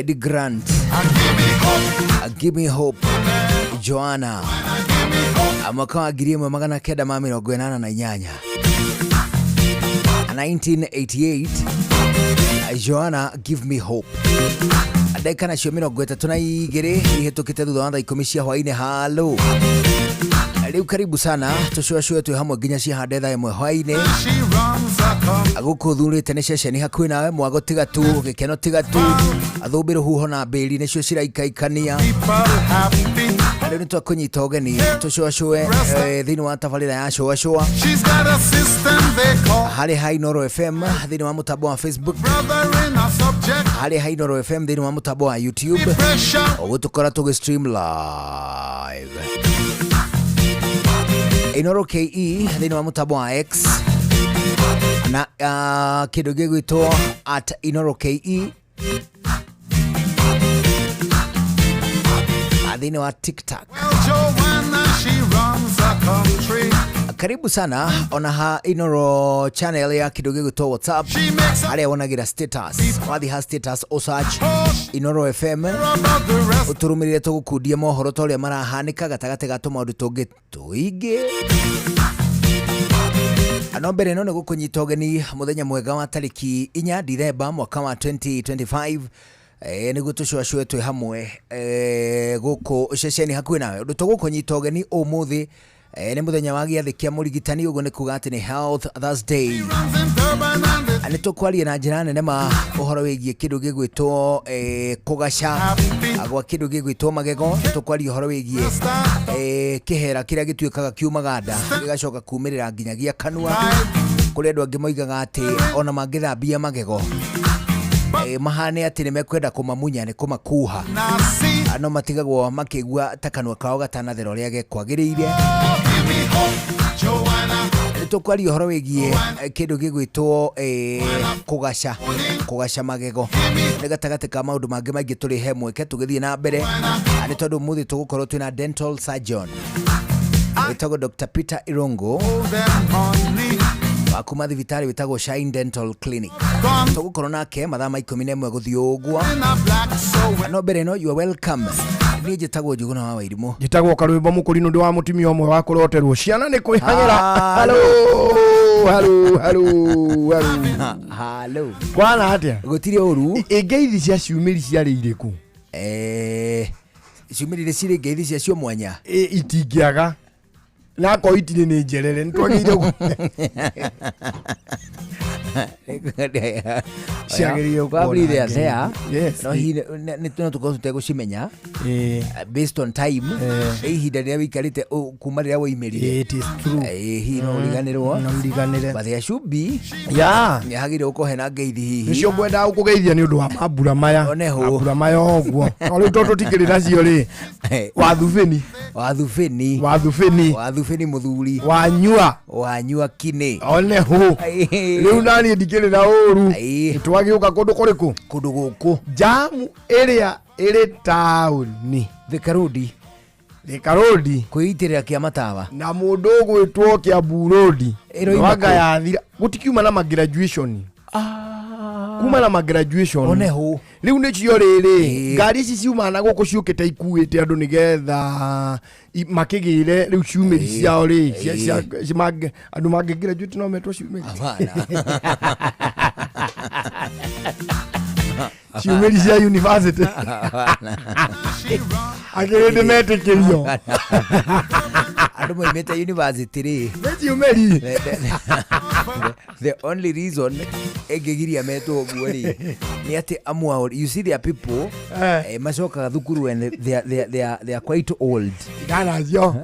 Eddie Grant, Give Me Hope, Joanna, mwaka wa 1988, 1988, Joanna Give Me Hope. Ndagĩka nacio 32 ihĩtũkĩte thutha wa thaa 10 cia hwainĩ. Halo, rĩu karibu sana, tũcũacũe twĩ hamwe nginya ciahande thaa 1 hwainĩ. Gũkũ thurĩte nĩ ceceni hakuhĩ nawe, mwago tiga tu, gĩkeno tiga tu, athũmbĩ rũhuho na mbĩri nĩcio ciraikaikania. Rĩu nĩ twakũnyita ũgeni tũcũacũe thĩinĩ wa tabarĩra ya cũacũa harĩ ha Inooro FM thĩinĩ wa mũtambo wa Facebook, harĩ ha Inooro FM thĩinĩ wa mũtambo wa YouTube, ũguo tũkora tũgĩ stream live Inooro KE thĩinĩ wa mũtambo wa X na kĩndũ gĩgwĩtwo at Inooro KE thĩinĩ wa TikTok. Karibu sana ona ha Inooro channel ya kĩndũ gĩgwĩtwo WhatsApp, harĩa wonagĩra status. Wathiĩ ha status o search Inooro FM, ũtũrũmĩrĩre, tũgũkundie mohoro ta ũrĩa marahanĩka gatagatĩ ga tũmaũndũ tũngĩ tũingĩ. No mbere ĩno nĩ gũkũnyita ũgeni mũthenya mwega wa tarĩki 4 Dithemba mwaka wa 2025, nĩguo tũcũacũe twĩ hamwe gũkũ ceceni hakuhĩ nawe. Ũndũ tũgũkũnyita ũgeni ũmũthĩ nĩ mũthenya wa gĩathĩ kĩa mũrigitani, ũguo nĩ kuga atĩ nĩ Health Thursday. Nĩ tũkwaria na njĩra nene ma ũhoro wĩgiĩ kĩndũ gĩgwĩtwo kũgaca gwa kĩndũ gĩgwĩtwo magego. Nĩ tũkwaria ũhoro wĩgiĩ kĩhera kĩrĩa gĩtuĩkaga kiumaga nda gĩgacoka kumĩrĩra nginyagia kanua. Kũrĩ andũ angĩ moigaga atĩ ona mangĩthambia magego mahane atĩ nĩ mekwenda kũmamunya nĩ kũmakuha, no matigagwo makĩigua ta kanua kao gatanathera ũrĩa gekwagĩrĩire. Nĩ tũkwaria ũhoro wĩgiĩ kĩndũ gĩgwĩtwo kũgaca magego, nĩ gatagatĩ ka maũndũ mangĩ maingĩ tũrĩ he mweke tũgĩthiĩ na mbere. Nĩ tondũ ũmũthĩ tũgũkorwo twĩna dental surgeon wĩtagwo Dr. Peter Irungu wa kuma thibitarĩ wĩtagwo Shine Dental Clinic. Tũgũkorwo nake mathaa ma 11 gũthiĩ ũguo. No mbere ĩno, you are welcome. Niĩ njĩtagwo Njũgũna wa Wairimũ. Njĩtagwo Karwĩmbo Mũkũrinũ, ndĩ wa mũtumia ũmwe wa kũroterwo ciana nĩ kwĩhang'ĩra. Halo. Halo, halo, halo. Halo. Kwana atĩa? Gũtirĩ ũru. Ĩ ngeithi cia ciumĩri ciarĩ irĩkũ? Ciumĩrire cirĩ ngeithi ciacio mwanya. Ĩ, itingĩaga nakorwo itirĩ nĩ njerere nĩ twagĩrĩire Ciagĩrĩire gũkorwo Probably na they are ngeithi. there. Yes. No hihi nĩ no tũkorwo tũtegũcimenya based on time, ihinda rĩrĩa wĩikarĩte kuma rĩrĩa woimĩrire. It is true. Hihi no ũriganĩrwo. No uriganĩre. But there should be ya nĩ hagĩrĩire gũkorwo hena ngeithi hihi. Nĩcio ngwendaga gũkũgeithia nĩ ũndũ wa mambura maya. One hũ. Mambura maya ũguo, no rĩu tondũ tũtikĩrĩ nacio rĩ, wathubĩni. Wathubĩni. Wathubĩni. Wathubĩni mũthuri. Wanyua. Wanyua kinĩ. One hũ. Rĩu naniĩ ndikĩrĩ na ũru. Twagĩũka kũndũ kũrĩkũ? Kũndũ gũkũ. Jamu ĩrĩa ĩrĩ taũni. Thika Road. Thika Road. Kwĩitĩrĩra kĩa matawa. Na mũndũ ũgwĩtwo Kiambu Road. Ĩroima Wanga kũ? yathira gũtikiuma na magraduation, kuma na magraduation. One hũ. Rĩu nĩcio rĩrĩ, ngari ici ciumaga na gũkũ ciũkĩte ikuĩte andũ nĩgetha makĩgĩre rĩu ciumĩri ciao rĩ, andũ mangĩ graduate no metwo ciumĩri. Hapana. Ciumĩri cia university akĩrĩ ndĩ metĩkĩrio. Andũ moimĩte university rĩ, nĩ ciumĩri. The only reason ĩngĩgiria metwo ũguo rĩ, nĩ atĩ amwe ao, you see, there are people macokaga thukuru and they are quite old. Tiganacio.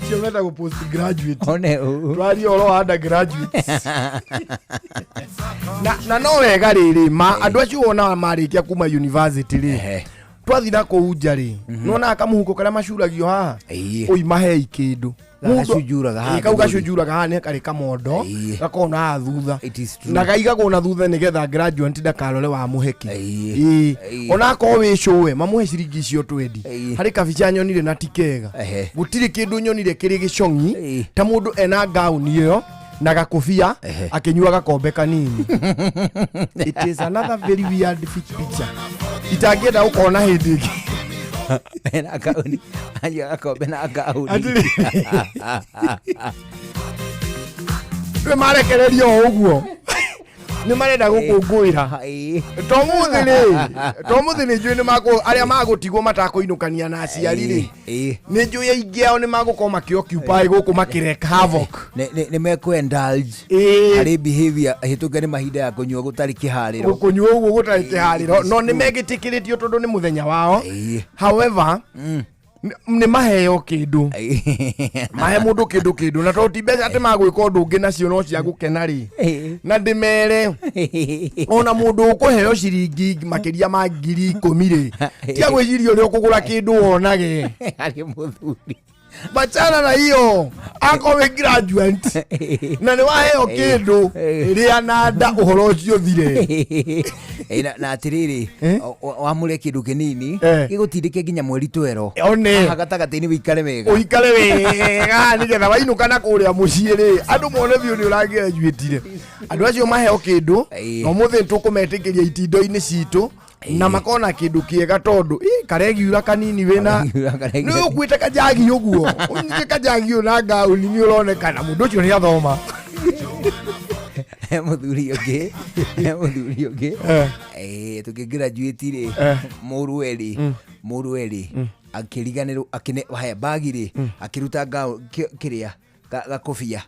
Cio metagwo post graduate. One ũũ. Twaria ũhoro wa undergraduates na no wega rĩrĩ ma andũ acio wonaga marĩkia kuma university rĩ, twathi na kũu nja rĩ, nĩwonaga kamũhuko karĩa macuragio haha, ũi mahei kĩndũ. Gacunjuraga haha Ĩĩ, kau gĩthũri. gacunjuraga haha nĩ karĩ kamondo gakoragwo na haha thutha. It is true. Na gaigagwo na thutha nĩgetha graduate ndakarore wa mũheki. Ĩĩ. Ona akorwo wĩ cũwe mamũhe ciringi icio twendi. Harĩ kabica nyonire na ti kega. Gũtirĩ kĩndũ nyonire kĩrĩ gĩcong'i ta mũndũ ena ngauni ĩyo na gakobia akĩnyua gakombe kanini. It is another very weird picture. Itangĩenda gũkona hĩndĩ ĩngĩ. Mena gauni, anyua gakombe na gauni. Atĩrĩ. Rĩu marekererio o ũguo nĩ marenda gũkũngũĩra. To mũthĩ rĩ, to mũthĩ nĩ njũĩ nĩ makũ arĩa magũtigwo matakũinũkania na aciari rĩ, nĩ njũĩ aingĩ ao nĩ magũkorwo makĩoccupy gũkũ makĩreka havoc. Nĩ mekũ-indulge harĩ behavior hĩtũke nĩ mahinda ya kũnyua gũtarĩ kĩharĩro. Gũkũnyua ũguo gũtarĩ kĩharĩro, no nĩ megĩtĩkĩrĩtio tondũ nĩ mũthenya wao. However, nĩ maheo kĩndũ, mahe mũndũ kĩndũ kĩndũ, na tondũ ti mbeca atĩ magwĩka ũndũ ũngĩ nacio no cia gũkena rĩ, na ndĩmere ona mũndũ ũkũheo ciringi makĩria ma 10,000 rĩ, tia gwĩciria ũrĩa ũkũgũra kĩndũ wonage. Harĩ mũthuri. Bachana na hiyo, akorwo wĩ graduate na nĩ waheo kĩndũ, rĩa na nda ũhoro ũcio ũthire. Na atĩrĩrĩ, wamũre kĩndũ kĩnini gĩgũtindĩke nginya mweri twero. One. Haha gatagatĩ-inĩ wĩikare wega. Ũikare wega nĩgetha wainũka na kũrĩa mũciĩ rĩ, andũ mone biũ nĩ ũragraduatire. Andũ acio maheo kĩndũ, na ũmũthĩ nĩ tũkũmetĩkĩria itindo-inĩ citũ na makona kĩndũ kĩega tondũ karegiura kanini wĩna Karegiura. nĩ ũkuĩte kajagi ũguo, ũnyite kajagi ũyũ na ngauni, nĩ ũronekana mũndũ ũcio nĩ athoma. He mũthuri ũngĩ, he mũthuri ũngĩ. Tũkĩgraduate rĩ, mũrũwe rĩ, mũrũwe rĩ akĩriganĩrwo akĩne haya bagi rĩ, akĩruta ngao kĩrĩa gakobia,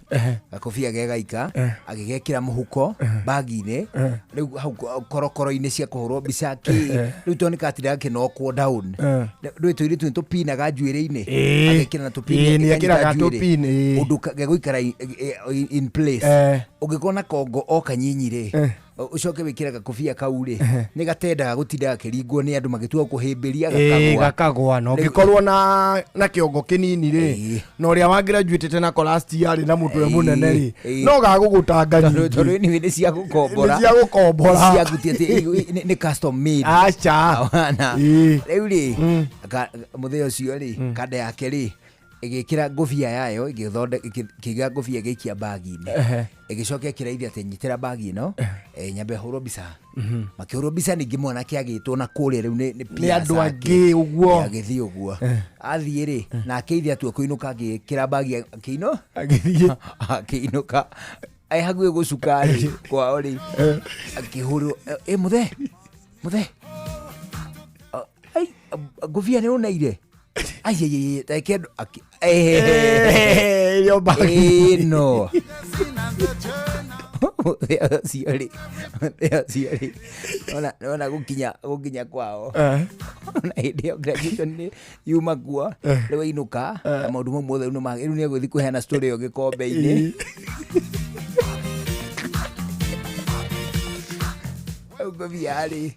gakobia gegaika, agĩgekĩra mũhuko bagi-inĩ. Rĩu hau korokoro-inĩ cia kũhũrwo mbica kĩ, rĩu tondũ nĩ katindaga gakĩnokwo down. Ndũĩ tũirĩtu nĩ tũpinaga njuĩrĩ-inĩ, agekĩra na tũpini, Nĩ ĩkanyita ekĩraga njuĩrĩ. tũpini, Ũndũ gegũikara in place. Ũngĩkorwo na kongo o kanyinyi rĩ, ũcoke wĩkĩre gakobia kau rĩ, nĩ gatendaga gũtinda gakĩringwo nĩ andũ magĩtua kũhĩmbĩria, gakagwa. Gakagwa. Na ũngĩkorwo na kĩongo kĩnini rĩ, na ũrĩa wa graduate na last year rĩ, na mũtwe mũnene rĩ, no gagũgũtanga Tondũ nyingĩ. Tondũ anyway nĩ cia gũkombora. Nĩ cia gũkombora. Nĩ ciaku, ti atĩ nĩ custom made. Aca. Wana. Rĩu rĩ, mũthenya ũcio rĩ, kanda yake rĩ ĩgĩkĩra ngũbia yayo, ĩkĩiga ngũbia, ĩgĩikia bagi-inĩ, ĩgĩcoka ĩkĩra ithe atĩ nyitĩra bagi ĩno, nyambe hũrwo mbica. Makĩhũrwo mbica, ningĩ mwanake agĩtwo na kũrĩa rĩu nĩ nĩ andũ peers ake. Angĩ ũguo. Agĩthiĩ ũguo athiĩ rĩ, nake ithe atua kũinũka, agĩkĩra bagi akĩino Agĩthiĩ. Akĩinũka, e hakuhĩ gũcuka rĩ kwao rĩ, akĩhũrwo, ĩ mũthee, mũthee, ai, ngũbia nĩ ũneire, ai ai ai, reke Ĩyo bagi. Ĩno mũthee ũcio rĩ, mũthee ũcio rĩ, ona gũkinya kwao, ona hĩndĩ ĩyo graduation nĩ yuma kuo rĩu, ainũka na maũndũ mau mothe rĩu rĩu nĩ egũthiĩ kũheana story ĩyo gĩkombe-inĩ. Rĩu ngũbia rĩ,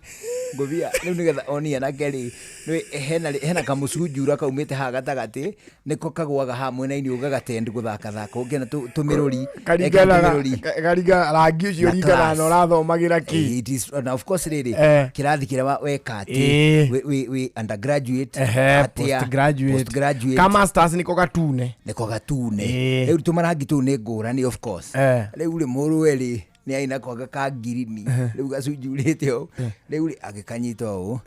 ngũbia rĩu nĩgetha onie anake rĩ, nĩ hena kamũcunjura kaumĩte haha gatagatĩ, nĩko kagwaga haha mwena-inĩ ũyũ, gagatend gũthakathaka ũngĩona tũmĩrũri, ekĩra Karinganaga tũmĩrũri. Karinga rangi ũcio Na ringanaga class. na ũrathomagĩra kĩ. It is, na of course rĩrĩ, kĩrathi kĩrĩa weka atĩ wĩ undergraduate atĩa, postgraduate. Postgraduate. Ka masters nĩko gatune. Nĩko gatune. Rĩu Rĩu tũmarangi tũu nĩ ngũrani, of course. Rĩu rĩ, mũrũwe rĩ nĩ arĩ nako ka ngirini, rĩu gacunjurĩte ũũ. Rĩu rĩ, agĩkanyita ũũ,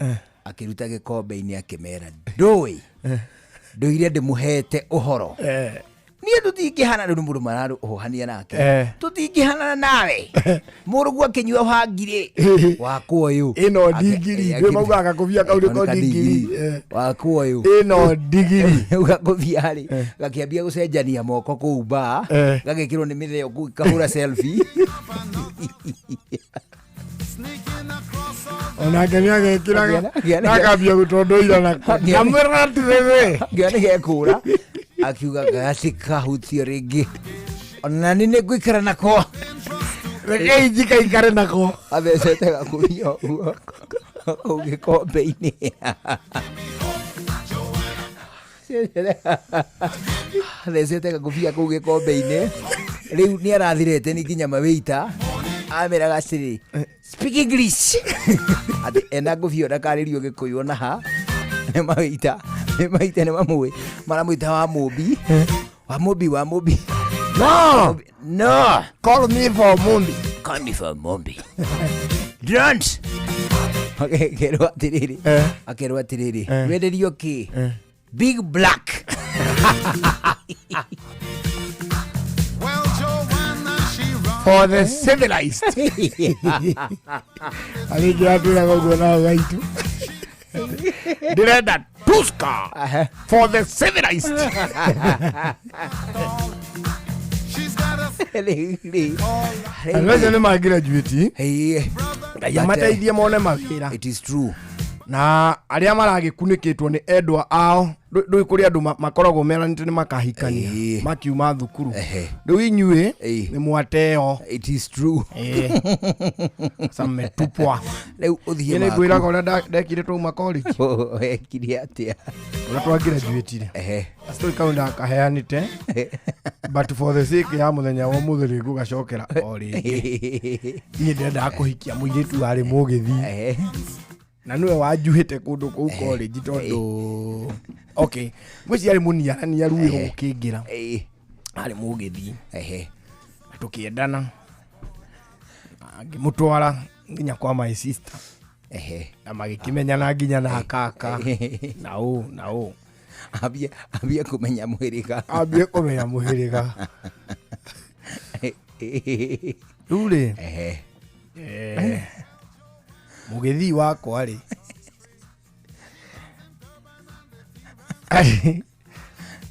akĩruta gĩkombe-inĩ, akĩmera, ndũĩ ndũire ndĩmũhete ũhoro, niĩ tũtingĩhana. Rĩu nĩ mũndũ mararũhania nake. Tũtingĩhanana nawe, mũrũguo akĩnyua bangirĩ wakwa ũyũ. Ĩno ndigiri. Ndũĩ maugaga gakũbia kau nĩko ndigiri. Wakwa ũyũ. Ĩno ndigiri. Rĩu gakũbia rĩ gakĩambia gũcenjania moko kũu mbaa, gagĩkĩrwo nĩ mĩtheo kũu, kahũra selfie. Onake nĩ agekĩraga Akĩona- akambia gũtondoira nako. Kamwĩra atĩrĩrĩ. Ngĩona nĩ gekũra, akiuga gatikahutio rĩngĩ, ona nĩ ngũikara nako. Rekei njikaikare nako. Athecete gakũbia ũguo kũu gĩkombe-inĩ, athecete gakũbia kũu gĩkombe-inĩ. Rĩu nĩ arathirete nĩ nginya mawĩita ameraga atĩrĩ, "Speak English," atĩ ena ngũbia ndakarĩrio gĩkũyũ ona ha nĩ mawĩita, nĩ maita nĩ mamũĩ, maramwĩta wa mũmbi, wa mũmbi, wa mũmbi. No. No. Call me for Mumbi. Call me for Mumbi. Don't. Akerwo atiriri. Eh. Akerwo atiriri. Eh. Wenderio ki? Eh. Big Black. Well, Joanna, she runs. For the civilized. Arĩngĩ atwĩraga ũguo nao gaitu. Ndĩrenda Tusker Aha. for the civilized. She's got a Rĩu-rĩ. Andũ acio nĩ magraduate. Hey, Ngai amateithie mone mawĩra. It is true. Na arĩa maragĩkunĩkĩtwo nĩ endwa ao ndũĩ kũrĩ andũ makoragwo meranĩte nĩ makahikania Ĩĩ. makiuma thukuru. Ehe. Rĩu inyuĩ Ĩĩ. nĩ mwateo. It is true. Sasa mmetupwa. Rĩu ũthiĩ Niĩ nĩngwĩraga ũrĩa ndekire twauma college. Wekire atĩa? Ũrĩa twagraduatire. Ehe. Story kau ndakaheanĩte but for the sake ya mũthenya wa ũmũthĩ rĩ ngũgacokera o rĩngĩ. Niĩ ndĩrendaga kũhikia mũirĩtu warĩ mũgĩthii Ehe. na nĩwe wanjuhĩte kũndũ kũu college tondũ okay ngwĩciria arĩ mũniarania ruĩ gũkĩngĩra Ĩĩ. arĩ mũgĩthii Ehe. na tũkĩendana Na ngĩmũtwara nginya kwa my sister Ehe. na magĩkĩmenyana nginya na kaka na ũ na ũ. Ambie kũmenya mwĩrĩga. Ambie kũmenya mũhĩrĩga rĩu rĩ. Ehe. Mũgĩthii wakwa rĩ,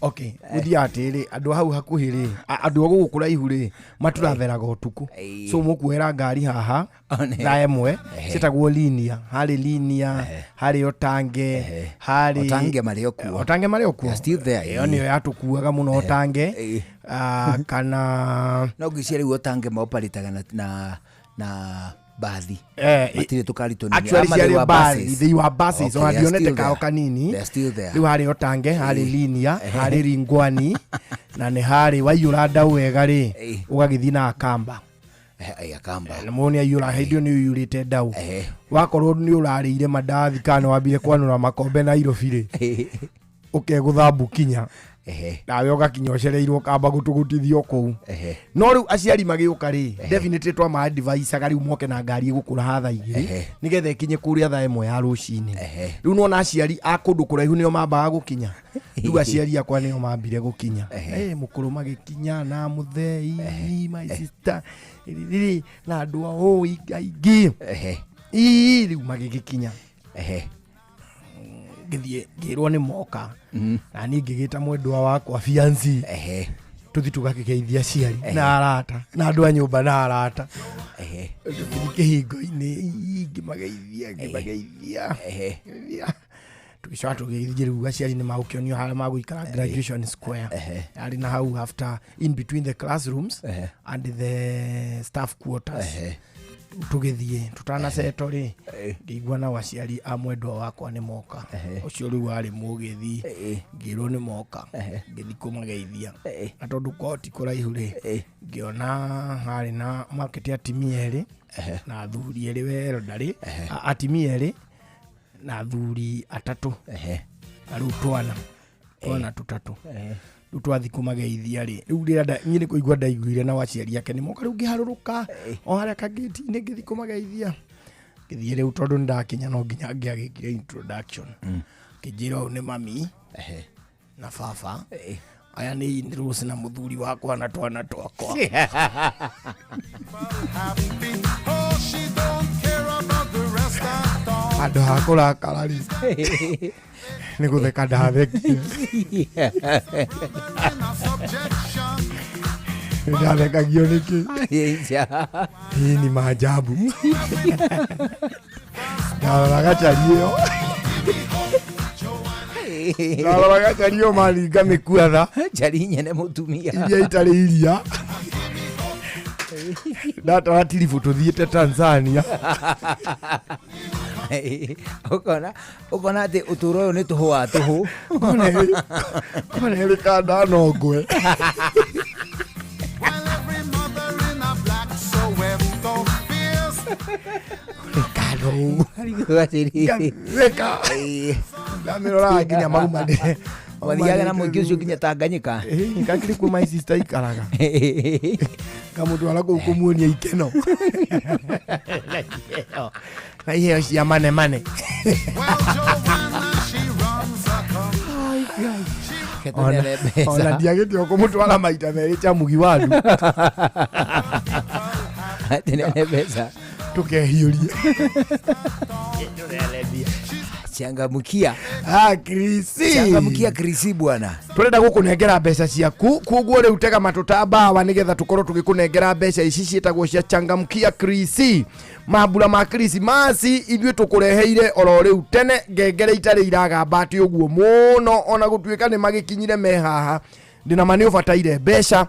okay, gũthiaga atĩrĩ, andũ hau hakuhĩ rĩ, andũ a gũkũ kũraihu rĩ, maturatheraga ũtukũ. Ĩĩ. So mũkuoera ngari haha One. thaa ĩmwe ciĩtagwo linia, harĩ linia, harĩ otange, harĩ Otange marĩ o kuo. Otange marĩ o kuo. They are still there, Ĩyo nĩyo yatũkuaga mũno otange. Ĩĩ. Ah, kana No ngwĩciria rĩu otange maoparĩtaga na bathi. Eh, Matirĩ tũkari tũnini. Actually Ama they ciarĩ were bathi, buses. they were buses. Okay, Ona they are ndionete still kao there. kanini. They are still there. Rĩu harĩ otange, harĩ linia, harĩ ringwani na nĩ harĩ waiyũra ndau wega rĩ, Ĩĩ. ũgagĩthiĩ na akamba. Eh, akamba. Na mũndũ nĩ aiyũra hĩndĩ ĩyo nĩ ũiyũrĩte ndau. Ehe. Wakorwo nĩ ũrarĩire mandathi kana nĩ wambire kwanũra makombe Nairobi rĩ, ũkegũthambu kinya Ehe. nawe ũgakinya ũcereirwo kamba gũtũgũtithio kũu. Ehe. No rĩu aciari magĩũka rĩ, definitely twamaadvisaga rĩu moke na ngari ĩgũkũra ha thaa igĩrĩ Ehe. nĩgetha ĩkinye kũrĩa thaa ĩmwe ya rũcinĩ. Ehe. Rĩu nona aciari a kũndũ kũraihu nĩo mambaga gũkinya, rĩu aciari akwa nĩo mambire gũkinya. Eh, mũkũrũ magĩkinya na mũthei my sister rĩrĩ na andũ a ũũ aingĩ. Ehe. Ii, rĩu magĩgĩkinya. Ehe. Ngĩthiĩ ngĩrwo nĩ moka na niĩ ngĩgĩta mwendwa wakwa fianci. Ehe. Tũthi tũgakĩgeithia aciari na arata na andũ a nyũmba na arata. Ehe. Tũgĩthiĩ kĩhingo-inĩ, ii, ngĩmageithia ngĩmageithia. Ehe. Ngĩmageithia. Tũgĩcoka tũgĩthiĩ rĩu aciari nĩ magũkĩonio harĩa magũikara graduation square yarĩ na hau after in between the classrooms and the staff quarters. Ehe. Tũgĩthiĩ tũtanaceto rĩ, ngĩigua nao aciari a mwendwa wakwa nĩ moka, ũcio rĩu warĩ mũgĩthi. Ngĩrwo nĩ moka, ngĩthiĩ kũmageithia na tondũ kwao ti kũraihu rĩ, ngĩona harĩ na makĩte atimia erĩ na athuri erĩ wero ndarĩ atimia erĩ na athuri atatũ. Ehe. Na rĩu twana tũtatũ rĩu twathiĩ kũmageithia rĩ, rĩu rĩrĩa niĩ nĩ kũigua ndaiguire nao aciari ake nĩ moka, rĩu ngĩharũrũka o harĩa kangĩti-inĩ ngĩthiĩ kũmageithia. Ngĩthiĩ rĩu tondũ nĩ ndakinya no nginya ngĩagĩkire introduction, ngĩnjĩra ũyũ nĩ mami Ehe. na baba, aya nĩ in-laws na mũthuri wakwa na twana twakwa. Happy. Oh, she don't care about the rest at all. Handũ ha kũrakara rĩ, nĩ gũtheka ndathekire. In a subjection. Ndathekagio nĩkĩ? Ica. Hii ni maajabu. Ndaroraga cari ĩyo, ndaroraga cari ĩyo maringa mĩkuatha Njari nyene mũtumia. iria itarĩ iria, ndatara tiribũ tũthiĩte Tanzania. Ũkona atĩ ũtũũro ũyũ nĩ tũhũ wa tũhũ. Kona ĩrĩ kanda nongwe. While every mother in a black Soweto fears. Kando Arigwo atĩrĩrĩ. ngatheka. Ndamĩroraga nginya mauma Wathiaga na mũingĩ ũcio nginya Tanganyika. Kakĩrĩ kuo my sister ikaraga. Ngamũtwara kũu kũmuonia ikeno. Na iheo cia mane mane. Well, Joanna, she runs a company. Ketũneane mbeca. Ona ndiagĩte kũmũtwara maita merĩ cha mugi wandu. Tũneane mbeca. Tũkehiũrie. Changamkia. Ah, Krisi. Changamkia Krisi bwana. Turenda gukunengera mbeca ciaku koguo riu tega matũ ta mbawa nigetha tukorwo tugĩkũnengera mbeca ici ciĩtagwo cia changamkia Krisi. Mambura ma Krismasi ithuĩ tũkũreheire oro rĩu tene ngengere itarĩ iragamba atĩ ũguo mũno ona gũtuĩka nĩ magĩkinyire me haha. Ndĩna ma nĩ ũbataire mbeca,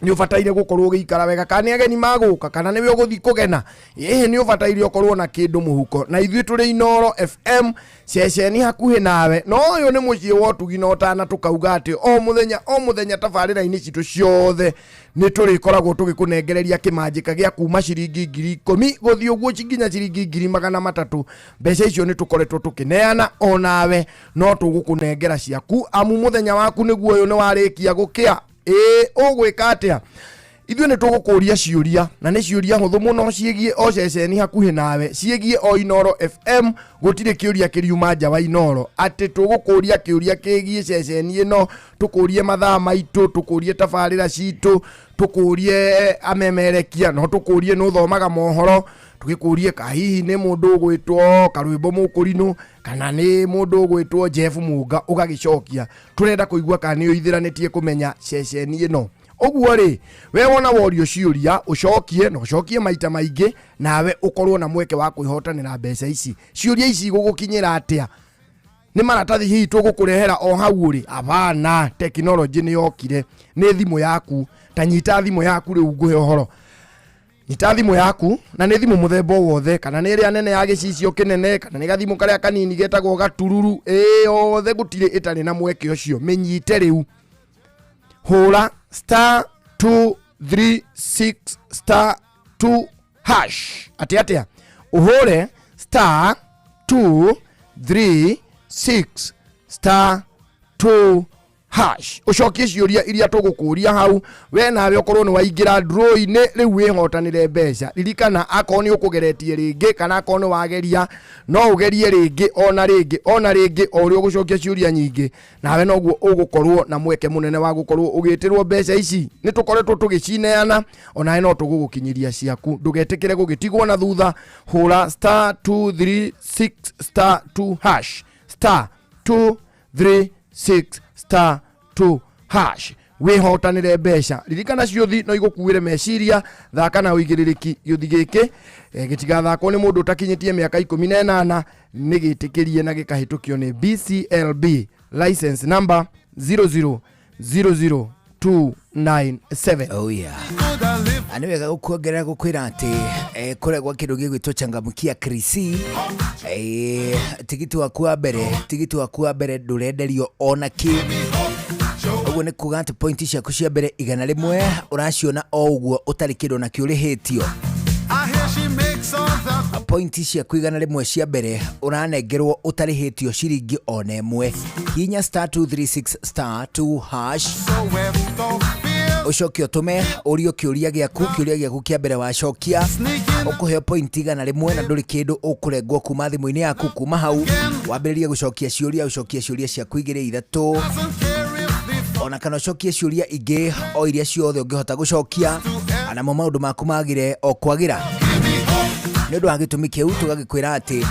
nĩ ũbataire gũkorwo ũgĩikara wega, kana nĩ ageni magũka kana nĩwe ũgũthiĩ kũgena, ĩhĩ nĩ ũbataire ũkorwo na kĩndũ mũhuko. Na ithuĩ tũrĩ Inooro FM ceceni hakuhĩ nawe, no ũyũ nĩ mũciĩ wa ũtugi na ũtana, tũkauga atĩ o mũthenya o mũthenya tabarĩra-inĩ citũ ciothe nĩ tũrĩkoragwo tũgĩkũnengereria kĩmanjĩka gĩa kuma ciringi 10,000 gũthiĩ ũguo nginya ciringi 300,000. Mbeca icio nĩ tũkoretwo tũkĩneana, onawe no tũgũkũnengera ciaku, amu mũthenya waku nĩguo ũyũ nĩ warĩkia gũkĩa. Ĩĩ ũgwĩka atĩa? Ithuĩ nĩ tũgũkũria ciũria, na nĩ ciũria hũthũ mũno ciĩgiĩ o ceceni hakuhĩ nawe, ciĩgiĩ o Inooro FM. Gũtirĩ kĩũria kĩriuma nja wa Inooro, atĩ tũgũkũria kĩũria kĩgiĩ ceceni ĩno, tũkũrie mathaa maitũ, tũkũrie tabarĩra citũ, tũkũrie amemerekia, no tũkũrie nĩ ũthomaga mohoro, tũgĩkũrie ka hihi nĩ mũndũ ũgwĩtwo Karwĩmbo Mũkũrinũ kana nĩ mũndũ ũgwĩtwo Jeff Mũnga, ũgagĩcokia. Tũrenda kũigua kana nĩ ũithĩranĩtie kũmenya ceceni ĩno. Ũguo rĩ, we wona worio ciũria ũcokie, na ũcokie maita maingĩ, nawe ũkorwo na mweke wa kwĩhotanĩra mbeca ici. Ciũria ici igũgũkinyĩra atĩa? Nĩ maratathi hihi tũgũkũrehera o hau ũrĩ? Abana, tekinoronjĩ nĩ yokire, nĩ thimũ yaku. Ta nyita thimũ yaku rĩu ngũhe ũhoro. Nyita thimũ yaku, na nĩ thimũ mũthemba o wothe, kana nĩ ĩrĩa nene ya gĩcicio kĩnene, kana nĩ gathimũ karĩa kanini getagwo gatururu, ĩ yothe gũtirĩ ĩtarĩ na mweke ũcio. Mĩnyite rĩu, hũra star 236 star 2 hash. Atĩ atĩa? Ũhũre star 236 star 2 hash, ũcokie ciũria iria tũgũkũria hau. We nawe ũkorwo nĩ waingĩra draw-inĩ rĩu wĩhotanĩre mbeca. Ririkana, akorwo nĩ ũkũgeretie rĩngĩ kana akorwo nĩ wageria, no ũgerie rĩngĩ ona rĩngĩ ona rĩngĩ, o ũrĩa ũgũcokia ciũria nyingĩ, nawe noguo ũgũkorwo na mweke mũnene wa gũkorwo ũgĩtĩrwo mbeca ici. Nĩ tũkoretwo tũgĩcineana, onawe no tũgũgũkinyĩria ciaku. Ndũgetĩkĩre gũgĩtigwo na thutha. Hũra star 236 star 2 hash, star 236 star 2 hash, wĩhotanĩre mbeca. Ririkana ciũthi no igũkuĩre meciria. Thaka na ũigĩrĩrĩki. Gĩũthi gĩkĩ gĩtigathakwo nĩ mũndũ ũtakinyĩtie mĩaka 18, nĩ gĩtĩkĩrie na gĩkahĩtũkio nĩ BCLB license number 0000297. Oh yeah. Could I live Nĩ wega gũkuongerera gũkwĩra atĩ kũrĩa gwa kĩndũ gĩgwĩtwo changamkia Krisi, tigiti waku wa mbere, tigiti waku wa mbere ndũrenderio ona kĩ. Ũguo nĩ kuga atĩ pointi ciaku cia mbere 100 ũraciona o ũguo ũtarĩ kĩndũ na kĩũrĩhĩtio. I hear she makes all the Pointi ciaku 100 cia mbere ũranengerwo ũtarĩhĩtio ciringi ona ĩmwe. Hihinya star 236 star 2 hash, Soweto fears ũcoke ũtũme ũrio kĩũria gĩaku. Kĩũria gĩaku kĩa mbere wacokia sneaking ũkũheo pointi 100 na ndũrĩ kĩndũ ũkũrengwo kuma thimũ-inĩ yaku. Kuma hau wambĩrĩrie gũcokia ciũria, ũcokie ciũria ciaku igĩrĩ ithatũ, doesn't care if they ona kana ũcokie ciũria ingĩ o iria ciothe ũngĩhota gũcokia, namo maũndũ maku magire o kwagĩra. Nĩ ũndũ wa gĩtũmi kĩu tũgagĩkwĩra atĩ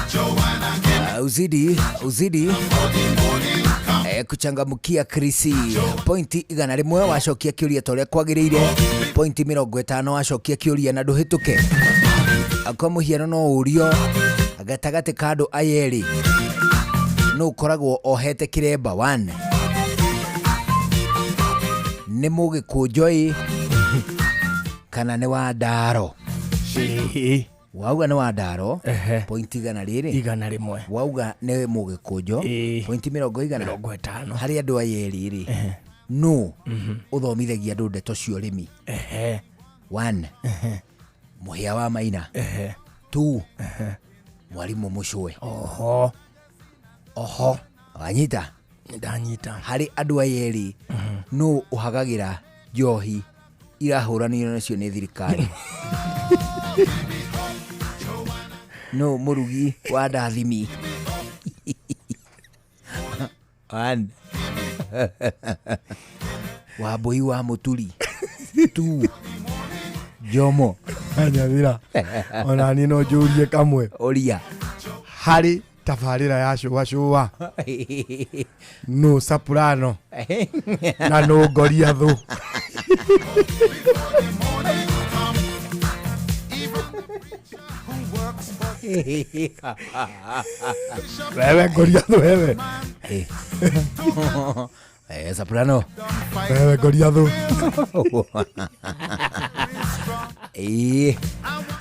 uzidi uzidi kuchangamkia Krisi. Pointi 100 wacokia kĩũria ta ũrĩa kwagĩrĩire, pointi 50 wacokia kĩũria na ndũhĩtũke. Kwa mũhiano no ũrio gatagatĩ ka andũ aya erĩ nũ ũkoragwo ohete kĩremba 1 nĩ mũgĩkũnjo ĩ kana nĩ wa ndaro? Wauga nĩ wa ndaro, pointi igana rĩrĩ 100. Wauga nĩ mũgĩkũnjo, pointi mĩrongo igana 50. Harĩ andũ aya erĩ rĩ, nũ ũthomithagia andũ ndeto cia ũrĩmi? 1 Mũhĩa wa Maina, 2 Mwarimũ Mũcũe. Oho oho. Wanyita? Ndanyita. Harĩ andũ aya erĩ, nũ ũhagagĩra njohi irahũranio nacio nĩ thirikari? Nũ mũrugi wa ndathimi? One. Wambui wa Mũturi. Two. Jomo. Anyathira ona niĩ no njũrie kamwe. Ũria. Harĩ tabarĩra ya cũa cũa, nũ soprano na nũ ngoriathũ? Wewe ngoriathũ, wewe. Soprano. Wewe ngoriathũ. Ĩĩ,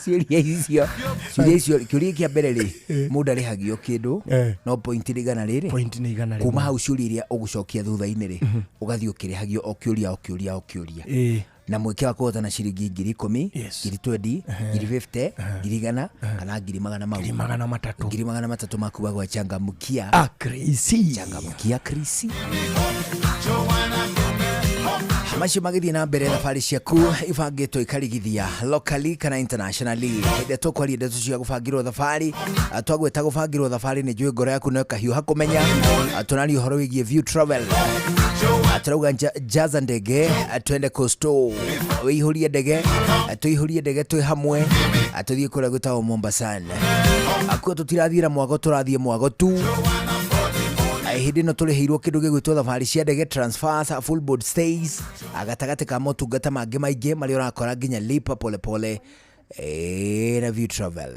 ciũria icio, kĩũria kĩa mbere rĩ, mũndũ arĩhagio kĩndũ, no point nĩ 100. Point nĩ 100. Kuma hau, ciũria iria ũgũcokia thutha-inĩ rĩ, ũgathiĩ ũkĩrĩhagio o kĩũria, o kĩũria, o kĩũria, na mweke wa kũhotana ciringi 10,000, 20,000, 50,000, 100,000 kana ngiri magana mau. 300,000. 300,000 maku wa gwachangamkia. Ah, crazy. Changamkia Krisi. Macio magĩthiĩ na mbere, thabarĩ ciaku ibangĩtwo ikarigithia locally kana internationally. Hĩndĩ ĩrĩa tũkwaria ndeto cia gũbangĩrwo thabarĩ, twagwĩta gũbangĩrwo thabarĩ, nĩ njũĩ ngoro yaku no ĩkahiũha kũmenya. Tũraria ũhoro wĩgiĩ View Travel. Tũrauga jaza ndege, twende coastal, wĩihũrie ndege, tũihũrie ndege twĩ hamwe, tũthiĩ kũrĩa gwĩtagwo Mombasan. Kuo tũtirathiĩ na mwago, tũrathiĩ mwago tu. Hĩndĩ ĩno tũrĩhĩirwo kĩndũ gĩgwĩtwo thabarĩ cia ndege, transfers, full board stays, gatagatĩ ka motungata mangĩ maingĩ marĩa ũrakora nginya lipa polepole. Na View Travel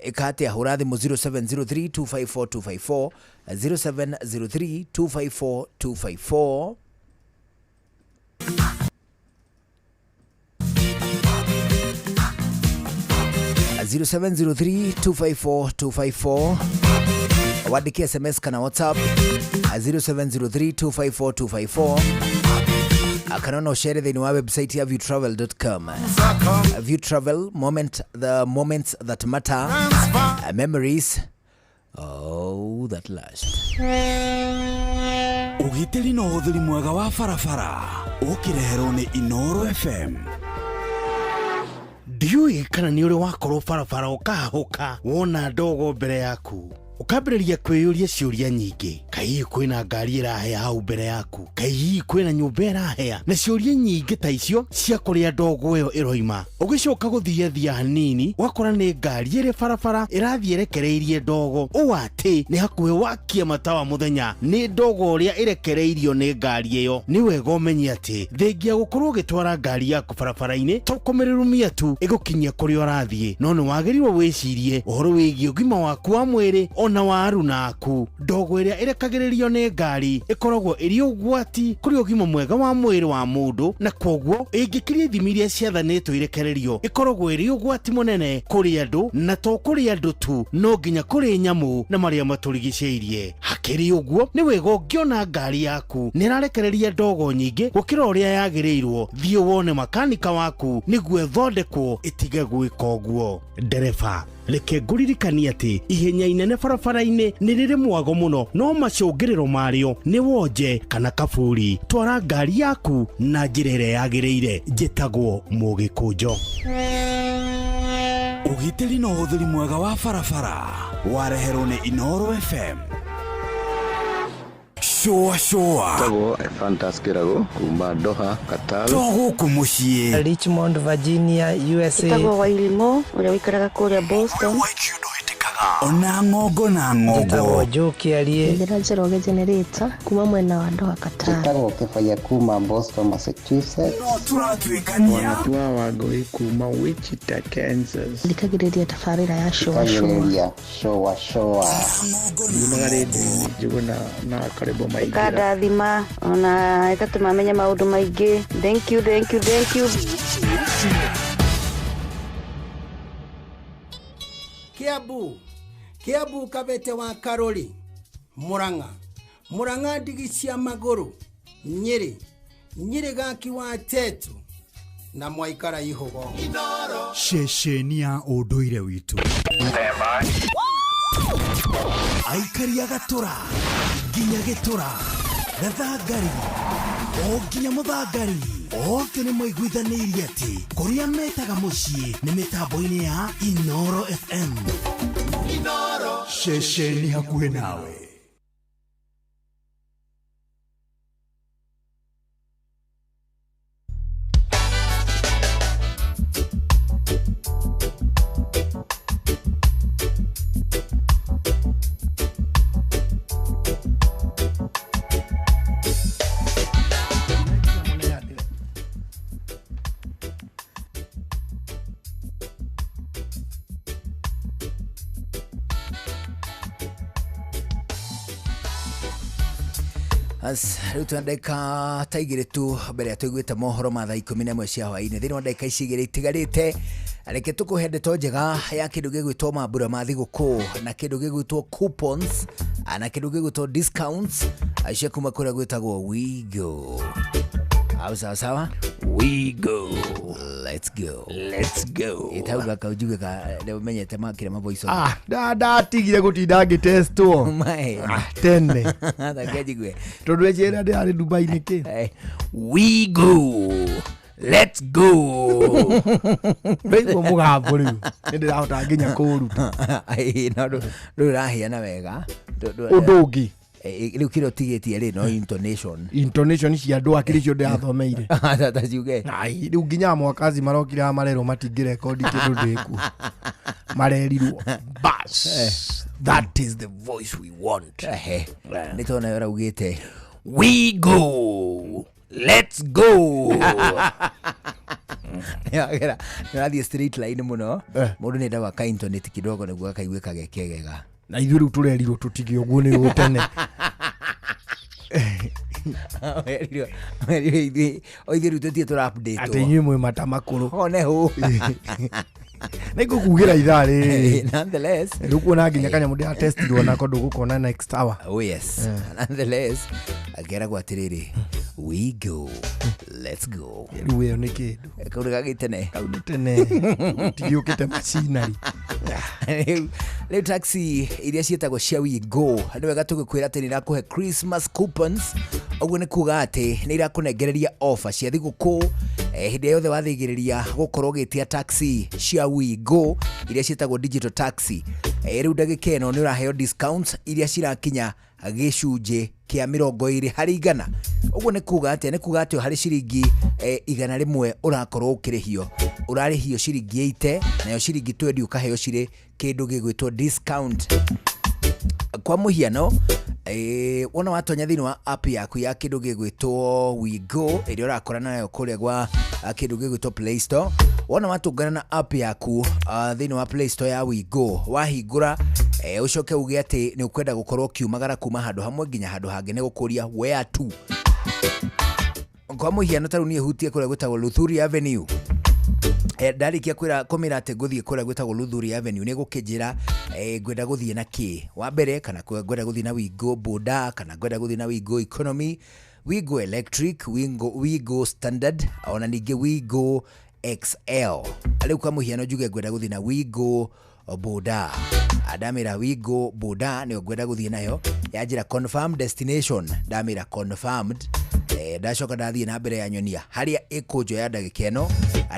ĩka atĩa? Hũra thimũ 0703 254 254, 0703 254 254. 0703 254 254, wandĩke SMS kana WhatsApp 0703 254 254, kana no share thĩinĩ wa website ya viewtravel.com. View Travel, moment, the moments that matter, memories, oh, that last. Ũgitĩri na ũhũthĩri mwega wa barabara ũkĩreherwo nĩ Inoro FM. Ndiũĩ kana nĩ ũrĩ wakorwo barabara ũkahũka wona ndogo mbere yaku, ũkambĩrĩria kwĩyũria ciũria nyingĩ. Kaĩ hihi kwĩna ngari ĩrahĩa hau mbere yaku? Kaĩ hihi kwĩna nyũmba ĩrahĩa? Na ciũria nyingĩ ta icio cia kũrĩa ndogo ĩyo ĩroima. Ũgĩcoka gũthiathia hanini, ũgakora nĩ ngari ĩrĩ barabara ĩrathiĩ ĩrekereirie ndogo ũũ atĩ nĩ hakuhĩ wakia matawa mũthenya nĩ ndogo ũrĩa ĩrekereirio nĩ ngari ĩyo. Nĩ wega ũmenye atĩ thengia gũkorwo ũgĩtwara ngari yaku barabara-inĩ to kũmĩrurumia tu ĩgũkinyia kũrĩa ũrathiĩ, no nĩ wagĩrĩirwo wĩcirie ũhoro wĩgiĩ ũgima waku wa mwĩrĩ ona wa aruna aku. Ndogo ĩrĩa ĩrekagĩrĩrio nĩ ngari ĩkoragwo ĩrĩ ũgwati kũrĩ ũgima mwega wa mwĩrĩ wa mũndũ, na kwoguo ĩngĩkĩria ithimi iria ciathanĩtwo irekererio, ĩkoragwo ĩrĩ ũgwati mũnene kũrĩ andũ, na to kũrĩ andũ tu, no nginya kũrĩ nyamũ na marĩa matũrigicĩirie. Hakĩrĩ ũguo, nĩ wega ũngĩona ngari yaku nĩ ĩrarekereria ndogo nyingĩ gũkĩra ũrĩa yagĩrĩirwo, thiĩ wone makanika waku nĩguo ĩthondekwo ĩtige gwĩka ũguo. Ndereba, reke ngũririkanie atĩ ihenya inene barabara-inĩ nĩ rĩrĩ mwago mũno, no macũngĩrĩro marĩo nĩ wonje kana kaburi. Twara ngari yaku na njĩra ĩrĩa yagĩrĩire. Njĩtagwo Mũgĩkũnjo. Ũgitĩri na ũhũthĩri mwega wa barabara wareherwo nĩ Inoro FM. Cũa cũa. Tagwo Ephantus Kĩrago kuma Doha, Qatar. To gũkũ mũciĩ. Richmond, Virginia, USA. Ĩtagwo Wairimũ ũrĩa ũikaraga kũrĩa Boston. Ona ng'ongo na Njĩtagwo ng'ongo. Joe Kĩarie. Njĩra Njoroge Generator kuma mwena wa Doha, Qatar. Njĩtagwo Kĩbaya kuma Boston, Massachusetts. No tũratuĩkania. Wanatua Wangũi kuma Wichita, Kansas. Thikagĩrĩria tabarĩra ya Cũa Cũa. Thikagĩrĩria Cũa Cũa. Ngiumaga rĩndiũ-inĩ Njũgũna na Karĩbo Maingĩra. Ĩkandathima ona ĩgatũma menye maũndũ maingĩ. Thank you, thank you, thank you. Kiambu, Kiambu, Kabete wa Karori, Murang'a, Murang'a, ndigi cia magũrũ, Nyĩrĩ, Nyĩrĩ, gaki wa Tetu na mwaikara ihũgo. Ceceni ya ũndũire witũ, aikaria gatũra nginya gĩtũra. Gathangari o nginya Mũthangari, othe nĩ maiguithanĩirie atĩ kũrĩa metaga mũciĩ nĩ mĩtambo-inĩ ya Inoro FM. Inoro. Ceceni hakuhĩ nawe. As, rĩu twĩ ndagĩka ta igĩrĩ tu mbere ya tũiguĩte mohoro ma thaa 11 cia hwaĩ-inĩ. Thĩinĩ wa ndagĩka ici igĩrĩ itigarĩte, reke tũkũhe ndeto njega ya kĩndũ gĩgwĩtwo mambura ma thigũkũ na kĩndũ gĩgwĩtwo coupons na kĩndũ gĩgwĩtwo discounts cia kuma kũrĩa gwĩtagwo Wigo. Au sawa sawa? We go. Let's go. Let's go. Ĩtauga kaunjuge ka nĩ ũmenyete makĩria ma voice over. Ah, ndatigire gũtinda ngĩtestwo. Mae. Ah, tene. Reke njigue. Tondũ ejera ndĩrarĩ Dubai nĩkĩ? We go. Let's go. Ndaigua mũgambo rĩu nĩ ndĩrahota nginya kũũruta. Ĩĩ, no ndũ ũraheana wega. Ũndũ ũngĩ. Rĩu kĩrĩa ũtigĩtie rĩ no intonation. Intonation cia andũ akĩrĩ cio ndĩrathomeire. Ta ciuge. Ai, rĩu nginya mwakazi marokire haha marerwo matingĩrekondi kĩndũ ndĩkuo. Marerirwo bas, that is the voice we want. Ehe. Nĩ tondũ nawe ũraugĩte we go. Let's go. Nĩwagera, nĩũrathiĩ straight line mũno. Mũndũ nĩendaga ka intonate kidogo nĩguo gakaiguĩka ge kegega. Na ithuĩ rĩu tũrerirwo tũtige ũguo nĩ gũtene. Werirwo ithuĩ o ithuĩ rĩu tũtirĩ tũra update. Atĩ inyuĩ mwĩ mata makũrũ. One hũ. Nĩ ngũkugĩra ithaa rĩrĩ. Nonetheless. Rĩu kuona nginya kanyamũ ndĩratestirwo nako ndũgũkona next hour. Oh yes. Nonetheless, akeragwo atĩrĩrĩ, we go. Let's go. Rĩu ĩyo nĩ kĩndũ. Kau nĩ gagĩtene. Kau nĩ tene. Tigĩũkĩte macinari. Rĩu taxi iria ciĩtagwo cia We Go nĩ wega tũgĩkwĩra atĩ nĩ irakũhe Christmas coupons. Ũguo nĩ kuga atĩ nĩ irakũnengereria offer cia thigũkũ. Hĩndĩ yothe wathĩgĩrĩria gũkorwo ũgĩtia taxi cia We Go iria ciĩtagwo digital taxi. Rĩu ndagĩka ĩno nĩ ũraheo discounts iria cirakinya gĩcunjĩ kĩa 20 harĩ igana. Ũguo nĩ kuga atĩa? Nĩ kuga atĩ harĩ ciringi 100 ũrakorwo ũkĩrĩhio, ũrarĩhio ciringi 80, nayo ciringi 20 ũkaheo cirĩ kĩndũ gĩgwĩtwo discount. Kwa mũhiano, wona watonya thĩinĩ wa app yaku ya kĩndũ gĩgwĩtwo We Go ĩrĩa ũrakorana nayo kũrĩa gwa kĩndũ gĩgwĩtwo Play Store, wona watũngana na app yaku thĩinĩ wa Play Store ya We Go, wahingũra ũcoke uge atĩ nĩ ũkwenda gũkorwo ũkiumagara kuma handũ hamwe nginya handũ hangĩ, nĩ gũkũria where to. Kwa mũhiano ta rĩu niĩ hutie kũrĩa gwĩtagwo Luthuri Avenue. Ndarĩkia kwĩra kũmĩra atĩ ngũthiĩ kũrĩa gwĩtagwo Luthuri Avenue, nĩ gũkĩnjĩra ngwenda gũthiĩ na kĩ wa mbere, kana ngwenda gũthiĩ na We Go Boda, kana ngwenda gũthiĩ na We Go Economy, We Go Electric, We Go Standard, ona ningĩ We Go XL. Rĩu kwa mũhiano njuge ngwenda gũthiĩ na We Go Boda, ndamĩra We Go Boda nĩyo ngwenda gũthiĩ nayo, yanjĩra confirm destination, ndamĩra confirmed. Ndacoka ndathiĩ na mbere ya nyonia harĩa ĩkũnjoya ndagĩka ĩno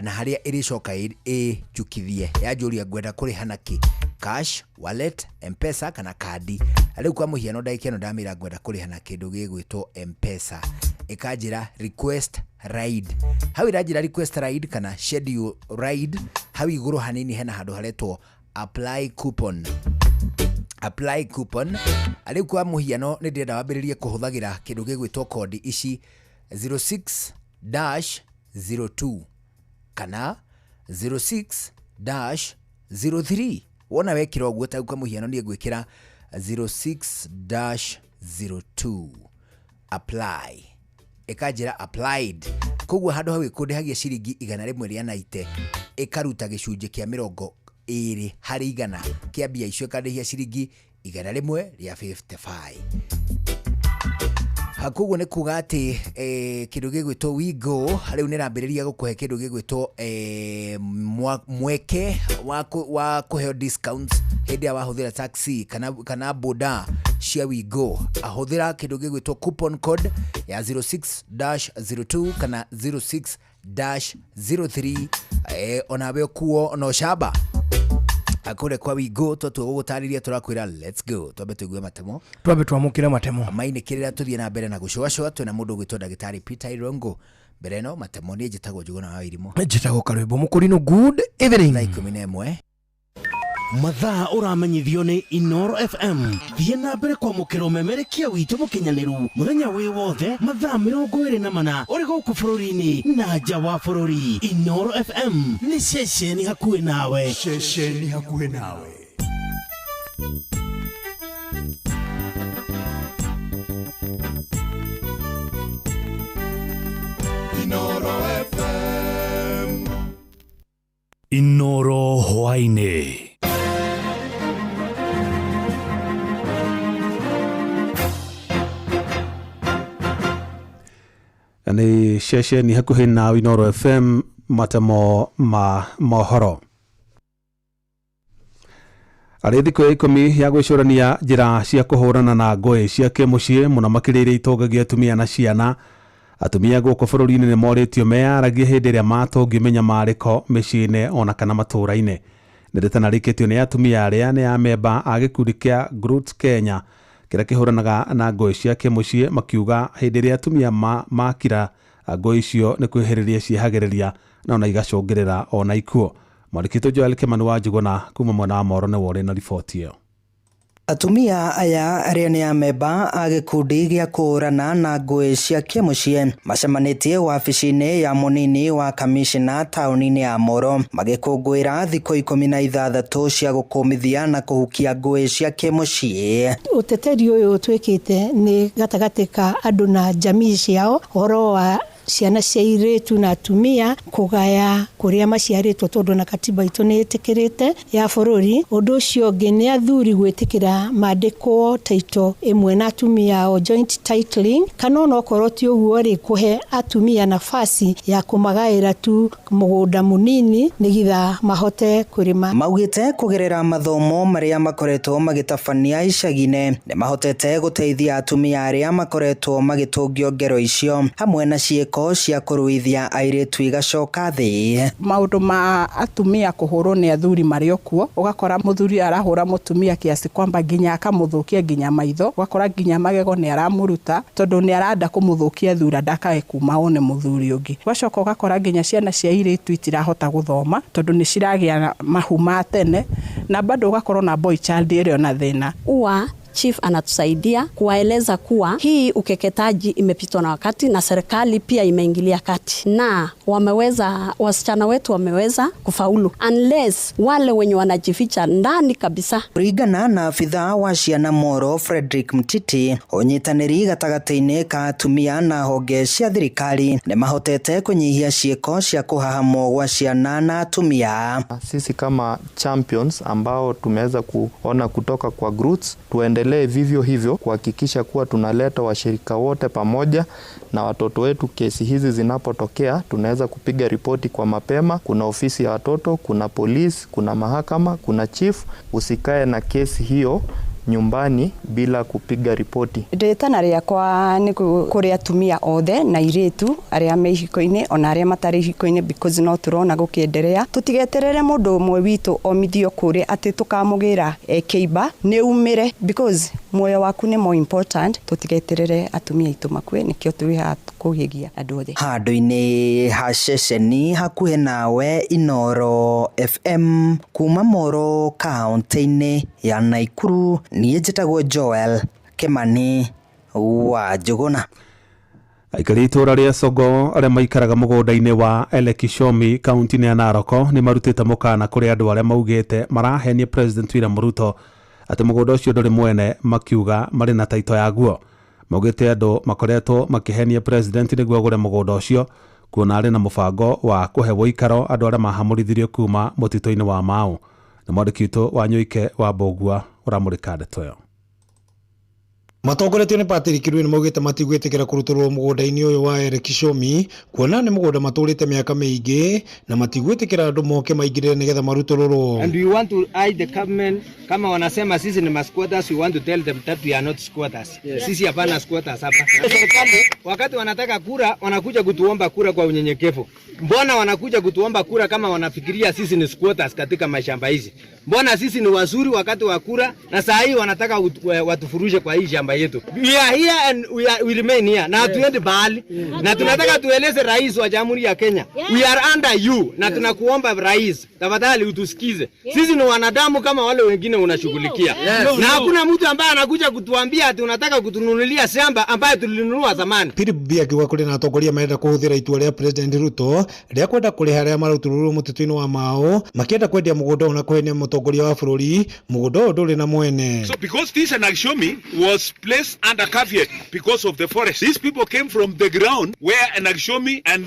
na harĩa ĩrĩcoka ĩnjukithie. Yanjũria ngwenda kũrĩha na kĩ, cash, wallet, M-Pesa kana kandi. Rĩu kwa mũhiano ndagĩka ĩno ndamĩra ngwenda kũrĩha na kĩndũ gĩgwĩtwo M-Pesa, ĩkanjĩra request ride. Hau ĩranjĩra request ride kana schedule ride, hau igũrũ hanini hena handũ haretwo apply coupon. Apply coupon. Rĩu kwa mũhiano nĩ ndĩrenda wambĩrĩrie kũhũthagĩra kĩndũ gĩgwĩtwo kodi ici 06-02 kana 06-03. Wona wekĩra ũguo, ta kwa mũhiano niĩ ngwĩkĩra 06-02 apply, ĩkanjĩra applied. Koguo handũ hau ĩkũndĩhagia ciringi 190, ĩkaruta gĩcunjĩ kĩa 20 harĩ igana kĩa mbia icio, ĩkandĩhia ciringi 155. Koguo nĩ kuga atĩ kĩndũ gĩgwĩtwo Wigo rĩu nĩ rambĩrĩria gũkũhe kĩndũ gĩgwĩtwo mweke wa kũheo discounts hĩndĩ ĩrĩa wahũthĩra taxi kana boda cia Wigo. Ahũthĩra kĩndũ gĩgwĩtwo coupon code ya 06-02 kana 06-03, onawe ũkuo na ũcamba kũrĩa kwa Wigo. Twatua gũgũtarĩria, tũrakwĩra let's go. Twambe tũigue matemo. Twambe twamũkĩre matemo. Mainĩkĩrĩra, tũthiĩ na mbere na gũcũacũa. Twĩna mũndũ ũgwĩtwo ndagĩtarĩ Peter Irongo. Mbere ĩno matemo, niĩ njĩtagwo Njũgũna wa Irimũ. Njĩtagwo Karwĩmbo Mũkũrinũ. Good evening. Thaa 11. Mathaa ũramenyithio nĩ Inoro FM. Thiĩ na mbere kwamũkĩra ũmemerekia witũ mũkinyanĩru mũthenya wĩ wothe, mathaa 24, ũrĩ gũkũ bũrũri-inĩ na nja wa bũrũri. Inoro FM nĩ ceceni hakuhĩ nawe. Ceceni hakuhĩ nawe. Inoro FM. Inoro hwaĩ-inĩ. Nĩ ceceni hakuhĩ na Inoro FM, matemo ma mohoro. Arĩ thikũ ya 10 ya gwĩcũrania njĩra cia kũhũrana na ngũĩ cia kĩmũciĩ, mũno makĩria iria itongagia atumia na ciana, atumia gũkũ bũrũri-inĩ nĩ morĩtio meyaragie hĩndĩ ĩrĩa matũngio mĩnyamarĩko mĩciĩ-inĩ ona kana matũũra-inĩ. Nĩ rĩtanarĩkĩtio nĩ atumia arĩa nĩ amemba a gĩkundi kĩa Groots Kenya kĩrĩa kĩhũranaga na ngũĩ cia kĩmũciĩ, makiuga hĩndĩ ĩrĩa atumia makira ngũĩ icio nĩ kwĩhĩrĩria ciehagĩrĩria na ona igacũngĩrĩra ona ikuũ. Mwandĩki witũ Joel Kimani wa Njũgũna kuma mwena wa Moro nĩwe ũrĩ na riboti ĩyo. Atumia aya arĩa nĩ amemba a gĩkundi gĩa kũhũrana na ngũĩ cia kĩmũciĩ macemanĩtie wabici-inĩ ya mũnini wa kamishna taũni-inĩ ya Moro, magĩkũngũĩra thikũ 16 cia gũkũmithia na kũhukia ngũĩ cia kĩmũciĩ. Ũteteri ũyũ twĩkĩte nĩ gatagatĩ ka andũ na jamii ciao, ũhoro wa ciana cia airĩtu na atumia kũgaya kũrĩa maciarĩtwo, tondũ na katiba itũ nĩ ĩtĩkĩrĩte ya bũrũri. Ũndũ ũcio ũngĩ nĩ athuri gwĩtĩkĩra mandĩkwo title ĩmwe na atumia ao, joint titling, kana onokorwo ti ũguo rĩ, kũhe atumia nafasi ya kũmagaĩra tu mũgũnda mũnini nĩgetha mahote kũrĩma. Maugĩte kũgerera mathomo marĩa makoretwo magĩtabania icagi-inĩ nĩ mahotete gũteithia atumia arĩa makoretwo magĩtũngio ngero icio, hamwe na ciĩko cia kũruithia airĩtu igacoka thĩ. Maũndũ ma atumia kũhũrwo nĩ athuri marĩ o kuo, ũgakora mũthuri arahũra mũtumia kiasi kwamba nginya akamũthũkia nginya maitho, ũgakora nginya magego nĩ aramũruta tondũ nĩ aranda kũmũthũkia thura ndakae kuma one mũthuri ũngĩ. Ũgacoka ũgakora nginya ciana cia airĩtu itirahota gũthoma tondũ nĩ ciragĩa mahu ma tene, na bado ũgakorwo na boy child ĩrĩ ona thĩna. Uwa chief anatusaidia kuwaeleza kuwa hii ukeketaji imepitwa na wakati na serikali pia imeingilia kati na wameweza, wasichana wetu wameweza kufaulu, unless wale wenye wanajificha ndani kabisa. Kũringana na abithaa wa ciana Moro Frederick Mtiti, ũnyitanĩri gatagatĩ-inĩ ka atumia na honge cia thirikari nĩ mahotete kũnyihia ciĩko cia kũhahamwo gwa ciana na atumia. Sisi kama champions ambao tumeweza kuona kutoka kwa groups, tuendelee vivyo hivyo kuhakikisha kuwa tunaleta washirika wote pamoja na watoto wetu. Kesi hizi zinapotokea, tunaweza kupiga ripoti kwa mapema. Kuna ofisi ya watoto, kuna polisi, kuna mahakama, kuna chief. Usikae na kesi hiyo nyumbani bila kupiga ripoti. Rĩtana rĩakwa nĩ kũrĩ atumia othe na airĩtu arĩa me ihiko-inĩ ona arĩa matarĩ ihiko-inĩ, because no tũrona gũkĩenderea. Tũtigeterere mũndũ ũmwe witũ omithio kũrĩa atĩ tũkamũgĩra kĩimba, nĩ umĩre, because muoyo waku nĩ more important. Tũtigeterere atumia aitũ makue, nĩkĩo twĩ haha kũhĩgia andũ othe. Handũ-inĩ ha ceceni hakuhĩ nawe, Inoro FM, kuma Moro kaũntĩ-inĩ ya Naikuru, niĩ njĩtagwo Joel Kimani wa Njũgũna. Aikari itũũra rĩa Sogo arĩa maikaraga mũgũnda-inĩ wa Elekishomi kaunti-inĩ ya Narok nĩ marutĩte mũkana kũrĩ andũ arĩa maugĩte marahenia President William Ruto atĩ mũgũnda ũcio ndũrĩ mwene, makiuga marĩ na taito yaguo. Maugĩte andũ makoretwo makĩhenia President nĩguo agũre mũgũnda ũcio, kuona arĩ na mũbango wa kũhe ũikaro andũ arĩa mahamũrithirio kuma mũtitũ-inĩ wa Mau. Na mwandĩki witũ wa Nyoike wa Mbũgua ũramũrĩka ndeto ĩyo. Matongoretio nĩ Patrick Kirui nĩ maugĩte matigwĩtĩkĩra kũrutũrũrwo mũgũnda-inĩ ũyũ wa Elekishomi kuona nĩ mũgũnda matũrĩte mĩaka mĩingĩ na matigwĩtĩkĩra andũ moke maingĩrĩre nĩgetha marutũrũrwo. And we want to urge the government, kama wanasema sisi ni masquatters, we want to tell them that we are not squatters. Yes. Sisi hapana squatters hapa. Serikali wakati wanataka kura wanakuja kutuomba kura kwa unyenyekevu. Mbona wanakuja kutuomba kura kama wanafikiria sisi ni squatters katika mashamba hizi? Mbona sisi ni wazuri wakati wa kura na saa hii wanataka watufurushe kwa hii shamba yetu. We are here and we remain here. Na hatuendi mahali. Na tunataka tueleze rais wa Jamhuri ya Kenya. We are under you. Na tunakuomba rais, tafadhali utusikize. Sisi ni wanadamu kama wale wengine unashughulikia. Yes. Na hakuna mtu ambaye anakuja kutuambia ati unataka kutununulia shamba ambayo tulinunua zamani. Philip B akiuga kũrĩ na atongoria marenda kũhũthĩra itua rĩa President Ruto rĩa kwenda kũrĩha arĩa marutũrũrwo mũtitũ-inĩ wa Mau makĩenda kwendia mũgũnda ũyũ na kũhenia mũtongoria wa bũrũri mũgũnda ũyũ ndũrĩ na mwene. So because this Enakishomi was placed under caveat because of the forest, these people came from the ground where Enakishomi and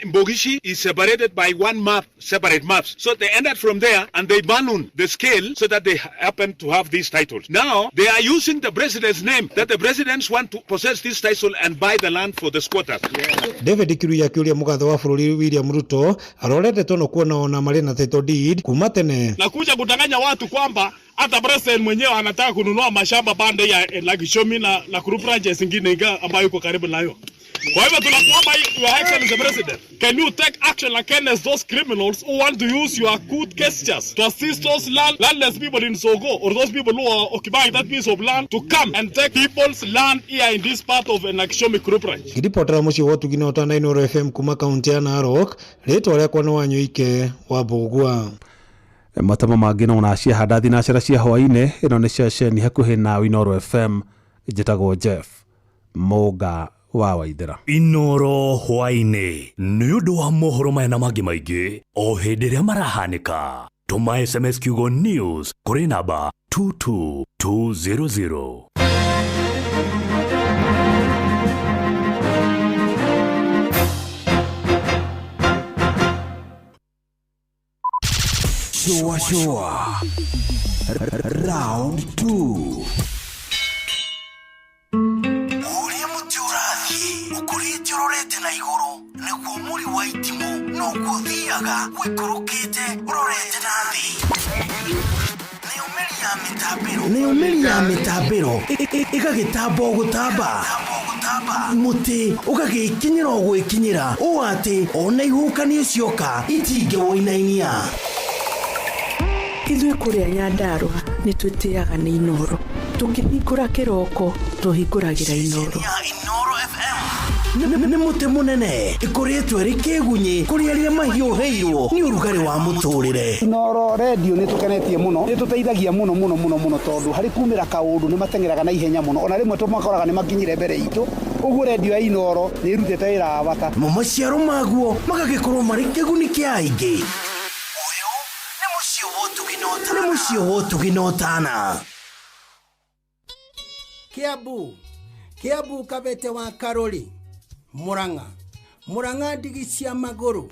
Mbogishi is separated by one map, separate maps. So they ended from there and they ballooned the scale so that they happen to have these titles. Now they are using the president's name, that the presidents want to possess this title and buy the land for the squatters. David Kirui akĩũria mũgathe wa bũrũri William Ruto arorete tono kuona ona marĩ na title deed kuma tene. Na kuja kudanganya watu kwamba hata president mwenyewe anataka kununua mashamba pande ya Elakishomi na group ranches ingine ambayo iko karibu nayo. Kwa hivyo tunakuomba, Your Excellency President, can you take action against those criminals who want to use your good gestures to assist those landless people in Sogo or those people who are occupying that piece of land to come and take people's land here in this part of Elakishomi group ranch. Ngĩribotera mũciĩ wa ũtugi na ũtana Inooro FM kuma kaunti ya Narok, rĩtwa rĩakwa nĩ Wanyũike wa Mbũgua. Matamo mangĩ no na ciahanda thinacera cia hwaĩ-inĩ ĩno nĩ ceceni hakuhĩ na Inooro FM njĩtagwo Jeff Mũnga wa Waithera. Inooro hwaĩ-inĩ nĩ ũndũ wa mohoro maya na mangĩ maingĩ o hĩndĩ ĩrĩa marahanĩka. Tũma SMS kiugo news kũrĩ namba 22200. Shua shua round 2. Ũrĩa mũtĩ ũrathiĩ ũkũrĩte ũrorete na igũrũ nĩguo mũri wa itimũ noguo ũthiaga ũikũrũkĩte ũrorete na thĩ. Nayo mĩri ya mĩtambĩro ĩgagĩtamba o gũtamba, mũtĩ ũgagĩkinyĩra o gwĩkinyĩra ũũ atĩ ona ihuhũkanio cioka itingĩwũinainia. Ithuĩ kũrĩa Nyandarũa nĩ twĩtĩaga nĩ Inooro. Tũkĩhingũra kĩroko tũhingũragĩra Inooro. Nĩ mũtĩ mũnene ĩkũrĩtwo ĩrĩ kĩgunyĩ kũrĩ arĩa mahiũhĩirwo nĩ ũrugarĩ wa mũtũrĩre. Inooro redio nĩ tũkenetie mũno, nĩ tũteithagia mũno mũno mũno mũno tondũ harĩ kumĩra kaũndũ nĩ mateng'eraga na ihenya mũno, ona rĩmwe tũmakoraga nĩ makinyire mbere itũ. Ũguo redio ya Inooro nĩ ĩrutĩte wĩra wa bata. Mo maciaro maguo magagĩkorwo marĩ kĩguni kĩa aingĩ. Nĩ mũciĩ wa ũtugi na ũtana. Kiambu, Kiambu Kabete wa Karori, Murang'a, Murang'a ndigi cia magũrũ,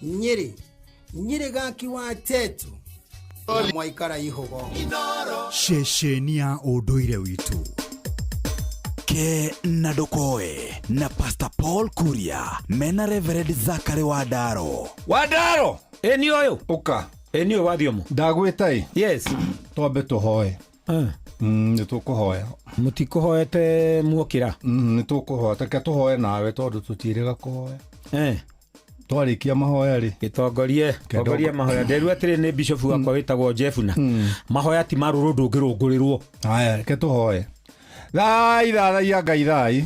Nyĩrĩ, Nyĩrĩ gaki wa Tetu, mwaikara ihogo. Ceceni ya ũndũire witũ ke na ndũkoe na Pastor Paul Kuria mena Reverend Zachary Wandaro. Wandaro ĩni ũyũ ũka ĩni ũyũ wathiomo ndagwĩta ĩ. Yes, twambe tũhoe. Nĩ tũkũhoya. Mũtikũhoete muokĩra? Nĩ tũkũhoya, reke tũhoe nawe tondũ tũtiĩrĩga kũhoya. Twarĩkia mahoya rĩ, gĩtongorie tongorie mahoya. Nderu atĩrĩ nĩ bishop wakwa wĩtagwo Jefuna. Mahoya ti marũrũ ndũngĩrũngũrĩrwo. Haya, reke tũhoe. Thai thathaiya Ngai thai,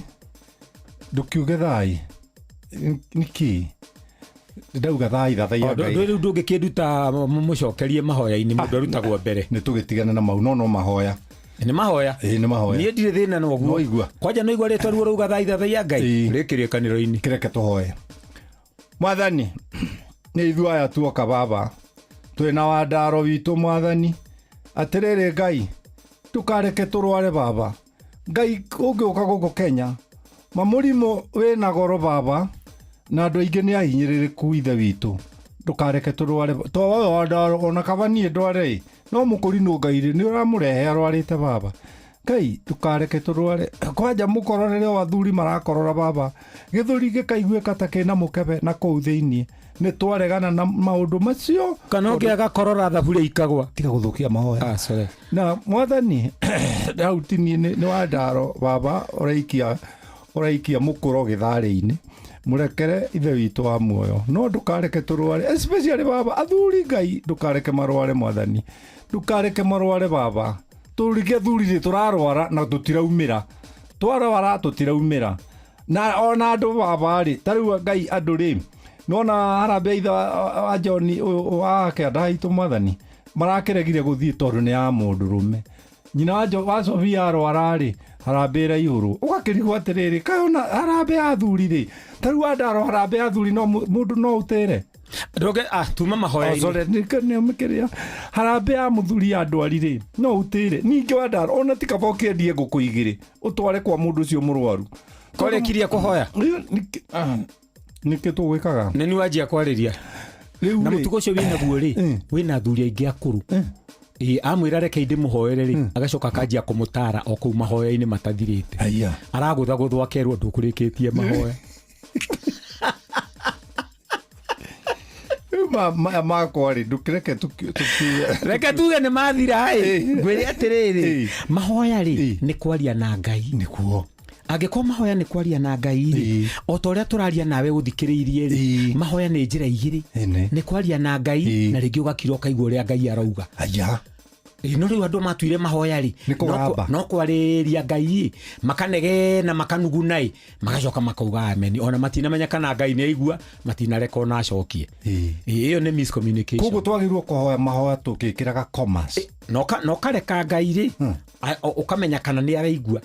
ndũkiuge thai nĩkĩ ndauga thai thathaiya Ngai. Rĩu ndũngĩkĩnduta mũcokerie mahoya-inĩ, mũndũ arutagwo mbere. Nĩ tũgĩtigane na mau no mahoya. Nĩ mahoya. Ĩĩ nĩ mahoya. Niĩ ndirĩ thĩna na ũguo. Noigua. Kwanja noigua rĩtwa ruo rauga thai thathaiya Ngai rĩ kĩrĩkanĩro-inĩ. Kĩreke tũhoe. Mwathani, nĩ ithuĩ aya tuoka baba, twĩna wandaro witũ mwathani. Atĩrĩrĩ Ngai, ndũkareke tũrware baba. Ngai ũngĩũka gũkũ Kenya, mamũrimũ wĩna goro baba, na andũ aingĩ nĩ ahinyĩrĩrĩku ithe witũ. Ndũkareke tũrware to ũyũ wandaro ona kaba niĩ ndware ĩ, no mũkũrinũ Ngai rĩ nĩ ũramũrehe arwarĩte baba. Ngai ndũkareke tũrware. Kwanja mũkororere o athuri marakorora baba, gĩthũri gĩkaiguĩka ta kĩna mũkebe na kũu thĩinĩ. Nĩ twaregana na maũndũ macio. Kana ũngĩ agakorora thaburia ikagwa. Tiga gũthũkia mahoya. Ah, sorry. Na mwathani hau ti niĩ, nĩ Wandaro baba ũraikia ũraikia mũkũro gĩtharĩ-inĩ. Mũrekere ithe witũ wa muoyo, no ndũkareke tũrware, especially baba athuri. Ngai ndũkareke marware, mwathani ndũkareke marware baba. Tũrige athuri rĩ tũrarwara na tũtiraumĩra, twarwara tũtiraumĩra na ona andũ baba rĩ, ta rĩu Ngai andũ rĩ nona harambee ithe wa John ũyũ wa kĩanda haitũ mwathani marakĩregire gũthiĩ tondũ nĩ ya mũndũrũme. Nyina wa wa Sofia arwara rĩ, harambee ĩraihũrwo, ũgakĩrigwo atĩrĩrĩ, kaĩ ona harambee ya athuri rĩ, ta rĩu Wandaro harambee ya athuri no mũndũ no ũtĩre. Ndũge ah tuma mahoya. Oh, sorry, nĩ harambee ya mũthuri ya ndwari rĩ no ũtĩre. Ningĩ Wandaro ona ti kaba ũkĩendie ngũkũ igĩrĩ ũtware kwa mũndũ ũcio mũrwaru. Kwarĩkirie kũhoya? Nĩkĩ tũgwĩkaga? Nĩ ni wanjia kwarĩria. Rĩu Na rĩ- mũtugo ũcio wĩnaguo rĩ, wĩna athuri aingĩ akũrũ. Ĩ, amwĩra reke ndĩmũhoere rĩ, agacoka akanjia kũmũtara o kũu mahoya-inĩ matathirĩte. Aragũthagũthwo akerwo ndũkũrĩkĩtie mahoya. Rĩu maya makwa rĩ, ndũkĩreke Reke tuge nĩ mathira ĩ, ngwĩre atĩrĩrĩ, mahoya rĩ nĩ kwaria na Ngai. Nĩkuo. Angĩkorwo mahoya nĩ kwaria na Ngai rĩ, o ta ũrĩa tũraria nawe ũthikĩrĩirie rĩ, mahoya nĩ njĩra igĩrĩ, nĩ kwaria na Ngai na rĩngĩ ũgakira ũkaigua ũrĩa Ngai arauga. Ĩ, no rĩu andũ matuire mahoya rĩ Nĩ kũgamba. no kwarĩria Ngai ĩ, makanegena makanuguna ĩ, magacoka makauga ameni, ona matinamenya kana Ngai nĩ aigua, matinareka ona acokie. Ĩ, ĩyo nĩ miscommunication. Koguo twagĩrĩirwo kũhoya mahoya tũgĩkĩraga commas. Na ũkareka Ngai rĩ, ũkamenya kana nĩ araigua.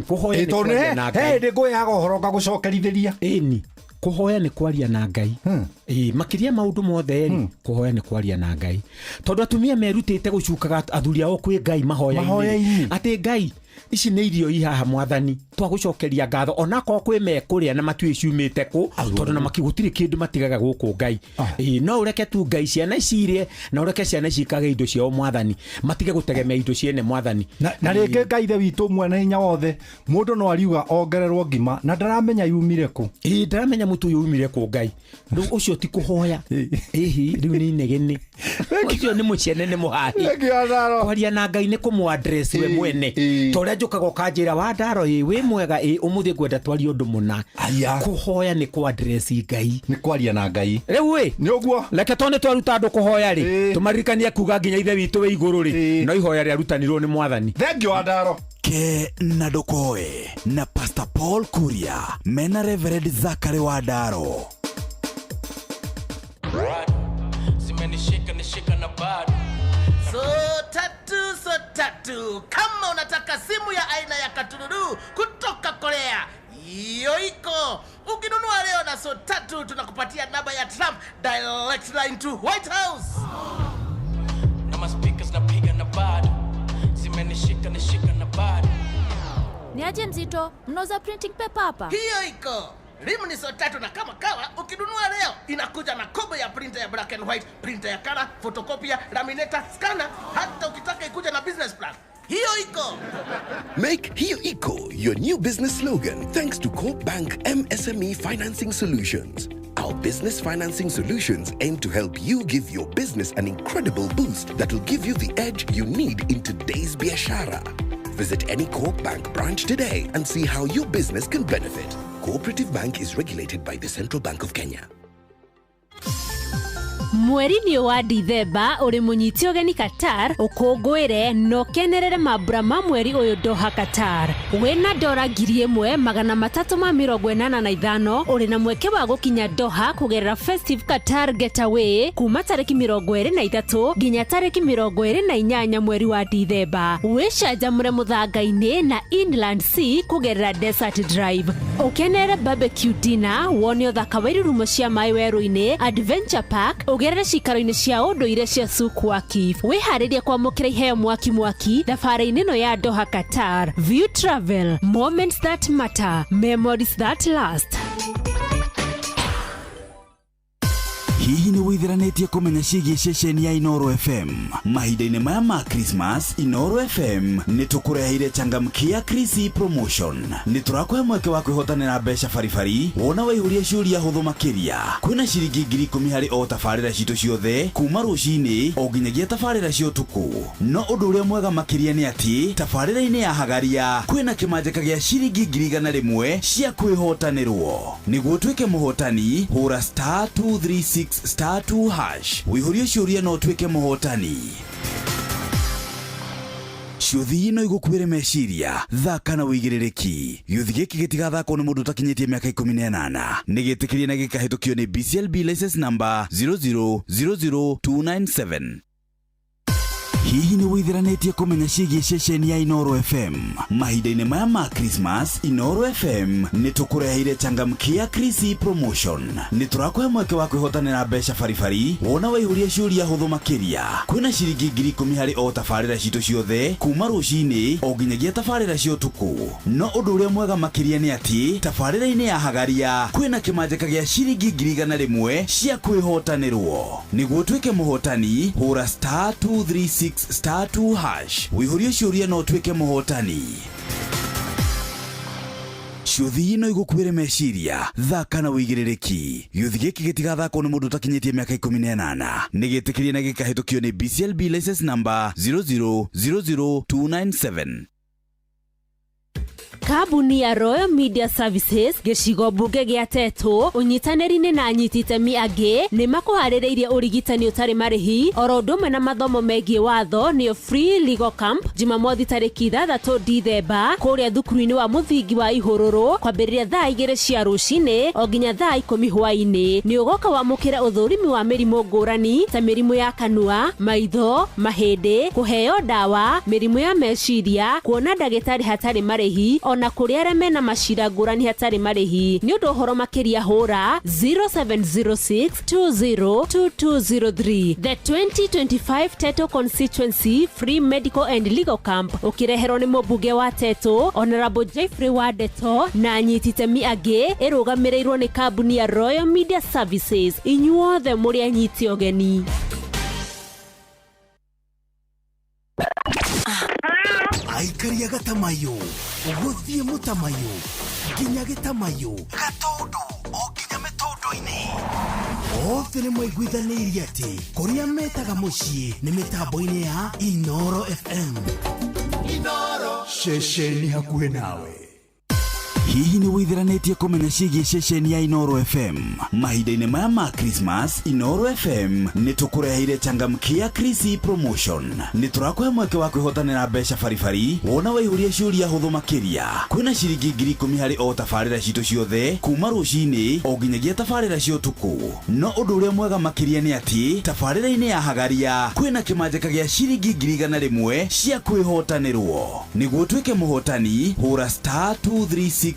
Kũhoya Ĩ, nĩ tondũ kwaria na he Ngai. hĩndĩ ngũheaga ũhoro ngagũcokerithĩria. Ĩni, kũhoya nĩ kwaria na Ngai. Ĩ, makĩria maũndũ mothe rĩ, kũhoya nĩ kwaria na Ngai, tondũ atumia merutĩte gũcukaga athuri ao kwĩ Ngai mahoya-inĩ, Mahoya-inĩ. atĩ Ngai ici nĩ irio i haha mwathani, twagũcokeria ngatho onakorwo kwĩ mekũrĩa na matiũĩ ciumĩte kũ, tondũ na gũtirĩ kĩndũ matigaga gũkũ Ngai. Ĩ, no ũreke tu Ngai ciana ici irie, na ũreke ciana ici ikage indo ciao mwathani, matige gũtegemea indo ciene mwathani. Na rĩngĩ Ngai ithe witũ mwene hinya wothe, mũndũ no ariuga ongererwo ngima na ndaramenya yumire kũ. Ĩ, ndaramenya mũtu ũyũ umire kũ Ngai. Rĩu ũcio ti kũhoya. Ĩhi, rĩu nĩ inegene. Ũcio nĩ mũcene, nĩ mũhahi. Kwaria na Ngai nĩ kũmũ address we mwene, ta ũrĩa njũkaga ũkanjĩra Wandaro, ĩ wĩ mwega, ĩ ũmũthĩ ngwenda twarie ũndũ mũna. Kũhoya nĩ kũ address Ngai, nĩ kwaria na Ngai. Rĩu ĩ nĩ ũguo, reke tondũ nĩ twaruta andũ kũhoya rĩ, tũmaririkanie kuga nginya ithe witũ wĩ igũrũ rĩ, no ihoya rĩarutanirwo nĩ mwathani. Thank you Wandaro. Ke na Ndokoe na Pastor Paul Kuria mena Reverend Zachary Wandaro. Zimenishika nishika na bado. So tatu, so tatu. Kama unataka simu ya aina ya katululu kutoka Korea, hiyo iko. Ukinunua leo na so tatu, tunakupatia namba ya Trump direct line to White House. Na maspeakers napiga na bado. Zimenishika nishika na bado. Ni aje mzito, mnauza printing paper hapa? Hiyo iko. Rimu ni so tatu, na kama kawa ukinunua leo inakuja na kobo ya printer ya black and white, printer ya color, photocopier, laminator, scanner, hata ukitaka ikuja na business plan. Hiyo iko. Make Hiyo Iko your new business slogan thanks to Coop Bank MSME Financing Solutions. Our business financing solutions aim to help you give your business an incredible boost that will give you the edge you need in today's biashara. Visit any Coop Bank branch today and see how your business can benefit. Cooperative Bank is regulated by the Central Bank of Kenya. Mweri-inĩ wa Dithemba ũrĩ mũnyite ũgeni Qatar, ũkũngũĩre na ũkenerere mambura ma mweri ũyũ Doha Qatar. Wĩna dora 1385 ũrĩ na mweke wa gũkinya Doha kũgerera Festive Qatar Getaway kuma tarĩki 23 nginya tarĩki 28 mweri wa Dithemba. Wĩcanjamũre mũthanga-inĩ na Inland Sea kũgerera Desert Drive, ũkenere barbecue dinner, wone ũthaka wa irurumo cia maĩ werũ-inĩ, Adventure Park, ũgerere cikaro-inĩ cia ũndũire cia Souk Waqif. Wĩharĩrie kwamũkĩra iheo mwaki mwaki thabarĩ-inĩ ĩno ya Doha Qatar. View Travel, moments that matter, memories that last. Hihi nĩ wĩtheranĩtie kũmenya ciĩgiĩ ceceni ya Inoro FM? Mahinda-inĩ maya ma Christmas, Inoro FM nĩ tũkũreheire changamkia Krisi promotion. Nĩ tũrakũhe mweke wa kwĩhotanĩra mbeca baribari wona waihũria ciũria hũthũ makĩria. Kwĩna ciringi 10,000 harĩ o tabarĩra citũ ciothe kuma rũcinĩ o nginyagia tabarĩra cia ũtukũ. No ũndũ ũrĩa mwega makĩria nĩ atĩ tabarĩra-inĩ ya Hagaria kwĩna kĩmanjĩka gĩa ciringi 100,000 cia kwĩhotanĩrwo. Nĩguo ũtuĩke mũhotani, hũra *236*2# wĩihũrie ciũria na ũtuĩke mũhotani. Ciũthi no igũkuĩre meciria, thaka na wĩigĩrĩrĩki. Gĩũthi gĩkĩ gĩtigathakwo nĩ mũndũ ũtakinyĩtie mĩaka 18. Nĩ gĩtĩkĩrie na gĩkahĩtũkio nĩ BCLB license number 0000297. Hihi nĩ wĩtheranĩtie kũmenya ciĩgiĩ ceceni ya Inoro FM? Mahinda-inĩ maya ma Christmas, Inoro FM nĩ tũkũreheire changamkia Krisi promotion. Nĩ tũrakũhe mweke wa kwĩhotanĩra mbeca baribari wona waihũria ciũria hũthũ makĩria. Kwĩna ciringi 10,000 harĩ o tabarĩra citũ ciothe kuma rũcinĩ o nginyagia tabarĩra cia ũtukũ. No ũndũ ũrĩa mwega makĩria nĩ atĩ tabarĩra-inĩ ya Hagaria kwĩna kĩmanjĩka gĩa ciringi 100,000 cia kwĩhotanĩrwo. Nĩguo ũtuĩke mũhotani, hũra *236*2# wĩihũrie ciũria na ũtuĩke mũhotani. Ciũthi no igũkuĩre meciria, thaka na wĩigĩrĩrĩki. Gĩũthi gĩkĩ gĩtigathakwo nĩ mũndũ ũtakinyĩtie mĩaka 18. Nĩ gĩtĩkĩrie na gĩkahĩtũkio nĩ BCLB license number 0000297. Kambuni ya Royal Media Services gĩcigo mbunge gĩa Tetũ ũnyitanĩri-inĩ na anyiti itemi angĩ nĩ makũharĩrĩirie ũrigitani ũtarĩ marĩhi oro ũndũ ũmwe na mathomo megiĩ watho nĩyo Free Legal Camp Jumamothi tarĩki 6 Dithemba kũrĩa thukuru-inĩ wa mũthingi wa Ihũrũrũ kwambĩrĩria thaa 2 cia rũcinĩ o nginya thaa 10 hwaĩ-inĩ. Nĩ ũgoka wamũkĩre ũthũrimi wa mĩrimũ ngũrani ta mĩrimũ ya kanua, maitho, mahĩndĩ, kũheo ndawa, mĩrimũ ya meciria, kuona ndagĩtarĩ hatarĩ marĩhi ona kũrĩa arĩa mena macira ngũrani hatarĩ marĩhi. Nĩ ũndũ ũhoro makĩria hũra 0706202203. The 2025 Teto Constituency Free Medical and Legal Camp ũkĩreherwo nĩ mũmbunge wa Teto Honorable Jeffrey Wadeto na anyiti itemi angĩ, ĩrũgamĩrĩirwo nĩ kambuni ya Royal Media Services. Inyuothe mũrĩ anyiti ũgeni. Aikaria gatamayo gũthiĩ mũtamayo nginya gĩtamayo gatũndũ o nginya mĩtũndũ-inĩ. Othe nĩ maiguithanĩirie atĩ kũrĩa metaga mũciĩ nĩ mĩtambo-inĩ ya Inoro FM. Inoro ceceni hakuhĩ nawe. Hihi nĩ wĩtheranĩtie kũmenya ciĩgiĩ ceceni ya Inoro FM? Mahinda-inĩ maya ma Christmas, Inoro FM nĩ tũkũreheire changamkia Krisi promotion. Nĩ tũrakũhe mweke wa kwĩhotanĩra mbeca baribari wona waihũria ciũria hũthũ makĩria. Kwĩna ciringi 10,000 harĩ o tabarĩra citũ ciothe kuma rũcinĩ o nginyagia tabarĩra cia ũtukũ. No ũndũ ũrĩa mwega makĩria nĩ atĩ tabarĩra-inĩ ya Hagaria kwĩna kĩmanjĩka gĩa ciringi 100,000 cia kwĩhotanĩrwo. Nĩguo ũtuĩke mũhotani, hũra *236*2#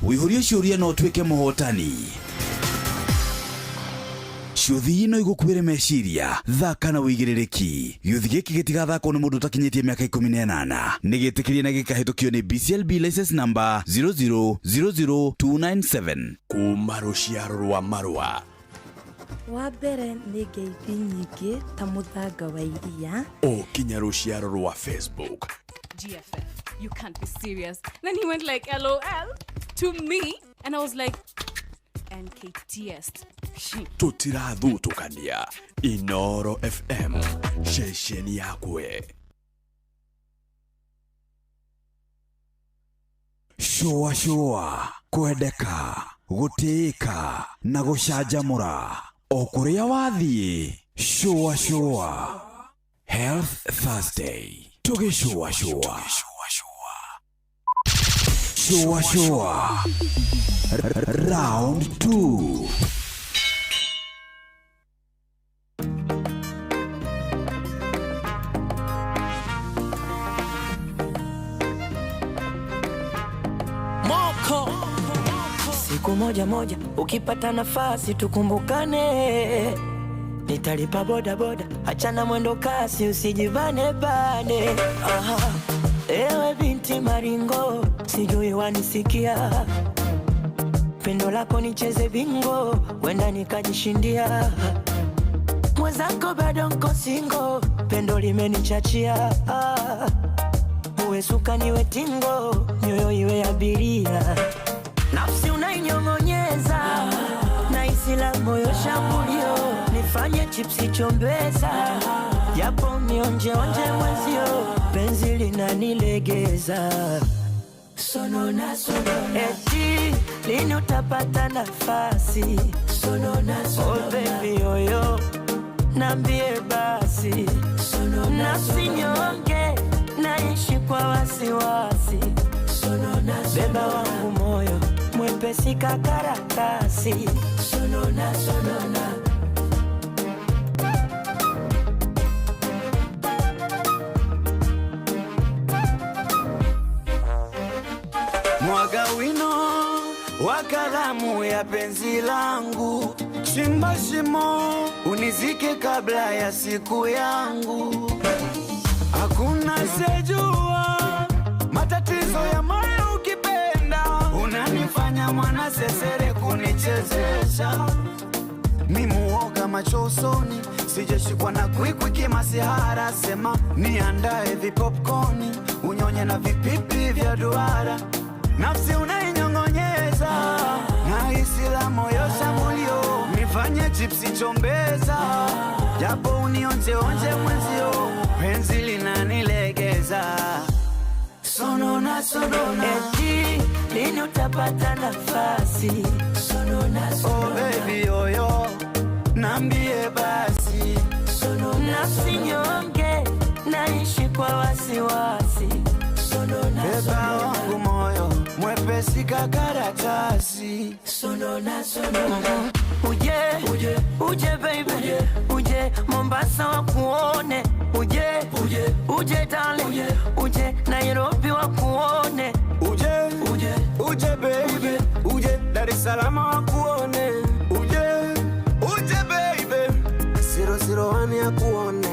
wĩihũrie ciũria na ũtuĩke mũhotani. Ciũthi no igũkuĩre meciria, thaka na wĩigĩrĩrĩki. Gĩũthi gĩkĩ gĩtigathakwo nĩ mũndũ ũtakinyĩtie mĩaka 18. Nĩ gĩtĩkĩrie na gĩkahĩtũkio nĩ BCLB license number 0000297. Kuma rũciaro rwa marũa wa mbere nĩ ngeithi nyingĩ ta mũthanga wa iria o kinya rũciaro rwa Facebook. GFF, you can't be serious. Then he went like LOL to me, and I was like, NKTS. Tũtirathutũkania. Inoro FM, ceceni yakwe. Shũa shũa, kwendeka, gũtĩĩka na gũcanjamũra o kũrĩa wathiĩ. Shũa shũa. Health Thursday. Tũgĩcũa shũa. Shũa shũa. Round 2. Moko. Siku moja moja ukipata nafasi tukumbukane, nitalipa boda boda, achana mwendo kasi usijibane bane. Aha. Ewe binti maringo, sijui wanisikia, Pendo lako nicheze bingo, wenda nikajishindia. Mwenzako bado nko single, pendo limenichachia. Uwe suka niwe tingo, nyoyo iwe abiria. Nafsi unainyong'onyeza, na isila moyo shambulio. Nifanye chipsi chombeza, japo nionje onje mwenzio. Penzi linanilegeza. Sonona, sonona. Eti, lini utapata nafasi? Sonona, sonona. Oh baby, oyo, nambie basi. Sonona, nafsi nyonge, naishi kwa wasiwasi. Sonona, sonona. Beba wangu moyo, mwepesi kakaratasi. Sonona, sonona. Mwaga wino wa kalamu ya penzi langu, chimba shimo unizike kabla ya siku yangu. Hakuna sejua matatizo ya moyo ukipenda, unanifanya mwana sesere kunichezesha. Mimuoga macho usoni, sijashikwa na kwikwi kimasihara. Sema niandae vipopcorni, unyonye na vipipi vya duara. Nafsi unainyong'onyeza, na isila moyo shambulio. Nifanye chipsi chombeza, japo unionje onje mwenzio. Penzi linanilegeza. Sonona, sonona. Eti, lini utapata nafasi? Sonona, sonona. Oh baby, oyo, nambie basi. Sonona, nafsi nyonge, naishi kwa wasiwasi. Sonona, beba wangu moyo, mwepesi kakaratasi. Sonona, sonona. Uje, uje, uje baby, uje, uje Mombasa wakuone. Uje, uje, uje darling, uje, uje Nairobi wakuone. Uje, uje, uje baby, uje Dar es Salaam wakuone. Uje, uje baby, 001 yakuone.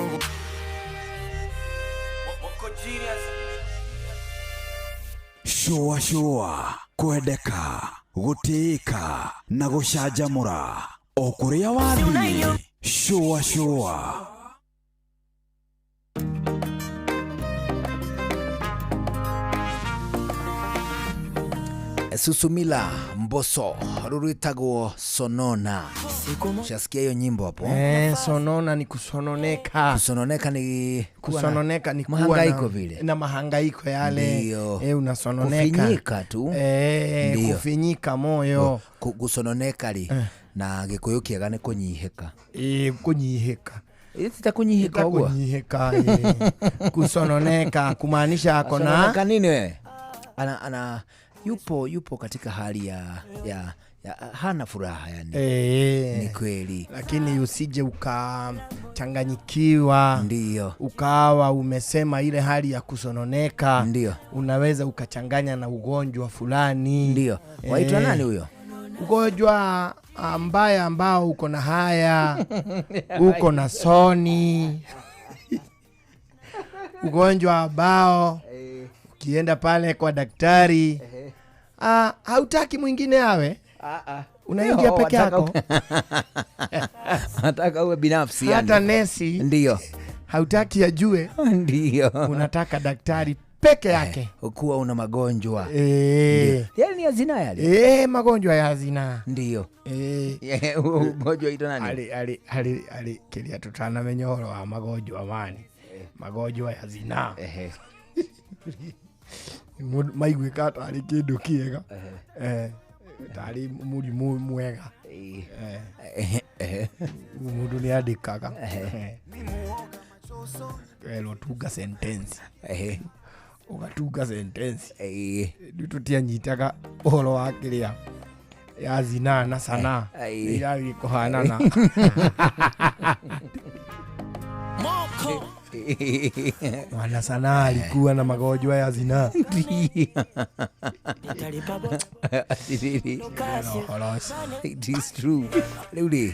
Shua shua, kwendeka, gutĩĩka na gũcanjamũra o kũrĩa wathiĩ. Shua shua. Susumila Mbosso rurwitagwo Sonona. Ushasikia hiyo nyimbo hapo? Sonona ni kusononeka. Kusononeka ni kusononeka ni kuwa mahangaiko vile. Na mahangaiko yale. Unasononeka. Kufinyika tu. Kufinyika moyo. Kusononeka li na Gikuyu kiega ni kunyihika. Kunyihika. Ita kunyihika uguo. Kunyihika. Kusononeka kumaanisha akona. Sononeka nini wewe? Ana yupo katika hali ya hana furaha yani. Ni kweli. Lakini usije ukachanganyikiwa. Ndio. Ukawa umesema ile hali ya kusononeka. Ndio. Unaweza ukachanganya na ugonjwa fulani. Ndio. Waitwa nani huyo? Ugonjwa ambaye ambao uko na haya, uko na soni. Ugonjwa ambao ukienda pale kwa daktari hautaki mwingine awe. Unaingia peke yako. Nataka uwe binafsi yani. Hata nesi. Ndio. Hautaki ajue. Ndio. Unataka daktari peke yake. Kuwa una magonjwa. Yale ni ya zinaa yale. Magonjwa ya zinaa. Ndio. Ugonjwa ito nani? Ali kilia tutana menyoro wa magonjwa mani. Magonjwa ya zinaa. Maiguĩka tarĩ kĩndũ kĩega, tarĩ mũrimũ mwega. Mũndũ nĩ andĩkaga kerwo tunga sentence, ũgatunga sentence. Rĩu tũtianyitaga ũhoro wa kĩrĩa ya zinaa na sanaa irathiĩ kũhanana. Mwana sanaa alikuwa na magonjwa ya zinaa. It is true. Rĩu rĩ,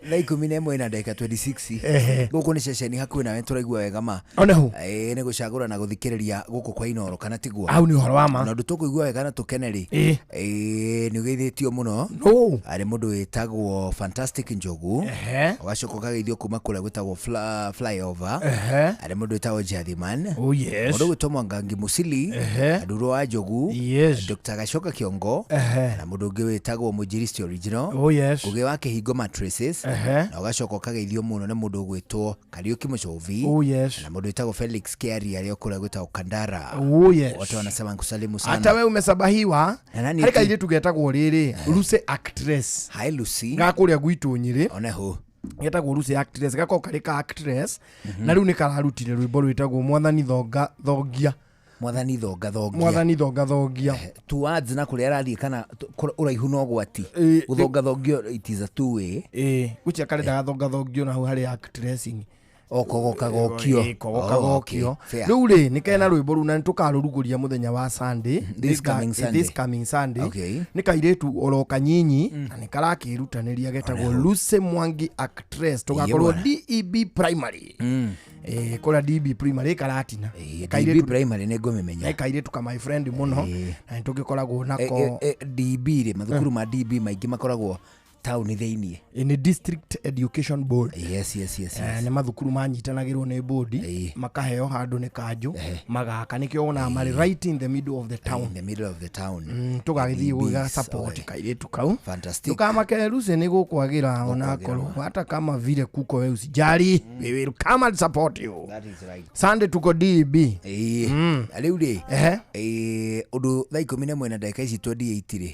Thaa 11 na ndagĩka 26. Ehe. Gũkũ nĩ ceceni hakuhĩ nawe tũraigua wega ma. Onehu. Ĩĩ nĩ gũcagũra na gũthikĩrĩria gũkũ kwa Inoro kana tiguo? Hau nĩ ũhoro wa ma. Na ũndũ tũkũigua wega na tũkene rĩ. Ĩĩ. Ĩĩ nĩ ũgeithĩtio mũno. No. Arĩ mũndũ wĩtagwo Fantastic Njogu. Ehe. Ũgacoka ũkageithio kuma kũrĩa gwĩtagwo Flyover. Ehe. Arĩ mũndũ wĩtagwo Jathiman. Oh, yes. Mũndũ ũgwĩtwo Mwangangi Musili. Ehe. Nduro wa Njogu. Yes. Dr. Gacoka Kiongo. Ehe. Na mũndũ ũngĩ wĩtagwo Mũnjiristi Original. Oh, yes. Ngũgĩ wa Kĩhingo Mattresses. Ehe. Na ũgacoka ũkageithio mũno nĩ mũndũ ũgwĩtwo Kariuki Mũcovi. Oh, yes. Na mũndũ wĩtagwo Felix Kiaria arĩa kũrĩa gwĩtagwo Kandara. Oh, yes. Wote wanasema nkusalimu sana. Hata we umesabahiwa. Na nani Harĩ ti- kairĩtu getagwo rĩrĩ Lucy actress. Hi Lucy. Ga kũrĩa gwitũ Nyĩrĩ. Onehu. Getagwo Lucy actress gakoragwo karĩ ka actress na rĩu nĩ kararutire rwĩmbo rwĩtagwo Mwathani thonga thongia. Mwathani thonga thongia. Mwathani thonga thongia. Two words na kũrĩa arathiĩ kana ũraihu na ũgwati. Gũthonga thongio it is a two way. Ĩĩ gwĩcia karenda gathonga thongio na hau harĩ actressing. O kogoka gokio. Ĩĩ, kogoka Oh, okay. gokio. Fair. Rĩu rĩ nĩ kena rwĩmbo rũu na nĩ tũkarũrugũria mũthenya wa Sunday. This coming Sunday. This coming Sunday. Okay. Nĩ kairĩtu oro kanyinyi na nĩ karakĩrutanĩria getagwo Lucy Mwangi actress tũgakorwo bwana. DEB Primary. Ĩĩ kũrĩa DEB Primary Karatina. DB Primary nĩ ngũmĩmenya. Nĩ kairĩtu ka my friend mũno na nĩ tũgĩkoragwo nako. DB rĩ mathukuru ma DB maingĩ makoragwo taũni thĩiniĩ. Nĩ District Education Board. Yes, yes, yes, yes. Nĩ mathukuru manyitanagĩrwo nĩ bodi makaheo handũ nĩ kanjũ magaka nĩkĩo wonaga marĩ right in the middle of the town. In the middle of the town. Tũgagĩthiĩ DBs, gũgĩga support okay. kairĩtu kau. Fantastic. Ndũkamake Lucy nĩ gũkwagĩra onakorwo hata kama vile kuko we usijali, we will come and support you. That is right. Sunday tuko DEB. Ĩĩ. Na rĩu rĩ Ehe. ĩĩ, ũndũ thaa 11 na ndagĩka ici 28 rĩ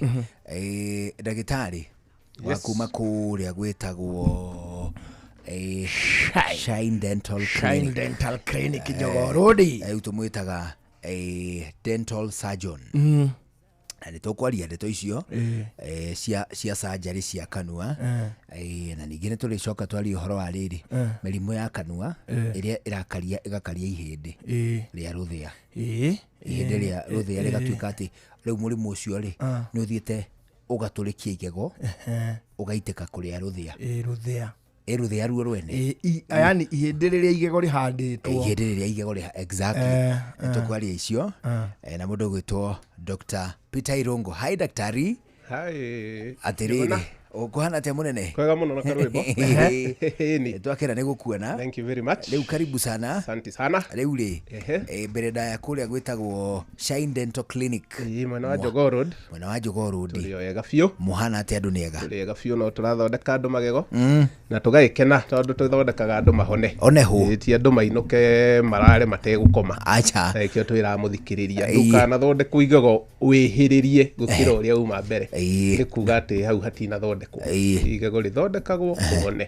ĩĩ, ndagĩtarĩ wa Yes. kuma kũrĩa gwĩtagwo Shine Dental Shine Clinic. Dental Clinic Jogoo Road. Rĩu tũmwĩtaga dental surgeon. Na nĩ tũkwaria ndeto icio cia surgery cia kanua. Na ningĩ nĩ tũrĩcoka twarie ũhoro wa rĩrĩ mĩrimũ ya kanua ĩrĩa ĩrakaria ĩgakaria ihĩndĩ rĩa rũthĩa. Ihĩndĩ rĩa rũthĩa rĩgatuĩka atĩ rĩu mũrimũ ũcio rĩ nĩ ũthiĩte ũgatũrĩkia igego ũgaitĩka kũrĩa rũthĩa. Ĩĩ rũthĩa. Ĩ rũthĩa ruo rwene. Yani ihĩndĩ rĩrĩa igego rĩhandĩtwo. Ihĩndĩ rĩrĩa igego rĩa exactly. Nĩ tũkwaria icio na mũndũ ũgwĩtwo Dr. Peter Irungu. Hi daktari. Hi. Atĩrĩrĩ ũkũhana atĩa mũnene? Kwega mũno na karwĩmbo. Twakena nĩ gũkuona. Thank you very much. Rĩu karibu sana. Asante sana. Rĩu rĩ mbere ndaya kũrĩa gwĩtagwo Shine Dental Clinic. Mwena wa Jogoo Road. Mwena wa Jogoo Road. Tũrĩ o ega biũ. Mũhana atĩa andũ nĩ ega? Tũrĩ ega biũ no tũrathondeka andũ magego na tũgagĩkena tondũ tũthondekaga andũ mahone. Onehu. Ĩĩ, ti andũ mainũke marare mategũkoma. Acha. Na nĩkĩo twĩraga mũthikĩrĩria Ĩĩ. ndũkanathondekwo igego wĩhĩrĩrie gũkĩra ũrĩa uma mbere. Nĩ kuga atĩ hau hatinathondekwo. Igego rĩthondekagwo ũhone.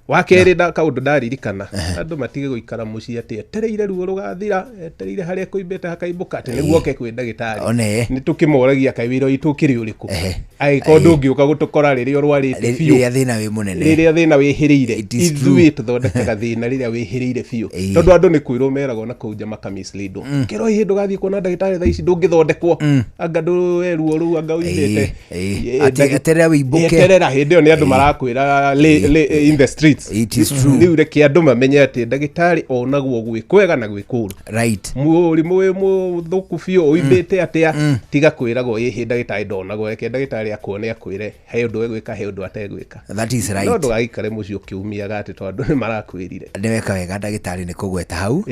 Wa kerĩ kaũndũ ndaririkana andũ matige gũikara mũciĩ atĩ etereire ruo rũgathira etereire harĩa kũimbĩte hakaimbũka atĩ nĩguo oke kwĩ ndagĩtarĩ. One. Nĩ tũkĩmoragia kaĩ wĩra witũ ũkĩrĩ ũrĩkũ angĩkorwo ndũngĩũka gũtũkora rĩrĩa ũrwarĩte biũ Rĩrĩa thĩna wĩ mũnene. rĩrĩa thĩna wĩhĩrĩire is ithuĩ tũthondekaga thĩna rĩrĩa wĩhĩrĩire biũ tondũ andũ nĩ kwĩrwo meragwo na kũu nja makamisleadwo kĩrwo ĩhĩ ndũgathiĩ kuona ndagĩtarĩ thaa ici ndũngĩthondekwo anga ndũwe ruo rũu anga ũimbĩte Atĩ eterera wĩimbũke. eterera hĩndĩ ĩyo nĩ andũ marakwĩra in the streets. It is true. Rĩu reke andũ mamenye atĩ ndagĩtarĩ onagwo gwĩ kwega na gwĩ kũũru. Right. Mũrimũ wĩ mũthũku biũ ũimbĩte atĩa tiga kwĩragwo ĩhĩ ndagĩtarĩ ndonagwo reke ndagĩtarĩ akuone akwĩre he ũndũ egwĩka he ũndũ ategwĩka. That is right. No ndũgaikare mũciĩ ũkĩumiaga atĩ tondũ nĩ marakwĩrire. Nĩ weka wega ndagĩtarĩ nĩ kũgweta hau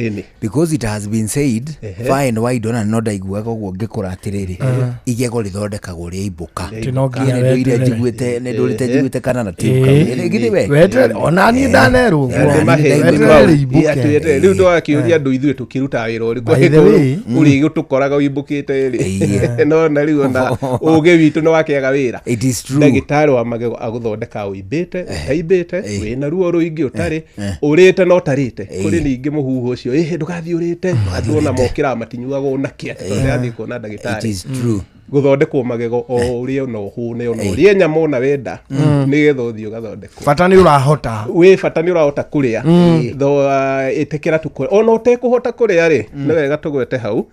because it has been said far and wide ona no ndaiguaga ũguo ngĩkũra atĩrĩrĩ igego rĩthondekagwo rĩaimbũka. Atĩ no nginya Nĩ ndũire weterere. njiguĩte nĩ ndũrĩte njiguĩte kana na ti kau. Githĩ we? Weterere ona niĩ ndanerwo ũguo. Weterere rĩimbũke. Rĩu twakĩũria andũ ithuĩ tũkĩrutaga wĩra ũrĩkũ By the way, ũrĩgĩtũkoraga ũimbũkĩte rĩ no na rĩu ona ũgĩ witũ nĩ wakĩaga wĩra. It is true. Ndagĩtarĩ wa magego agũthondeka ũimbĩte ũtaimbĩte wĩna ruo rũingĩ ũtarĩ ũrĩte na ũtarĩte kũrĩ ningĩ mũhuhu ũcio ĩhĩ ndũgathiĩ ũrĩte andũ ona mokĩraga matinyuaga ona kĩ atĩ tondũ ndĩrathiĩ kuona ndagĩtarĩ. It is true. Gũthondekwo magego o ũrĩe ona ũhũne ona ũrĩe nyama ona wenda nĩgetha ũthiĩ ũgathondekwo. Bata nĩ ũrahota. Wĩ bata nĩ ũrahota kũrĩa ĩtĩkĩra tu kũrĩa ona ũtekũhota kũrĩa rĩ nĩ wega tũgwete hau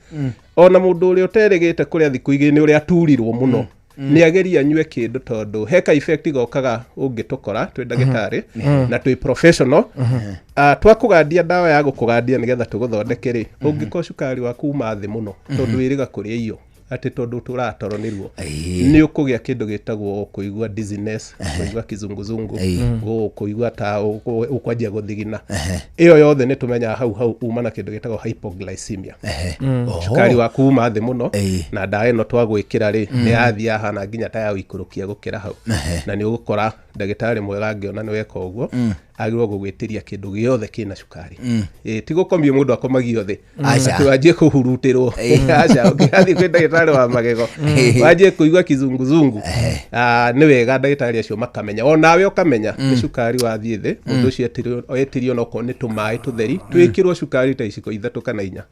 ona mũndũ ũrĩa ũterĩgĩte kũrĩa thikũ igĩrĩ nĩ ũrĩa aturirwo mũno Nĩ ageria anyue kĩndũ, tondũ he ka effect gokaga ũngĩtũkora twĩ ndagĩtarĩ na twĩ professional. Twakũgandia ndawa ya gũkũgandia nĩgetha tũgũthondeke rĩ, ũngĩkorwo cukari waku uma thĩ mũno, tondũ wĩrĩga kũrĩa irio atĩ tondũ tũratoro nĩ ruo, nĩ ũkũgĩa kĩndũ gĩtagwo kũigua dizziness, kũigua kizunguzungu, kũigua ta ũkwanjia gũthigina. Ĩyo yothe nĩ tũmenyaga hau hau uma na kĩndũ gĩtagwo hypoglycemia. Cukari waku uma thĩ mũno, na ndawa ĩno twagwĩkĩra rĩ, nĩ yathiĩ yahana nginya ta ya gũikũrũkia gũkĩra hau. Na nĩ ũgũkora ndagĩtarĩ mwega angĩona nĩ weka ũguo, agĩrĩirwo gũgwĩtĩria kĩndũ gĩothe kĩna cukari. Ti gũkomio mũndũ akomagio thĩ Aca. atĩ wanjie kũhurutĩrwo. Aca, ũngĩrathiĩ kwĩ ndagĩtarĩ wa magego wanjie kũigua kizunguzungu, nĩ wega ndagĩtarĩ acio makamenya, onawe ũkamenya nĩ cukari wathiĩ thĩ. Mũndũ ũcio etirio nokorwo nĩ tũmaĩ tũtheri twĩkĩrwo cukari ta iciko 3 kana 4,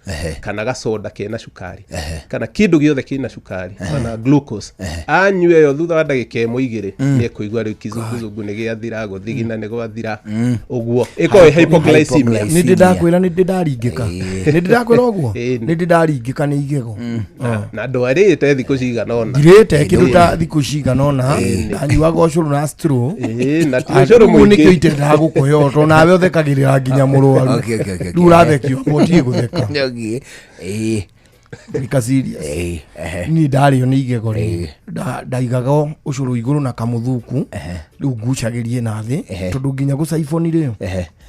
kana gacoda kena cukari, kana kĩndũ gĩothe kĩna cukari kana glucose, anyue ĩyo thutha wa ndagĩka 1 2 nĩ ekũigua rĩu kizunguzungu nĩ gĩathira, gũthigina nĩ gwathira, ũguo ĩkorwo ĩ hypoglycemia. Nĩ ndĩ ndakwĩra, nĩ ndĩ ndaringĩka, nĩ ndĩ ndakwĩra ũguo, nĩ ndĩ ndaringĩka nĩ igego. Na ndwarĩte thikũ cigana ũna. Ndirĩte kĩndũ ta thikũ cigana ũna, ndanyuaga ũcũrũ na straw. Na ti ũcũrũ Rĩu nĩkĩo mũingĩ. itendaga gũkũhe ũũ, tondũ nawe ũthekagĩrĩra nginya mũrwaru. Rĩu ũrathekio ũtige gũtheka. Ika serious. Niĩ ndarĩo nĩ igego rĩ, ndaigaga ũcũrũ igũrũ na kamũthuku, rĩu ngucagĩrie na thĩ, tondũ nginya gũcaiboni rĩ,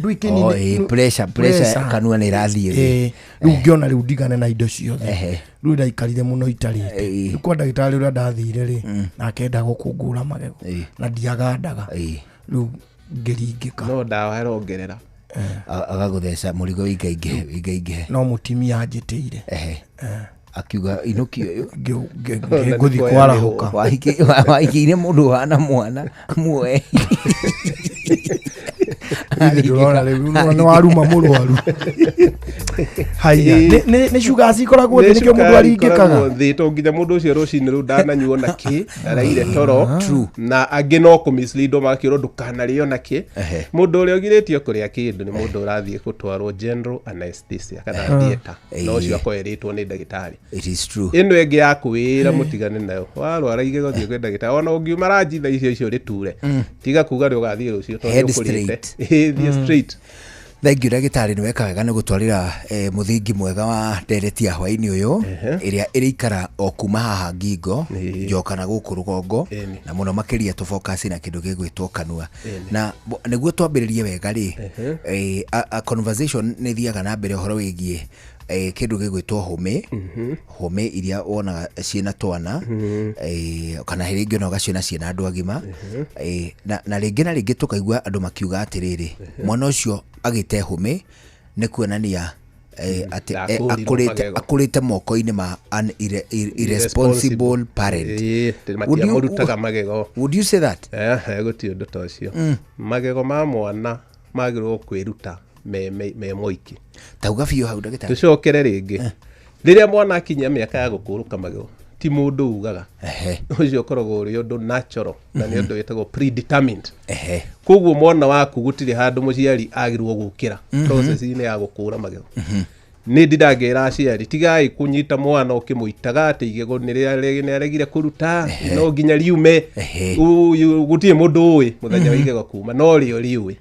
ndũĩ kĩni Oh, pressure kanua nĩ ĩrathiĩ thĩ. Rĩu ngĩona rĩu ndigane na indo ciothe. Rĩu ndaikarire mũno itarĩte. Rĩu kwa ndagĩtarĩ ũrĩa ndathire rĩ, nake endaga gũkũngũra magego na ndiagandaga, rĩu ngĩringĩka. No ndawa arongerera. Agagũtheca mũrigo ũingaingĩhe ũingaingĩhe. No mũtimia anjĩtĩire. Akiuga inũkio ũyũ. Ngũthiĩ kwarahũka. Wahikĩire mũndũ ũhana mwana muoe. Ithe ndũrona rĩu, ũrona nĩ waruma mũrwaru. Haiya, nĩ sugar cikoragwo thĩ, nĩkĩo mũndũ aringĩkaga. Thĩ to nginya mũndũ ũcio rũcinĩ rũu ndananyuo na kĩ, araire toro. Na angĩ no kũmisleadwo, magakĩrwo ndũkanarĩo na kĩ. Mũndũ ũrĩa ũgirĩtio kũrĩa kĩndũ nĩ mũndũ ũrathiĩ gũtwarwo general anesthesia kana theatre, na ũcio akorwo erĩtwo nĩ ndagĩtarĩ. It is true. Ĩno ĩngĩ ya kwĩra mũtigane nayo, warwara igego thiĩ kwĩ ndagĩtarĩ, ona ũngiuma ranji thaa icio icio rĩture, tiga kuga nĩ ũgathiĩ rũciũ tondũ Head nĩ ũkũrĩte. straight. Thiĩ straight. Thank you ndagĩtarĩ, nĩ weka wega nĩ gũtwarĩra mũthingi mwega wa ndereti ya hwaĩ-inĩ ũyũ, ĩrĩa ĩrĩikara o kuma haha ngingo njoka na gũkũ rũgongo, na mũno makĩria tũ focus na kĩndũ gĩgwĩtwo kanua. Na nĩguo twambĩrĩrie wega rĩ, a conversation nĩ ĩthiaga na mbere ũhoro wĩgiĩ kĩndũ gĩgwĩtwo hũmĩ, hũmĩ iria wonaga ciĩna twana, kana rĩngĩ ona ũgaciona ciĩna andũ agima, na rĩngĩ na rĩngĩ tũkaigua andũ makiuga atĩrĩrĩ, mwana ũcio agĩte hũmĩ nĩ kuonania atĩ Ndakũrirwo magego. akũrĩte moko-inĩ ma an irresponsible parent. Matiamũrutaga magego. Would you say that? Gũtirĩ ũndũ ta ũcio. Magego ma mwana magĩrĩirwo kwĩruta me moiki. Tauga biũ hau ndagĩtarĩ. Tũcokere rĩngĩ. Rĩrĩa mwana akinyia mĩaka ya gũkũrũka magego, ti mũndũ ugaga. Ũcio ũkoragwo ũrĩ ũndũ natural na nĩ ũndũ wĩtagwo predetermined. Koguo mwana waku gũtirĩ handũ mũciari agĩrĩirwo gũkĩra process-inĩ ya gũkũra magego. Nĩ ndindangĩra aciari tigai kũnyita mwana ũkĩmũitaga atĩ igego nĩ aregire kũruta, no nginya riume. Ũyũ gũtirĩ mũndũ ũĩ mũthenya wa igego kuma, no rĩo rĩũĩ,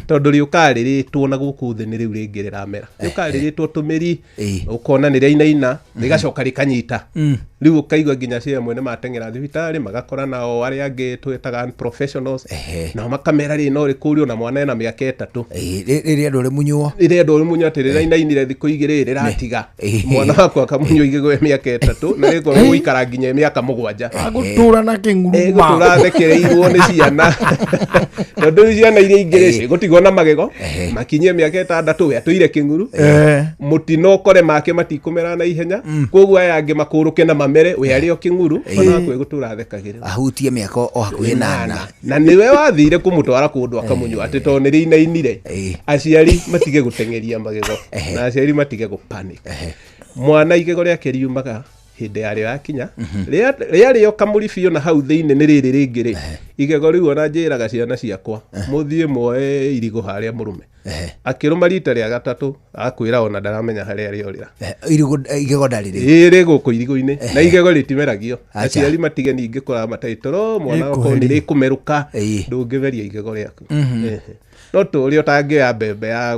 tondũ rĩũkaga rĩrĩtwo na gũkũ thĩ nĩ rĩu rĩngĩ rĩramera, rĩũkaga rĩrĩtwo tũmĩri, ũkona nĩ rĩainaina, rĩgacoka rĩkanyita. Rĩu ũkaigua nginya aciari amwe nĩ mateng'era thibitarĩ, magakora nao arĩa angĩ twĩtaga unprofessionals, nao makamera rĩ no rĩkũrio na mwana ena mĩaka 3. Rĩrĩa ndũrĩ mũnyuo. Rĩrĩa ndũrĩ mũnyuo atĩ rĩrainainire thikũ 2 rĩratiga. Mwana waku akamunyua igego mĩaka 3 na rĩkorwo gũikara nginya mĩaka 7. Agũtũra na kĩng'uruma. Egũtũra athekereirwo nĩ ciana. Tondũ rĩu ciana iria ingĩ rĩ, cigũtigwo na magego, makinyie mĩaka 6 we atũire kĩng'uru. Mũtino ũkore make matikũmera na ihenya, koguo aya angĩ makũrũke na mamere, we arĩ o kĩng'uru, mwana waku egũtũra athekagĩrĩrwo. Ahutie mĩaka o hakuhĩ 8. Na nĩwe wathire kũmũtwara kũndũ akamunyua atĩ tondũ nĩ rĩinainire. Aciari matige gũteng'eria magego, na aciari matige gũ panic. Mwana igego rĩake riumaga hĩndĩ yarĩo yakinya, rĩarĩo kamũri biũ na hau thĩinĩ nĩ rĩrĩ rĩngĩ rĩ, Igego rĩu ona njĩraga ciana ciakwa mũthiĩ muoe irigũ harĩa mũrume. Akĩrũma rita rĩa gatatũ akwĩra ona ndaramenya harĩa rĩorĩra. Igego ndarĩ rĩu. Ĩrĩ gũkũ irigũ-inĩ na igego rĩtimeragio. Aciari matige ningĩ kũramata itoro mwana wakwa nĩ rĩkũmerũka ndũngĩmeria igego rĩaku. No tũrĩa ũtangĩoya mbembe ya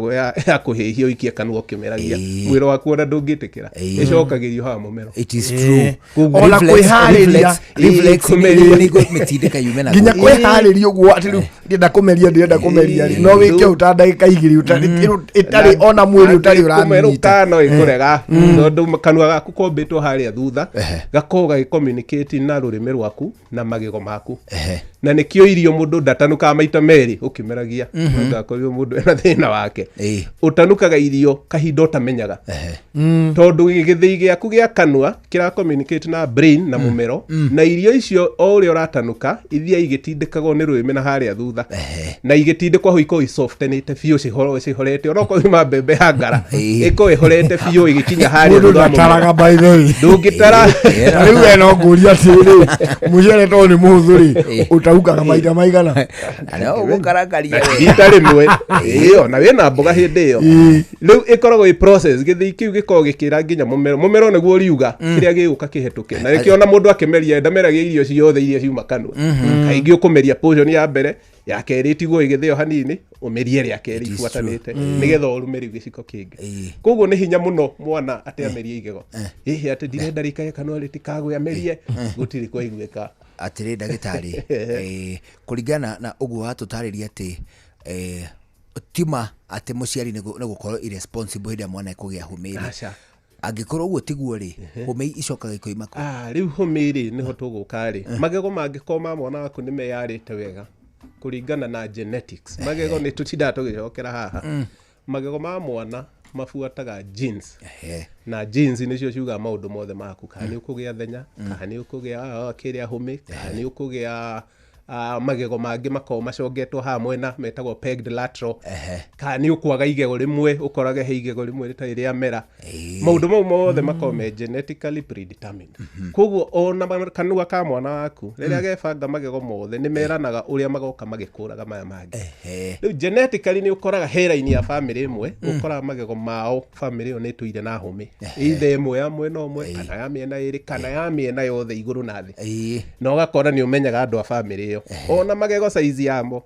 kũhĩhia ũikie kanua ũkĩmeragia mwĩrĩ waku ona ndũngĩtĩkĩra ĩcokagĩrio haha mũmero. It is true. Ona kwĩharĩria mĩtindĩka yume na nginya kwĩharĩria ũguo atĩ rĩu ndĩrenda kũmeria ndĩrenda kũmeria rĩ no wĩke ũta ndagĩka igĩrĩ ĩtarĩ ona mwĩrĩ ũtarĩ ũramĩnyita no ĩkũrega tondũ kanua gaku kombĩtwo harĩa thutha gakorwo gagĩcommunicate na rũrĩmĩ rwaku na magego maku na nĩkĩo irio mũndũ ndatanukaga maita merĩ ũkĩmeragia ndakorirwo mũndũ ena thĩna wake ũtanukaga irio kahinda ũtamenyaga tondũ gĩthĩi gĩaku gĩa kanua kĩra communicate na brain na mũmero na irio icio o ũrĩa ũratanuka ithiaga igĩtindĩkagwo nĩ rũrĩmĩ na harĩa thutha na igĩtindĩkwo hau ikorwo icoftenĩte biũ cihorete onokorwo yuma mbembe ya ngara ĩkorwo ĩhorete biũ ĩgĩkinya harĩa thutha wa mũmero ndũngĩtara rĩu we no ngũria atĩrĩ mũcere tondũ nĩ mũhũthũ rĩ ũtahukaga maita maigana rita rĩmwe ĩyo na wĩna mboga hĩndĩ ĩyo rĩu ĩkoragwo ĩ process gĩthĩi kĩu gĩkoragwo gĩkĩra nginya mũmero mũmero nĩguo riuga kĩrĩa gĩgũka kĩhetũke na nĩkĩo ona mũndũ akĩmeria ndameragia irio ciothe iria ciuma kanua kaingĩ ũkũmeria portion ya mbere ya kerĩ ĩtigwo ĩgĩthĩo hanini ũmerie rĩa kerĩ ibuatanĩte nĩgetha ũrume rĩu gĩciko kĩngĩ koguo nĩ hinya mũno mwana atĩ amerie igego ĩhĩ atĩ ndirenda rĩikae kanua rĩtikagwe amerie gũtirĩ kwaiguĩka. Atĩrĩ ndagĩtarĩ kũringana na ũguo watũtarĩria atĩ tima atĩ mũciari nĩ gũkorwo irresponsible hĩndĩ ĩrĩa mwana ekũgĩa hũmĩ rĩ angĩkorwo ũguo tiguo rĩ hũmĩ icokaga ikoima kũ? Rĩu hũmĩ rĩ nĩho tũgũka rĩ magego mangĩkorwo ma mwana waku nĩ meyarĩte wega kũringana na genetics magego nĩ tũtindaga tũgĩcokera haha magego ma mwana mabuataga genes na genes nĩcio ciugaga maũndũ mothe maku kana nĩ ũkũgĩa thenya kana nĩ ũkũgĩa kĩrĩa hũmĩ kana nĩ ũkũgĩa magego mangĩ makorwo macongetwo haha mwena metagwo pegged lateral kana nĩ ũkwaga igego rĩmwe ũkorage he igego rĩmwe rĩtarĩ rĩamera maũndũ mau mothe makorwo me genetically predetermined koguo ona kanua ka mwana waku rĩrĩa gebanga magego mothe nĩ meranaga ũrĩa magoka magĩkũraga maya mangĩ rĩu genetically nĩ ũkoraga he raini ya bamĩrĩ ĩmwe ũkoraga magego mao bamĩrĩ ĩyo nĩ ĩtũire na hũmĩ either ĩmwe ya mwena ũmwe kana ya mĩena ĩrĩ kana ya mĩena yothe igũrũ na thĩ na ũgakora nĩ ũmenyaga andũ a bamĩrĩ ĩyo ona magego size yamo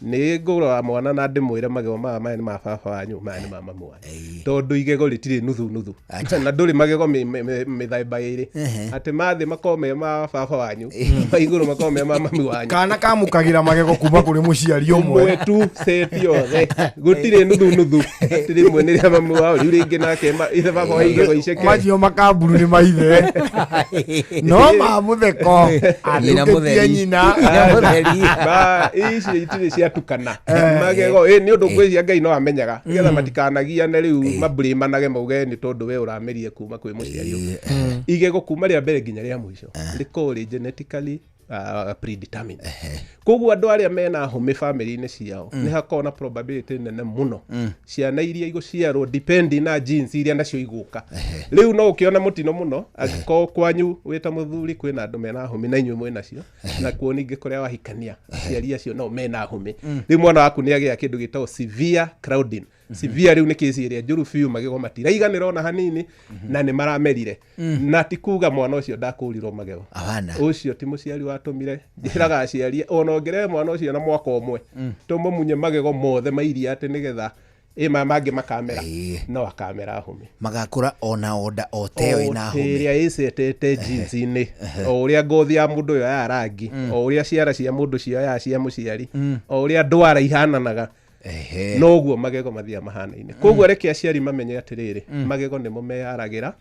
nĩ ngũrora mwana na ndĩmwĩre magego maya maya nĩ ma baba wanyu maya nĩ ma mamu wanyu tondũ igego rĩtirĩ nuthu nuthu na ndũrĩ magego mĩthemba ĩrĩ atĩ mathĩ makorwo me ma baba wanyu ma igũrũ makorwo me ma mami wanyu kana kamũkagĩra magego kuma kũrĩ mũciari ũmwe tu seti yothe gũtirĩ nuthu nuthu atĩ rĩmwe nĩ rĩa mamu wao rĩu rĩngĩ nake ithe baba wa igego iceke macio makamburu nĩ maithe no ma mũtheko atũkĩtie nyina icio itirĩ ciatukana magego nĩ ũndũ ngwĩciria Ngai no amenyaga nĩgetha matikanagiane rĩu mablamanage mauge nĩ tondũ we ũramerie kuma kwĩ mũciari ũyũ igego kuma rĩa mbere nginya rĩa mũico rĩkorwo rĩ genetically predetermined koguo andũ arĩa mena hũmĩ bamĩrĩ-inĩ ciao nĩ hakoragwo na probability nene mũno ciana iria igũciarwo depending na genes iria nacio igũka rĩu no ũkĩona mũtino mũno angĩkorwo kwanyu wĩ ta mũthuri kwĩna andũ mena hũmĩ na inyuĩ mwĩnacio na kuo ningĩ kũrĩa wahikania aciari acio nao mena hũmĩ rĩu mwana waku nĩ agĩa kĩndũ gĩtagwo severe crowding severe rĩu nĩ kĩci ĩrĩa njũru biũ magego matiraiganĩra ona hanini na nĩ maramerire na ti kuga mwana ũcio ndakũrirwo magego ũcio ti mũciari watũmire njĩraga aciari ona ũngĩrehe mwana ũcio na mwaka ũmwe tũmũmunye magego mothe mairia atĩ nĩgetha ĩ maya mangĩ makamera no akamera hũmĩ magakũra ona onda o teo ĩna hũmĩ ĩrĩa ĩcetete jeans-inĩ o ũrĩa ngothi ya mũndũ ũyũ ya rangi o ũrĩa ciara cia mũndũ cioyaga cia mũciari o ũrĩa ndwara ihananaga noguo magego mathiaga mahanaine koguo reke aciari mamenye atĩrĩrĩ magego nĩmo meyaragĩra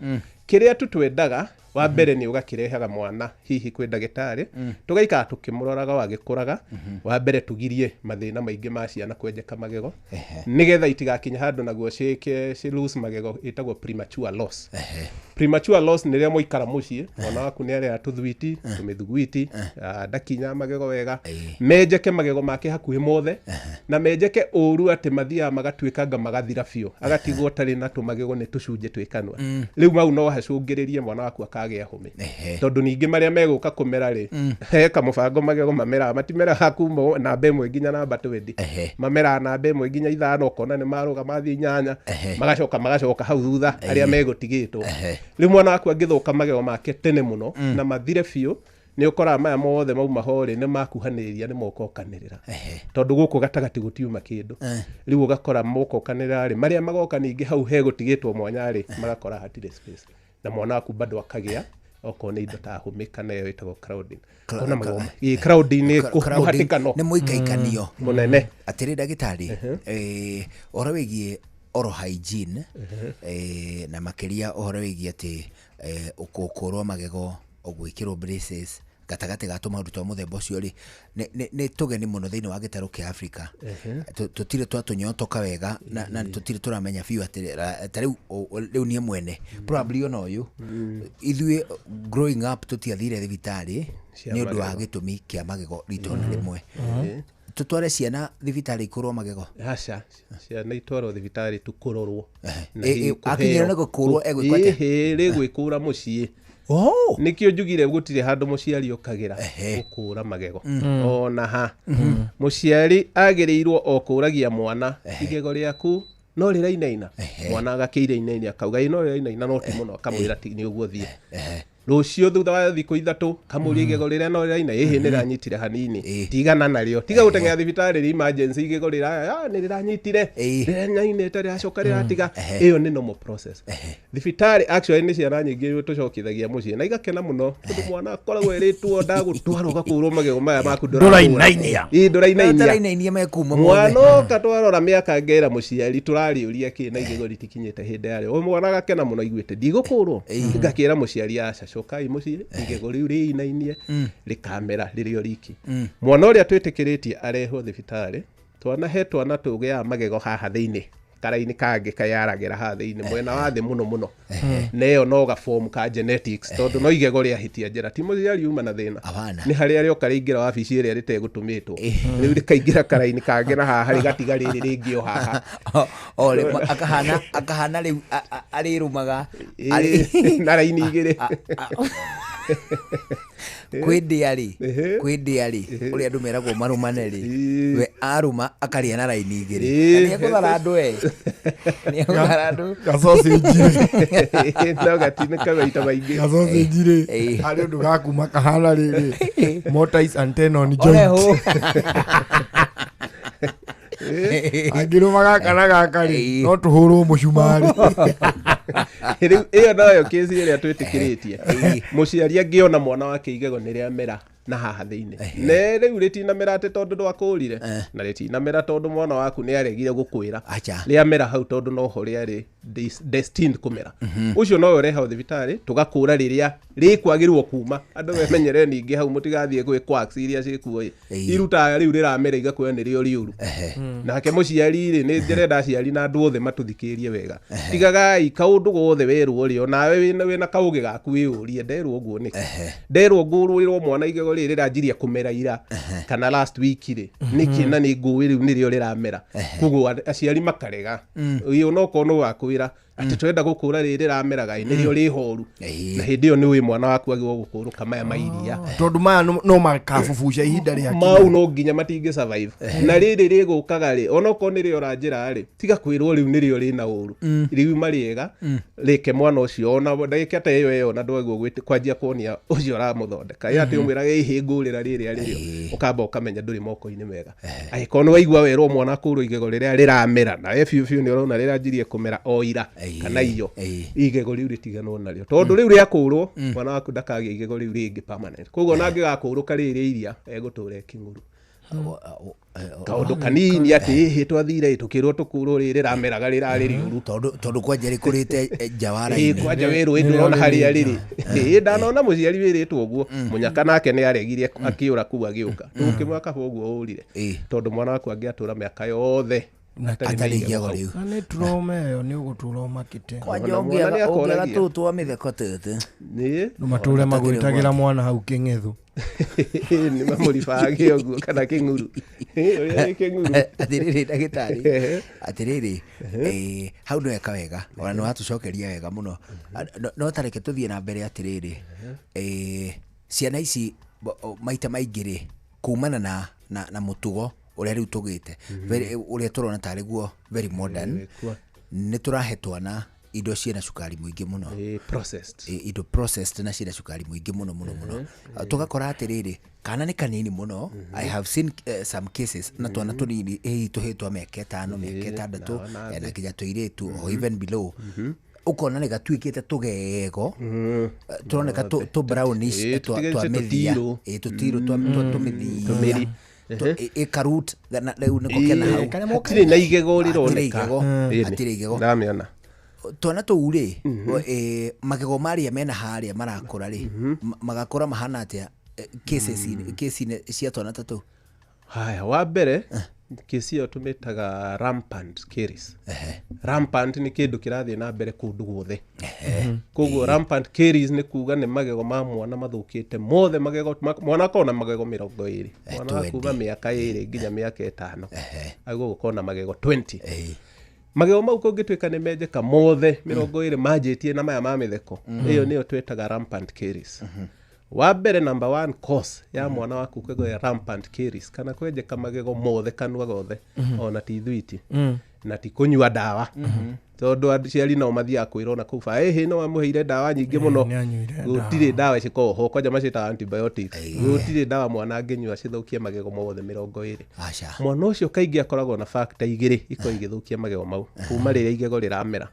kĩrĩa tu twendaga wa mbere nĩ ũgakĩrehaga mwana hihi kwĩ ndagĩtarĩ tũgaikara tũkĩmũroraga wagĩkũraga wa mbere tũgirie mathĩna maingĩ ma ciana kwenjeka magego nĩgetha itigakinye handũ naguo ci lose magego ĩtagwo premature loss premature loss nĩ rĩrĩa mwaikara mũciĩ mwana waku nĩ arĩa tũthwiti tũmĩthugwiti ndakinya magego wega menjeke magego make hakuhĩ mothe na menjeke ũru atĩ mathiaga magatuĩkanga magathira biũ agatigwo tarĩ na tũmagego nĩ tũcunjĩ twĩ kanua rĩu mau no hacũngĩrĩrie mwana waku akagĩa hũmĩ tondũ ningĩ marĩa megũka kũmera rĩ he kamũbango magego mameraga matimeraga kuma namba 1 nginya namba 20 mameraga namba 1 nginya 5 ũkona nĩ marũga mathiĩ 8 magacoka hau thutha arĩa megũtigĩtwo. Rĩu mwana waku angĩthũka magego make tene mũno na mathire biũ nĩ ũkoraga maya mothe mauma ho rĩ nĩ makuhanĩrĩria nĩ mokokanĩrĩra tondũ gũkũ gatagatĩ gũtiuma kĩndũ. Rĩu ũgakora mokokanĩrĩra rĩ marĩa magoka ningĩ hau hegũtigĩtwo mwanya rĩ magakora hatirĩ space na mwana waku bado akagĩa okorwo nĩ indo ta hũmĩ kana ĩyo ĩtagwo crowding. Ona magoma ĩ crowding nĩ mũhatĩkano nĩ mũikaikanio mũnene. Atĩrĩ ndagĩtarĩ, ũhoro wĩgiĩ oral hygiene na makĩria ũhoro wĩgiĩ atĩ ũkũrwo magego ũgwĩkĩrwo braces gatagatĩ ga tũmaũndũ twa mũthemba ũcio rĩ nĩ tũgeni mũno thĩinĩ wa gĩtarũ kĩa Afrika. Tũtirĩ twatũnyotoka wega na tũtirĩ tũramenya biũ atĩ ta rĩu niĩ mwene probably ona ũyũ ithuĩ growing up tũtiathire thibitarĩ nĩ ũndũ wa gĩtũmi kĩa magego rita ona rĩmwe. Tũtware ciana thibitarĩ ikũrwo magego? Aca, ciana itwarwo thibitarĩ tu kũrorwo. Akinyĩrwo nĩ gũkũrwo egwĩkwo atĩa? Ĩhĩ rĩgwĩkũra mũciĩ. Nĩkĩo njugire gũtirĩ handũ mũciari ũkagĩra gũkũra magego ona ha. Mũciari agĩrĩirwo o kũragia mwana igego rĩaku no rĩrainaina, mwana agakĩirainainia akauga ĩ no rĩrainaina no ti mũno, akamwĩra nĩ ũguo thiĩ. Rũciũ thutha wa thikũ 3 kamũria igego rĩrĩa no rĩraina ĩhĩ nĩ rĩranyitire hanini tigana narĩo, tiga gũteng'era thibitarĩ rĩ emergency igego rĩra nĩ rĩranyitire rĩrainainĩte rĩracoka rĩratiga. Ĩyo nĩ normal process. Thibitarĩ actually nĩ ciana nyingĩ tũcokithagia mũciĩ na igakena mũno tondũ mwana akoragwo erĩtwo ndagũtwarwo ũgakũrwo magego maya maku ndũrainainia. Ĩ ndũrainainia mekuma mwana oka twarora mĩaka ngera mũciari tũrarĩũria kĩ na igego rĩtikinyĩte hĩndĩ yarĩo. Mwana agakena mũno aiguĩte ndigũkũrwo, ngakĩra mũciari aca cokai mũciĩ igego rĩu rĩinainie rĩkamera rĩrĩ o riki. Mwana ũrĩa twĩtĩkĩrĩtie arehwo thibitarĩ, twana he twana tũgĩaga magego haha thĩinĩ karaini kangĩ kayaragĩra haha thĩinĩ mwena wa thĩ mũno mũno na ĩyo no gabomu ka genetics tondũ no igego rĩahĩtia njĩra ti mũciari uma na thĩna nĩ harĩa rĩoka rĩingĩra wabici ĩrĩa rĩtegũtũmĩtwo rĩu rĩkaingĩra karaini kangĩ na haha rĩgatiga rĩrĩ rĩngĩ o haha akahana rĩu arĩrũmaga na raini igĩrĩ. Kwĩ ndĩa rĩ ũrĩa andũ meragwo marũmane rĩ we arũma akarĩa na raini igĩrĩ na nĩekũthara andũ nĩekũthara andũ gacocenji no gatinĩka maita maingĩ gacocenji rĩ harĩ ũndũ gakuma kahana rĩrĩ mortise and tenon joint angĩrũma gaka na gaka rĩ no tũhũrwo mũcumarĩ. Rĩu ĩyo noyo kesi ĩrĩa twĩtĩkĩrĩtie mũciari angĩona mwana wake igego nĩ rĩamera na haha thĩinĩ ne rĩu rĩtinamera atĩ tondũ ndwakũrire na rĩtinamera tondũ mwana waku nĩ aregire gũkwĩra rĩamera hau tondũ noho rĩarĩ destined kũmera ũcio nowe ũrehwo thibitarĩ tũgakũra rĩrĩa rĩkwagĩrĩirwo kuma. Andũ memenyere ningĩ hau mũtigathiĩ gwĩ quacks iria ciĩkuo irutaga rĩu rĩramera igakuoya nĩrĩo rĩũru. Nake mũciari rĩ nĩ ndĩrenda aciari na andũ othe matũthikĩrĩrie wega, tigagai kaũndũ gothe werwo rĩ onawe wĩna kaũgĩ gaku wĩyũrie nderwo ũguo nĩkĩ, nderwo ngũrĩrwo mwana igego rĩrĩ rĩranjirie kũmera ira kana last week rĩ nĩkĩ na nĩ ngũĩ rĩu nĩrĩo rĩramera. Koguo aciari makarega ĩ onokorwo nĩ wakwĩra atĩ twenda gũkũra rĩrĩ rĩrameraga ĩ nĩrĩo rĩhoru na hĩndĩ ĩyo nĩ wĩ mwana waku agĩrĩirwo gũkũrũka maya ma iria tondũ maya no makabubuca ihinda rĩa mau no nginya matingĩ survive na rĩrĩ rĩgũkaga rĩ onokorwo nĩrĩo ranjĩra rĩ tiga kwĩrwo rĩu nĩrĩo rĩna ũru riuma rĩega rĩke mwana ũcio ona ndagĩka ta ĩyo ĩyo na ndwagĩrĩirwo kwanjia kuonia ũcio ũramũthondeka ĩ atĩ ũmwĩraga ĩhĩ ngũrĩra rĩrĩa rĩrĩo ũkamba ũkamenya ndũrĩ moko-inĩ mega. Angĩkorwo nĩ waigua werwo mwana akũrwo igego rĩrĩa rĩramera nawe biũ biũ nĩ ũrona rĩranjirie kũmera o ira kana iyo igego rĩu rĩtiganwo narĩo tondũ rĩu rĩakũrwo mwana waku ndakagĩa igego rĩu rĩngĩ permanent. Koguo ona angĩgakũrũka rĩrĩ iria egũtũra ekĩng'ũru kaũndũ kanini atĩ ĩhĩ twathire tũkĩrwo tũkũrwo rĩrĩ rĩrameraga rĩrarĩ rĩũru tondũ kwanja rĩkũrĩte nja wa raini kwanja werwo ĩ ndũrona harĩa rĩrĩ ĩ ndanona mũciari wĩrĩtwo ũguo mũnyaka nake nĩ aregire akĩũra kuu agĩũka tũkĩmwaka kaba ũguo ũrire tondũ mwana waku angĩatũra mĩaka yothe Atarĩ igego rĩu. Na nĩ trauma ĩyo nĩ ũgũtũra ũmakĩte. Kwanja ũngĩaga tũũ twa mĩtheko tũtũ. Matũre magwĩtagĩra mwana hau kĩng'ethu. Nĩ mamũribage ũguo kana kĩng'uru. Ũrĩa nĩ kĩng'uru. Atĩrĩrĩ ndagĩtarĩ, atĩrĩrĩ, hau nĩ weka wega, ona nĩ watũcokeria wega mũno. No tareke tũthiĩ na mbere atĩrĩrĩ, ciana ici maita maingĩ rĩ, kumana na mũtugo ũrĩa rĩu tũgĩte, ũrĩa tũrona tarĩ guo very modern, nĩ tũrahe twana indo ciĩna cukari mũingĩ mũno. Indo processed na ciĩna cukari mũingĩ mũno mũno mũno. Tũgakora atĩrĩrĩ, kana nĩ kanini mũno. I have seen some cases na twana tũnini hihi tũhĩtwa mĩaka 5, mĩaka 6, na nginya tũirĩtu or even below. Ũkona nĩ gatuĩkĩte tũgego, tũroneka tũ brownish twa mĩthia, tũtirũ twa tũmĩthia. Ĩkarut na rĩu nĩko kena hau. Hatirĩ na igego rĩroneka. Hatirĩ igego. Ndamĩona. Twana tũu rĩ, magego marĩa mena harĩa marakũra rĩ, magakũra mahana atĩa cases-inĩ cia twana ta tũu? Haya, wa mbere kesi ĩyo tũmĩtaga rampant caries. Rampant nĩ kĩndũ kĩrathiĩ na mbere kũndũ guothe. Koguo rampant caries nĩ kuga nĩ magego ma mwana mathũkĩte mothe, magego mwana akorwo na magego 20, mwana kuma mĩaka 2 nginya mĩaka 5 agwo gũkorwo na magego 20. Magego mau kũngĩtuĩka nĩ menjeka mothe 20 manjĩtie na maya ma mĩtheko, ĩyo nĩyo twĩtaga rampant caries. Wa mbere, number 1 cause ya mwana waku kũgĩa rampant caries kana kwenjeka magego mothe kanua gothe, ona ti thwiti na ti kũnyua ndawa, tondũ aciari nao mathiaga kwĩrwo na kũu ba no amũheire ndawa nyingĩ mũno, gũtirĩ ndawa cikoragwo ho, kwanja maciĩtaga antibiotics, gũtirĩ ndawa mwana angĩnyua cithũkie magego mothe 20. Mwana ũcio kaingĩ akoragwo na factor igĩrĩ ikoragwo igĩthũkia magego mau kuma rĩrĩa igego rĩramera.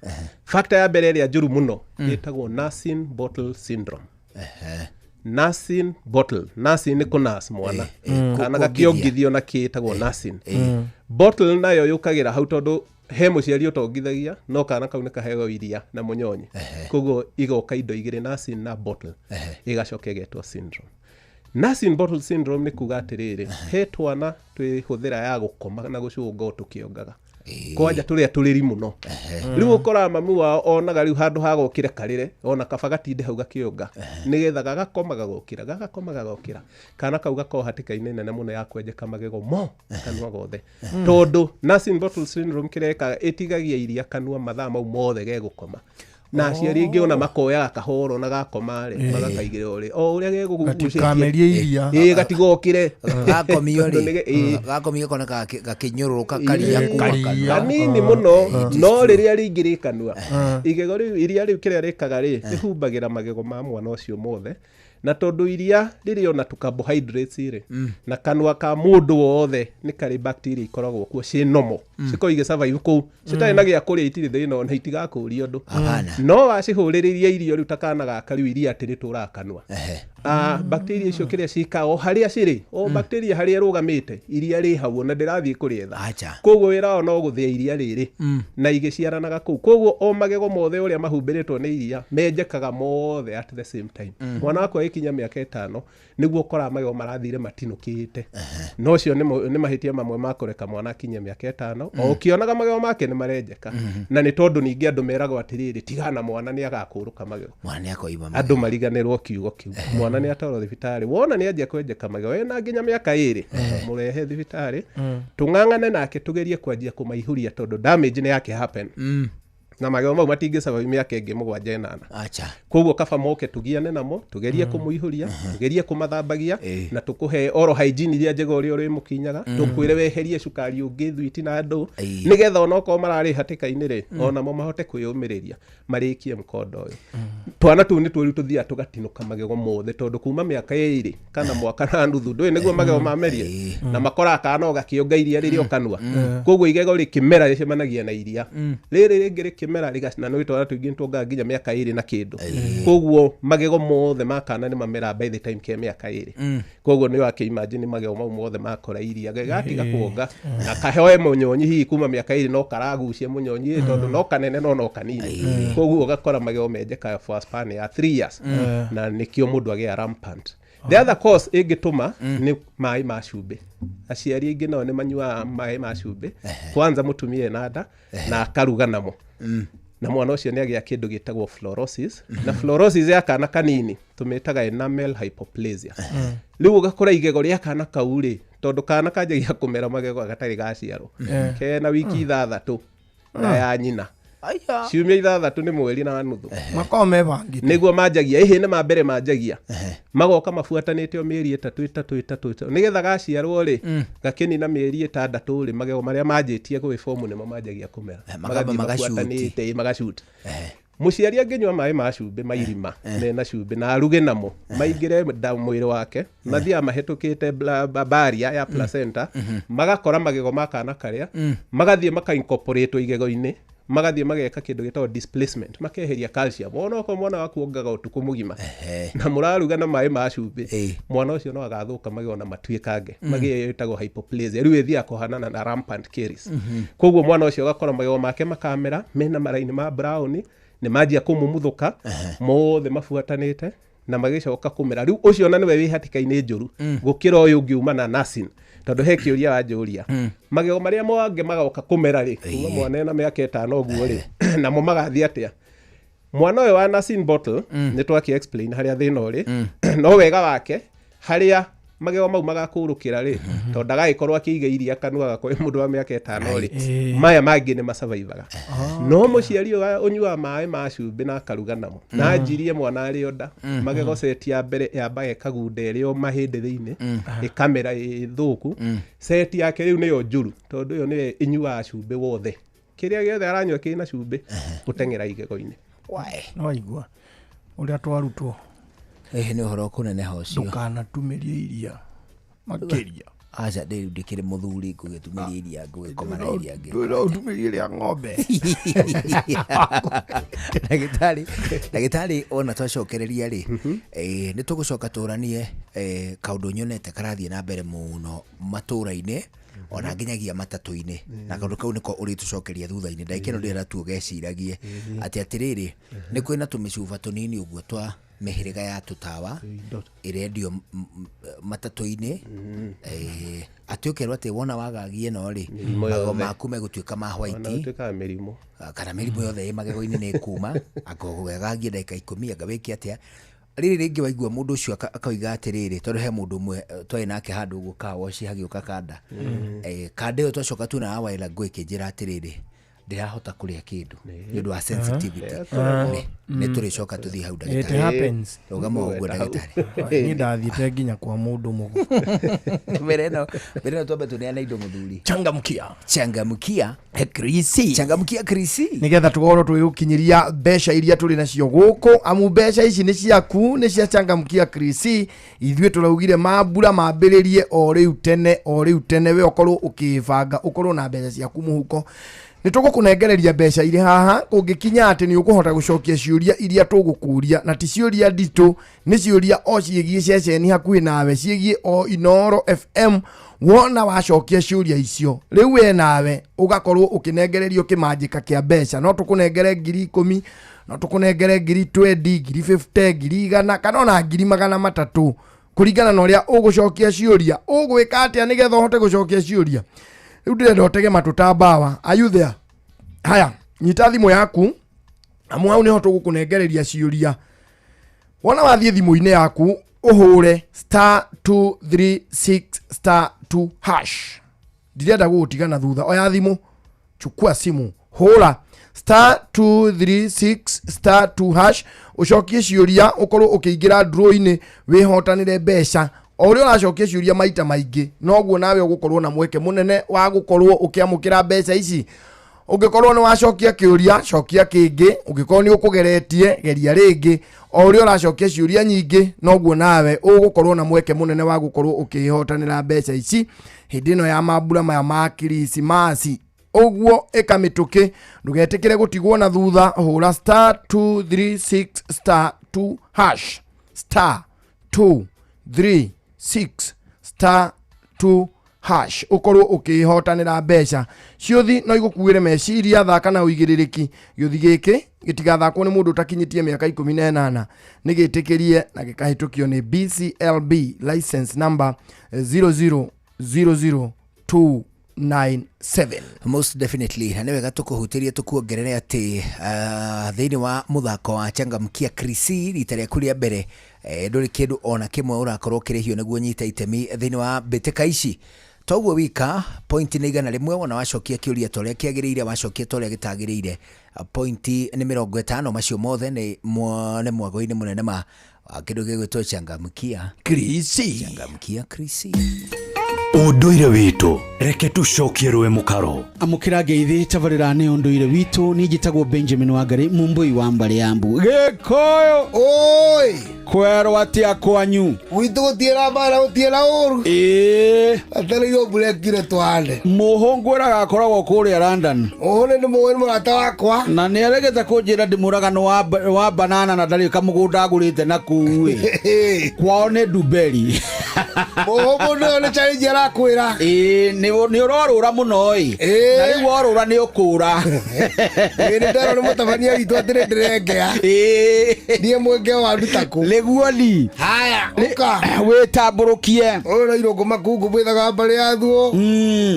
Factor ya mbere ĩrĩa njũru mũno ĩtagwo nursing bottle syndrome. Nursing bottle, nursing nĩ kũnurse mwana, kana gakĩongithio na kĩtagwo nursing. Bottle nayo yũkagĩra hau tondũ he mũciari ũtongithagia, no kana kau nĩ kaheo iria na mũnyonyi, koguo igoka indo igĩrĩ, nursing na bottle, ĩgacoka ĩgetwo syndrome. Nursing bottle syndrome nĩ kuga atĩrĩrĩ, he twana twĩhũthĩra ya gũkoma na gũcũnga o tũkĩongaga, kwanja tũrĩa tũrĩri mũno. Rĩu ũkoraga mami wao onaga rĩu handũ ha gokĩre karĩre, ona kaba gatinde hau gakĩonga, nĩgetha gagakoma gagokĩra, gagakoma gagokĩra, kana kau gakorwo hatĩka-inĩ nene mũno ya kwenjeka magego mo kanua gothe. Tondũ nursing bottle syndrome kĩrĩa ĩkaga, ĩtigagia iria kanua mathaa mau mothe gegũkoma. Na aciari aingĩ ona makoyaga kahoro na gakoma rĩ, magakaigĩrĩra ũrĩ o ũrĩa gegũgucĩtie, gatigokĩre. Gakomio rĩ, gakomio kona gakĩnyũrũrũka karia kuma kanua kanini mũno, no rĩrĩa rĩingĩ rĩ kanua, igego rĩu iria rĩu kĩrĩa rĩkaga rĩ, rĩhumbagĩra magego ma mwana ũcio mothe. Na tondũ iria rĩrĩ ona tũ carbohydrates rĩ, na kanua ka mũndũ wothe nĩ karĩ bacteria ikoragwo kuo ciĩ normal, cikoragwo igĩsurvive kũu, citarĩ na gĩa kũrĩa, itirĩ thĩna ona itigakũria ũndũ. No wacihũrĩrĩria irio rĩu ta kana gaka rĩu iria atĩ rĩtũraga kanua, bacteria icio kĩrĩa ciĩkaga o harĩa cirĩ, o bacteria harĩa ĩrũgamĩte, iria rĩ hau ona ndĩrathiĩ kũrĩetha. Koguo wĩra wao no gũthĩa iria rĩrĩ na igĩciaranaga kũu. Koguo o magego mothe ũrĩa mahumbĩrĩtwo nĩ iria menjekaga mothe at the same time. Mwana wakwa agĩkinya mĩaka 5 nĩguo ũkoraga magego marathire matinũkĩte. No ũcio nĩ mahĩtia mamwe ma kũreka mwana akinye mĩaka 5, o ũkĩonaga magego make nĩ marenjeka. Na nĩ tondũ ningĩ andũ meragwo atĩrĩrĩ, tigana mwana nĩ agakũrũka magego, andũ mariganĩrwo kiugo kĩu. Mwana nĩ atwarwo thibitarĩ, wona nĩ anjia kwenjeka magego ena nginya mĩaka 2, mũrehe thibitarĩ tũng'ang'ane nake tũgerie kwanjia kũmaihũria, tondũ damage nĩ yake happen. Na magego mau matingĩsurvive mĩaka ĩngĩ 7 8. Koguo kaba moke tũgiane namo, tũgerie kũmũihũria, tũgerie kũmathambagia, na tũkũhe oral hygiene iria njega ũrĩa ũrĩmũkinyaga, tũkwĩre weherie cukari ũngĩ, thwiti na ndũ, nĩgetha onokorwo mararĩ hatĩka-inĩ rĩ, onamo mahote kwĩyũmĩrĩria marĩkie mũkondo ũyũ. Twana tũu nĩ tũrĩu tũthiaga tũgatinũka magego mothe, tondũ kuma mĩaka 2 kana mwaka na nuthu ndũĩ nĩguo magego mamerie, na makoraga kana no gakĩonga iria rĩrĩ o kanua. Koguo igego rĩkĩmera rĩcemanagia na iria rĩrĩ rĩngĩ rĩkĩmera rĩgacina, nĩ twana tũingĩ nĩtuongaga nginya mĩaka 2 na kĩndũ. Koguo magego mothe ma kana nĩ mamera by the time ke mĩaka 2. Koguo nĩ wakĩimagine magego mau mothe makora iria gatiga kuonga, na kaheoe mũnyonyi hihi kuma mĩaka 2 no karagucia mũnyonyi, tondũ no kanene no kanini. Koguo ũgakora magego menjeka for a span ya 3 years, na nĩkĩo mũndũ agĩa rampant. The other cause ĩngĩtũma nĩ maĩ ma cumbĩ. Aciari aingĩ nao nĩ manyuaga maĩ ma cumbĩ, kwanza mũtumia ena nda na akaruga namo, na mwana ũcio nĩ agĩa kĩndũ gĩtagwo fluorosis. Na fluorosis ya kana kanini tũmĩtaga enamel hypoplasia. Rĩu ũgakora igego rĩa kana kau rĩ, tondũ kana kanjagia kũmera magego gatarĩ gaciarwo, kena wiki 6 na ya nyina, ciumia 6 nĩ mweri na nuthu, makoragwo mebangĩte. Nĩguo manjagia ĩhĩ nĩ ma mbere manjagia, magoka mabuatanĩte o mĩeri 3 3 3 3, nĩgetha gaciarwo rĩ, gakĩnina mĩeri 6 rĩ, magego marĩa manjĩtie gwĩbomu nĩmo manjagia kũmera, makamba magathiĩ magacuti. mabuatanĩte, magacuti. Mũciari angĩnyua maĩ ma cumbĩ mairima mena cumbĩ na aruge namo maingĩre nda mwĩrĩ wake, mathiaga mahĩtũkĩte barrier ya placenta, magakora magego ma kana karĩa, magathiĩ maka-incorporate igego-inĩ, magathiĩ mageka kĩndũ gĩtagwo displacement, makeheria calcium. Wona okorwo mwana waku ongaga ũtukũ mũgima na mũraruga na maĩ ma cumbĩ, mwana ũcio no agathũka magego na matuĩkange, magĩe ĩtagwo hypoplasia. Rĩu ĩthiaga kũhanana na rampant caries. Koguo mwana ũcio ũgakora magego make makamera mena maraini ma brown, nĩ manjia kũmumuthũka mothe mabuatanĩte na magĩcoka kũmera. Rĩu ũcio na nĩwe wĩ hatĩka-inĩ njũru gũkĩra ũyũ ũngĩ uma na nursing, tondũ he kĩũria wanjũria, magego marĩa mangĩ magoka kũmera rĩ, kuma mwana ena mĩaka 5 ũguo rĩ, namo magathiĩ atĩa? Mwana ũyũ wa nursing bottle nĩ twakĩ explain harĩa thĩna ũrĩ, no wega wake harĩa magego mau magakũrũkĩra rĩ, tondũ ndagagĩkorwo akĩiga iria kanua gakwa mũndũ wa mĩaka 5 rĩ, maya mangĩ nĩ masurvivaga. No mũciari ũyũ ũnyuaga maĩ ma cumbĩ na akaruga namo, na anjirie mwana arĩ o nda, magego seti ya mbere yambaga ĩkagunda ĩrĩ o mahĩndĩ thĩinĩ, ĩkamera ĩ thũku. Seti yake rĩu nĩyo njũru, tondũ ĩyo nĩyo ĩnyuaga cumbĩ wothe, kĩrĩa gĩothe aranyua kĩna cumbĩ gũteng'era igego-inĩ. Nĩwaigua ũrĩa twarutwo. Ĩhĩ nĩ ũhoro kũneneha ũcio. Ndũkanatumĩrie iria makĩria. Aca ndĩ ndĩkĩrĩ mũthuri ngũgĩtumĩria iria ngũgĩkoma na iria ngĩ. No ũtumĩrie rĩa ng'ombe. Ndagĩtarĩ, ndagĩtarĩ, ona twacokereria rĩ, nĩ tũgũcoka tũranie kaũndũ nyonete karathiĩ na mbere mũno matũra-inĩ ona nginyagia matatũ-inĩ, na kaũndũ kau nĩko ũrĩtũcokeria thutha-inĩ. Ndagĩka ĩno ndĩrenda tu ũgeciragie atĩ atĩrĩrĩ, nĩ kwĩna tũmĩcuba tũnini ũguo twa mĩhĩrĩga ya tũtawa ĩrendio matatũ-inĩ, atĩ ũkerwo atĩ wona wagagia ĩno rĩ, Mĩrimũ magego yothe. maku megũtuĩka ma Ona white, gũtuĩkaga mĩrimũ. Kana mĩrimũ yothe ĩ magego-inĩ nĩ ĩkuma, anga ũgagagie ndagĩka 10, anga wĩke atĩa. Rĩrĩ rĩngĩ waigua mũndũ ũcio akoiga atĩrĩrĩ, tondũ he mũndũ ũmwe twarĩ nake handũ ũguo car wash hagĩũka kanda. Kanda ĩyo twacoka tuona ya Waila Ngũĩ ĩkĩnjĩra atĩrĩrĩ, ndĩrahota kũrĩa kĩndũ nĩ ũndũ wa sensitivity. Nĩ tũrĩcoka tũthiĩ hau It ndagĩtarĩ. happens. Rũgama ũguo ndagĩtarĩ. Niĩ ndathiĩte nginya kwa mũndũ mũgo. Mbere ĩno twambe tũneane indo mũthuri. Changamkia. Changamkia. Krisi. Changamkia Krisi. Nĩgetha tũkorwo tũgĩgũkinyĩria mbeca iria tũrĩ nacio gũkũ, amu mbeca ici nĩ ciaku, nĩ cia Changamkia Krisi. Ithuĩ tũraugire mambura mambĩrĩrie o rĩu tene, o rĩu tene, we ũkorwo ũkĩbanga, ũkorwo na mbeca ciaku mũhuko. Nĩ tũgũkũnengereria mbeca irĩ haha, kũngĩkinya atĩ nĩ ũkũhota gũcokia ciũria iria tũgũkũria, na ti ciũria nditũ, nĩ ciũria o ciĩgiĩ ceceni hakuhĩ nawe, ciĩgiĩ o Inooro FM. Wona wacokia ciũria icio, rĩu we nawe ũgakorwo ũkĩnengererio kĩmanjĩka kĩa mbeca. No tũkũnengere 10,000, no tũkũnengere 20,000, 50,000, 100,000, kana ona 300,000, kũringana na ũrĩa ũgũcokia ciũria. Ũgwĩka atĩa nĩgetha ũhote gũcokia ciũria? Rĩu ndĩrenda ũtege matũ ta mbawa. Are you there? Haya, nyita thimũ yaku, amu hau nĩho tũgũkũnengereria ciũria. Wona wathiĩ thimũ-inĩ yaku, ũhũre star 236 star 2 hash. Ndirenda gũgũtigana thutha. Oya thimũ, chukua simu, hũra star 236 star 2 hash, ũcokie ciũria, ũkorwo ũkĩingĩra draw-inĩ, wĩhotanĩre mbeca. O ũrĩa ũracokia ciũria maita maingĩ, noguo nawe ũgũkorwo na mweke mũnene wa gũkorwo ũkĩamũkĩra mbeca ici. Ũngĩkorwo nĩ wacokia kĩũria, cokia kĩngĩ. Ũngĩkorwo nĩ ũkũgeretie, geria rĩngĩ. O ũrĩa ũracokia ciũria nyingĩ, noguo nawe ũgũkorwo na mweke mũnene wa gũkorwo ũkĩhotanĩra mbeca ici hĩndĩ ĩno ya mambura maya ma Krismasi. Ũguo ĩka mĩtũkĩ, ndũgetĩkĩre gũtigwo na thutha. Hũra star 236 star 2 hash, star 236 star 2 Hash ũkorwo ũkĩhotanĩra mbeca. Ciũthi no igũkuĩre meciria, thaka na ũigĩrĩrĩki. Gĩũthi gĩkĩ gĩtigathakwo nĩ mũndũ ũtakinyĩtie mĩaka 18, nĩ gĩtĩkĩrie na gĩkahĩtũkio nĩ BCLB license number 0000297. Most definitely, na nĩ wega tũkũhutĩrie tũkuongerere atĩ thĩinĩ wa mũthako wa Changamkia Krisi rita rĩaku rĩa mbere, ndũrĩ kĩndũ ona kĩmwe ũrakorwo ũkĩrĩhio nĩguo ũnyite itemi thĩinĩ wa mbĩtĩka ici. Toguo wika point nĩ 100, wona wacokia kĩũria ta ũrĩa kĩagĩrĩire, wacokia ta ũrĩa gĩtagĩrĩire, point nĩ 50. Macio mothe nĩ mwago-inĩ mũnene ma kĩndũ gĩgwĩtwo Changamkia Krisi. Changamkia Krisi. Ũndũire witũ, reke tũcokie rũĩ mũkaro. Amũkĩra ngeithi tabarĩra nĩ ũndũire witũ. Niĩ njĩtagwo Benjamin Wangari, Mumbui wa mbarĩ ya Mbu Gĩkũyũ. Oi, kwerwo atĩa kwanyu? Gwitũ gũtiĩra mbara, gũtiĩra ũru. Ĩĩ, atereirwo mbura ĩkire tũhande. Mũhũngwĩraga akoragwo kũrĩa London. Ũhũ nĩ mũĩ, nĩ mũrata wakwa. Na nĩ aregete kũnjĩra ndĩmũragano wa banana na ndarĩ kamũgũnda agũrĩte na kũu ĩ. Kwao nĩ Nduberi. Mũhũ mũndũ ũyũ nĩ challenge arakwĩra. Ĩĩ, nĩ ũrorũra mũno ĩ. Na rĩu worũra nĩ ũkũra. Ĩĩ, nĩ nderwo nĩ mũtabania witũ atĩ nĩ ndĩrengea. Ĩĩ. Niĩ mwenge wanduta kũ? Nĩguo ni. Haya, ũka. Wĩtambũrũkie. Ũyũ no irũngũ makungu mwĩthaga mbarĩ ya thuo.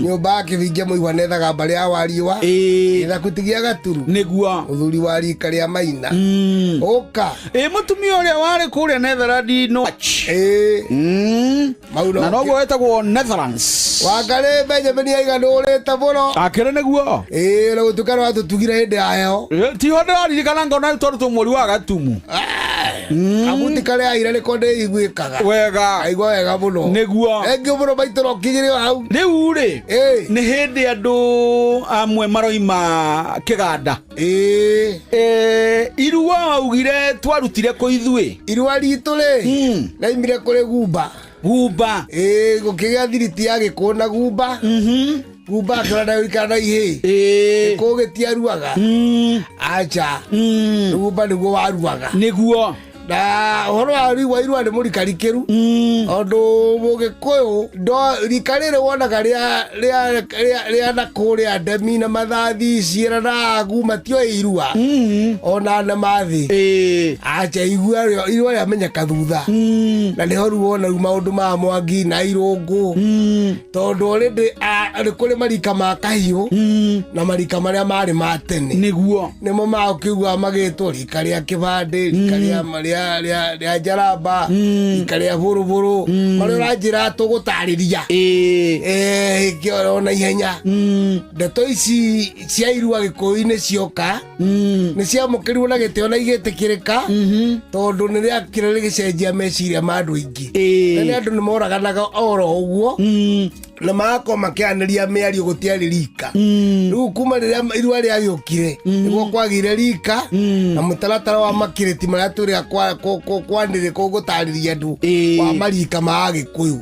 Nyũmba ya kĩbinge mũigua nethaga mbarĩ ya wariũa. Gĩthaku ti gĩa gaturu. Nĩguo. Mũthuri wa rika rĩa maina. Ũka. Ĩ, mũtumia ũrĩa warĩ kũrĩa Netherlands no. Ĩĩ. Mau no. Na noguo wetagwo Netherlands. Wangarĩ Benjamin aiga nĩũrĩte mũno. Akĩrĩ nĩguo. Ĩĩ, na gũtuĩka nĩwatũtugire hĩndĩ ya heho. Tiho ndĩraririkana ngona tondũ twĩ mweri wa Gatumu. Kabuti karĩa aira nĩko ndĩiguĩkaga. Wega. Aigua wega mũno. Nĩguo. Thengiũ mũno maitũ no kinyĩre o hau. Rĩu rĩ, nĩ hĩndĩ andũ amwe maroima kĩganda. Ĩĩ. Irua waugire twarutire kũ ithuĩ? Irua ritũ rĩ, raimire kũrĩ Gumba. Gumba. Ĩĩ, gũkĩgĩa thiriti ya Gĩkũyũ na Gumba. Gumba akĩona ndagũikara na ihĩĩ. Gĩkũyũ gĩtiaruaga. Acha. Gumba nĩguo waruaga. Nĩguo. Na ũhoro wa rĩu wa irua nĩ mũrikarikĩru, tondũ mũgĩkũyũ ndo rika rĩrĩ wonaga rĩa na kũrĩa ndemi na mathathi ciĩra na agu matioĩ irua ona na mathĩ. Acha, igua irua rĩamenyeka thutha, na nĩho rĩu wona rĩu maũndũ ma Mwangi na Irũngũ, tondũ already nĩ kũrĩ marika ma kahiũ na marika marĩa marĩ ma tene. Nĩguo. Nĩmo maũkĩigua magĩtwo rika rĩa kĩbandĩ, rika rĩa njaramba, rika rĩa bũrũbũrũ, marĩa ũranjĩra tũgũtarĩria ĩkĩoro na ihenya. Ndeto ici cia irua Gĩkũyũ-inĩ cioka nĩ ciamũkĩrirwo na gĩtĩo na igĩtĩkĩrĩka, tondũ nĩ rĩakire rĩgĩcenjia meciria ma andũ aingĩ. Tene andũ nĩ moraganaga oro ũguo na magakorwo makĩaranĩria mĩario, gũtiarĩ rika. Rĩu kuma rĩrĩa irua rĩagĩũkire nĩguo kwagĩire rika na mũtaratara wa makĩrĩti marĩa tũrĩa kwanĩrĩ gũtarĩria andũ wa marika ma Agĩkũyũ.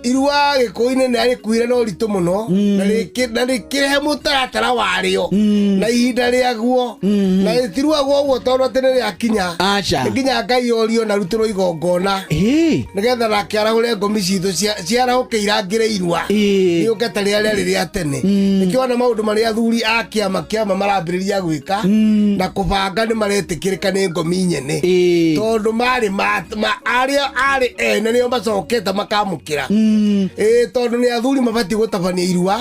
Irua Gĩkũyũ-inĩ nĩ rĩkuire na ũritũ mũno, na rĩkĩrehe mũtaratara warĩo na ihinda rĩaguo, na rĩtiruagwo ũguo tondũ atĩ nĩ rĩakinya. Aca. Nĩ nginya Ngai orio na rutĩrwo igongona nĩgetha nake arahũre ngomi citũ ciarahũke irangĩre irua rĩũke ta rĩrĩa rĩarĩ rĩa tene. Nĩkĩo wona maũndũ marĩa athuri a kĩama marambĩrĩria gwĩka na kũbanga nĩ maretĩkĩrĩka nĩ ngomi nyene, tondũ marĩ arĩa arĩ ene nĩo macokete makamũkĩra. Tondũ nĩ athuri mabatiĩ gũtabania irua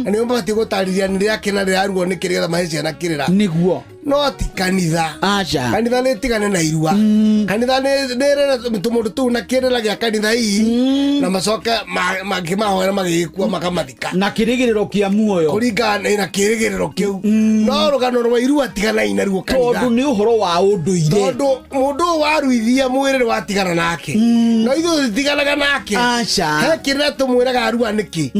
na nĩo mabatiĩ gũtarĩria nĩ rĩake na rĩraruo nĩkĩ nĩgetha mahe ciana kĩrĩra. Nĩguo. No ti kanitha. Aca. Kanitha nĩ tigane na irua. Kanitha nĩ rĩra tũmũndũ tũu na kĩrĩra gĩa kanitha hihi, na macoke makĩmahoera magĩgĩkua makamathika. Na kĩrĩgĩrĩro kĩa muoyo. Kũringana na kĩrĩgĩrĩro kĩu. No rũgano rwa irua tiganai naruo kanitha. Tondũ nĩ ũhoro wa ũndũire. Tondũ mũndũ ũyũ waruithia mwĩrĩ nĩ watigana nake. No ithuĩ tũtiganaga nake. Aca. He kĩrĩra tũmwĩraga arua nĩkĩ?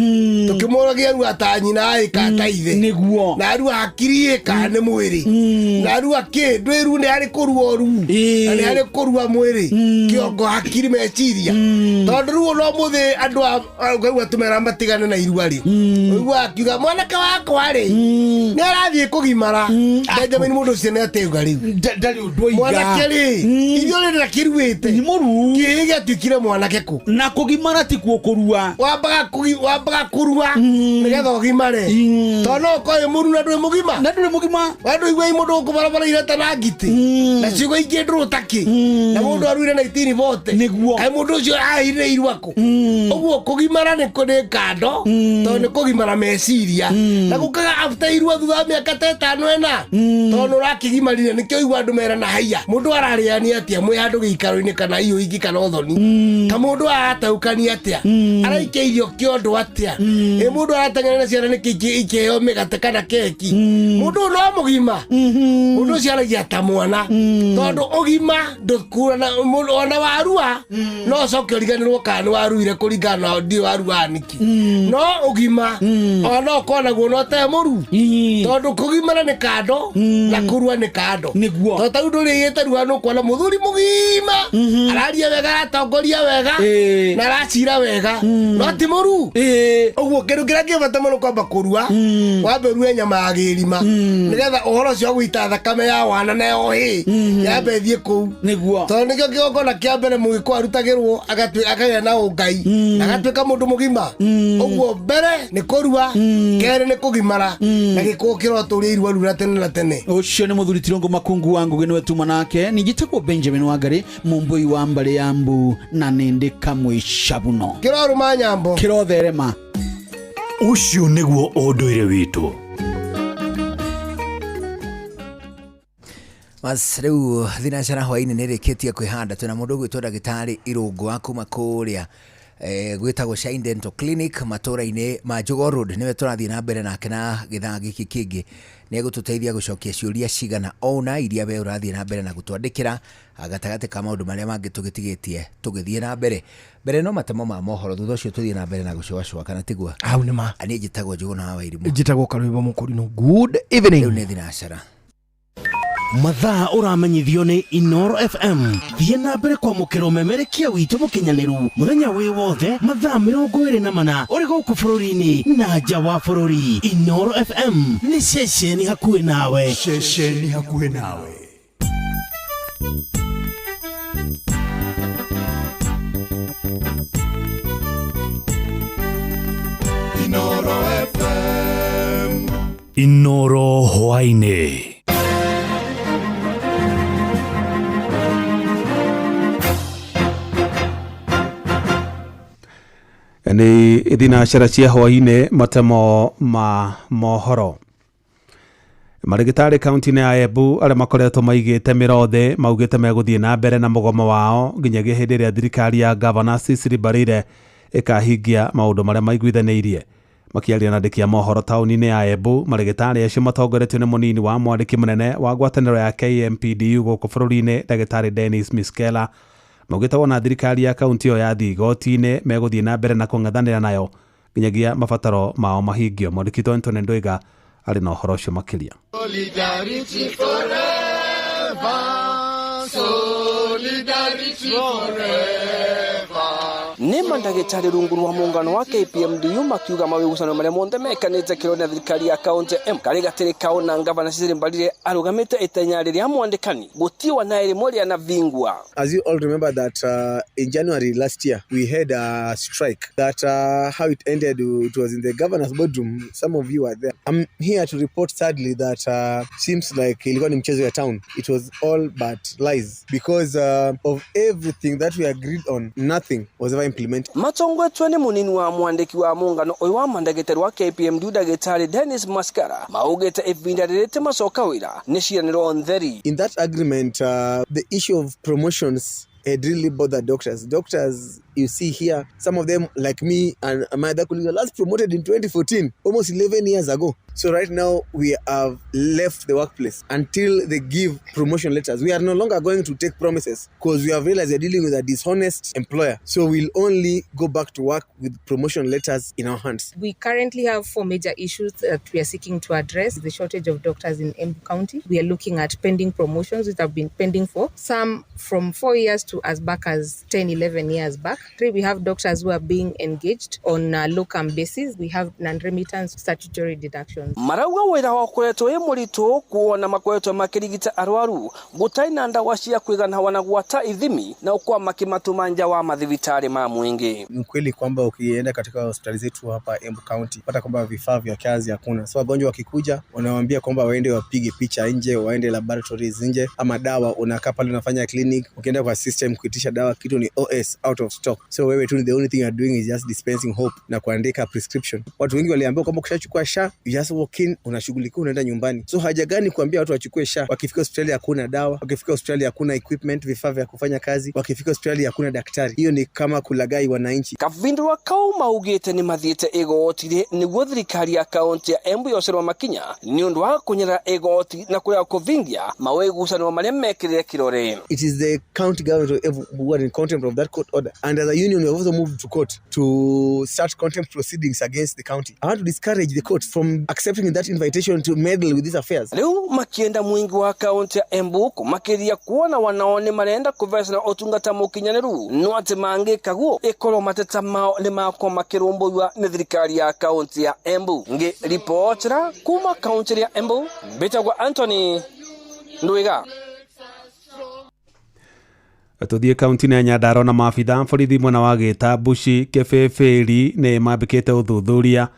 Tũkĩmũragia arua ta nyina ĩ kana ta ithe. Nĩguo. Na arua hakiri ĩ kana nĩ mwĩrĩ. Na rua kĩ ndwĩru nĩ harĩ kũrua ũru na nĩ harĩ kũrua mwĩrĩ kĩongo hakiri meciria tondũ ruo no mũthĩ andũ a tũmera matigane na irua rĩ ũigua akiuga mwanake wakwa rĩ nĩ arathiĩ kũgimara. Benjamin mũndũ ũcio nĩ ateuga rĩu ndarĩ ũndũ oiga. Mwanake rĩ irio rĩ ndakĩruĩte kĩĩ gĩatuĩkire mwanake kũ na kũgimara ti kuo kũrua wambaga kũrua nĩgetha ũgimare tondũ no ũkorwo wĩ mũru na ndũrĩ mũgima na ndũrĩ mũgima we ndũigua mũndũ gũkũ barabara ireta na ngitĩ na ciugo ingĩ ndũrũ takĩ na mũndũ aruire 1940 nĩguo kaĩ mũndũ ũcio ahirire irua kũ ũguo kũgimara nĩ kando tondũ nĩ kũgimara meciria na gũkaga after irua thutha wa mĩaka ta ĩtano ĩna tondũ nĩ ũrakĩgimarire nĩkĩo igua andũ merana haiya mũndũ ararĩania atĩa mwĩ handũ gĩikaro-inĩ kana iyo ingĩ kana ũthoni ka mũndũ arataũkania atĩa araikia irio kĩondo atĩa ĩ mũndũ arateng'era na ciana nĩkĩ ikĩheo mĩgate kana keki mũndũ ũyũ no mũgima mũndũ ũcio aragia ta mwana tondũ ũgima ndũkũrana ona warua no ũcoke ũriganĩrwo kana nĩ waruire kũringana na ndiũ waruaga nĩkĩ no ũgima ona no ũkorwo naguo no te mũru tondũ kũgimara nĩ kando na kũrua nĩ kando nĩguo tondũ tarĩu ndũrĩgĩte rua nũkuona mũthuri mũgima araria wega aratongoria wega na aracira wega no ti mũru ũguo kĩndũ kĩrĩa kĩ bata mũno kwamba kũrua wambe ũrue nyama ya gĩrima nĩgetha ũhoro ũcio wa gũita thakame ya wana na ya ũhĩ yambe ĩthiĩ kũu nĩguo tondũ nĩkĩo kĩgongona kĩa mbere mũgĩkũyũ arutagĩrwo akagĩa na ũngai na agatuĩka mũndũ mũgima ũguo mbere nĩ kũrua kerĩ nĩ kũgimara na gĩkũyũ kĩrotũria irua rura tene na tene. Ũcio nĩ mũthuri Tirũngũ Makungu wa Ngũgĩ nĩwe tuma nake ningĩ Benjamin Wangari mũmbũi wa mbarĩ ya mbu na nĩndĩ kamwe cabuno kĩrorũma nyambo kĩrotherema. Ũcio nĩguo ũndũire witũ. Mas rĩu thinacara hwaĩ-inĩ nĩ rĩkĩtie kwĩhanda twĩna mũndũ ũgwĩtwo ndagĩtarĩ Irũngũ wa kuma kũrĩa gwĩtagwo Shine Dental Clinic matũra-inĩ ma Jogoo Road nĩwe tũrathiĩ na mbere nake na gĩthaa gĩkĩ kĩngĩ nĩ egũtũteithia gũcokia ciũria cigana ũna iria we ũrathiĩ na mbere na gũtwandĩkĩra gatagatĩ ka maũndũ marĩa mangĩ tũgĩtigĩtie tũgĩthiĩ na mbere mbere no matemo ma mohoro thutha ũcio tũthiĩ na mbere na gũcũacũa kana tiguo hau nĩ ma niĩ njĩtagwo Njũgũna wa Wairimu njĩtagwo Karwĩmbo Mũkũrinũ. Good evening. Rĩu nĩ thinacara. Mathaa ũramenyithio nĩ Inoro FM. Thiĩ na mbere kwamũkĩra ũmemerekia witũ mũkinyanĩru mũthenya wĩ wothe mathaa 24 ũrĩ gũkũ bũrũri-inĩ na nja wa bũrũri. Inoro FM nĩ ceceni hakuhĩ nawe. Ceceni hakuhĩ nawe. Inoro FM. Inoro hwaĩ-inĩ. Nĩ thinacara cia hwaĩ-inĩ matemo ma mohoro. Marĩgĩtarĩ kaunti-inĩ ya Embu arĩa makoretwo maigĩte mĩrothe maugĩte megũthiĩ na mbere na mũgomo wao nginyagia hĩndĩ ĩrĩa thirikari ya Gavana Cecily Mbarire ĩkahingia maũndũ marĩa maiguithanĩirie. Makĩaria na andĩki a mohoro taũni-inĩ ya Embu marĩgĩtarĩ acio matongoretio nĩ mũnini wa mwandĩki mũnene wa ngwatanĩro ya KMPDU gũkũ bũrũri-inĩ ndagĩtarĩ Dennis Miskela maugĩte wona thirikari ya kaunti ĩyo yathiĩ igoti-inĩ megũthiĩ na mbere na kũng'ethanĩra nayo nginyagia mabataro mao mahingio. Mwandĩki witũ Anthony Ndwiga arĩ na ũhoro ũcio makĩria. Solidarity forever, solidarity forever. Nĩ mandagĩtarĩ rungu rwa mũngano wa KPMDU makiuga mawĩgucano marĩa monthe mekanĩte kĩro na thirikari ya kaunti ya Embu karĩ gatĩrĩ kao na ngavana Cecily Mbarire arũgamĩte itenya rĩrĩa mwandĩkani gũtiwa na ĩrĩmwe rĩanavingwa. As you all remember that in January last year we had a strike that how it ended, it was in the governor's boardroom. Some of you were there. I'm here to report sadly that seems like ilikuwa ni mchezo ya town. It was all but lies because of everything that we agreed on, nothing was ever implemented. Matongwetwe nĩ mũnini wa mwandĩki wa mũngano ũyũ wa mandagĩtarĩ wa KPMDU ndagĩtarĩ Dennis Maskara maugĩte ihinda rĩrĩte macoka wĩra nĩ ciranĩro ntheri. In that agreement, the issue of promotions had really bothered doctors. Doctors you see here, some of them, like me and my other colleagues, were last promoted in 2014, almost 11 years ago. So right now, we have left the workplace until they give promotion letters. We are no longer going to take promises because we have realized we're dealing with a dishonest employer. So we'll only go back to work with promotion letters in our hands. We currently have 4 major issues that we are seeking to address. The shortage of doctors in Embu County. We are looking at pending promotions which have been pending for some from 4 years to as back as 10, 11 years back. 3, we have doctors who are being engaged on a locum basis. We have non-remittance statutory deductions. Marauga wira wa koretwo ĩ mũritũ kuona makoretwo makĩrigita arwaru gũtarĩ na ndawa cia kũigana wana gwata ithimi na ũkwa makĩmatũma nja wa mathibitarĩ ma mwingi. Ni kweli kwamba ukienda katika hospitali zetu hapa Embu County pata kwamba vifaa vya kazi hakuna. So wagonjwa wakikuja wanawaambia kwamba waende wapige picha nje, waende laboratories nje, ama dawa unakaa pale unafanya clinic, ukienda kwa system kuitisha dawa kitu ni OS, out of stock. So wewe tu the only thing you are doing is just dispensing hope na kuandika prescription. Watu wengi waliambiwa kwamba ukishachukua SHA you just walk in, unashughulikiwa, unaenda nyumbani. So haja gani kuambia watu wachukue SHA wakifika hospitali hakuna dawa, wakifika hospitali hakuna equipment, vifaa vya kufanya kazi, wakifika hospitali hakuna daktari. Hiyo ni kama kulagai wananchi. Kavindwa kau maugite ni mathiite igoti niguo thirikari ya kaunti ya Embu yocerwo makinya ni undu wa kunyera igoti na kuria kuvingia mawigucanio maria mekirire kirore. It is the county government of Embu who are in contempt of that court order, and as a union we have also moved to court to start contempt proceedings against the county. I want to discourage the court from accepting that invitation to meddle with these affairs. Riu makienda mwingi wa kaunti ya Embu kumakiria kuona wanaone marenda kuvesana utungata mukinyaniru no ati mangikaguo ikorwo mateta mao ni makwa makirumbuiwa ni thirikari ya kaunti ya Embu. Ngi ripotera kuma kaunti ya Embu mbitagwa Anthony Ndwiga. Tuthie kaunti ya Nyandarua na maabitha borithi mwena wa Gĩta Mbuci Kĩbĩbĩri nĩ mambĩkĩte ũthuthuria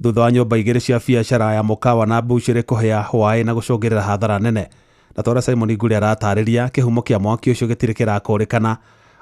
thutha wa nyũmba igĩrĩ cia biacara ya mũkawa na mbucĩrĩ kũhĩa hwaĩ na gũcũngĩrĩra hathara nene. Na tora Simon Ngure aratarĩria kĩhumo kĩa mwaki ũcio gĩtirĩ kĩrakũrĩkana.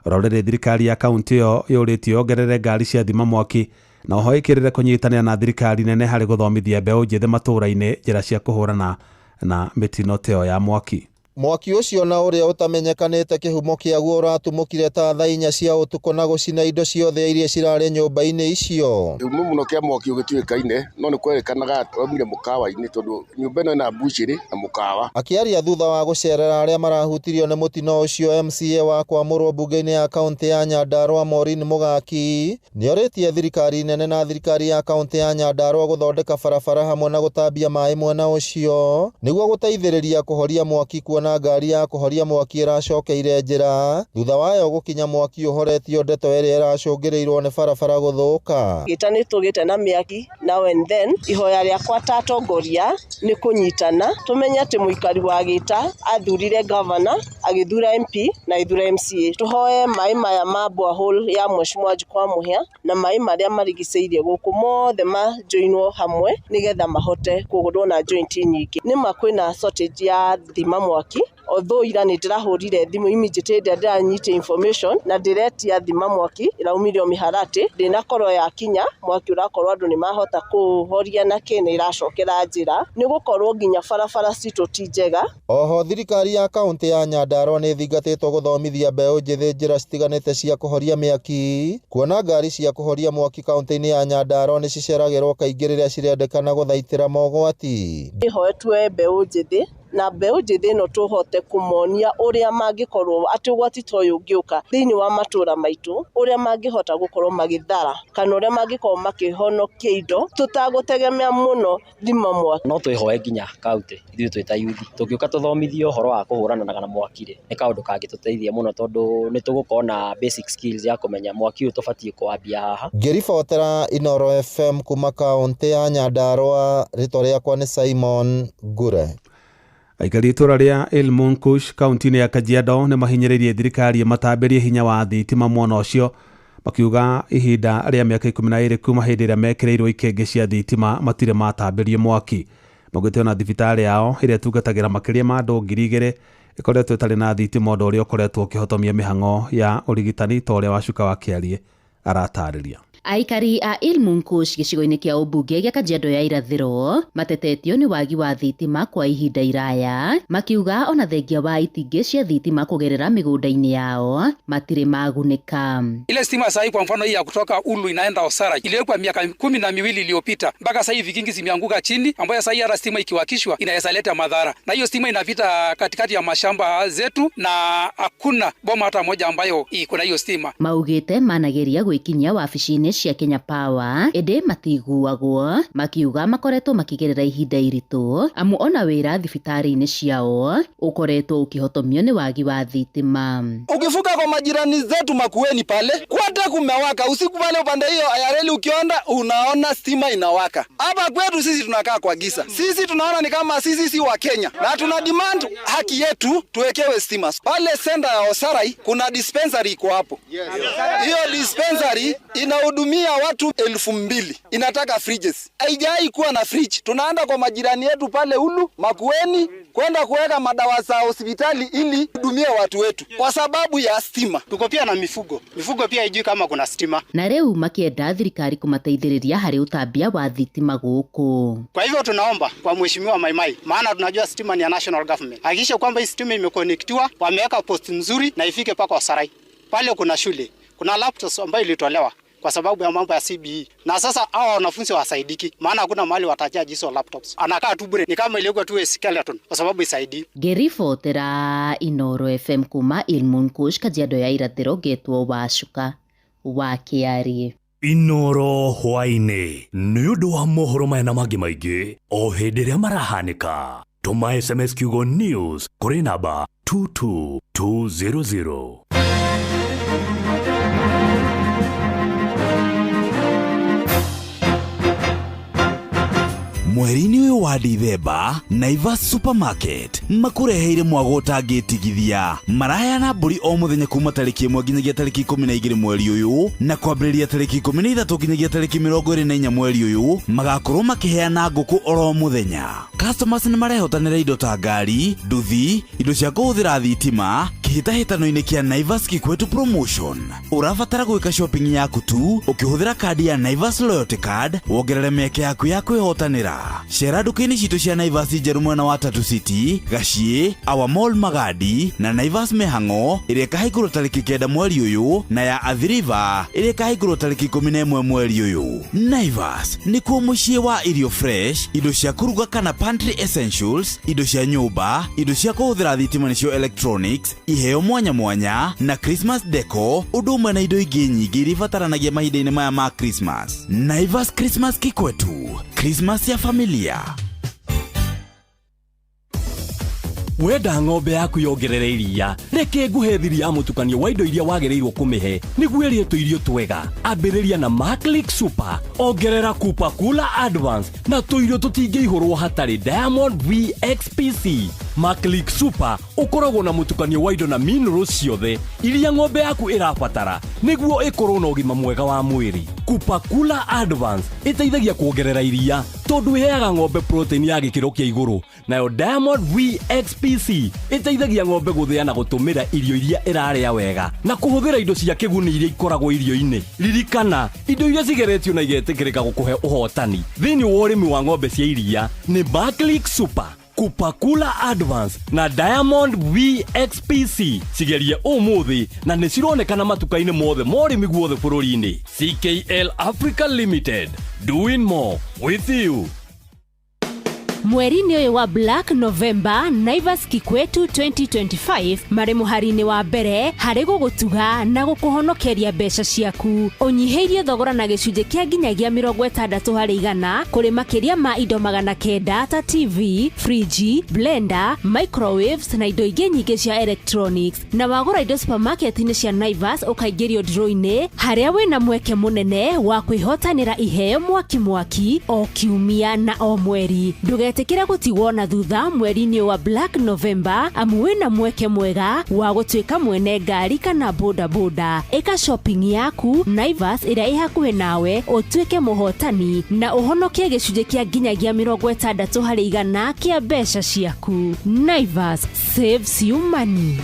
Oro rĩrĩ thirikari ya kaunti ĩyo yũrĩtio yongerere ngari cia thima mwaki na oho ĩkĩrĩre kũnyitanĩra na thirikari nene harĩ gũthomithia mbeũ njĩthĩ matũũra-inĩ njĩra cia kũhũrana na mĩtino ta ĩyo ya mwaki. Mwaki ũcio na ũrĩa ũtamenyekanĩte kĩhumo kĩaguo ũratumũkire ta thaa 4 cia ũtukũ na gũcina indo ciothe iria cirarĩ nyũmba-inĩ icio. Kĩhumo mũno kĩa mwaki ũgĩtuĩkaine no nĩ kwerĩkanaga waumire mũkawa-inĩ tondũ nyũmba ĩno ĩna mbucĩrĩ na mũkawa. Akĩaria thutha wa gũcerera arĩa marahutirio nĩ mũtino ũcio, MCA wa kwamũrwo mbunge-inĩ ya kaunti ya Nyandarua Maureen Mũgaki nĩorĩtie thirikari nene na thirikari ya kaunti ya Nyandarua gũthondeka barabara hamwe na gũtambia maĩ mwena ũcio nĩguo gũteithĩrĩria kũhoria mwaki kuona na ngari ya kũhoria mwaki ĩracokeire njĩra thutha wayo gũkinya mwaki ũhoretio, ndeto ĩrĩa ĩracũngĩrĩirwo nĩ barabara gũthũka. Gĩta nĩ tũgĩte na mĩaki now and then, ihoya rĩakwa ta atongoria nĩ kũnyitana tũmenye atĩ mũikari wa Gĩta athurire governor, agĩthura MP na agĩthura MCA. Tũhoe maĩ maya ma borehole ya Mheshimiwa Jukwaa Mũhĩa na maĩ marĩa marigicĩirie gũkũ mothe majoinwo hamwe nĩgetha mahote kũgũrwo na joint nyingĩ. Nĩma kwĩna shortage ya thima mwaki, although ira nĩ ndĩrahũrire thimũ immediately hĩndĩ ĩrĩa ndĩranyita information na ndĩretia thima mwaki ĩraumire o mĩharatĩ, ndĩnakorwo yakinya mwaki ũrakorwo andũ nĩ mahota kũũhoria na kĩ nĩ ĩracokera njĩra nĩ gũkorwo nginya barabara citũ ti njega. Oho thirikari ya kaunti ya Nyandarua nĩ ĩthingatĩtwo gũthomithia mbeũ njĩthĩ njĩra citiganĩte cia kũhoria mĩaki, kuona ngari cia kũhoria mwaki kaunti-inĩ ya Nyandarua nĩ ciceragĩrwo kaingĩ rĩrĩa cirendekana gũthaitĩra mogwati. Ĩhoe mbeũ njĩthĩ na mbeũ njĩthĩ ĩno tũhote kũmonia ũrĩa mangĩkorwo atĩ ũgwati ta ũyũ ũngĩũka thĩinĩ wa matũũra maitũ, ũrĩa mangĩhota gũkorwo magĩthara kana ũrĩa mangĩkorwo makĩhonokia indo tũtagũtegemea mũno thima mwaki. No twĩhoe nginya kaunti ithuĩ twĩ ta yuthi tũngĩũka tũthomithio ũhoro wa kũhũrana na mwaki rĩ, nĩ kaũndũ kangĩtũteithia mũno tondũ nĩ tũgũkorwo na basic skills ya kũmenya mwaki ũyũ tũbatiĩ kũwambia haha. Ngĩribotera Inooro FM kuma kaunti ya Nyandarua, rĩtwa rĩakwa nĩ Simon Ngure. Aikari itũra rĩa Ilmunkush kaunti-inĩ ya Kajiado nĩ mahinyĩrĩirie thirikari ĩmatambĩrie hinya wa thitima mwena ũcio, makiuga ihinda rĩa mĩaka 12 kuma hĩndĩ ĩrĩa mekĩrĩirwo ikĩngĩ cia thitima matirĩ matambĩrio mwaki. Maugĩte ona thibitarĩ yao ĩrĩa ĩtungatagĩra makĩria ma andũ 2000 ĩkoretwo ĩtarĩ na thitima, ũndũ ũrĩa ũkoretwo ũkĩhotomia mĩhang'o ya ũrigitani ta ũrĩa Wacuka wa Kĩarie aratarĩria. Aikari a Ilmunkush gĩcigo-inĩ kĩa ũmbunge gĩa Kajiado ya irathĩro matetetio nĩ wagi wa thitima kwa ihinda iraya, makiuga ona thengia wa itingĩ cia thitima kũgerera mĩgũnda-inĩ yao matirĩ magunĩka. Ile stima sahi kwa mfano hii ya kutoka Ulu inaenda Osara iliwekwa miaka 12 iliyopita, mpaka sasa hivi vikingi zimeanguka chini, ambayo sasa hata stima ikiwakishwa inaweza leta madhara, na hiyo stima inapita katikati ya mashamba zetu na hakuna boma hata moja ambayo iko na hiyo stima. Maugĩte manageria gwĩkinyia wabici-inĩ cia Kenya Power ĩndĩ matiguagwo, makiuga makoretwo makĩgerera ihinda iritũ amu ona wĩra thibitarĩ-inĩ ciao ũkoretwo ũkĩhotomio nĩ wagi wa thitima. Ukivuka kwa majirani zetu Makueni pale kwate kumewaka usiku pale upande hiyo ya reli, ukiona unaona stima inawaka. Hapa kwetu sisi tunakaa kwa giza. Sisi tunaona ni kama sisi si wa Kenya na tuna demand haki yetu tuwekewe stima. Pale senda ya Osarai kuna dispensary iko hapo. Hiyo dispensary inahudumia watu 2000. Inataka fridges. Haijai kuwa na fridge. Tunaenda kwa majirani yetu pale Ulu, Makueni kwenda kuweka madawa za hospitali ili hudumie watu wetu kwa sababu ya stima. Tuko pia na mifugo. Mifugo pia haijui kama kuna stima. Na rĩu makienda thirikari kumateithĩrĩria harĩ ũtambia wa thitima gũkũ. Kwa hivyo tunaomba kwa Mheshimiwa Maimai, maana tunajua stima ni ya national government, hakikisha kwamba hii stima imeconnectiwa, wameweka post nzuri na ifike paka Osarai. Pale kuna shule, kuna laptops ambayo ilitolewa kwa sababu ya mambo ya CBE. Na sasa hawa wanafunzi wasaidiki, maana hakuna mahali watachaji hizo laptops. Anakaa tu bure, ni kama ilikuwa tu skeleton kwa sababu isaidii. Ngĩribotera Inoro FM kuma Ilmunkush, Kajiado ya irathĩro, ngetwo Wacuka wa Kĩarie. Inoro hwaĩ-inĩ nĩ ũndũ wa mohoro maya na mangĩ maingĩ o hĩndĩ ĩrĩa marahanĩka, tũma SMS kiugo news kũrĩ namba 22200. Mweri-inĩ ũyũ wa Dithemba, Naivas Supermarket makũreheire mwago ũtangĩtigithia. Maraheana mbũri o mũthenya kuma tarĩki 1 nginyagia tarĩki 12 mweri ũyũ, na kwambĩrĩria tarĩki 13 nginyagia tarĩki 24 mweri ũyũ magakorwo makĩheana ngũkũ oro mũthenya. Customers nĩ marehotanĩra indo ta ngari, nduthi, indo cia kũhũthĩra thitima kĩhĩtahĩtano-inĩ kĩa Naivas Kikwetu Promotion. Ũrabatara gwĩka shopping yaku tu ũkĩhũthĩra kandi ya Naivas Loyalty Card, wongerere mĩeke yaku ya kwĩhotanĩra. Cera nduka-inĩ citũ cia Naivas njerũ mwena wa Tatu City, Gaciĩ, Our Mall Magadi na Naivas Mĩhang'o ĩrĩa ĩkahingũrwo tarĩki 9 mweri ũyũ, na ya Athi River ĩrĩa ĩkahingũrwo tarĩki 11 mweri ũyũ. Naivas nĩkuo mũciĩ wa irio fresh, indo cia kũruga kana pantry essentials, indo cia nyũmba, indo cia kũhũthĩra thitima nĩcio electronics, iheo mwanya mwanya na Christmas deco, ũndũ ũmwe na indo ingĩ nyingĩ iria ibataranagia mahinda-inĩ maya ma Christmas. Naivas Christmas Kikwetu, Christmas ya familia. Wenda ng'ombe yaku yongerere iria, reke nguhe thiri ya mũtukanio wa indo iria wagĩrĩirwo kũmĩhe nĩguo ĩrĩe tũirio twega. Ambĩrĩria na Maclick Super, ongerera Kupa Kula Advance na tũirio tũtingĩihũrwo hatarĩ Diamond VXPC. Maclick Super ũkoragwo na mũtukanio wa indo na minerals ciothe iria ng'ombe yaku ĩrabatara nĩguo ĩkorwo na ũgima mwega wa mwĩrĩ. Kupa Kula Advance ĩteithagia kuongerera iria tondũ ĩheaga ng'ombe protein ya gĩkĩro kĩa igũrũ, nayo Diamond VXPC ĩteithagia ng'ombe gũthĩa na gũtũmĩra irio iria ĩrarĩa wega na kũhũthĩra indo cia kĩguni iria ikoragwo irio-inĩ. Ririkana, indo iria cigeretio na igetĩkĩrĩka gũkũhe ũhotani thĩinĩ wa ũrĩmi wa ng'ombe cia iria nĩ Maclick Super, Kupakula Advance na Diamond VXPC. Cigerie ũmũthĩ na nĩ cironekana matuka-inĩ mothe ma ũrĩmi guothe bũrũri-inĩ. CKL Africa Limited, doing more with you. Mweri-inĩ ũyũ wa Black November, Naivas Kikwetu 2025 marĩ mũhari-inĩ wa mbere harĩ gũgũtuga na gũkũhonokeria mbeca ciaku. Ũnyihĩirie thogora na gĩcunjĩ kĩa nginyagia 60% kũrĩ makĩria ma indo 900 ta TV, friji, blender, microwaves na indo ingĩ nyingĩ cia electronics. Na wagũra indo supermarket-inĩ cia Naivas ũkaingĩrio draw-inĩ harĩa wĩna mweke mũnene wa kwĩhotanĩra iheo mwaki mwaki o kiumia na o mweri. Ndũgetĩkĩre gũtigwo na thutha mweri-inĩ wa Black November amu wĩna mweke mwega wa gũtuĩka mwene ngari kana boda boda. Ĩka shopping yaku Naivas ĩrĩa ĩ hakuhĩ nawe ũtuĩke mũhotani na ũhonokie gĩcunjĩ kĩa nginyagia 60% kĩa mbeca ciaku. Naivas saves you money.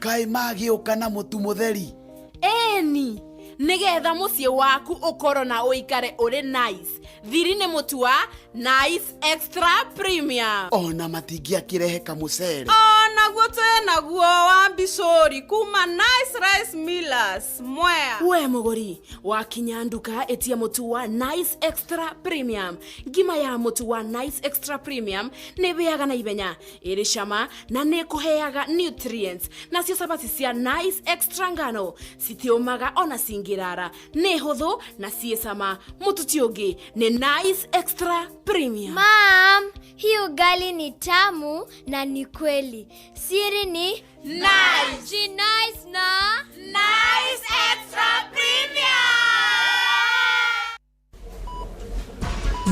Kaĩ magĩũka na mũtu mũtheri? Ĩni, nĩgetha mũciĩ waku ũkorwo na ũikare ũrĩ nice. Thiri nĩ mũtu wa Nice Extra Premium. Ona matingĩakĩrehe kamũcere. Onaguo twĩ naguo wa mbicũri kuma Nice Rice Millers Mwea. We mũgũri wakinya nduka, ĩtia mũtu wa Nice Extra Premium. Ngima ya mũtu wa Nice Extra Premium nĩ ĩhĩaga na ihenya, ĩrĩ cama na nĩ ĩkũheaga nutrients. Nacio cabaci cia Nice Extra ngano citiũmaga ona cingĩrara, nĩ hũthũ na ciĩ cama. Mũtu ti ũngĩ, nĩ Nice Extra Premium. Mum, hii ugali ni tamu na ni kweli. Siri ni Nice. Ji nice na Nice Extra Premium.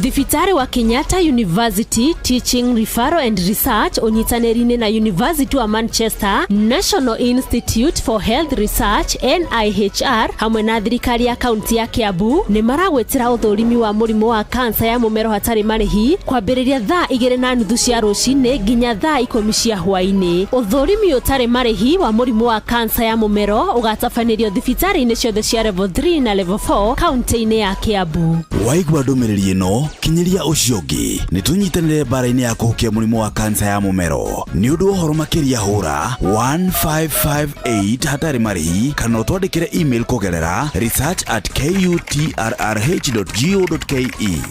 Thibitarĩ wa Kenyatta University Teaching, Referral and Research ũnyitanĩri-inĩ na University wa Manchester, National Institute for Health Research NIHR, hamwe na thirikari ya kaunti ya Kiambu nĩ maragwĩtĩra ũthũrimi wa mũrimũ wa kansa ya mũmero hatarĩ marĩhi, kwambĩrĩria thaa 2:30 cia rũcinĩ nginya thaa 10 cia hwaĩ-inĩ. Ũthũrimi ũtarĩ marĩhi wa mũrimũ wa kansa ya mũmero ũgatabanĩrio thibitarĩ-inĩ ciothe cia level 3 na level 4 kaunti-inĩ ya Kiambu. Waigua ndũmĩrĩri ĩno, kinyĩria ũcio ũngĩ. Nĩ tũnyitanĩre mbara-inĩ ya kũhukia mũrimũ wa kansa ya mũmero. Nĩ ũndũ wa ũhoro makĩria, hũra 1558 hatarĩ marĩhi, kana ũtwandĩkĩre email kũgerera research@kutrrh.go.ke.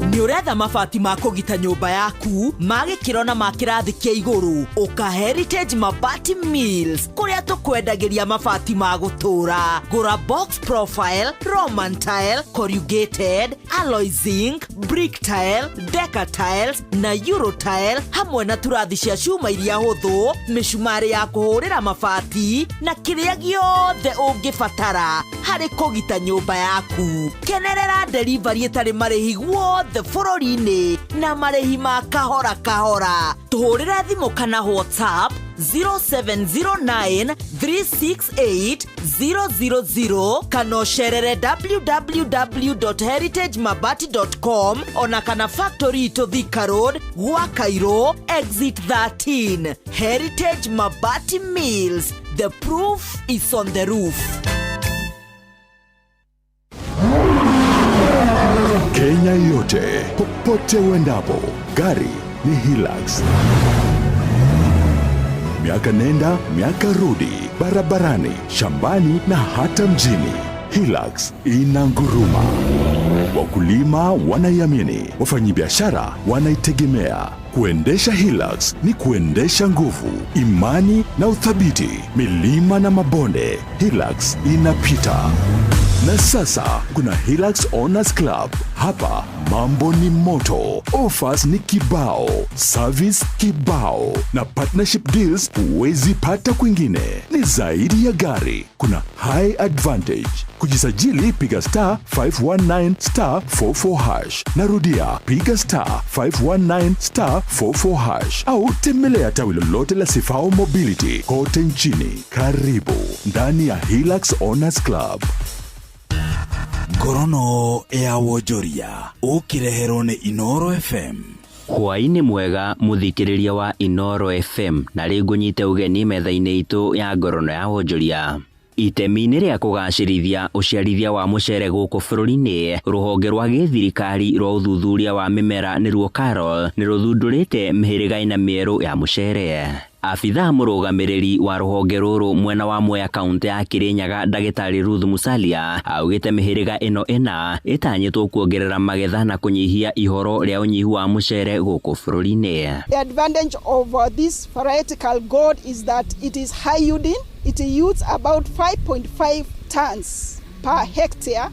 Nĩ ũretha mabati ma kũgita nyũmba yaku ma gĩkĩro na ma kĩrathi kĩa igũrũ? Ũka Heritage Mabati Mills, kũrĩa tũkwendagĩria mabati ma gũtũũra. Gũra box profile, roman tile, corrugated, alloy zinc, brick tile, deca tiles na euro tile, hamwe na turathi cia cuma iria hũthũ, mĩcumarĩ ya kũhũrĩra mabati na kĩrĩa gĩothe ũngĩbatara harĩ kũgita nyũmba yaku. Kenerera delivery ĩtarĩ marĩhi guothe bũrũri-inĩ na marĩhi ma kahora kahora. Tũhũrĩre thimũ kana WhatsApp 0709 368 000, kana ũcerere www.heritagemabati.com, ona kana factory itũ Thika Road, gwa Cairo exit 13. Heritage Mabati Mills, the proof is on the roof. Kenya yote, popote uendapo, gari ni Hilux. Miaka nenda, miaka rudi, barabarani, shambani na hata mjini. Hilux inanguruma. Wakulima wanaiamini, wafanyibiashara wanaitegemea. Kuendesha Hilux ni kuendesha nguvu, imani na uthabiti. Milima na mabonde, Hilux inapita. Na sasa kuna Hilux Owners Club. Hapa mambo ni moto, offers ni kibao, service kibao na partnership deals huwezi pata kwingine. Ni zaidi ya gari, kuna high advantage. Kujisajili, piga *519*44#. Narudia, piga *519*44# au tembelea tawi lolote la Sifao Mobility kote nchini. Karibu ndani ya Hilux Owners Club. Ngorono ya wonjoria ũkĩreherwo nĩ Inoro FM. Hwaĩ-inĩ mwega, mũthikĩrĩria wa Inoro FM, na rĩu ngũnyite ũgeni metha-inĩ itũ ya ngorono ya wonjoria. Itemi-inĩ rĩa kũgacĩrithia ũciarithia wa mũcere gũkũ bũrũri-inĩ, rũhonge rwa gĩthirikari rwa ũthuthuria wa mĩmera, nĩruo KALRO, nĩ rũthundũrĩte mĩhĩrĩga ĩna mĩerũ ya mũcere. Abithaa mũrũgamĩrĩri wa rũhonge rũrũ mwena wa Mwea, kaunti ya Kirinyaga, ndagĩtarĩ Ruth Musalia, augĩte mĩhĩrĩga ĩno ĩna ĩtanyĩtwo kuongerera magetha na kũnyihia ihoro rĩa ũnyihu wa mũcere gũkũ bũrũri-inĩ. The advantage of this variety Gold is that it is high yielding. It yields about 5.5 tons per hectare,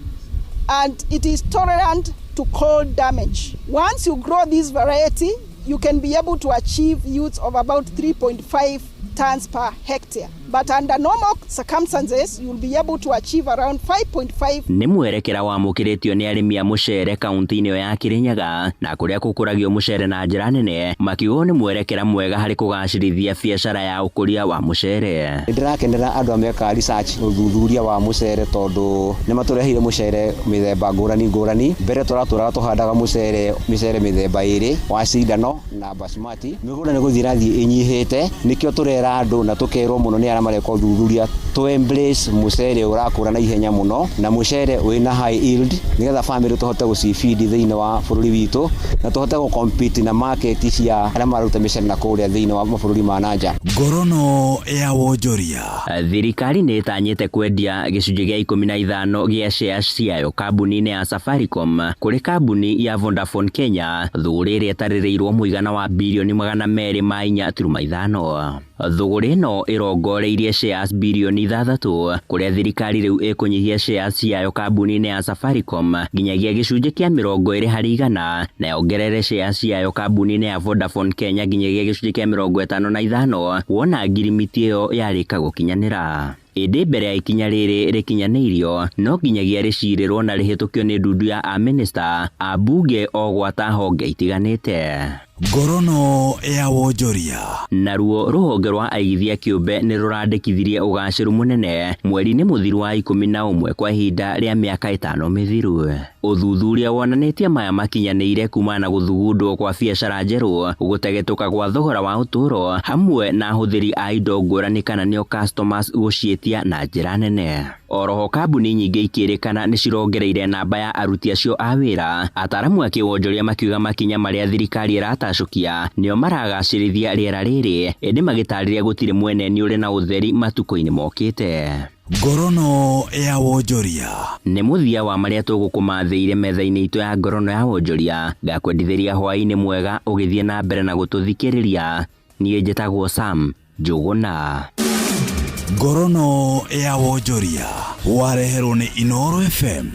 and it is tolerant to cold damage. Once you grow this variety, you can be able to achieve yields of about 3.5 tons per hectare. But under normal circumstances, you'll be able to achieve around 5.5. Nĩ mwerekera wamũkĩrĩtio nĩ arĩmi a mũcere kaunti-inĩ ĩyo ya Kirinyaga na kũrĩa gũkũragio mũcere na njĩra nene, makiuga nĩ mwerekera mwega harĩ kũgacĩrithia biacara ya ũkũria wa mũcere. Nĩndĩrakenera andũ a mekaga research, ũthuthuria wa mũcere, tondũ nĩ matũreheire mũcere mĩthemba ngũrani ngũrani. Mbere tũratũraga tũhandaga mũcere mĩcere mĩthemba ĩrĩ wa cindano na na basmati. Mĩgũnda nĩ gũthiĩ ĩrathiĩ ĩnyihĩte, nĩkĩo tũrera andũ na tũkerwo mũno nĩ arĩa mareka ũthuthuria tũ embrace mũcere ũrakũra na ihenya mũno na mũcere wĩna high yield, nĩgetha family tũhote gũcifeed thĩinĩ wa bũrũri witũ na tũhote gũ compete na market cia arĩa mararuta mĩcere na kũrĩa thĩinĩ wa mabũrũri ma nanja. Ngorono ya wonjoria. Thirikari nĩ ĩtanyĩte kwendia gĩcunjĩ gĩa 15 gĩa shares ciayo kambuni-inĩ ya Safaricom kũrĩ kambuni ya Vodafone Kenya, thũgũrĩ ĩrĩa ĩtarĩrĩirwo mũigana wa birioni 204.5. Thũgũrĩ ĩno ĩrongoreirie shares birioni 6, kũrĩa thirikari rĩu ĩkũnyihia shares ciayo kambuni-inĩ ya Safaricom nginyagia gĩcunjĩ kĩa 20% na yongerere shares ciayo kambuni-inĩ ya Vodafone Kenya nginyagia gĩcunjĩ kĩa 55, wona ngirimiti ĩyo yarĩka gũkinyanĩra. Ĩndĩ mbere ya ikinya rĩrĩ rĩkinyanĩirio no nginyagia rĩcirĩrwo na rĩhĩtũkio nĩ ndundu ya amĩnĩsta a mbunge o gwata honge itiganĩte. Ngorono ya wonjoria. Naruo rũhonge rwa aigithia kĩũmbe nĩ rũrandĩkithirie ũgacĩru mũnene mweri-inĩ mũthiru wa 11 kwa ihinda rĩa mĩaka 5 mĩthiru. Ũthuthuria wonanĩtie maya makinyanĩire kumana na gũthugundwo kwa biacara njerũ, gũtegetũka gwa thogora wa ũtũũro hamwe na ahũthĩri a indo ngũrani kana nĩo customers gũciĩtia na njĩra nene. Oroho kambuni nyingĩ ikĩrĩkana nĩ cirongereire namba ya aruti acio a wĩra. Ataaramu a kĩwonjoria makiuga makinya marĩa thirikari ĩratacũkia nĩo maragacĩrithia rĩera rĩrĩ, ĩndĩ magĩtarĩria gũtirĩ mwene nĩ ũrĩ na ũtheri matukũ-inĩ mokĩte. Ngorono ya wonjoria. Nĩ mũthia wa marĩa tũgũkũmathĩire metha-inĩ itũ ya ngorono ya wonjoria. Ngakwendithĩria hwaĩ-inĩ mwega ũgĩthiĩ na mbere na gũtũthikĩrĩria. Niĩ njĩtagwo Sam Njũgũna. Ngorono ya wonjoria wareherwo nĩ Inooro FM.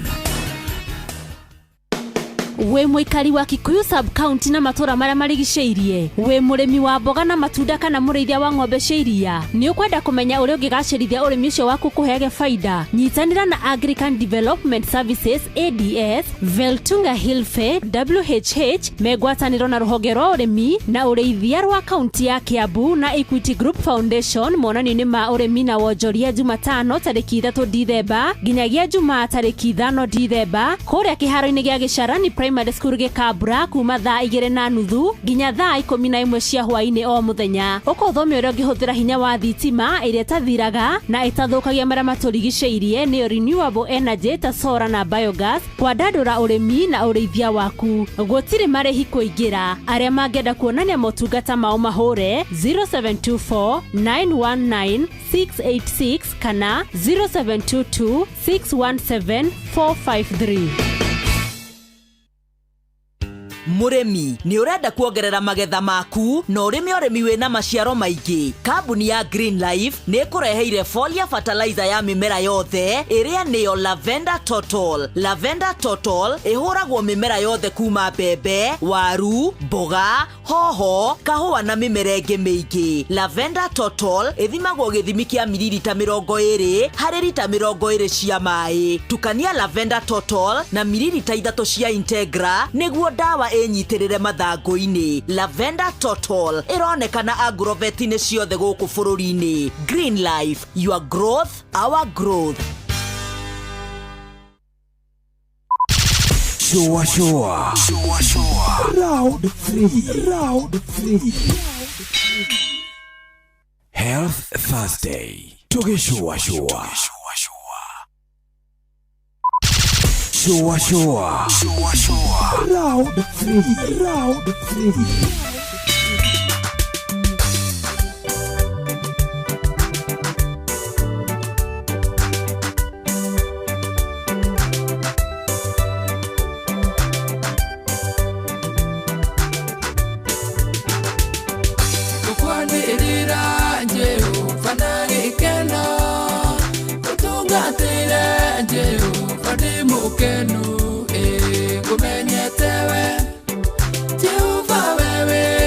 Wĩ mũikari wa Kikuyu sub county na matũra marĩa marigicĩirie, wĩ mũrĩmi wa mboga na matunda kana mũrĩithia wa ng'ombe cia iria, nĩ ũkwenda kũmenya ũrĩa ũngĩgacĩrithia ũrĩmi ũcio waku kũheage faida, nyitanĩra na Agrican Development Services ADS, Veltunga Hilfe WHH megwatanĩro na rũhonge rwa ũrĩmi na ũrĩithia rwa kaunti ya Kiambu na Equity Group Foundation monanio-inĩ ma ũrĩmi na wonjoria Jumatano tarĩki 3 Dithemba nginyagia Jumaa tarĩki 5 Dithemba kũrĩa kĩharo-inĩ gĩa Gĩcarani Primary School Gĩkambura kuma thaa 2:30 nginya thaa 11 cia hwaĩ-inĩ o mũthenya. Ũkũthomio ũrĩa ũngĩhũthĩra hinya wa thitima ĩrĩa ĩtathiraga na ĩtathũkagia marĩa matũrigicĩirie nĩyo renewable energy ta solar na biogas, kwandandũra ũrĩmi na ũrĩithia waku. Gũtirĩ marĩhi kũingĩra. Arĩa mangĩenda kuonania motungata mao mahũre 0724 919 686 kana 0722 617 453. Mũrĩmi nĩ ũrenda kuongerera magetha maku na ũrĩme ũrĩmi wĩna maciaro maingĩ. Kambuni ya Green Life nĩ ĩkũreheire folia fertilizer ya mĩmera yothe ĩrĩa nĩyo Lavender Total. Lavender Total ĩhũragwo mĩmera yothe kuma mbembe, waru, mboga, hoho, kahũa na mĩmera ĩngĩ mĩingĩ. Lavender Total ĩthimagwo gĩthimi kĩa mililita 20 harĩ rita 20 cia maĩ. Tukania Lavender Total na mililita 3 cia Integra nĩguo ndawa ĩnyitĩrĩre mathangũ-inĩ. Lavender Total ĩronekana agrovet-inĩ ciothe gũkũ bũrũri-inĩ. Green Life, your growth, our growth. Shua shua. Shua shua. Round 3. Round 3. Health Thursday. Tugishua shua. Shua shua. Shua shua. Round 3. Round 3. Kenu, kumenyetewe Jehova wewe.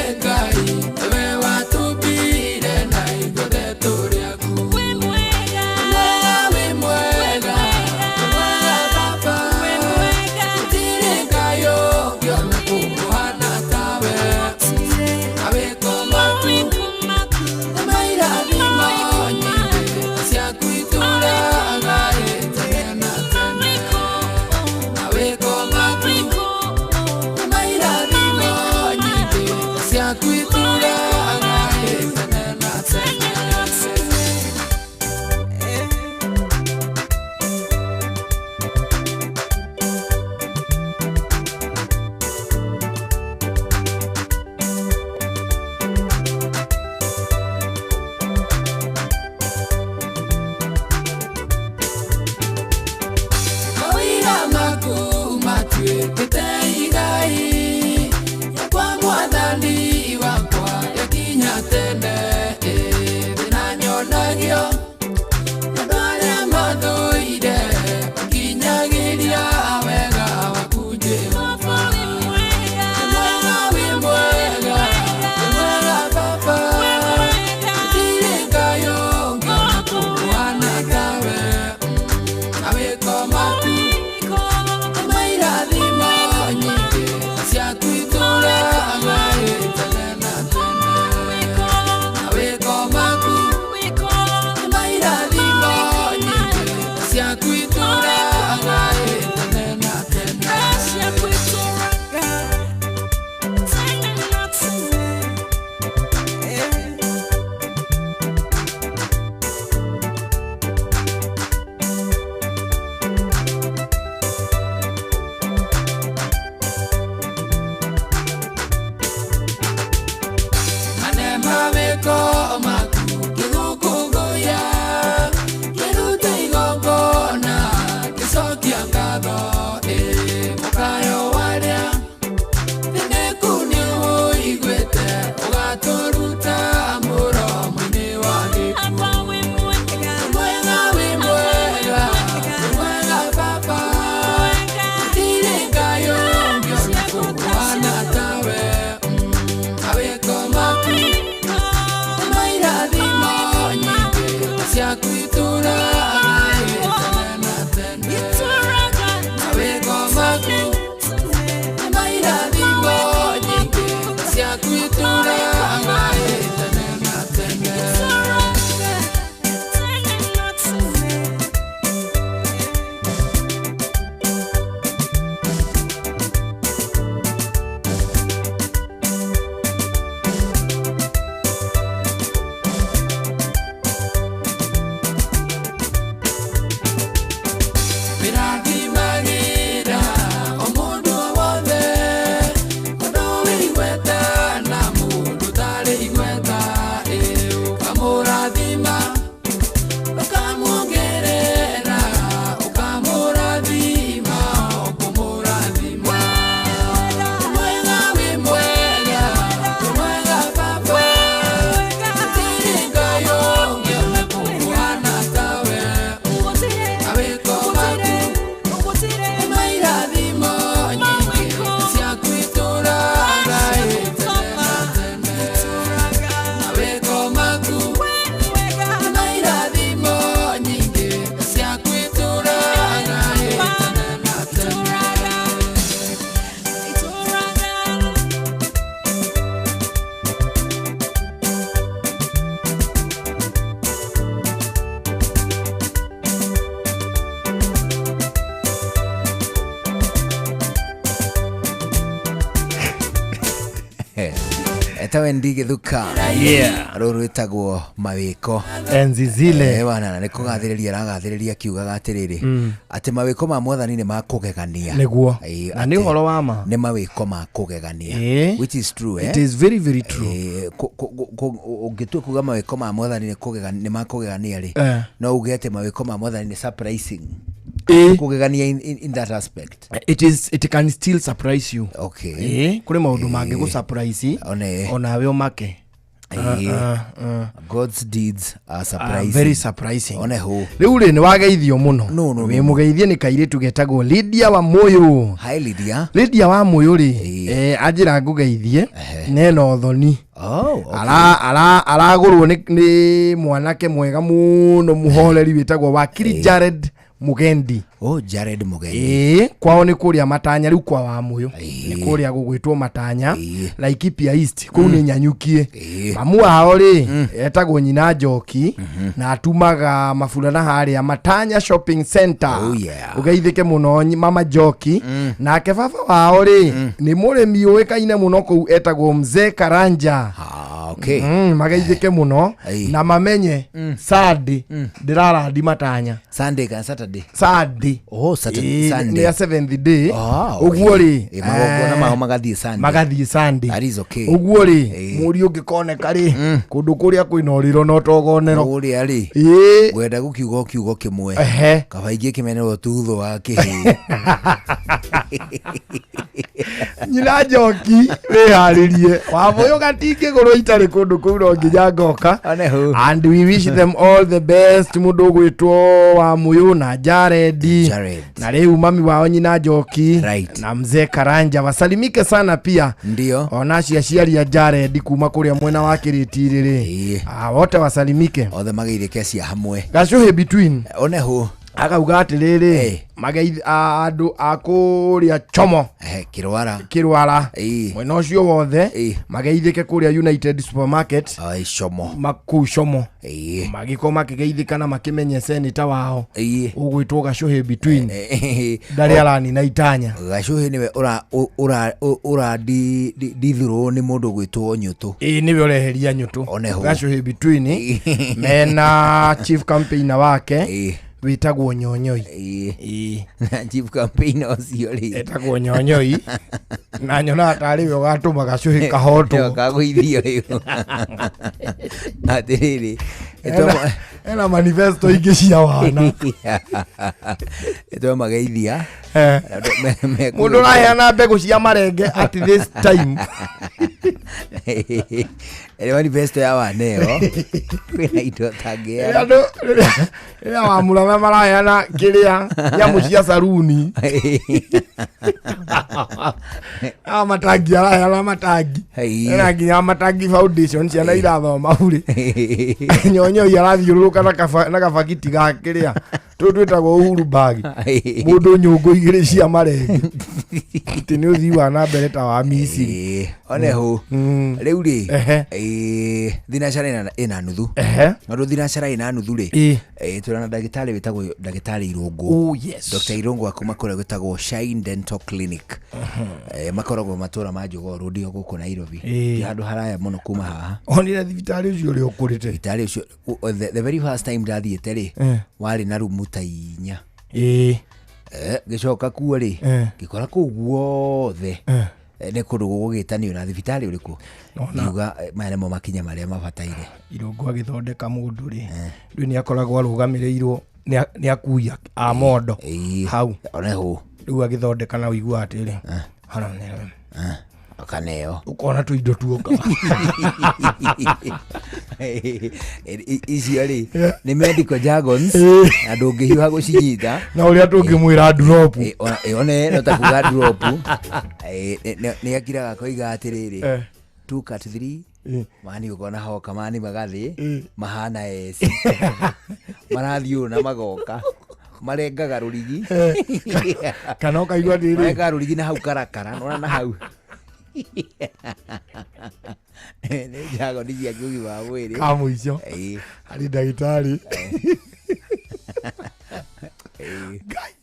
Etawe Ndigithuka. Yeah. Rũrũ rwĩtagwo mawĩko. Enzi zile. Bwana nĩ kũgathĩrĩria aragathĩrĩria akiugaga atĩrĩrĩ atĩ mawĩko ma mwathani nĩ ma kũgegania. Nĩguo. Na nĩ ũhoro wa ma. Nĩ mawĩko ma kũgegania. Which is true. It is very very true. Ũngĩtua kuga mawĩko ma mwathani nĩ ma kũgegania rĩ, no uge atĩ mawĩko ma mwathani nĩ surprising. Kũgegania in that aspect. It is, it can still surprise you. Okay. Kũrĩ maũndũ mangĩ gũ surprise onawe ũmake. God's deeds are surprising. Very surprising. One ho. Rĩu rĩ nĩ wageithio mũno. No. Wĩ mũgeithie nĩ kairĩtu getagwo Lydia wa Mũyũ. Hi Lydia. Lydia wa Mũyũ rĩ, anjĩra ngũgeithie nena ũthoni. Oh, okay. Aragũrwo nĩ mwanake mwega mũno mũhoreri wĩtagwo Wakiri Jared Mugendi. Oh, Jared Mugendi. Kwao nĩ kũrĩa Matanya, rĩu kwa wa Mũyũ. Nĩ kũrĩa gũgwĩtwo Matanya, Laikipia East, kũu nĩ Nyanyukie. Mamu wao rĩ, etagwo Nyina Njoki, na atumaga maburana harĩa Matanya Shopping Center. Oh, yeah. Ũgeithĩke mũno mama Njoki. Nake baba wao rĩ, nĩ mũrĩmi ũĩkaine mũno kũu etagwo Mzee Karanja. Okay. Mageithĩke mũno na mamenye Sunday ndĩrarandi Matanya. Sunday kana Saturday? Sunday. Oh, Saturday, Sunday. Nĩ ya seventh day. Ũguo rĩ, magongona mao magathiĩ Sunday. Magathiĩ Sunday. That is okay. Ũguo rĩ, mũriũ ũngĩkoneka rĩ, kũndũ kũrĩa kwĩna ũrĩro na ũtogonero. Kũrĩa rĩ, ngwenda gũkiuga kiugo kĩmwe. Kaba ingĩ kĩmenerwo tutho wa kĩhĩ. Nyina Njoki wĩharĩrie. Wa Mũyũ gatingĩgũrwo itarĩ kũndũ kũu no nginya ngoka. And we wish them all the best. Mũndũ ũgwĩtwo wa Mũyũ na Jared. Na rĩu mami wao Nyina Njoki na Mzee Karanja wasalimike sana pia. Ndio. Ona aciari a Jared kuma kũrĩa mwena wa Kĩrĩti rĩ, wote wasalimike. Othe mageithĩke cia hamwe. Gacuhĩ between. One hu. Akauga atĩrĩrĩ, andũ a kũrĩa Chomo, Kĩrwara, mwena ũcio wothe mageithĩke kũrĩa United Supermarket Chomo, makuu Chomo, magĩkorwo makĩgeithĩka na makĩmenye seneta wao ũgwĩtwo Gacuhĩ between ndarĩ aranina itanya. Gacuhĩ nĩwe ũradithũrwo nĩ mũndũ ũgwĩtwo Nyũtũ. Nĩwe ũreheria Nyũtũ. Gacuhĩ between mena chief campaigner wake wĩtagwo Nyonyoi. Na chief campaigner ũcio rĩ etagwo Nyonyoi, na nyonaga tarĩ we ũgatũma Gacuhĩ kahotwo. Kagũithio rĩu. Atĩrĩrĩ, ena manifesto ingĩ cia wana. Twamageithia. Mũndũ ũraheana mbegũ cia marenge at this time. Ĩrĩ manifesto ya wana ĩyo kwĩna indo tangĩana. Andũ rĩrĩa wamũrame maraheana kĩrĩa nyamũ cia saruni. Matangi araheana matangi. Ena nginya Matangi Foundation ciana irathoma bure. Nyonyoi arathiũrũrũka na kabakiti ga kĩrĩa tũtũ twĩtagwo Uhuru bag. Mũndũ nyũngũ igĩrĩ cia marenge. Atĩ nĩ ũthii wa na mbere ta wa Misiri. One hu. Rĩu rĩ, thinacara ĩna nuthu. Tondũ thinacara ĩna nuthu rĩ, twĩna na ndagĩtarĩ wĩtagwo ndagĩtarĩ Irũngũ. Oh, yes. Dr. Irũngũ akuma kũrĩa gwĩtagwo Shine Dental Clinic. Makoragwo matũra ma Jogoo Road gũkũ Nairobi. Ti handũ haraya mũno kuma haha. Onire thibitarĩ ũcio ũrĩa ũkũrĩte. Thibitarĩ ũcio the very first time ndathiĩte rĩ, warĩ na rumu ta 4. Gĩcoka kuo rĩ, ngĩkora kũu guothe nĩ kũndũ gũgũgĩtanio na thibitarĩ ũrĩkũ. Ngiuga maya nĩmo makinya marĩa mabataire. Irũngũ agĩthondeka mũndũ rĩ, rĩu nĩ akoragwo arũgamĩrĩirwo nĩ akui a mondo hau. One hu. Rĩu agĩthondeka na ũigua atĩrĩ, akaneo ũkona tũindo tuoka. Icio rĩ nĩ medical jargons na ndũngĩhiũha gũcinyita. Na ũrĩa tũngĩmwĩra drop. One no ta kuga drop. Nĩ akiraga koiga atĩrĩrĩ, 2 cut 3 mani ũkona hoka mani magathĩ mahana eci marathiĩ ũũ na magoka marengaga rũrigi kana ũkaigua atĩrĩrĩ, marengaga rũrigi na hau karakara nona na hau nĩ jargon cia ũgima wa mwĩrĩ. Ka mũico harĩ ndagĩtarĩ.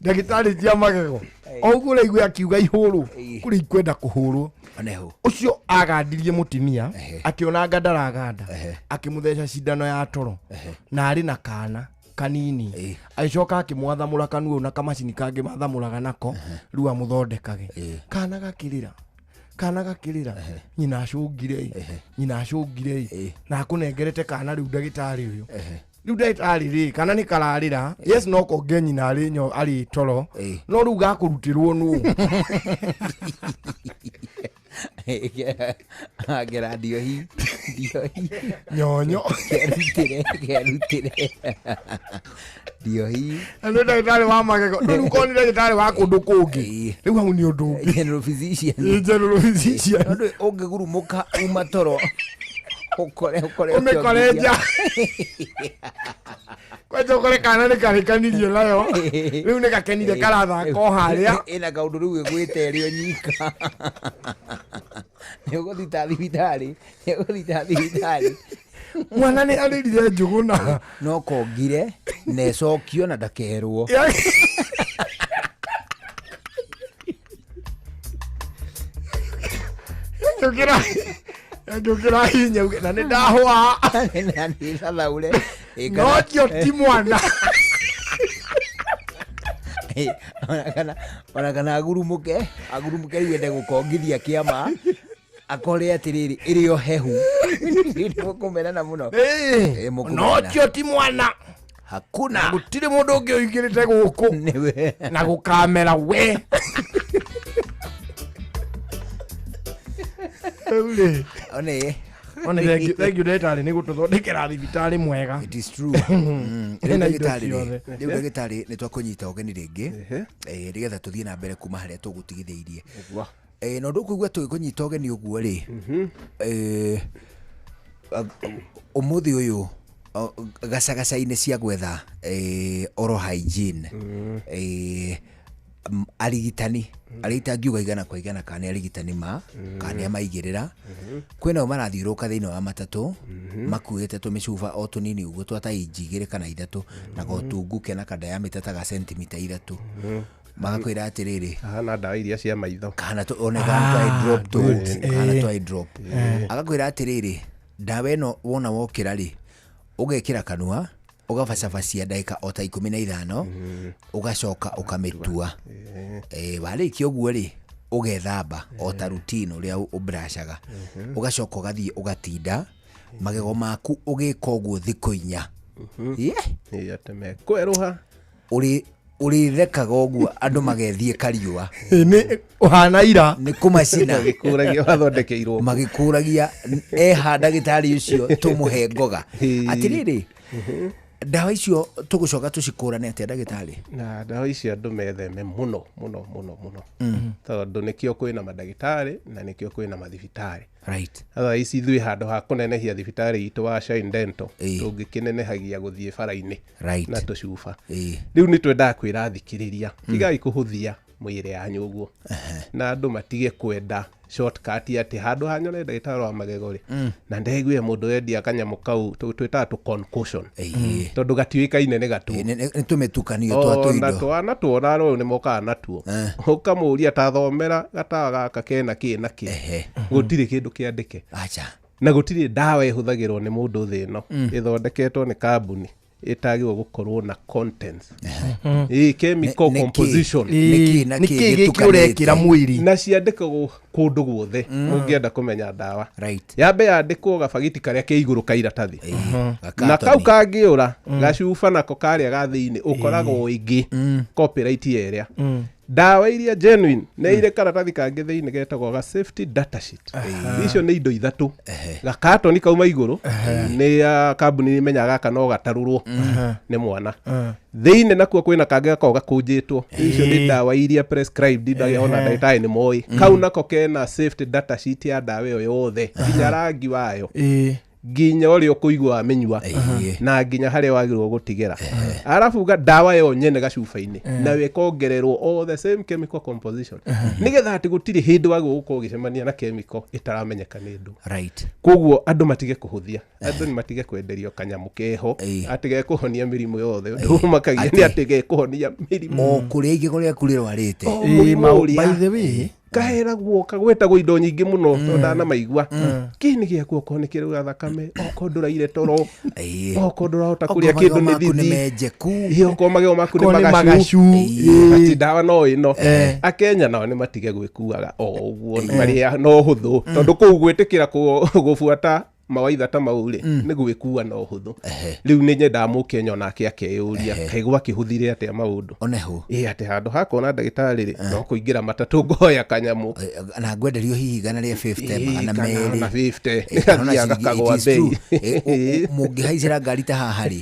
Ndagĩtarĩ cia magego o ũguo ũraigua akiuga ihũrwo kũrĩ ikwenda kũhũrwo. Oneho. Ũcio agandirie mũtumia akĩona nga ndaraganda, akĩmũtheca cindano ya toro na arĩ na kana kanini, agĩcoka akĩmwathamũra kanua na kamacini kangĩ mathamũraga nako rĩu amũthondekage. Kana gakĩrĩra, kana gakĩrĩra, nyina acũngire, nyina acũngire, na akũnengerete kana rĩu ndagĩtarĩ ũyũ. Rĩu ndagĩtarĩ rĩ, kana nĩ kararĩra, yes, no konge nyina arĩ nyo arĩ toro, no rĩu gakũrutĩrwo nũ? Agera ndiohi, ndiohi. Nyonyo. Kerutire, kerutire. Ndiohi. Na nĩ ndagĩtarĩ wa magego, rĩu korwo nĩ ndagĩtarĩ wa kũndũ kũngĩ, rĩu hau nĩ ũndũ ũngĩ. General physician. Ĩ, general physician. Tondũ ũngĩgurumũka uma toro ũkore ũkore ũmĩkore nja, kwanja ũkore kana nĩ karĩkanirie nayo, rĩu nĩ gakenire karathaka o harĩa. Ĩna kaũndũ rĩu ĩgwĩte ĩrĩ o nyika, nĩ ũgũthita thibitarĩ, nĩ ũgũthita thibitarĩ. Mwana nĩ arĩrire njũgũna. No kongire na ĩcokio na ndakerwo. Njũkĩra hinya uge, na nĩ ndahwa. Na nĩ thathaũre. No tio ti mwana. Ona kana agurumũke, agurumũke rĩu ende gũkongithia kĩama, akore atĩrĩrĩ ĩrĩ o hehu. Nĩ mũkũmenana mũno. Ĩ, mũkũmenana. No tio ti mwana. Hakuna. Gũtirĩ mũndũ ũngĩ ũingĩrĩte gũkũ nĩwe na gũkamera we. Rĩu rĩ, one one thank you, thank you ndagĩtarĩ nĩ gũtũthondekera thibitarĩ mwega. It is true. Rĩu Ĩna indo ndagĩtarĩ rĩ, ciothe. rĩu ndagĩtarĩ nĩ twakũnyita ũgeni rĩngĩ, nĩgetha tũthiĩ na mbere kuma harĩa tũgũtigithĩirie. Na ũndũ ũkũigua tũgĩkũnyita ũgeni ũguo rĩ, ũmũthĩ ũyũ gacagaca-inĩ cia gwetha oral hygiene, arigitani arĩa itangiuga igana kwa igana kana nĩ arigitani ma kana nĩ amaigĩrĩra, kwĩnao marathiũrũrũka thĩinĩ wa matatũ makuĩte tũmĩcuba o tũnini ũguo twa ta inji 2 kana 3 na gotungu kena kadiameter ta ga sentimita 3, magakwĩra atĩrĩrĩ, Kahana ndawa iria cia maitho. Kana one kana twa eye drop tũ Good. kana twa eye drop. Agakwĩra atĩrĩrĩ, ndawa ĩno wona wokĩra rĩ, ũgekĩra kanua, ũgabacabacia ndagĩka o ta 15, ũgacoka ũkamĩtua. Warĩkia ũguo rĩ, ũgethamba o ta routine ũrĩa ũbrashaga, ũgacoka ũgathiĩ ũgatinda magego maku ũgĩka ũguo thikũ 4. Yeah. Ĩ, atĩ mekwerũha. Ũrĩthekaga ũguo andũ magethiĩ kariũa. Nĩ ũhana ira. Nĩ kũmacina. Magĩkũragia wathondekeirwo. Magĩkũragia eha ndagĩtarĩ ũcio tũmũhe ngoga. Atĩrĩrĩ, ndawa icio tũgũcoka tũcikũrane atĩa ndagĩtarĩ? Na ndawa icio andũ metheme mũno mũno mũno mũno, tondũ nĩkĩo kwĩna mandagĩtarĩ na nĩkĩo kwĩna mathibitarĩ. Otherwise ithuĩ handũ ha kũnenehia thibitarĩ itũ wa Shine Dental, tũngĩkĩnenehagia gũthiĩ bara-inĩ na tũcuba. Rĩu nĩ twendaga kwĩra athikĩrĩria, tigai kũhũthia mwĩrĩ yanyu ũguo, na andũ matige kwenda shortcut atĩ handũ ha nyone ndagĩtarĩ wa magego rĩ, na ndegue mũndũ wendia kanyamũ kau twĩtaga tũ concoction, tondũ gatiũĩkaine nĩ gatuo. Nĩ tũmĩtukanio twa na tũindo. Twana tuona rũrũ nĩ mokaga natuo, ũkamũria ta thomera gatawa gaka kena kĩ na kĩ, gũtirĩ kĩndũ kĩandĩke. Acha. Na gũtirĩ ndawa ĩhũthagĩrwo nĩ mũndũ thĩ ĩno ĩthondeketwo nĩ kambuni ĩtagĩrwo gũkorwo na contents, ĩ chemical composition. Nĩkĩ na Nĩkĩ kĩ gĩkĩ ũrekĩra mwĩrĩ? Na ciandĩkagwo kũndũ guothe. Ũngĩenda kũmenya ndawa, yambe yandĩkwo gabagiti karĩa ke igũrũ ka iratathi, na kau kangĩũra gacuba nako karĩa ga thĩinĩ ũkoragwo ĩngĩ copyright ya ĩrĩa ndawa iria genuine nĩ irĩ karatathi kangĩ thĩinĩ getagwo ga safety data sheet. Icio nĩ indo ithatũ. Gakatoni kauma igũrũ nĩ ya kambuni imenyaga gaka no gatarũrwo nĩ mwana. Thĩinĩ nakuo kwĩna kangĩ gakoragwo gakũnjĩtwo, icio nĩ ndawa iria prescribed ona ndagĩtarĩ nĩ moĩ. Kau nako kena safety data sheet ya ndawa ĩyo yothe nginya rangi wayo. Nginya ũrĩa ũkũigua wamĩnyua na nginya harĩa wagĩrĩirwo gũtigĩra. Arabu ndawa yo nyene gacuba-inĩ nayo ĩkongererwo all the same chemical composition nĩgetha atĩ gũtirĩ hĩndĩ wagĩrĩirwo gũkorwo ũgĩcemania na chemical ĩtaramenyeka nĩ ndũ. Koguo andũ matige kũhũthia, andũ nĩ matige kwenderio kanyamũ keho atĩ gekũhonia mĩrimũ yothe. Ũndũ ũmakagia nĩ atĩ gekũhonia mĩrimũ o kũrĩa igego rĩaku rĩrwarĩte. By the way, kaheragwo kagwetagwo indo nyingĩ mũno tondũ ndanamaigua kĩni gĩaku okorwo nĩ kĩrauga thakame, okorwo ndũraire toro, okorwo ndũrahota kũrĩa kĩndũ nĩ thithi, okorwo magego maku nĩ magacu, atĩ ndawa no ĩno. Akenya nao nĩ matige gwĩkuaga o ũguo marĩa no hũthũ, tondũ kũu gwĩtĩkĩra gũbuata mawaitha ta mau rĩ nĩ gwĩkua no hũthũ. Rĩu nĩ nyendaga mũkenya onake akeyũria kaĩ gwakĩhũthire atĩa maũndũ ĩ atĩ handũ ha kuona ndagĩtarĩ rĩ no kũingĩra matatũ ngoya kanyamũ na ngwenderio hihi 150 200 na 50 nĩgathiaga kagwa bei. Mũngĩhaicĩra ngari ta haha rĩ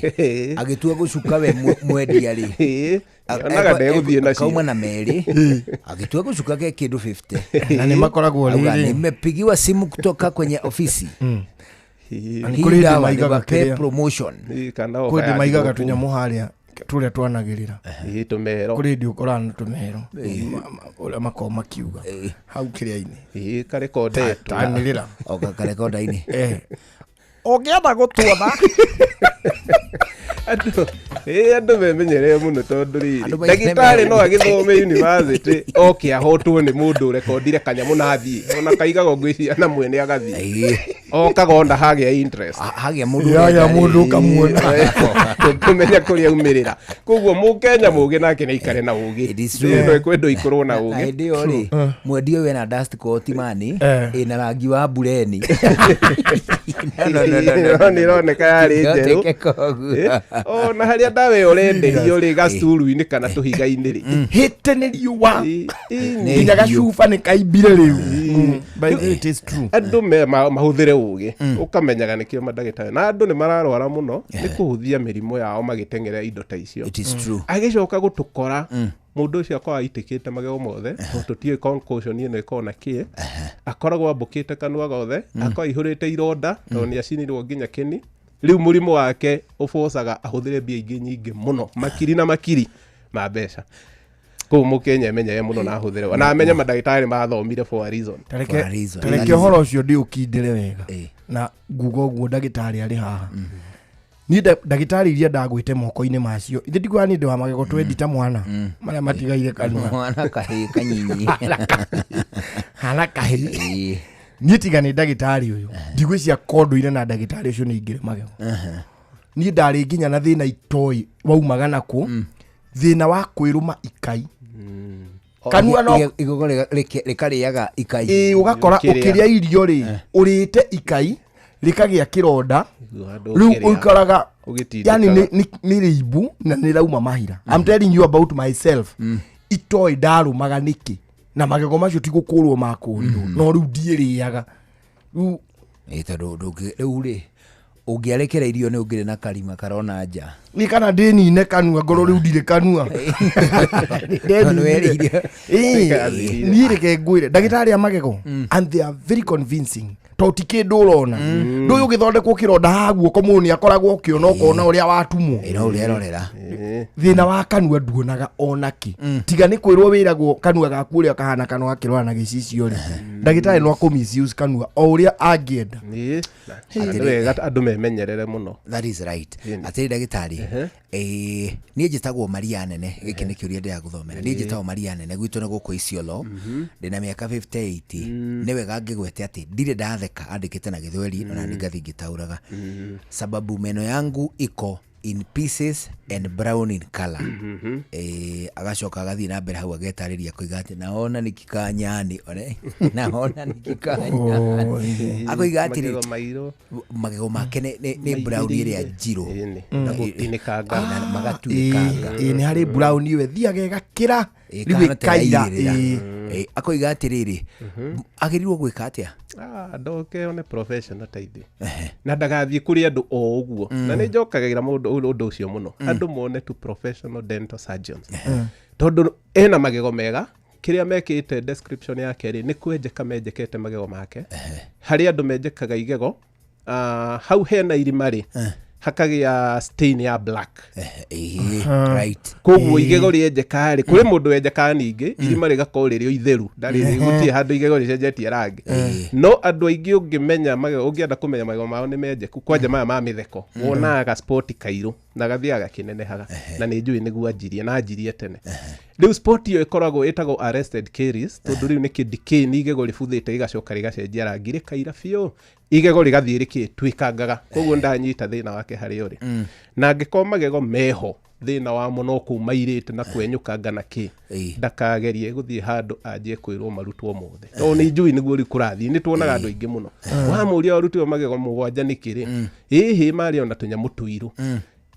agĩtua gũcuka we mwendia rĩ onaga ndegũthiĩ nacio kauma na merĩ agĩtua gũcuka ke kĩndũ 50 na nĩ makoragwo rĩrĩ nimepigiwa simu kutoka kwenye ofisi kũrĩ hĩndĩ maigaga kĩrĩa promotion kũrĩ hĩndĩ maigaga tũnyamũ harĩa tũrĩa twanagĩrĩra tũmero, kũrĩ hĩndĩ ũkoraga na tũmero ũrĩa makoragwo makiuga hau kĩrĩa-inĩ karekondetwo tanĩrĩra karekonda-inĩ ũngĩenda gũtuona andũ memenyerere mũno tondũ rĩrĩ ndagĩtarĩ no agĩthome university oke ahotwo nĩ mũndũ ũrekondire kanyamũ na athiĩ ona kaigagwo ngwĩciria na mwene agathiĩ okaga ona hagĩa interest hagĩa mũndũ ũkamuona tũmenya kũrĩa aumĩrĩra. Koguo mũkenya mũgĩ nake nĩ aikare na ũgĩ ĩno ĩkwendwo ikorwo na ũgĩ. Hĩndĩ ĩyo rĩ mwendia ũyũ ena dust coat mani ĩna rangi wa mbureni nĩ ĩroneka yarĩ njerũ ona harĩa ndawa ĩyo ũrenderio rĩ gacuru-inĩ kana tũhiga-inĩ rĩ hĩte nĩ riũa nginya gacuba nĩ kaimbire rĩu. Andũ mahũthĩre ũgĩ ũkamenyaga nĩkĩo mandagĩtarĩ na andũ nĩ mararwara mũno nĩ kũhũthia mĩrimũ yao magĩteng'era indo ta icio. Agĩcoka gũtũkora mũndũ ũcio akoragwo aitĩkĩte magego mothe tũtiũĩ concussion ĩno ĩkoragwo na kĩ, akoragwo ambũkĩte kanua gothe, akoragwo aihũrĩte ironda tondũ nĩ acinirwo nginya kĩni. Rĩu mũrimũ wake ũbocaga ahũthĩre mbia ingĩ nyingĩ mũno makiri na makiri ma mbeca. Koguo mũkenya emenyere mũno na ahũthĩre na amenye mandagĩtarĩ mathomire for a reason. Tareke ũhoro ũcio ndĩũkindĩre wega na nguga ũguo ndagĩtarĩ arĩ haha. Niĩ ndagĩtarĩ iria ndagwĩte moko-inĩ macio ithe ndikuga nĩ ndĩ wa magego twendi ta mwana marĩa matigaire kanua mwana kahĩĩ kanyinyi hana kahĩĩ. Niĩ tiga nĩ ndagĩtarĩ ũyũ ndigwĩciria kondũire na ndagĩtarĩ ũcio nĩ ingĩre magego. Niĩ ndarĩ nginya na thĩna itoĩ waumaga nakũ, thĩna wa kwĩrũma ikai kanua no igego rĩkarĩaga ikai. Ĩĩ ũgakora ũkĩrĩa irio rĩ ũrĩte ikai rĩkagĩa kĩronda rĩu ũikaraga yani nĩ rĩimbu na nĩ rauma mahira. I'm telling you about myself. Itoĩ ndarũmaga nĩkĩ na magego macio ti gũkũrwo makũrirwo no rĩu ndiĩrĩaga rĩu tondũ rĩu rĩ ũngĩarekera irio nĩ ũngĩrĩ na karima karona nja nĩ kana ndĩnine kanua ngorwo rĩu ndirĩ kanua niĩ reke ngwĩre ndagĩtarĩ a magego and they are very convincing tondũ ti kĩndũ ũrona ndũyũ ũgĩthondekwo kĩronda haha guoko mũndũ nĩ akoragwo ũkĩona ũkona ũrĩa watumwo thĩna wa kanua nduonaga ona kĩ tiga nĩ kwĩrwo wĩragwo kanua gaku ũrĩa kahana kanua gakĩrwara na gĩcicio rĩ ndagĩtarĩ no akũ misuse kanua o ũrĩa angĩenda. Nĩ wega andũ memenyerere mũno. That is right. Atĩrĩ ndagĩtarĩ niĩ njĩtagwo Maria Nene gĩkĩ nĩ kĩũria ndĩragũthomera. Niĩ njĩtagwo Maria Nene gwitũ nĩ gũkũ Isiolo ndĩna mĩaka 58 nĩ wega ngĩgwete atĩ ndirĩ ndatheka andĩkĩte na Gĩthweri na nĩ ngathi ngĩtaũraga sababu meno yangu iko in pieces and brown in color. Agacoka agathiĩ na mbere hau agetarĩria koiga atĩ naona nikikaa nyani one naona nikikaa nyani akoiga atĩrĩ magego make nĩ brown ĩrĩa njirũ na gũtinĩkanga magatuĩkanga. Nĩ harĩ brown ĩyo ĩthiaga ĩgakĩra rĩu ĩkaira. Akoiga atĩrĩrĩ agĩrĩirwo gwĩka atĩa? Ndoke one professional ta ithuĩ na ndagathiĩ kũrĩ andũ o ũguo na nĩ njokagĩra mũndũ ũndũ ũcio mũno andũ mone tu professional dental surgeons tondũ ena magego mega kĩrĩa mekĩte description yake rĩ nĩ kwenjeka menjekete magego make. Harĩ andũ menjekaga igego Hau hena irima rĩ, hakagĩa stain ya black. Right. Koguo igego rĩenjeka rĩ, kũrĩ mũndũ wenjekaga ningĩ irima rĩgakorwo rĩrĩ o itheru, ndarĩ gũtirĩ handũ igego rĩcenjetie rangi. No andũ aingĩ ũngĩmenya magego, ũngĩenda kũmenya magego mao nĩ menjeku, kwanja maya ma mĩtheko, wonaga gaspoti kairũ na gathiaga gakĩnenehaga, na nĩ njũĩ nĩguo anjirie na anjirie tene. Rĩu spot ĩyo ĩkoragwo ĩtagwo arrested caries, tondũ rĩu nĩ kĩ-decay, nĩ igego rĩbuthĩte rĩgacoka rĩgacenjia rangi rĩkaira biũ, igego rĩgathiĩ rĩkĩtuĩkangaga. Koguo ndanyita thĩna wake harĩa ũrĩ. Na angĩkorwo magego meho thĩna wamo no kũu mairĩte na kwenyũkanga na kĩ, ndakagerie gũthiĩ handũ anjie kwĩrwo marutwo mothe, tondũ nĩ njũĩ nĩguo rĩu kũrathiĩ. Nĩ tuonaga andũ aingĩ mũno wamũria warutirwo magego 7 nĩkĩ rĩ, ĩhĩ marĩ ona tũnyamũ tũirũ.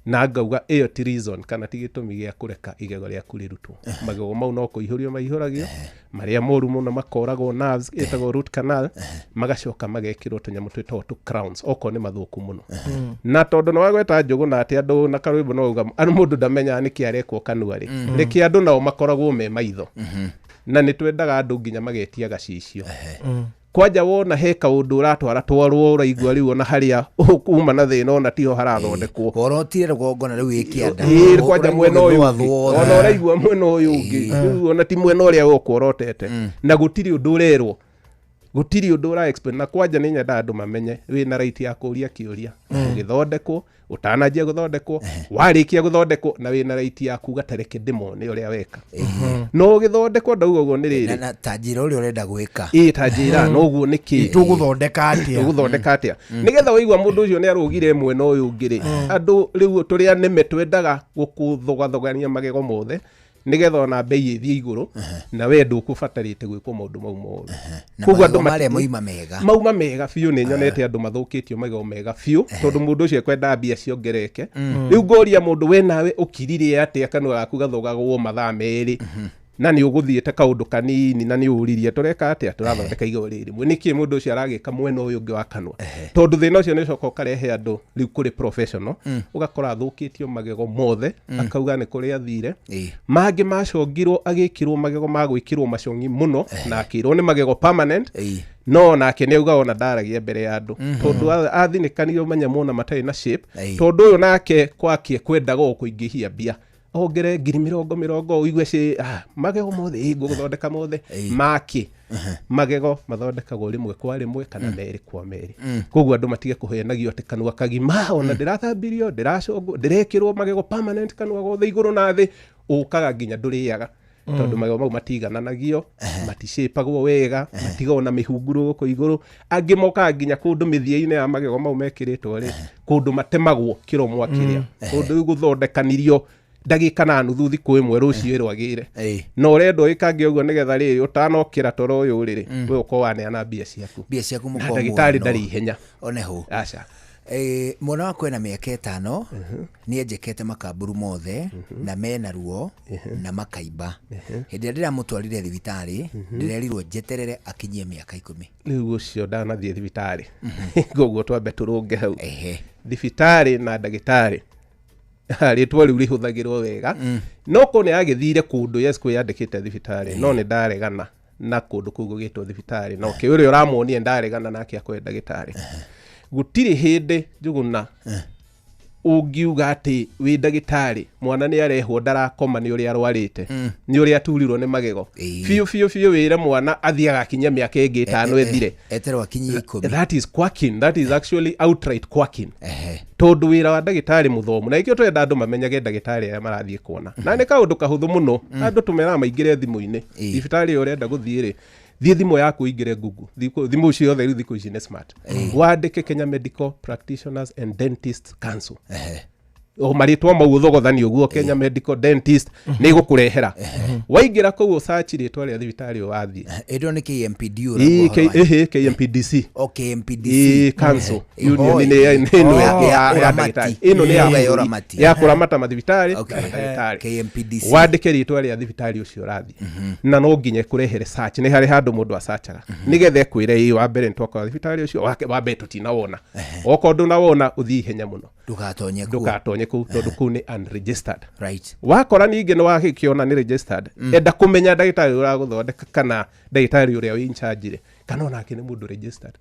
Na ngauga ĩyo ti reason kana ti gĩtũmi gĩa kũreka igego rĩaku rĩrutwo. Magego mau no kũihũrio maihũragio, marĩa moru mũno makoragwo nerves ĩtagwo root canal, magacoka magekĩrwo tũnyamũ twĩtagwo tũ crowns okorwo nĩ mathũku mũno. Na tondũ nĩ wagweta njũgũ na atĩ andũ na karwĩmbo no uga andũ mũndũ ndamenyaga nĩkĩ arekwo kanua rĩ, reke andũ nao makoragwo me maitho. Na nĩ twendaga andũ nginya magetia gacicio. Kwanja wona he kaũndũ ũratwara twarwo ũraigua rĩu ona harĩa ũkuma na thĩna ona tiho harathondekwo. Worotire rũgongo na rĩu ĩkĩanda. Ĩĩ, kwanja mwena ũyũ ũngĩ. Ona ũraigua mwena ũyũ ũngĩ. Rĩu ona ti mwena ũrĩa ũkworotete. Na gũtirĩ ũndũ ũrerwo. Gũtirĩ ũndũ ũra explain. Na kwanja nĩ nyendaga andũ mamenye wĩna right ya kũria kĩũria. Ũgĩthondekwo, ũtananjia gũthondekwo, warĩkia gũthondekwo, na wĩna right ya kuga ta reke ndĩmone ũrĩa weka. No ũgĩthondekwo ndauga ũguo nĩ rĩrĩ. Na ta njĩra ũrĩa ũrenda gwĩka. Ĩĩ, ta njĩra, no ũguo nĩkĩ? Tũgũthondeka atĩa? Tũgũthondeka atĩa? Nĩgetha waigua mũndũ ũcio nĩ arũgire mwena ũyũ ũngĩ rĩ, andũ rĩu tũrĩa nĩme twendaga gũkũthogathogania magego mothe, nĩgetha ona bei ĩthiĩ igũrũ, na we ndũkũbatarĩte gwĩkwo maũndũ mau mothe. Na Koguo andũ magego marĩa mauma mega. Mauma mega biũ, nĩ nyonete andũ mathũkĩtio magego mega biũ, tondũ mũndũ ũcio ekwenda mbia ciongerereke. Rĩu ngoria mũndũ we nawe ũkirire atĩa kanua gaku gathogagwo mathaa 2, na nĩ ũgũthiĩte kaũndũ kanini na nĩ ũririe tũreka atĩa, tũrathondeka igego rĩrĩ rĩmwe. Nĩkĩ mũndũ ũcio aragĩka mwena ũyũ ũngĩ wa kanua? Tondũ thĩna ũcio nĩ ũcoka ũkarehe andũ rĩu kũrĩ professional, ũgakora athũkĩtio magego mothe, akauga nĩ kũrĩa athire. Mangĩ macongirwo agĩkĩrwo magego ma gwĩkĩrwo macongi mũno, na akĩrwo nĩ magego permanent. No nake nĩ auga ona ndaragia mbere ya andũ, tondũ athinĩkanirio manyamũ ona matarĩ na shape. Tondũ ũyũ nake gwake kwendaga o kũingĩhia mbia, ongere ngiri mĩrongo mĩrongo, ũigue ci, magego mothe, ĩ, ngũgũthondeka mothe. Make magego mathondekagwo rĩmwe kwa rĩmwe kana 2 kwa 2. Koguo andũ matige kũhenagio atĩ kanua kagima, ona ndĩrathambirio, ndĩracongwo, ndĩrekĩrwo magego permanent kanua gothe igũrũ na thĩ, ũkaga nginya ndũrĩaga. Tondũ magego mau matigananagio, maticĩpagwo wega, matigagwo na mĩhunguru gũkũ igũrũ. Angĩ mokaga nginya kũndũ mĩthia-inĩ ya magego mau mekĩrĩtwo rĩ, kũndũ matemagwo kĩro mwakĩrĩa. Kũndũ rĩu gũthondekanirio ndagĩka na nuthu thikũ ĩmwe rũciũ ĩrwagĩre. Na ũrendwo wĩkange ũguo nĩgetha rĩrĩ ũtanokĩra toro ũyũ rĩrĩ, we ũkorwo waneana mbia ciaku. Mbia ciaku Na mũkorwo ndagĩtarĩ muono. ndarĩ ihenya. One hau. Aca. Mwana wakwa ena mĩaka 5, nĩ enjekete makamburu mothe, na mena ruo, na makaimba. Hĩndĩ ĩrĩa ndĩramũtwarire thibitarĩ, ndĩrerirwo njeterere akinyie mĩaka 10. Rĩu ũcio ndanathiĩ thibitarĩ. Koguo twambe tũrũnge hau. Thibitarĩ na ndagĩtarĩ. Rĩtwa rĩu rĩhũthagĩrwo wega. No korwo nĩ agĩthire kũndũ, yes, kwĩyandĩkĩte thibitarĩ, no nĩ ndaregana na kũndũ kũu gũgĩtwo thibitarĩ. Na okay, ũrĩa ũramuonia ndaregana nake akoe ndagĩtarĩ. Gũtirĩ hĩndĩ Njũgũna ũngiuga atĩ wĩ ndagĩtarĩ, mwana nĩ arehwo ndarakoma nĩ ũrĩa arwarĩte, nĩ ũrĩa aturirwo nĩ magego. Biũ, biũ, biũ wĩre mwana athiĩ agakinyia mĩaka ĩngĩ 5 ĩthire. Eterwo akinyie 10. That is quacking. That is actually outright quacking. Tondũ wĩra wa ndagĩtarĩ mũthomu, na nĩkĩo tũrenda andũ mamenyage ndagĩtarĩ arĩa marathiĩ kuona. Na nĩ kaũndũ kahũthũ mũno, andũ tũmeraga maingĩre thimũ-inĩ. Thibitarĩ ĩyo ũrenda gũthiĩ rĩ, thiĩ thimũ yaku ũingĩre Google. Thimũ ciothe rĩu thikũ ici nĩ smart. Wandĩke Kenya Medical Practitioners and Dentists Council. O marĩtwa mau ũthogothani ũguo, Kenya Medical Dentist, nĩ ĩgũkũrehera. Waingĩra kũu ũsearch rĩtwa rĩa thibitarĩ ũyũ wathiĩ. Ĩndũ nĩ KMPD Ĩĩ, ũragua ũhoro wa- KMPDC. O KMPDC. Ĩĩ, council. Union nĩ ĩno ya Ũramati. ndagĩtarĩ. Ĩno nĩ ya Ĩno ya bũrũri. ũramati. Ya kũramata mathibitarĩ na ndagĩtarĩ. KMPDC. Wandĩke rĩtwa rĩa thibitarĩ ũcio ũrathiĩ. Na no nginya ĩkũrehere search. Nĩ harĩ handũ mũndũ asearchaga. Nĩgetha ĩkwĩre, ĩĩ, wa mbere nĩ twakora thibitarĩ ũcio, wa mbere tũtinawona. Okorwo ndũnawona, ũthiĩ ihenya mũno. Ndũgatonye kuo. Ndũgatonye kũu, tondũ kũu nĩ unregistered. Wakora ningĩ nĩ wakĩona nĩ registered. Enda kũmenya ndagĩtarĩ ũrĩa ũragũthondeka kana ndagĩtarĩ ũrĩa wĩ in charge rĩ, Kana onake nĩ mũndũ registered,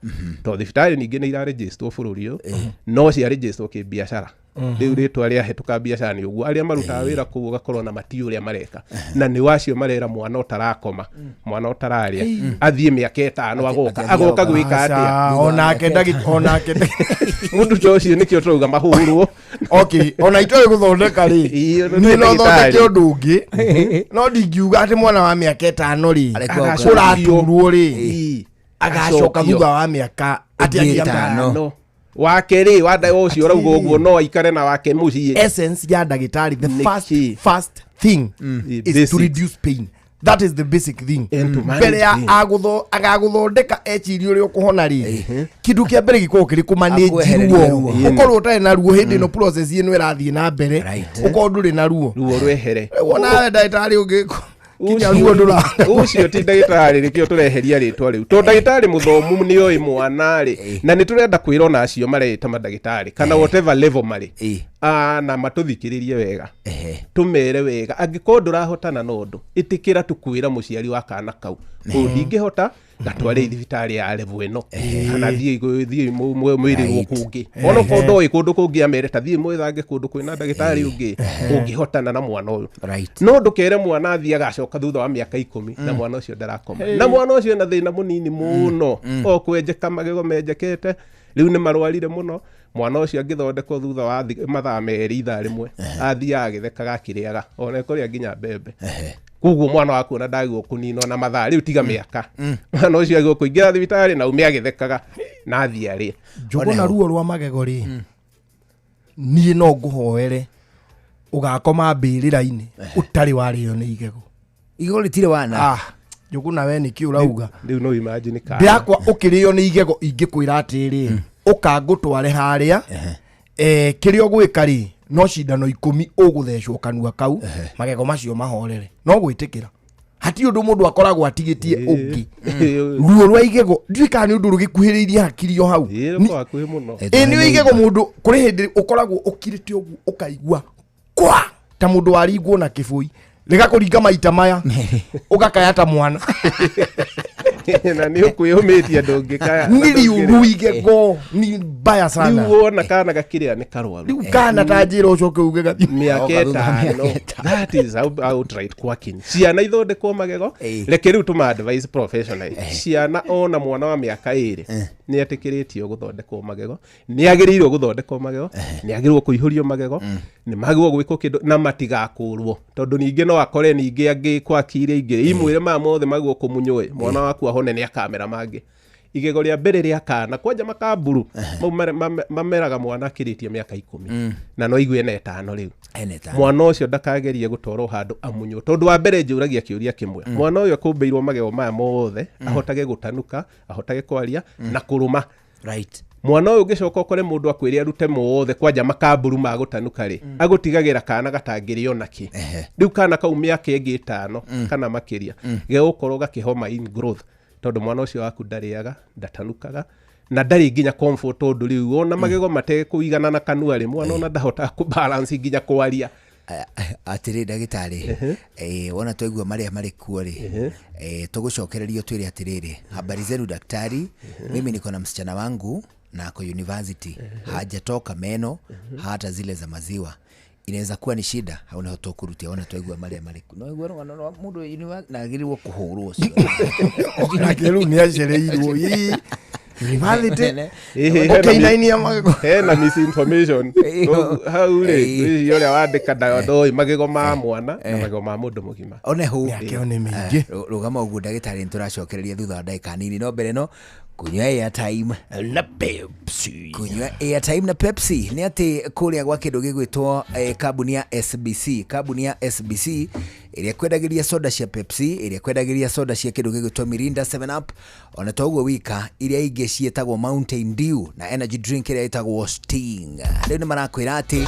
tondũ thibitarĩ ningĩ nĩ iraregisterwo bũrũri ũyũ, no ciaregisterwo kĩbiacara. Rĩu rĩtwa rĩahĩtũka biacara nĩ ũguo, arĩa marutaga wĩra kũu ũgakorwo na matiũ ũrĩa mareka, na nĩ wacio marera mwana ũtarakoma, mwana ũtararĩa, athiĩ mĩaka 5 agoka agoka gwĩka atĩa? Onake onake Mũndũ ta ũcio nĩkĩo tũrauga mahũrwo. Okay, ona itoĩ gũthondeka rĩ, niĩ no thondeke ũndũ ũngĩ, no ndingiuga atĩ mwana wa mĩaka 5 rĩ ũraturwo rĩ agacoka thutha wa mĩaka atĩ angĩ 5. Wake rĩ wa ũcio ũrauga ũguo no aikare na wake mũciĩ. Essence ya ndagĩtarĩ, the first thing is to reduce pain. That is the basic thing. Mbere ya agagũthondeka ecirie ũrĩa ũkũhona rĩ, kĩndũ kĩa mbere gĩkoragwo kĩrĩ kũmanage ruo, ũkorwo ũtarĩ na ruo hĩndĩ ĩno process ĩno ĩrathiĩ na mbere, ũkorwo ndũrĩ na ruo. Ruo rwehere. Wonawe ndagĩtarĩ ũngĩ kinya ruo ndũra. Ũcio ti ndagĩtarĩ, nĩkĩo tũreheria rĩtwa rĩu, tondũ ndagĩtarĩ mũthomu nĩ oĩ mwana rĩ, na nĩ tũrenda kwĩra ona acio mareĩta mandagĩtarĩ kana whatever level marĩ na matũthikĩrĩrie wega, tũmere wega, angĩkorwo ndũrahotana na ũndũ, ĩtĩkĩra tũkwĩra mũciari wa kana kau, ũũ ndingĩhota, gatware thibitarĩ ya level ĩno, kana thiĩ mwĩrĩrwo kũngĩ, onokorwo ndoĩ kũndũ kũngĩ, amere ta thiĩ mwĩthange kũndũ kwĩna ndagĩtarĩ ũngĩ ũngĩhotana na mwana ũyũ. No ndũkere mwana athiĩ agacoka thutha wa mĩaka 10, na mwana ũcio ndarakoma, na mwana ũcio ena thĩna mũnini mũno, o kwenjeka magego menjekete, rĩu nĩ marwarire mũno. Mwana ũcio angĩthondekwo thutha wa mathaa 2, ithaa 1, athiaga agĩthekaga akĩrĩaga, ona ekũrĩa nginya mbembe. Koguo mwana waku ona ndagĩrĩirwo kũninwo na mathaa rĩu, tiga mĩaka. Mwana ũcio agĩrĩirwo kũingĩra thibitarĩ na ume agĩthekaga na athiĩ arĩe. Njũgũ na ruo rwa magego rĩ, niĩ no ngũhoere ũgakoma mbĩrĩra-inĩ ũtarĩ warĩo nĩ igego. Igego rĩtirĩ wana. Njũgũ na we nĩkĩ ũrauga? Rĩu no imagine kana ndĩrakwa ũkĩrĩo nĩ igego, ingĩkwĩra atĩrĩ, ũkangũtware harĩa kĩrĩa ũgwĩka rĩ, no cindano 10 ũgũthecwo kanua kau, magego macio mahorere. No gwĩtĩkĩra hatirĩ ũndũ mũndũ akoragwo atigĩtie ũngĩ. Ruo rwa igego ndiũĩ kana nĩ ũndũ rũgĩkuhĩrĩirie hakiri o hau. Hakuhĩ mũno. Ĩ nĩ igego mũndũ kũrĩ hĩndĩ ũkoragwo ũkirĩte ũguo ũkaigua kwa ta mũndũ waringwo na kĩbũi, rĩgakũringa maita maya, ũgakaya ta mwana. Na nĩ ũkwĩyũmĩtie, ndũngĩkaya. Nĩ riũru igego ni mbaya sana. Rĩu wona kana gakĩrĩa nĩ karwaru. Rĩu kana ta njĩra ũcoke uge gathi mĩaka 5, that is outright quacking. Ciana ithondekwo magego, reke rĩu tũma advice professional ciana. Ona mwana wa mĩaka 2 nĩ etĩkĩrĩtio gũthondekwo magego, nĩ agĩrĩirwo gũthondekwo magego, nĩ agĩrĩirwo kũihũrio magego, nĩ magĩrĩirwo gwĩkwo kĩndũ na matigakũrwo, tondũ ningĩ no akore ningĩ angĩ kwaki iria ingĩ imwĩre maya mothe magĩrĩirwo kũmunywo ĩ, mwana waku ahone nĩ akamera mangĩ. Igego rĩa mbere rĩa kana kwanja makamburu mau mameraga mwana akĩrĩtie mĩaka 10, na no igue ena 5 rĩu. Mwana ũcio ndakagerie gũtwarwo handũ amunywo, tondũ wa mbere njũragia kĩũria kĩmwe: mwana ũyũ akũmbĩirwo magego maya mothe ahotage gũtanuka, ahotage kwaria na kũrũma. Mwana ũyũ ũngĩcoka ũkore mũndũ akwĩre arute mothe kwanja makamburu ma gũtanuka rĩ, agũtigagĩra kana gatangĩrĩo nakĩ. Rĩu kana kau mĩaka ĩngĩ 5 kana makĩria gegũkorwo gakĩhoma in growth, tondũ mwana ũcio waku ndarĩaga, ndatanukaga na ndarĩ nginya comfort, tondũ rĩu ona magego matekũigana na kanua rĩ, mwana ona ndahotaga kũbalance nginya kwaria. Atĩrĩ ndagĩtarĩ, wona twaigua marĩa marĩ kuo rĩ, tũgũcokererio twĩre atĩrĩrĩ, habari zenu daktari, mimi niko na msichana wangu na ako university, hajatoka meno hata zile za maziwa, inaweza kuwa ni shida? Hau niho tũkũrutia wona twaigua marĩa marĩ kuo. No igua rũgano rwa mũndũ na agĩrĩirwo kũhũrwo ũcio. Nake rĩu nĩ acereirwo ii university ũkĩinainia magego. Hena misinformation hau rĩ, wĩciria ũrĩa wandĩka ndoĩ magego ma mwana na magego ma mũndũ mũgima. One hu. Mĩaka ĩyo nĩ mĩingĩ. Rũgama ũguo ndagĩtarĩ, nĩ tũracokereria thutha wa ndagĩka nini, no mbere no kunyua airtime na Pepsi. Kunyua airtime na Pepsi nĩ atĩ kũrĩa gwa kĩndũ gĩgwĩtwo kambuni ya SBC, kambuni ya SBC ĩrĩa kwendagĩria soda cia Pepsi, ĩrĩa kwendagĩria soda cia kĩndũ gĩgwĩtwo Mirinda, 7 Up, ona to ũguo wika, iria ingĩ ciĩtagwo Mountain Dew na energy drink ĩrĩa ĩtagwo Sting. Rĩu nĩ marakwĩra atĩ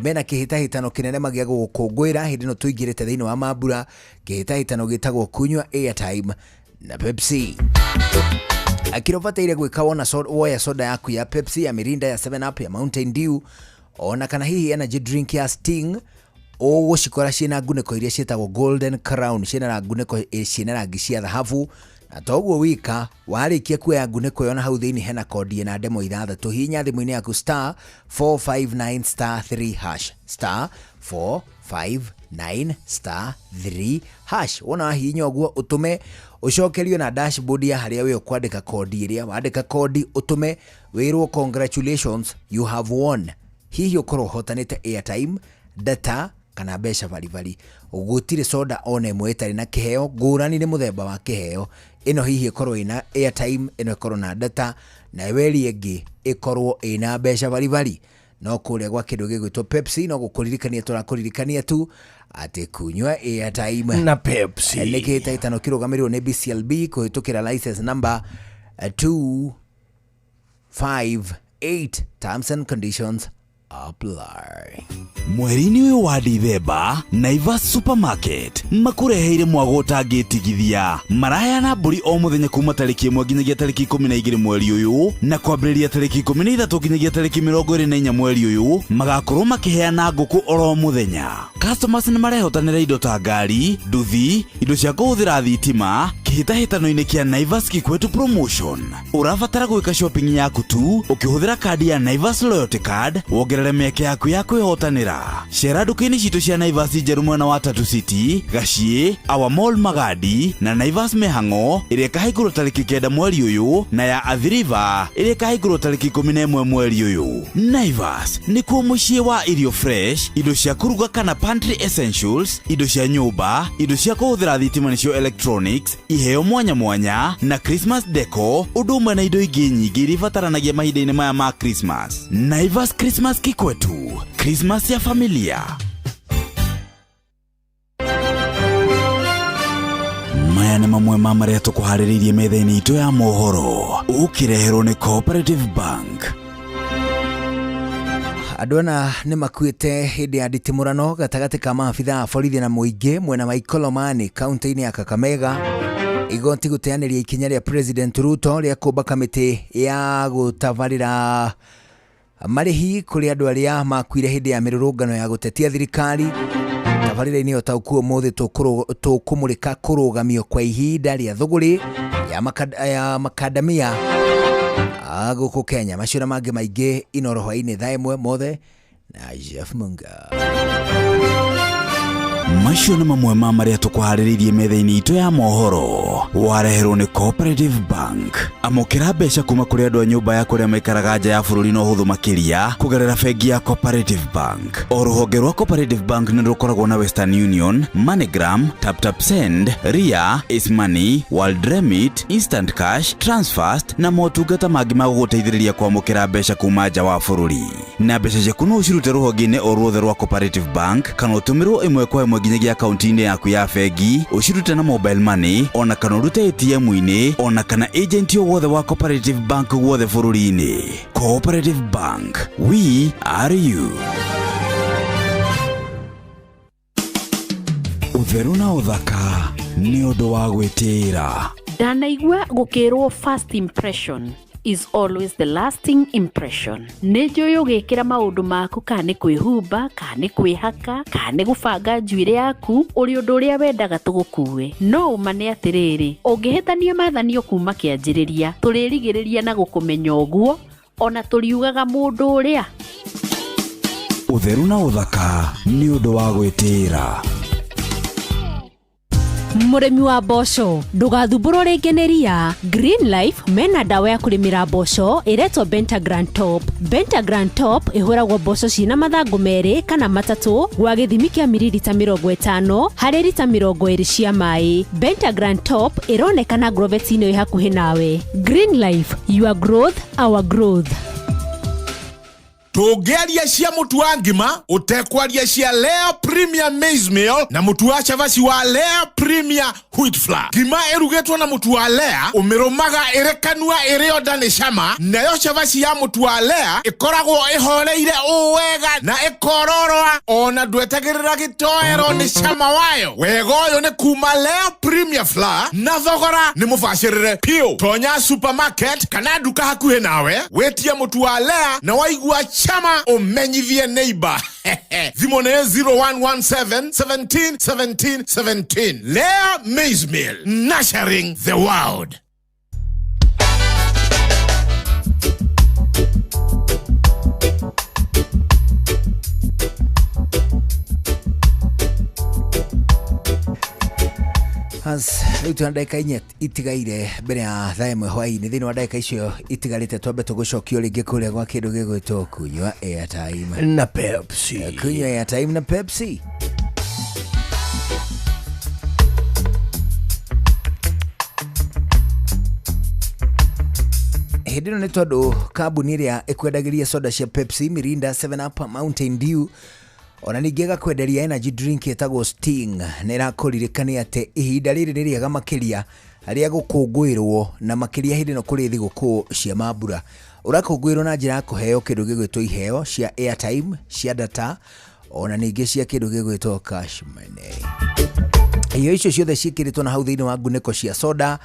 mena kĩhĩtahĩtano kĩnene magĩa gũgũkũngũĩra hĩndĩ ĩno tũingĩrĩte thĩinĩ wa mambura, kĩhĩtahĩtano gĩtagwo kunyua airtime na Pepsi. Kĩrĩa ũbataire gwĩka wona woya soda yaku ya Pepsi, ya Mirinda, ya 7 Up, ya Mountain Dew, ona kana hihi energy drink ya Sting, ũgũcikora ciĩna ngunĩko iria ciĩtagwo Golden Crown, ciĩna ngunĩko ciĩna rangi cia thahabu. Na toguo wika warĩkia kuoya ngunĩko ĩyo na hau thĩinĩ hena kondi ĩna ndemwa ithathatũ, hihinya thimũ-inĩ yaku star 459 star 3 hash, star 459 star 3 hash. Wona wahihinya ũguo ũtũme ũcokerio na dashboard ya harĩa we ũkwandĩka kondi ĩrĩa wandĩka kondi ũtũme wĩrwo congratulations, you have won. Hihi ũkorwo ũhotanĩte airtime, data kana mbeca baribari. Gũtirĩ soda ona ĩmwe ĩtarĩ na kĩheo ngũrani nĩ mũthemba wa kĩheo. Ĩno hihi ĩkorwo ĩna airtime, ĩno ĩkorwo na data, na ĩyo ĩrĩa ĩngĩ ĩkorwo ĩna mbeca baribari. No kũrĩa gwa kĩndũ gĩgwĩtwo Pepsi no gũkũririkania tũrakũririkania tu atĩ kunyua airtime na Pepsi nĩ kĩhĩtahĩtano kĩrũgamĩrĩirwo nĩ BCLB kũhĩtũkĩra license number 258. Terms and conditions apply. Mweri-inĩ ũyũ wa Dithemba, Naivas Supermarket makũreheire mwago ũtangĩtigithia. Maraheana mbũri o mũthenya kuma tarĩki 1 nginyagia tarĩki 12 mweri ũyũ, na kwambĩrĩria tarĩki 13 nginyagia tarĩki 24 mweri ũyũ magakorwo makĩheana ngũkũ oro mũthenya. Customers nĩ marehotanĩra indo ta ngari, nduthi, indo cia kũhũthĩra thitima kĩhĩtahĩtano-inĩ kĩa Naivas Kikwetu Promotion. Ũrabatara gwĩka shopping yaku tu ũkĩhũthĩra kandi ya Naivas Loyalty Card, wongerere mĩeke yaku ya kwĩhotanĩra. Cera nduka-inĩ citũ cia Naivas njerũ mwena wa Tatu City, Gaciĩ, Our Mall Magadi na Naivas Mĩhang'o ĩrĩa ĩkahingũrwo tarĩki 9 mweri ũyũ, na ya Athi River ĩrĩa ĩkahingũrwo tarĩki 11 mweri ũyũ. Naivas nĩkuo mũciĩ wa irio fresh, indo cia kũruga kana pantry essentials, indo cia nyũmba, indo cia kũhũthĩra thitima nĩcio electronics, iheo mwanya mwanya na Christmas deco, ũndũ ũmwe na indo ingĩ nyingĩ iria ibataranagia mahinda-inĩ maya ma Christmas. Naivas Christmas Kikwetu, Christmas ya familia. Maya nĩ mamwe ma marĩa tũkũharĩrĩirie metha-inĩ itũ ya mohoro, ũkĩreherwo nĩ Cooperative Bank. Andũ ana nĩ makuĩte hĩndĩ ya nditimũrano gatagatĩ ka maabitha a borithi na mũingĩ mwena wa Ikolomani kaunti-inĩ ya Kakamega. Igoti gũteanĩria ikinya rĩa President Ruto rĩa kũmba kamĩtĩ ya gũtabarĩra marĩhi kũrĩ andũ arĩa makuire hĩndĩ ya mĩrũrũngano ya gũtetia thirikari. Tabarĩra-inĩ ĩyo ta ũkuo ũmũthĩ tũkũmũrĩka kũrũgamio kwa ihinda rĩa thũgũrĩ ya makadamia gũkũ Kenya. Macio na mangĩ maingĩ Inoro hwaĩ-inĩ thaa 1 mothe na Jeff Munga. Macio nĩ mamwe ma marĩa tũkũharĩrĩirie metha-inĩ itũ ya mohoro. Wareherwo nĩ Cooperative Bank. Amũkĩra mbeca kuma kũrĩ andũ a nyũmba ya kũrĩa maikaraga nja ya bũrũri na ũhũthũ makĩria kũgerera bengi ya Cooperative Bank. O rũhonge rwa Cooperative Bank nĩ rũkoragwo na Western Union, MoneyGram, TapTap Send, Ria, Ace Money, World Remit, Instant Cash, Transfast na motungata mangĩ ma gũgũteithĩrĩria kwamũkĩra mbeca kuma nja wa bũrũri. Na mbeca ciaku no ũcirute rũhonge-inĩ o ruothe rwa Cooperative Bank kana ũtũmĩrwo ĩmwe kwa ĩmwe nginyagia akaunti-inĩ yaku ya bengi, ũcirute na mobile money, ona kana ũrute ATM-inĩ, ona kana agent o wothe wa Cooperative Bank guothe bũrũri-inĩ. Cooperative Bank, we are you. Ũtheru na ũthaka nĩ ũndũ wa gwĩtĩĩra. Ndanaigua gũkĩrwo first impression is always the lasting impression. Nĩ njũĩ ũgĩkĩra maũndũ maku, kana nĩ kwĩhumba, kana nĩ kwĩhaka, kana nĩ gũbanga njuĩrĩ yaku, ũrĩ ũndũ ũrĩa wendaga tũgũkue. No ũma nĩ atĩrĩrĩ, ũngĩhĩtania mathanio kuma kĩanjĩrĩria, tũrĩrigĩrĩria na gũkũmenya ũguo, ona tũriugaga mũndũ ũrĩa. Ũtheru na ũthaka nĩ ũndũ wa gwĩtĩĩra. Mũrĩmi wa mboco ndũgathumbũrwo rĩngĩ nĩ ria. Green Life mena ndawa ya kũrĩmĩra mboco ĩretwo Bentagram Top. Bentagram Top ĩhũragwo mboco ciĩna mathangũ 2 kana 3 gwa gĩthimi kĩa mililita 50 harĩ rita 20 cia maĩ. Bentagram Top ĩronekana Grovet-inĩ ĩ hakuhĩ nawe. Green Life, your growth, our growth. Tũngĩaria cia mũtu wa ngima ũtekwaria cia Lea Premier Maize Meal na mũtu wa cabaci wa Lea Premier Wheat Flour. Ngima ĩrugĩtwo na mũtu wa Lea ũmĩrũmaga ĩrĩ kanua ĩrĩ onda nĩ cama, nayo cabaci ya mũtu wa Lea ĩkoragwo ĩhoreire ũũ wega na ĩkororoa ona ndwetagĩrĩra gĩtoero nĩ cama wayo. Wega ũyũ nĩ kuma Lea Premier Flour na thogora nĩ mũbacĩrĩre piũ. Tonya supermarket kana nduka hakuhĩ nawe wĩtie mũtu wa Lea na waigua Cama ũmenyithie neighbor. Thimũ nĩ 0117 17 17 17. Lea Maize Meal, nurturing the world. Hans, rĩu twĩna ndagĩka inya itigaire mbere ya thaa ĩmwe hwaĩ-inĩ. Thĩinĩ wa ndagĩka icio itigarĩte twambe tũgũcokio rĩngĩ kũrĩa gwa kĩndũ gĩgwĩtwo kunyua airtime na Pepsi. Kunyua airtime na Pepsi. Hĩndĩ ĩno nĩ tondũ kambuni ĩrĩa ĩkwendagĩria soda cia Pepsi, Mirinda, 7 Up, Mountain Dew ona ningĩ ĩgakwenderia energy drink ĩtagwo Sting nĩ ĩrakũririkania atĩ ihinda rĩrĩ nĩ rĩega makĩria rĩa gũkũngũĩrwo, na makĩria hĩndĩ ĩno kũrĩ thigũkũ cia mambura. Ũrakũngũĩrwo na njĩra ya kũheo kĩndũ gĩgwĩtwo iheo cia airtime, cia data, ona ningĩ cia kĩndũ gĩgwĩtwo cash money. Iheo icio ciothe ciĩkĩrĩtwo na hau thĩinĩ wa ngunĩko cia soda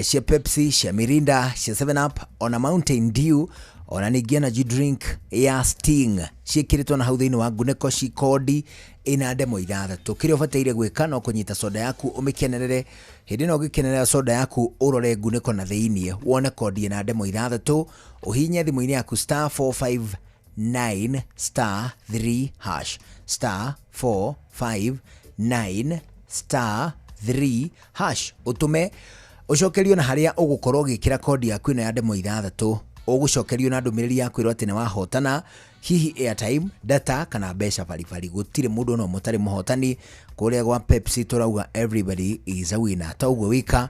cia Pepsi, cia Mirinda, cia 7 Up, ona Mountain Dew, ona ningĩ energy drink ya Sting, ciĩkĩrĩtwo na hau thĩinĩ wa ngunĩko ci kodi ĩna ndemo ithathatũ. Kĩrĩa ũbataire gwĩka no kũnyita soda yaku ũmĩkenerere. Hĩndĩ ĩno ũgĩkenerera soda yaku, ũrore ngunĩko na thĩiniĩ wone kodi ĩna ndemo ithathatũ, ũhinye thimũ-inĩ yaku star 459 star 3 hash, star 459 star 3 hash, ũtũme ũcokerio na harĩa ũgũkorwo ũgĩkĩra kodi yaku ĩno ya ndemo ithathatũ. Ũgũcokerio na ndũmĩrĩri ya kwĩrwo atĩ nĩ wahotana hihi airtime, data kana mbeca baribari. Gũtirĩ mũndũ ona ũmwe ũtarĩ mũhotani kũrĩa gwa Pepsi. Tũrauga everybody is a winner. Ta ũguo wika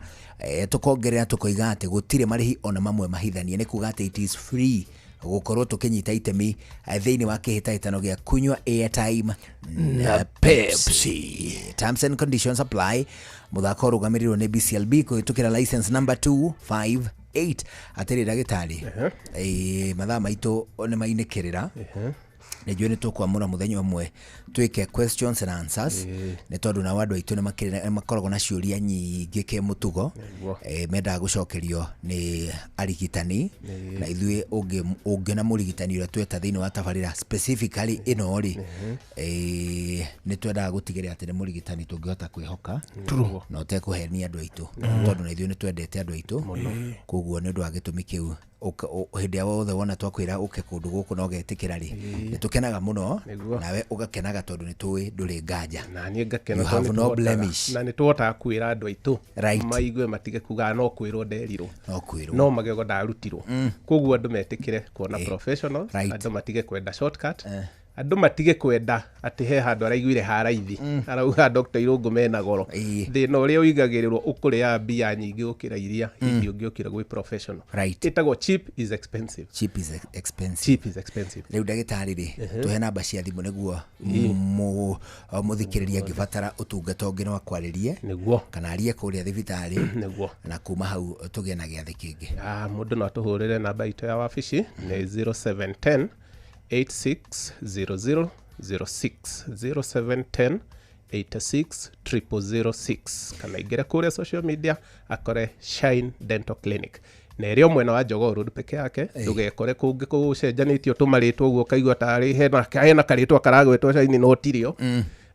tũkongerera tũkoiga atĩ gũtirĩ marĩhi ona mamwe mahithanie, nĩ kuga atĩ it is free gũkorwo tũkĩnyita itemi thĩinĩ wa kĩhĩtahĩtano gĩa kunywa airtime na Pepsi. Terms and conditions apply. Mũthako ũrũgamĩrĩirwo nĩ BCLB kũhĩtũkĩra license number 258. Atĩrĩ ndagĩtarĩ, mathaa maitũ nĩ mainĩkĩrĩra. Nĩ njũĩ nĩ tũkwamũra mũthenya ũmwe twĩke questions and answers, nĩ tondũ nao andũ aitũ nĩ makoragwo na ciũria nyingĩ kĩmũtugo, mendaga gũcokerio nĩ arigitani. Na ithuĩ ũngĩona mũrigitani ũrĩa tweta thĩinĩ wa tabarĩra specifically ĩno rĩ, nĩ twendaga gũtigĩrĩra atĩ nĩ mũrigitani tũngĩhota kwĩhoka na ũtekũhenia andũ aitũ, tondũ na ithuĩ nĩ twendete andũ aitũ. Koguo nĩ ũndũ wa gĩtũmi kĩu, hĩndĩ ĩrĩa wothe wona twakwĩra ũke kũndũ gũkũ na ũgetĩkĩra rĩ, nĩ tũkenaga mũno. Nawe ũgakenaga tondũ nĩ tũĩ ndũrĩ nganja. Na niĩ ngakena. You have no blemish. Na nĩ tũhotaga kwĩra andũ aitũ maigue, matige kuga no kwĩrwo nderirwo. No kwĩrwo. No magego ndarutirwo. Koguo andũ metĩkĩre kuona professional. Andũ matige kwenda shortcut, andũ matige kwenda atĩ he handũ araiguire haraithi arauga Dr. Irũngũ mena goro. Thĩna ũrĩa ũigagĩrĩrwo ũkũrĩa mbia nyingĩ gũkĩra iria hihi ũngĩũkĩra gwĩ professional. Ĩtagwo cheap is expensive. Cheap is expensive. Cheap is expensive. Rĩu ndagĩtarĩ rĩ, tũhe namba cia thimũ nĩguo mũthikĩrĩria angĩbatara ũtungata ũngĩ no akwarĩrie kana arie kũrĩa thibitarĩ. Na kuma hau tũgĩe na gĩathĩ kĩngĩ. Ah, mũndũ no atũhũrĩre namba itũ ya wabici nĩ 0710 860006, 0710 86 0006, kana ingĩre kũrĩa social media akore Shine Dental Clinic, na ĩrĩ o mwena wa Jogoo Road peke yake. Ndũgekore kũngĩ kũcenjanĩtio tũmarĩtwa ũguo ũkaigua tarĩ hena karĩtwa karagwĩtwo Shine no tirio.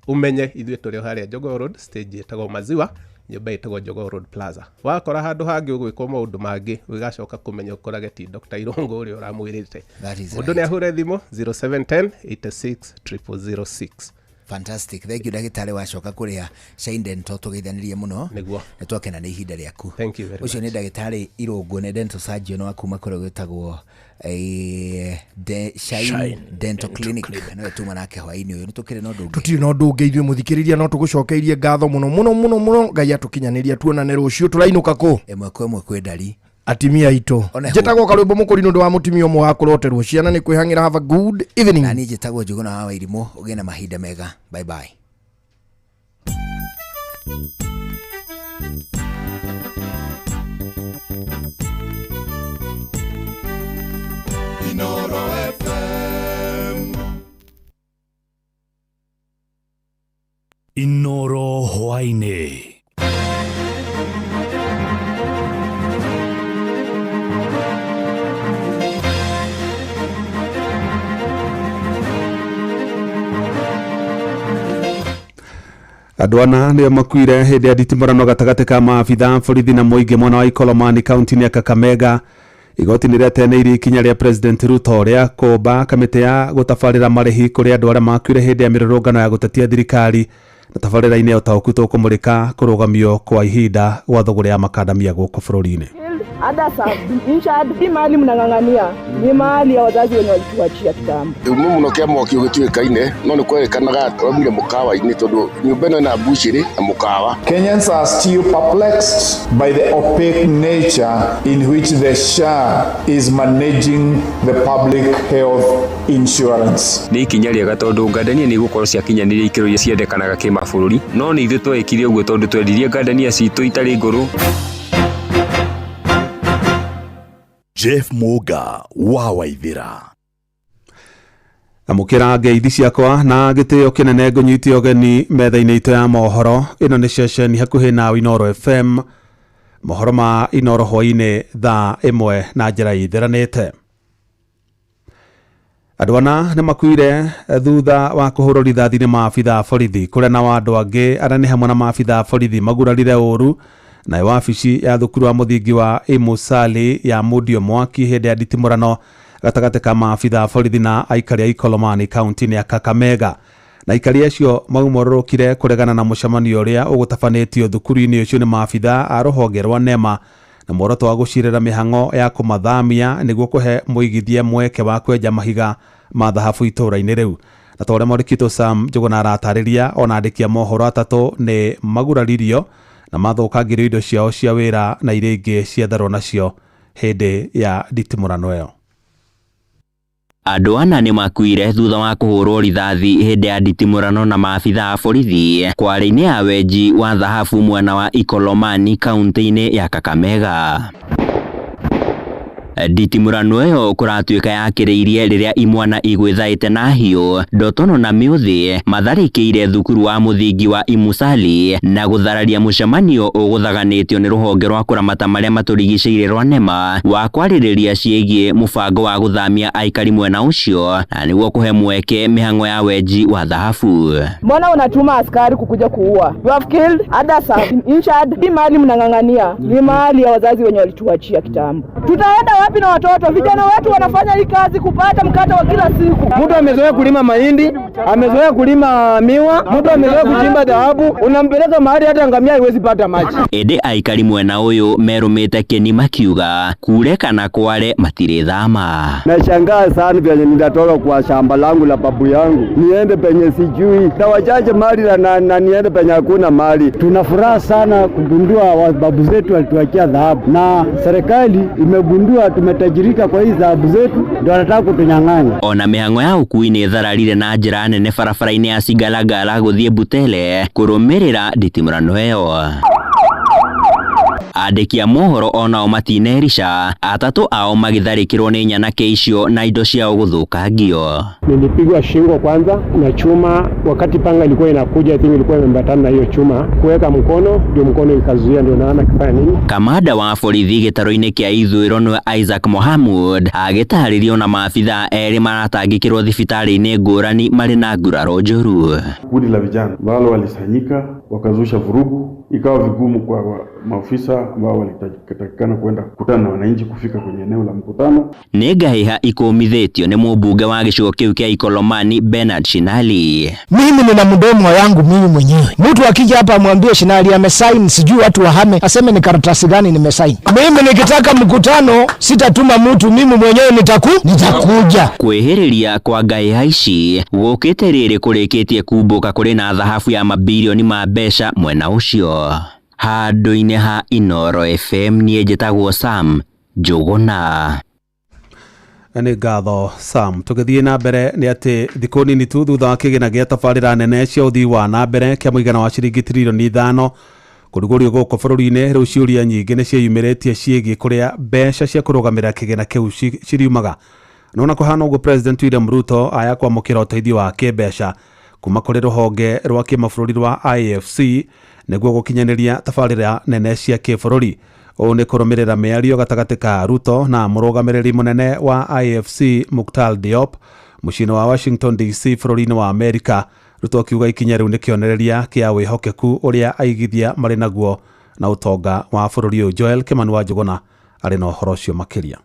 Umenye ithuĩ tũrĩ o harĩa Jogoo Road, stage ĩtagwo Maziwa, nyũmba ĩtagwo Jogoo Road Plaza. Wakora handũ hangĩ ũgwĩkwo maũndũ mangĩ, ũgacoka kũmenya ũkorage ti Dr. Irũngũ ũrĩa ũramwĩrĩte. That is Mũndũ nĩ ahũre thimũ 0710 86 0006. Fantastic, thank you ndagĩtarĩ. Wacoka kũrĩa Shine Dental tũgeithanirie mũno. Nĩguo. Nĩ twakena nĩ ihinda rĩaku. Thank you very Ũcio much. nĩ ndagĩtarĩ Irũngũ, nĩ dental surgeon wa kuma kũrĩa gwĩtagwo Shine Shine Dental Clinic. Nĩwe tuma nake hwaĩ-inĩ ũyũ. Nĩ tũkĩrĩ na ũndũ ũngĩ? Tũtirĩ na ũndũ ũngĩ ithuĩ. Mũthikĩrĩria, no tũgũcokeirie ngatho mũno mũno mũno mũno. Ngai atũkinyanĩria, tuonane rũciũ. Tũrainũka kũ? Ĩmwe kwa ĩmwe kwĩ ndari. Atimia aitũ. One Njĩtagwo Karwĩmbo Mũkũri nĩ ũndũ wa mũtumia ũmwe wa kũroterwo ciana nĩ kwĩhang'ĩra. Have a good evening. Na niĩ njĩtagwo Njũgũna wa Wairimũ. Ũgĩe na mahinda mega. Bye bye. Inoro FM. Inoro hwaĩ-inĩ. Andũ ana nĩo makuire hĩndĩ ya nditimũrano gatagatĩ ka maabitha borithi na mũingĩ mwena wa Ikolomani kaunti-inĩ ya Kakamega. Igoti nĩ rĩateanĩirie ikinya rĩa President Ruto rĩa kũmba kamĩtĩ ya gũtabarĩra marĩhi kũrĩ andũ arĩa makuire hĩndĩ ya mĩrũrũngano ya gũtetia thirikari. Na tabarĩra-inĩ ya ũtaũku tũkũmũrĩka kũrũgamio kwa ihinda gwa thũgũrĩ ya makandamia gũkũ bũrũri-inĩ. Others have been injured. Hii mali mnang'ang'ania ni mali ya wazazi wenye walituachia kitambo. Umu muno kia mwaki ũgĩtuĩkaine no nĩ kwerĩkanaga waumire mũkawa-inĩ tondũ nyũmba ĩno ĩna mbucĩrĩ na mũkawa. Kenyans are still perplexed by the opaque nature in which the SHA is managing the public health insurance. Nĩ ikinya rĩega tondũ ngandania nĩ igũkorwo ciakinyanĩria ikĩro iria ciendekanaga kĩmabũrũri, no nĩ ithuĩ twekire ũguo tondũ twendirie ngandania citũ itarĩ ngũrũ. Jeff Muga wa Waithira. Amũkĩra ngeithi ciakwa na gĩtĩo kĩnene ngũnyite ũgeni metha-inĩ itũ ya mohoro. Ĩno nĩ ceceni hakuhĩ na Inooro FM. Mohoro ma Inooro hwaĩ-inĩ thaa 1 na njĩra itheranĩte. Andũ ana nĩ makuire thutha wa kũhũrwo rithathi nĩ maabitha a borithi kũrĩa nao andũ angĩ arĩa nĩ hamwe na maabitha a borithi magurarire ũru nayo wabici ya thukuru wa mũthingi wa Imusali ya mundio mwaki hĩndĩ ya nditimũrano gatagatĩ ka maabitha a borithi na aikari a Ikolomani kaunti-inĩ ya Kakamega. Na aikari acio maumororokire kũregana na mũcemanio ũrĩa ũgũtabanĩtio thukuru-inĩ ũcio nĩ maabitha a rũhonge rwa NEMA na muoroto wa gũcirĩra mĩhang'o ya kũmathamia nĩguo kũhe mũigithia mweke wa kwenja mahiga ma thahabu itũũra-inĩ rĩu. Na ta ũrĩa mwandĩki Sam Njũgũna aratarĩria, ona andĩki a mohoro atatũ nĩ maguraririo na mathũkangĩrio indo ciao cia wĩra na iria ingĩ ciatharwo nacio hĩndĩ ya nditimũrano ĩyo. Andũ ana nĩ makuire thutha wa kũhũrwo rithathi hĩndĩ ya nditimũrano na maabitha a borithi kware-inĩ ya wenji wa thahabu mwena wa Ikolomani kaunti-inĩ ya Kakamega. Nditimũrano ĩyo kũratuĩka yakĩrĩirie rĩrĩa imwana igwĩthaĩte na hiũ ndotono na mĩũthĩ matharĩkĩire thukuru wa mũthingi wa Imusali na gũthararia mũcemanio ũgũthaganĩtio nĩ rũhonge rwa kũramata marĩa matũrigicĩirie rwa NEMA wa kwarĩrĩria ciĩgiĩ mũbango wa gũthamia aikari mwena ũcio na nĩguo kũhe mweke mĩhang'o ya wenji wa thahabu. Mbona unatuma askari kukuja kuua? You have killed, others have been injured. Hii mali mnang'ang'ania ni mali ya wazazi wenye walituachia kitambo. Tutaenda wapi na watoto? Vijana wetu wanafanya hii kazi kupata mkate wa kila siku. Mtu amezoea kulima mahindi, amezoea kulima miwa, mtu amezoea kuchimba dhahabu, unampeleka mahali hata ngamia haiwezi pata maji. Ende aikari mwena uyu merumite keni makiuga kure kana kware matirithama. Nashangaa sana vyenye nitatoka kwa shamba langu la babu yangu niende penye sijui na wachache mali na niende penye hakuna mali. Tuna furaha sana kugundua babu zetu walituachia dhahabu na serikali imegundua tumetajirika kwa hizi dhahabu zetu, ndio wanataka kutunyang'anya. Ona mĩhang'o ya ũkuui nĩ ĩthararire na njĩra nene barabara-inĩ ya Sigalagala gũthiĩ Butele kũrũmĩrĩra nditimũrano ĩyo. Andĩki a mohoro onao matinerisha, atatũ ao magĩtharĩkĩrwo nĩ nyanake icio na indo ciao gũthũkangio. Nilipigwa shingo kwanza na chuma, wakati panga ilikuwa inakuja, I think ilikuwa imeambatana na hiyo chuma, kuweka mkono ndio mkono ikazuia, ndio naona kifanya nini. Kamanda wa borithi gĩtarũ-inĩ kĩa ithũĩro nĩwe Isaac Mohamud agĩtarĩrio na maabitha erĩ maratangĩkĩrwo thibitarĩ-inĩ ngũrani marĩ na nguraro njũru. Kundi la vijana ambalo walisanyika wakazusha vurugu, ikawa vigumu kwa maofisa ambao walitakikana kwenda kukutana na wananchi kufika kwenye eneo la mkutano. Nĩ ngahĩha ikũmithĩtio nĩ mũmbunge wa gĩcigo kĩu kĩa Ikolomani Bernard Shinali. Mimi nina mdomo yangu mimi mwenyewe. Mtu akija hapa amwambie Shinali amesign, sijui watu wahame, aseme ni karatasi gani nimesign. Mimi nikitaka mkutano sitatuma mtu, mimi mwenyewe nitakuja. Kwĩhĩrĩria kwa ngahĩha ici gũkĩte rĩrĩ kũrĩkĩtie kumbũka kũrĩ na thahabu ya mabirioni ma mbeca mwena ũcio. Handũ-inĩ ha Inooro FM niĩ njĩtagwo Sam Njũgũna. Nĩ ngatho Sam. Tũgĩthiĩ na mbere nĩ atĩ thikũ nini tu thutha wa kĩgĩna gĩa tabarĩra nene cia ũthii wa na mbere kĩa mũigana wa ciringi tiririoni 5 kũrugũrio gũkũ bũrũri-inĩ, rĩu ciũria nyingĩ nĩ ciĩyumĩrĩtie ciĩgiĩ kũrĩa mbeca cia kũrũgamĩrĩra kĩgĩna kĩu ciriumaga. Nona kũhana ũguo President William Ruto aya kwamũkĩra ũteithio wa kĩmbeca kuma kũrĩ rũhonge rwa kĩmabũrũri rwa IFC nĩguo gũkinyanĩria tabarĩra nene cia kĩbũrũri. Ũũ nĩ kũrũmĩrĩra mĩario gatagatĩ ka Ruto na mũrũgamĩrĩri mũnene wa IFC Muktar Diop mũciĩ-inĩ wa Washington DC bũrũri-inĩ wa Amerika Ruto akiuga ikinya rĩu nĩ kĩonereria kĩa wĩhokeku ũrĩa aigithia marĩ naguo na ũtonga wa bũrũri ũyũ. Joel Kimani wa Njũgũna arĩ na ũhoro ũcio makĩria.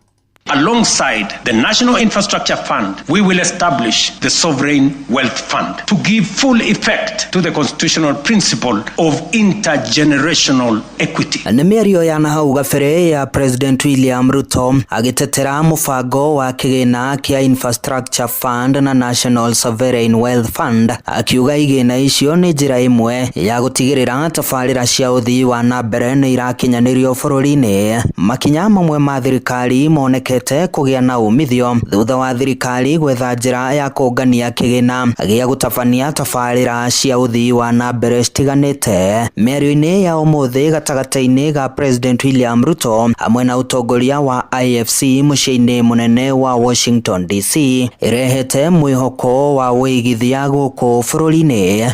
Alongside the National Infrastructure Fund, we will establish the Sovereign Wealth Fund to give full effect to the constitutional principle of intergenerational equity. Nĩ mĩario ya nahau gabere ya President William Ruto agĩtetera mũbango wa kĩgĩna kĩa Infrastructure Fund na National Sovereign Wealth Fund, akiuga igĩna icio nĩ njĩra ĩmwe ya gũtigĩrĩra tabarĩra cia ũthii wa na mbere nĩ irakinyanĩrio bũrũri-inĩ. Makinya mamwe ma thirikari monekete kũgĩa na umithio thutha wa thirikari gwetha njĩra ya kũngania kĩgĩna gĩa gũtabania tabarĩra cia ũthii wa na mbere citiganĩte. Mĩario-inĩ ya ũmũthĩ gatagatĩ-inĩ ga President William Ruto hamwe na ũtongoria wa IFC mũciĩ-inĩ mũnene wa Washington DC ĩrehete mwĩhoko wa wĩigithia gũkũ bũrũri-inĩ.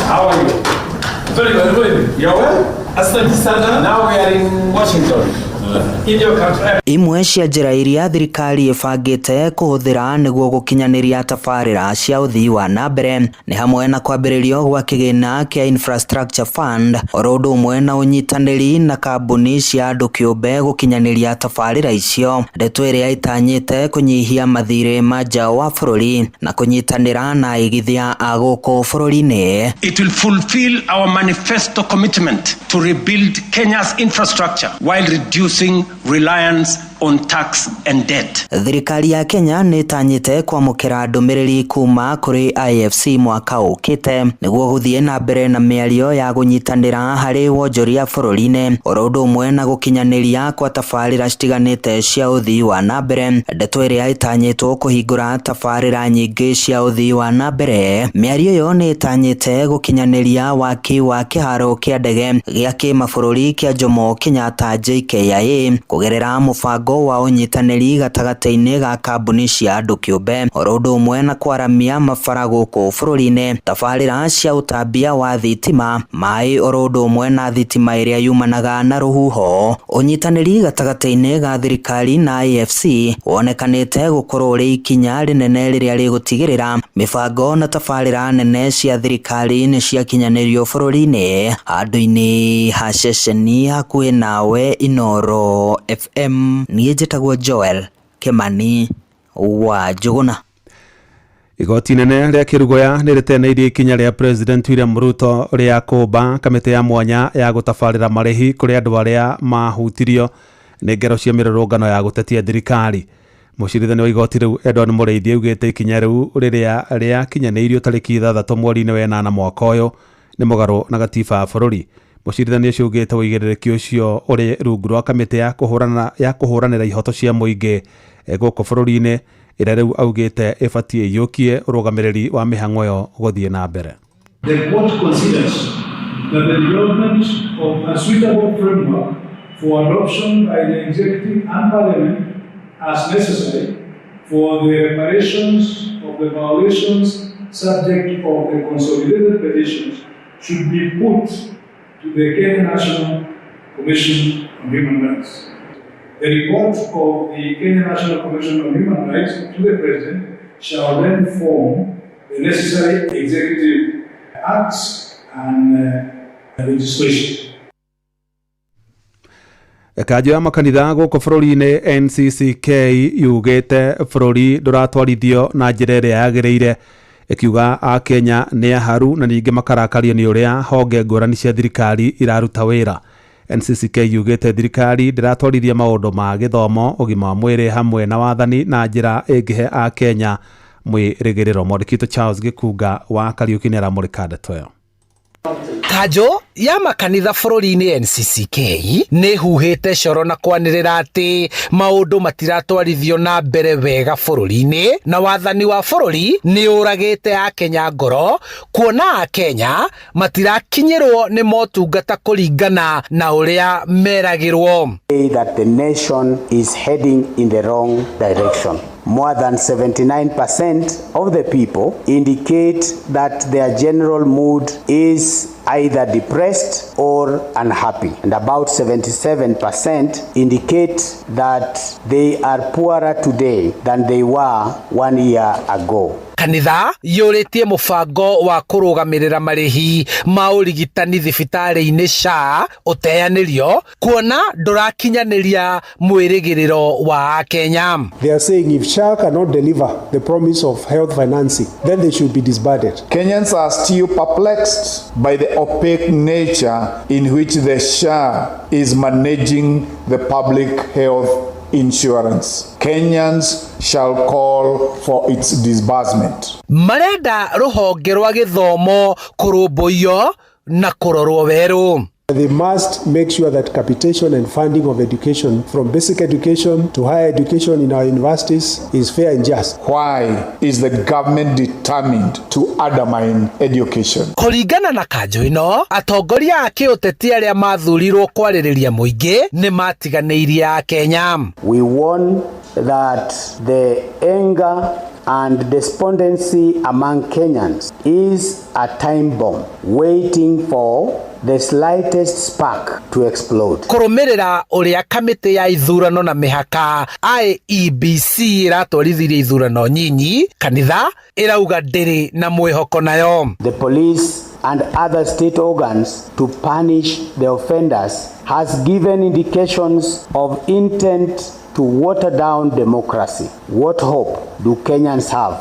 How are you? Very well, very well. You're well? Asante sana. Now we are in Washington. Imwe cia njĩra iria thirikari ĩbangĩte kũhũthĩra nĩguo gũkinyanĩria tabarĩra cia ũthii wa na mbere nĩ hamwe na kwambĩrĩrio gwa kĩgĩna kĩa Infrastructure Fund, oro ũndũ ũmwe na ũnyitanĩri na kambuni cia andũ kĩũmbe gũkinyanĩria tabarĩra icio, ndeto ĩrĩa ĩtanyĩte kũnyihia mathirĩ ma nja wa bũrũri na kũnyitanĩra na aigithia a gũkũ bũrũri-inĩ. It will fulfill our manifesto commitment to rebuild Kenya's infrastructure while reducing reliance on tax and debt. Thirikari ya Kenya nĩ ĩtanyĩte kwamũkĩra ndũmĩrĩri kuma kũrĩ IFC mwaka ũkĩte nĩguo gũthiĩ na mbere na mĩario ya gũnyitanĩra harĩ wonjoria bũrũri-inĩ, oro ũndũ ũmwe na gũkinyanĩria kwa tabarĩra citiganĩte cia ũthii wa na mbere, ndeto ĩrĩa ĩtanyĩtwo kũhingũra tabarĩra nyingĩ cia ũthii wa na mbere. Mĩario ĩyo nĩ ĩtanyĩte gũkinyanĩria waki wa kĩharo kĩa ndege gĩa kĩmabũrũri kĩa Jomo Kenyatta JKIA kũgerera mũbango wa ũnyitanĩri gatagatĩ-inĩ ga kambuni cia andũ kĩũmbe, oro ũndũ ũmwe na kwaramia mabara gũkũ bũrũri-inĩ, tabarĩra cia ũtambia wa thitima, maĩ oro ũndũ ũmwe na thitima ĩrĩa yumanaga na rũhuho. Ũnyitanĩri gatagatĩ-inĩ ga thirikari na IFC wonekanĩte gũkorwo ũrĩ ikinya rĩnene rĩrĩa rĩgũtigĩrĩra mĩbango na tabarĩra nene cia thirikari nĩ ciakinyanĩrio bũrũri-inĩ. Handũ-inĩ ha ceceni hakuhĩ nawe Inooro FM, niĩ njĩtagwo Joel Kimani wa Njũgũna. Igoti inene rĩa Kĩrugoya nĩ rĩteneirie ikinya rĩa President William Ruto rĩa kũmba kamĩtĩ ya mwanya ya gũtabarĩra marĩhi kũrĩ andũ arĩa mahutirio nĩ ngero cia mĩrũrũngano ya gũtetia thirikari. Mũcirithania wa igoti rĩu Edward Mũrĩithi augĩte ikinya rĩu rĩrĩa rĩakinyanĩirio tarĩki 6 mweri-inĩ wa 8 mwaka ũyũ nĩ mũgarũ na gatiba ya bũrũri. Mũcirithania ũcio augĩte ũigĩrĩrĩki ũcio ũrĩ rungu rwa kamĩtĩ ya kũhũranĩra ihoto cia mũingĩ gũkũ bũrũri-inĩ ĩrĩa rĩu augĩte ĩbatiĩ ĩiyũkie ũrũgamĩrĩri wa mĩhang'o ĩyo gũthiĩ na mbere. The court considers that the development of a suitable framework for adoption by the executive and parliament as necessary for the reparations of the violations subject of the consolidated petitions should be put to the Kenya National Commission on Human Rights. The report of the Kenya National Commission on Human Rights to the President shall then form the necessary executive acts and legislation. Kanjũ ya makanitha gũkũ bũrũri-inĩ NCCK yugĩte bũrũri ndũratwarithio na njĩra ĩrĩa yagĩrĩire, ĩkiuga Akenya nĩ aharu na ningĩ makarakario nĩ ũrĩa honge ngũrani cia thirikari iraruta wĩra. NCCK yugĩte thirikari ndĩratwarithia maũndũ ma gĩthomo, ũgima wa mwĩrĩ hamwe na wathani na njĩra ĩngĩhe Akenya mwĩrĩgĩrĩro. Mwandĩki witũ Charles Gĩkunga wa Kariũki nĩaramũrĩka ndeto ĩyo. Kanjũ ya makanitha bũrũri-inĩ NCCK nĩ huhĩte coro na kwanĩrĩra atĩ maũndũ matiratwarithio na mbere wega bũrũri-inĩ na wathani wa bũrũri nĩ ũragĩte Akenya ngoro, kuona Akenya matirakinyĩrwo nĩ motungata kũringana na ũrĩa meragĩrwo. That the nation is heading in the wrong direction. More than 79% of the people indicate that their general mood is either depressed or unhappy. And about 77% indicate that they are poorer today than they were 1 year ago. Kanitha yũrĩtie mũbango wa kũrũgamĩrĩra marĩhi ma ũrigitani thibitarĩ-inĩ SHA ũteanĩrio kuona ndũrakinyanĩria mwĩrĩgĩrĩro wa Akenya. They are saying if SHA cannot deliver the promise of health financing, then they should be disbanded. Kenyans are still perplexed by the opaque nature in which the SHA is managing the public health insurance. Kenyans shall call for its disbursement. Marenda rũhonge rwa gĩthomo kũrũmbũiyo na kũrorwo werũ. They must make sure that capitation and funding of education, from basic education to higher education in our universities, is fair and just. Why is the government determined to undermine education? Kũringana na kanjũ ĩno, atongoria a kĩũteti arĩa mathurirwo kwarĩrĩria mũingĩ nĩ matiganĩirie Akenya. We warn that the anger and despondency among Kenyans is a time bomb waiting for the slightest spark to explode. Kũrũmĩrĩra ũrĩa kamĩtĩ ya ithurano na mĩhaka IEBC ĩratwarithirie ithurano nyinyi, kanitha ĩrauga ndĩrĩ na mwĩhoko nayo. The police and other state organs to punish the offenders has given indications of intent to water down democracy. What hope do Kenyans have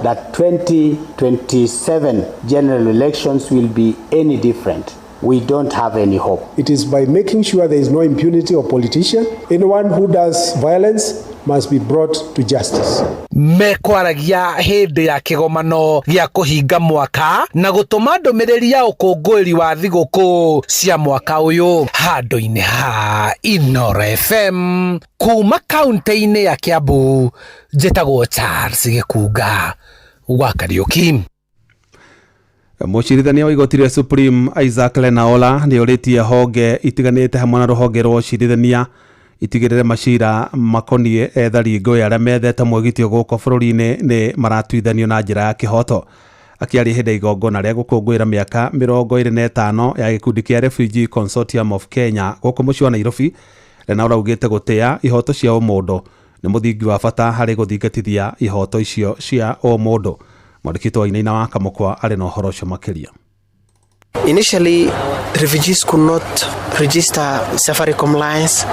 that 2027 general elections will be any different? We don't have any hope. It is by making sure there is no impunity of politician. Anyone who does violence must be brought to justice. Mekwaragia hĩndĩ ya kĩgomano gĩa kũhinga mwaka na gũtũma ndũmĩrĩri ya ũkũngũĩri wa thigũkũ cia mwaka ũyũ handũ-inĩ ha Inoro FM kuma kaunti-inĩ ya Kiambu. Njĩtagwo Charles Gĩkunga wa Kariũki. Mũcirithania wa igoti rĩa Supreme Isaac Lenaola nĩ orĩtie honge itiganĩte hamwe na rũhonge rwa ũcirithania itigĩrĩre macira makoniĩ ethari ngũĩ arĩa methete mwĩgitio gũkũ bũrũri-inĩ nĩ maratuithanio na njĩra ya kĩhoto. Akĩaria hĩndĩ ya igongona rĩa gũkũngũĩra mĩaka 25 ya gĩkundi kĩa Refugee Consortium of Kenya gũkũ mũciĩ wa Nairobi, Lenaola augĩte gũtĩa ihoto cia ũmũndũ nĩ mũthingi wa bata harĩ gũthingatithia ihoto icio cia ũmũndũ. Mwandĩki wa Wainaina wa Kamũkwa arĩ na ũhoro ũcio makĩria. Initially, refugees could not register Safaricom lines,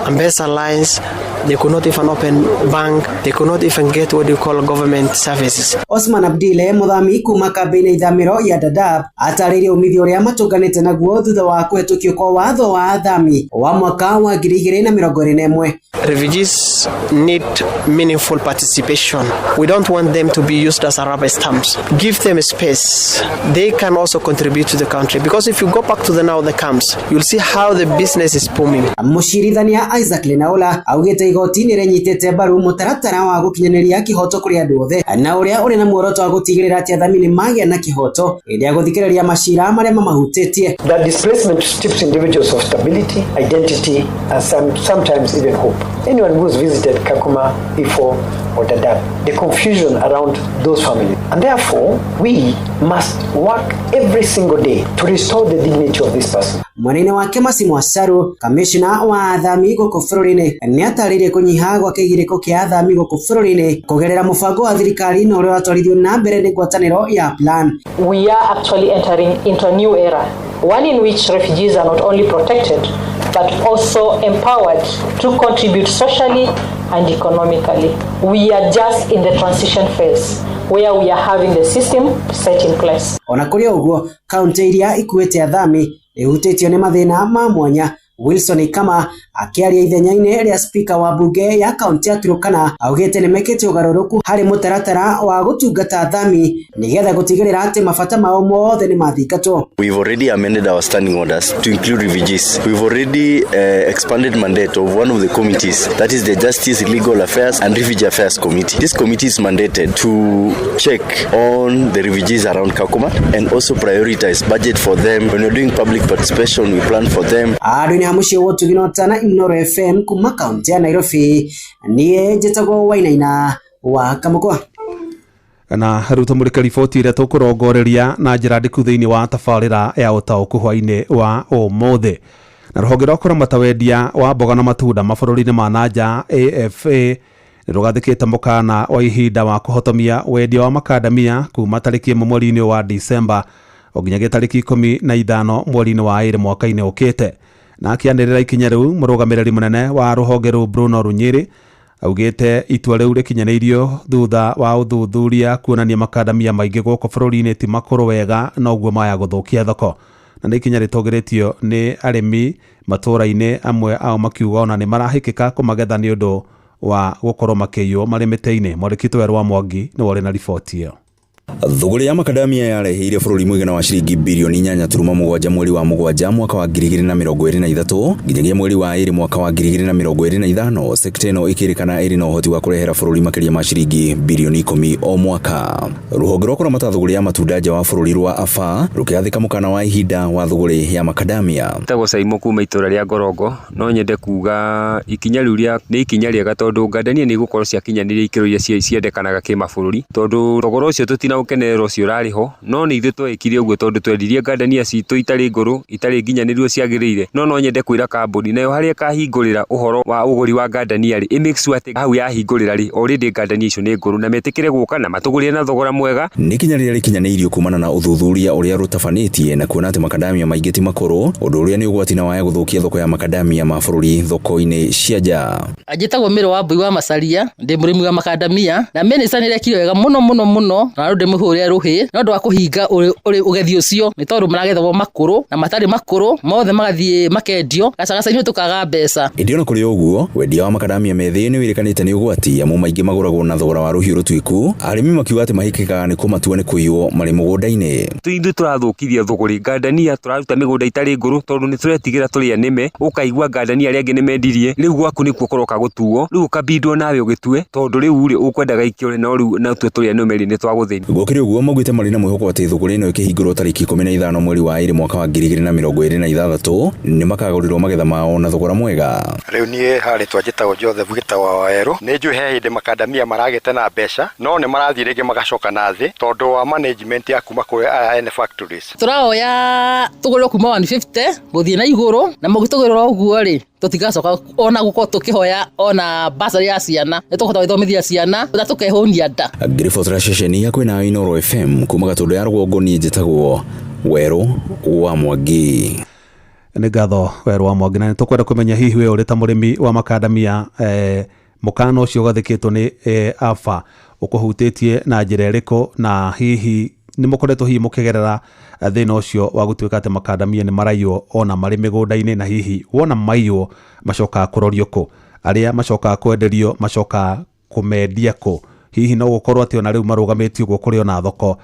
M-Pesa lines. They could not even open bank. They could not even get what you call government services. Osman Abdile muthami kuma kambĩ-inĩ ithamĩro ya Dadaab atarĩirie umithio ũrĩa matũnganĩte naguo thutha wa kũhetũkio kwa watho wa athami wa mwaka wa 2021. Refugees need meaningful participation. We don't want them to be used as a rubber stamps. Give them space. They can also contribute to the country, because if you go back to the now the camps, you'll see how the business is booming. Mũcirithania Isaac Lenaola augĩte igoti nĩ rĩnyitĩte mbaru mũtaratara wa gũkinyanĩria kĩhoto kũrĩ andũ othe na ũrĩa ũrĩ na muoroto wa gũtigĩrĩra atĩ athami nĩ magĩa na kĩhoto hĩndĩ ya gũthikĩrĩria macira marĩa mamahutĩtie. That displacement strips individuals of stability, identity, and sometimes even hope. Anyone who's visited Kakuma, Ifo, or Dadaab, the confusion around those families. And therefore, we must work every single day to restore the dignity of this person. Mwanene wake Masimu Wasaru, kamishna wa athami gũkũ bũrũri-inĩ, nĩatarĩirie kũnyiha gwa kĩgirĩko kĩa athami gũkũ bũrũri-inĩ kũgerera mũbango wa thirikari na ũrĩa ũratwarithio na mbere nĩ ngwatanĩro ya Plan. We are actually entering into a new era, one in which refugees are not only protected but also empowered to contribute socially and economically. We are just in the transition phase where we are having the system set in place. Ona kũrĩ ũguo, kaunti iria ikuĩte athami nĩihutĩtio nĩ mathĩna ma mwanya. Wilson Kama akĩaria ithenya-inĩ rĩa spika wa bunge ya kaunti ya Turkana augĩte nĩmekĩte ũgarũrũku harĩ mũtaratara wa gũtungata athami nĩgetha gũtigĩrĩra atĩ mabata mao mothe nĩmathingatwo. We've already amended our standing orders to include refugees. We've already expanded mandate of one of the committees, that is the Justice, Legal Affairs and Refugee Affairs Committee. This committee is mandated to check on the refugees around Kakuma and also prioritize budget for them. When we're doing public participation, we plan for them. Andũ-inĩ ha mũciĩ wa ũtugi na ũtana Inooro FM kuma kaunti ya Nairobi, niĩ njĩtagwo Wainaina wa Kamũkwa. Na rĩu tũmũrĩke riboti ĩrĩa tũkũrongoreria na njĩra ndiku thĩinĩ wa tabarĩra ya ũtaũku hwainĩ wa ũmũthĩ. Na rũhonge rwa kũramata wendia wa mboga na matunda mabũrũri-inĩ ma nanja AFA Nĩ rũgathĩkĩte mũkana wa ihinda wa kũhotomia wendia wa makandamia kuma tarĩki 1 mweri-inĩ wa Disemba nginyagia tarĩki 15 mweri-inĩ wa 2 mwaka-inĩ ũkĩte. Na akĩanĩrĩra ikinya rĩu, mũrũgamĩrĩri mũnene wa rũhonge rũu Bruno Runyiri augĩte itua rĩu rĩkinyanĩirio thutha wa ũthuthuria kuonania makandamia maingĩ gũkũ bũrũri-inĩ ti makũrũ wega noguo maya gũthũkia thoko. Na nĩ ikinya rĩtongoretio nĩ arĩmi matũũra-inĩ amwe ao makiuga ona nĩ marahĩkĩka kũmagetha nĩ ũndũ wa gũkorwo makĩiywo marĩ mĩtĩ-inĩ. Mwandĩki witũ Werũ wa Mwangi nĩwe ũrĩ na riboti ĩyo. Thũgũrĩ ya makadamia yareheire bũrũri mũigana wa ciringi birioni 8.7 mweri wa 7 mwaka wa 2023 nginyagia mweri wa 2 mwaka wa 2025. Sekta ĩno ĩkĩrĩkana ĩrĩ na ũhoti wa kũrehera bũrũri makĩria ma ciringi birioni 10 o mwaka. Rũhonge rwa kũramata thũgũrĩ ya matunda nja wa bũrũri rwa AFA rũkĩgathĩka mũkana wa ihinda wa thũgũrĩ ya makadamia. Njĩtagwo Saimo kuma itũra rĩa Ngorongo. No nyende kuga ikinya rĩu nĩ ikinya rĩega tondũ ngandania nĩ igũkorwo ciakinyanĩria ikĩro iria ciendekanaga kĩmabũrũri, tondũ thogora ũcio tũtinaũkenerera ũcio ũrarĩ ho, no nĩ ithuĩ twekire ũguo tondũ twendirie ngandania citũ itarĩ ngũrũ, itarĩ nginyanĩru ciagĩrĩire. No nyende kwĩra kambuni nayo harĩa ĩkahingũrĩra ũhoro wa ũgũri wa ngandania rĩ, ĩ make sure atĩ hau yahingũrĩra rĩ, already ngandania icio nĩ ngũrũ na metĩkĩre gũka na matũgũrĩre na thogora mwega. Nĩ ikinya rĩrĩa rĩkinyanĩirio kumana na ũthuthuria ũrĩa rũtabanĩtie na kuona atĩ makadamia maingĩ ti makũrũ, ũndũ ũrĩa nĩ ũgwati na waya gũthũkia thoko ya makadamia ma bũrũri thoko-inĩ cia nja. Njĩtagwo Mĩrũ wa Mbui wa Macaria, ndĩ mũrĩmi wa makandamia na mĩnĩsta nĩ ĩrekire wega mũno mũno mũno na ndĩmũhũrĩre rũhĩ nĩ ũndũ wa kũhinga ũgethi ũcio, nĩ tondũ maragethagwo makũrũ na matarĩ makũrũ mothe magathiĩ makendio gacagaca-inĩ tũkaga mbeca. Ĩndĩ ona kũrĩ ũguo, wendia wa makadamia methĩ nĩ wĩrĩkanĩte nĩ ũgwati amu maingĩ magũragwo na thogora wa rũhiũ rũtuĩku, arĩmi makiuga atĩ mahĩkĩkaga nĩ kũmatua nĩ kũiywo marĩ mũgũnda-inĩ. Ithuĩ tũrathũkithia thũgũrĩ ngandania, tũraruta mĩgũnda itarĩ ngũrũ tondũ nĩ tũretigĩra tũrĩ anĩme, ũkaigua ngandania arĩa angĩ nĩ mendirie, rĩu gwaku nĩkuo kũroka gũtuo, rĩu ũkabindwo nawe ũgĩtue tondũ rĩu rĩ ũkwendaga ikĩore no rĩu natuo tũrĩ anĩme rĩ nĩ twagũthĩnia. Gũkĩrĩ ũguo, maugĩte marĩ na mwĩhoko atĩ thũgũrĩ ĩno ĩkĩhingũrwo tarĩki 15 mweri wa 2 mwaka wa 2026 nĩ makagũrĩrwo magetha mao na thogora mwega. Rĩu niĩ harĩ twanjĩtagwo Joseph Gĩtawa wa Werũ, nĩ njũĩ he hĩndĩ makandamia maragĩte na mbeca no nĩ marathiĩ rĩngĩ magacoka na thĩ tondũ wa management ya kuma kũrĩ aya ene factories. Tũraoya tũgũrĩrwo kuma 150 gũthiĩ na igũrũ, na mũgĩtũgũrĩra ũguo rĩ tũtigacoka ona gũkorwo tũkĩhoya ona basarĩ ya ciana, nĩ tũkũhota gwĩthomithia ciana na tũkehũnia nda. Ngĩribotera ceceni hakuhĩ na Inooro FM kuma Gatũndũ ya Rũgongo, niĩ njĩtagwo Werũ wa Mwangi. Nĩ ngatho Werũ wa Mwangi, na nĩ tũkwenda kũmenya hihi we ũrĩ ta mũrĩmi wa makandamia mũkana ũcio ũgathĩkĩtwo nĩ AFA ũkũhutĩtie na njĩra ĩrĩkũ, na hihi nĩ mũkoretwo hihi mũkĩgerera thĩna ũcio wa gũtuĩka atĩ makandamia nĩ maraiywo ona marĩ mĩgũnda-inĩ, na hihi wona maiywo macokaga kũrorio kũ, arĩa macokaga kwenderio macokaga kũmendia kũ, hihi no gũkorwo atĩ ona rĩu marũgamĩtio ũguo kũrĩ ona thoko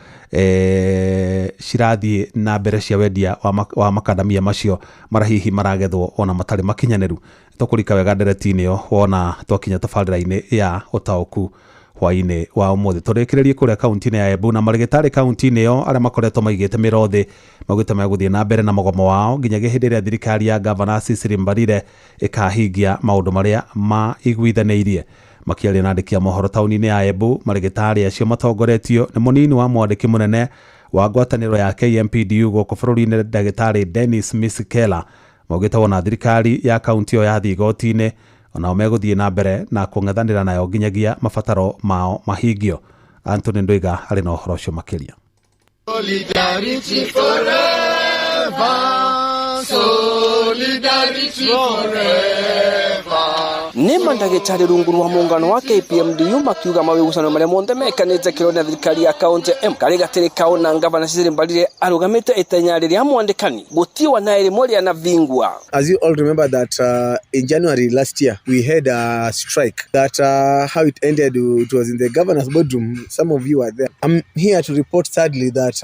cirathiĩ na mbere cia wendia wa makandamia macio mara hihi maragethwo ona matarĩ makinyanĩru. Tũkũrika wega ndereti-inĩ ĩyo wona twakinya tabarĩra-inĩ ya ũtaũku hwaĩ-inĩ wa ũmũthĩ. Tũrĩkĩrĩrie kũrĩa kaunti-inĩ ya Embu na marĩgĩtarĩ kaunti-inĩ ĩyo arĩa makoretwo maigĩte mĩro thĩ maugĩte megũthiĩ na mbere na mũgomo wao nginyagia hĩndĩ ĩrĩa thirikari ya Gavana Cecily Mbarire ĩkahingia maũndũ marĩa maiguithanĩirie. Makĩaria na andĩki a mohoro taũni-inĩ ya Embu, marĩgĩtarĩ acio matongoretio nĩ mũnini wa mwandĩki mũnene wa ngwatanĩro ya KMPDU gũkũ bũrũri-inĩ ndagĩtarĩ Dennis Misikela maugĩte wona thirikari ya kaunti ĩyo yathiĩ igoti-inĩ onao megũthiĩ na mbere na kũng'ethanĩra nayo nginyagia mabataro mao mahingio. Anthony Ndwiga arĩ na ũhoro ũcio makĩria. Solidarity forever, solidarity forever. Nĩ mandagĩtarĩ rungu rwa mũngano wa KPMDU makiuga mawĩgucano marĩa monthe mekanĩte kĩro na thirikari ya kaunti ya Embu karĩ gatĩrĩ kao na ngavana Cecily Mbarire arũgamĩte itenya rĩrĩa mwandĩkani gũtiwa na ĩrĩmwe rĩanavingwa. As you all remember that in January last year we had a strike that how it ended, it was in the governor's boardroom. Some of you were there. I'm here to report sadly that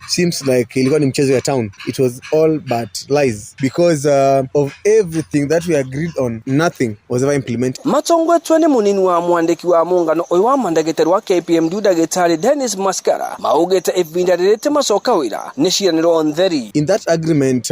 seems like ilikuwa ni mchezo ya town. It was all but lies because of everything that we agreed on, nothing was ever implemented. Matongwetwe nĩ mũnini wa mwandĩki wa mũngano ũyũ wa mandagĩtarĩ wa KPMDU ndagĩtarĩ Dennis Maskara maugĩte ihinda rĩrĩte macoka wĩra nĩ ciranĩro ntheri. In that agreement,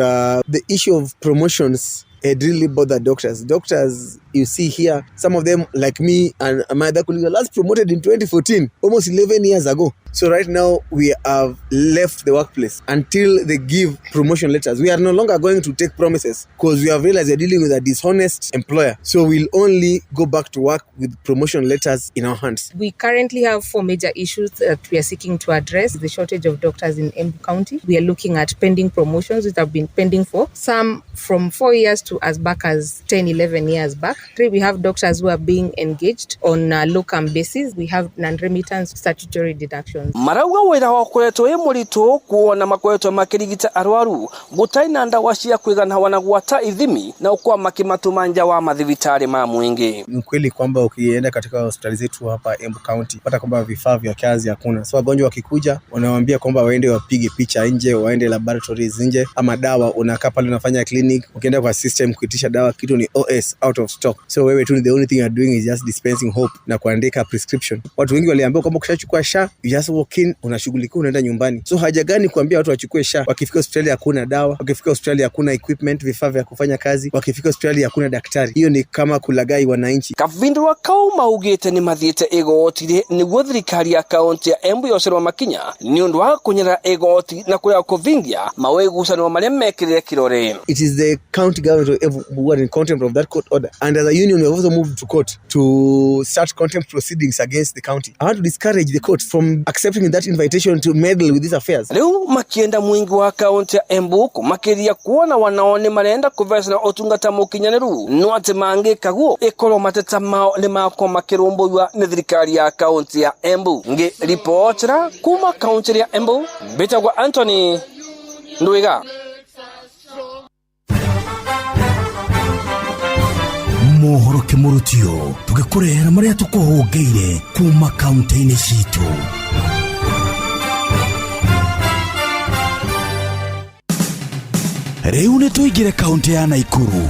the issue of promotions had really bothered doctors. Doctors, you see here, some of them like me and my other colleagues were last promoted in 2014, almost 11 years ago. So right now we have left the workplace until they give promotion letters. We are no longer going to take promises because we have realized we're dealing with a dishonest employer. So we'll only go back to work with promotion letters in our hands. We currently have four major issues that we are seeking to address. The shortage of doctors in Embu County. We are looking at pending promotions which have been pending for some from 4 years to as back as 10, 11 years back. Three, we have doctors who are being engaged on a locum basis. We have non-remittance statutory deductions. Marauga wira wa koretwo wi muritu kuona makoretwo makirigita arwaru gutai na ndawa cia kuigana wana gwata ithimi na ukwa makimatuma nja wa mathibitari ma mwingi. Ni kweli kwamba ukienda katika hospitali zetu hapa Embu County pata kwamba vifaa vya kazi hakuna. So wagonjwa wakikuja wanawaambia kwamba waende wapige picha nje, waende laboratories nje, ama dawa unakaa pale unafanya clinic, ukienda kwa system kuitisha dawa kitu ni OS, out of stock. So wewe tu the only thing you're doing is just dispensing hope na kuandika prescription. Watu wengi waliambiwa kwamba ukishachukua SHA you just walk in, unashughulikiwa, unaenda nyumbani. So haja gani kuambia watu wachukue SHA wakifika hospitali hakuna dawa, wakifika hospitali hakuna equipment, vifaa vya kufanya kazi, wakifika hospitali hakuna daktari. Hiyo ni kama kulagai wananchi. Kavindwa kau maugite ni mathiite igoti niguo thirikari ya kaunti ya Embu yocerwo makinya ni undu wa kunyera igoti na kuya kuvingia mawigucanwo maria mekirire kirore. It is the county government of Embu who are in contempt of that court order, and as a union we have also moved to court to start contempt proceedings against the county. I want to discourage the court from accepting that invitation to meddle with these affairs. Riu makienda mwingi wa kaunti ya Embu kumakiria kuona wanaone marenda kuvesana utungata mukinyaniru no ati mangikaguo ikorwo mateta mao ni makwa makirumbuiwa ni thirikari ya kaunti ya Embu. Ngi ripotera kuma kaunti ya Embu mbitagwa Anthony Ndwiga. Mohoro kimurutio tugikurehera maria tukuhungeire kuma kaunti-ini citu. Riu ni tuingire kaunti ya Nakuru.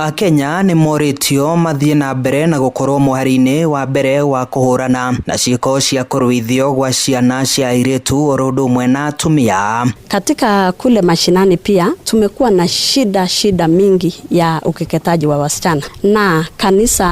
Akenya nĩ morĩtio mathiĩ na mbere na gũkorwo mũhari-inĩ wa mbere wa kũhũrana na ciĩko cia kũruithio gwa ciana cia airĩtu oro ũndũ ũmwe na atumia. Katika kule mashinani pia tumekuwa na shida mingi ya ukeketaji wa wasichana, na kanisa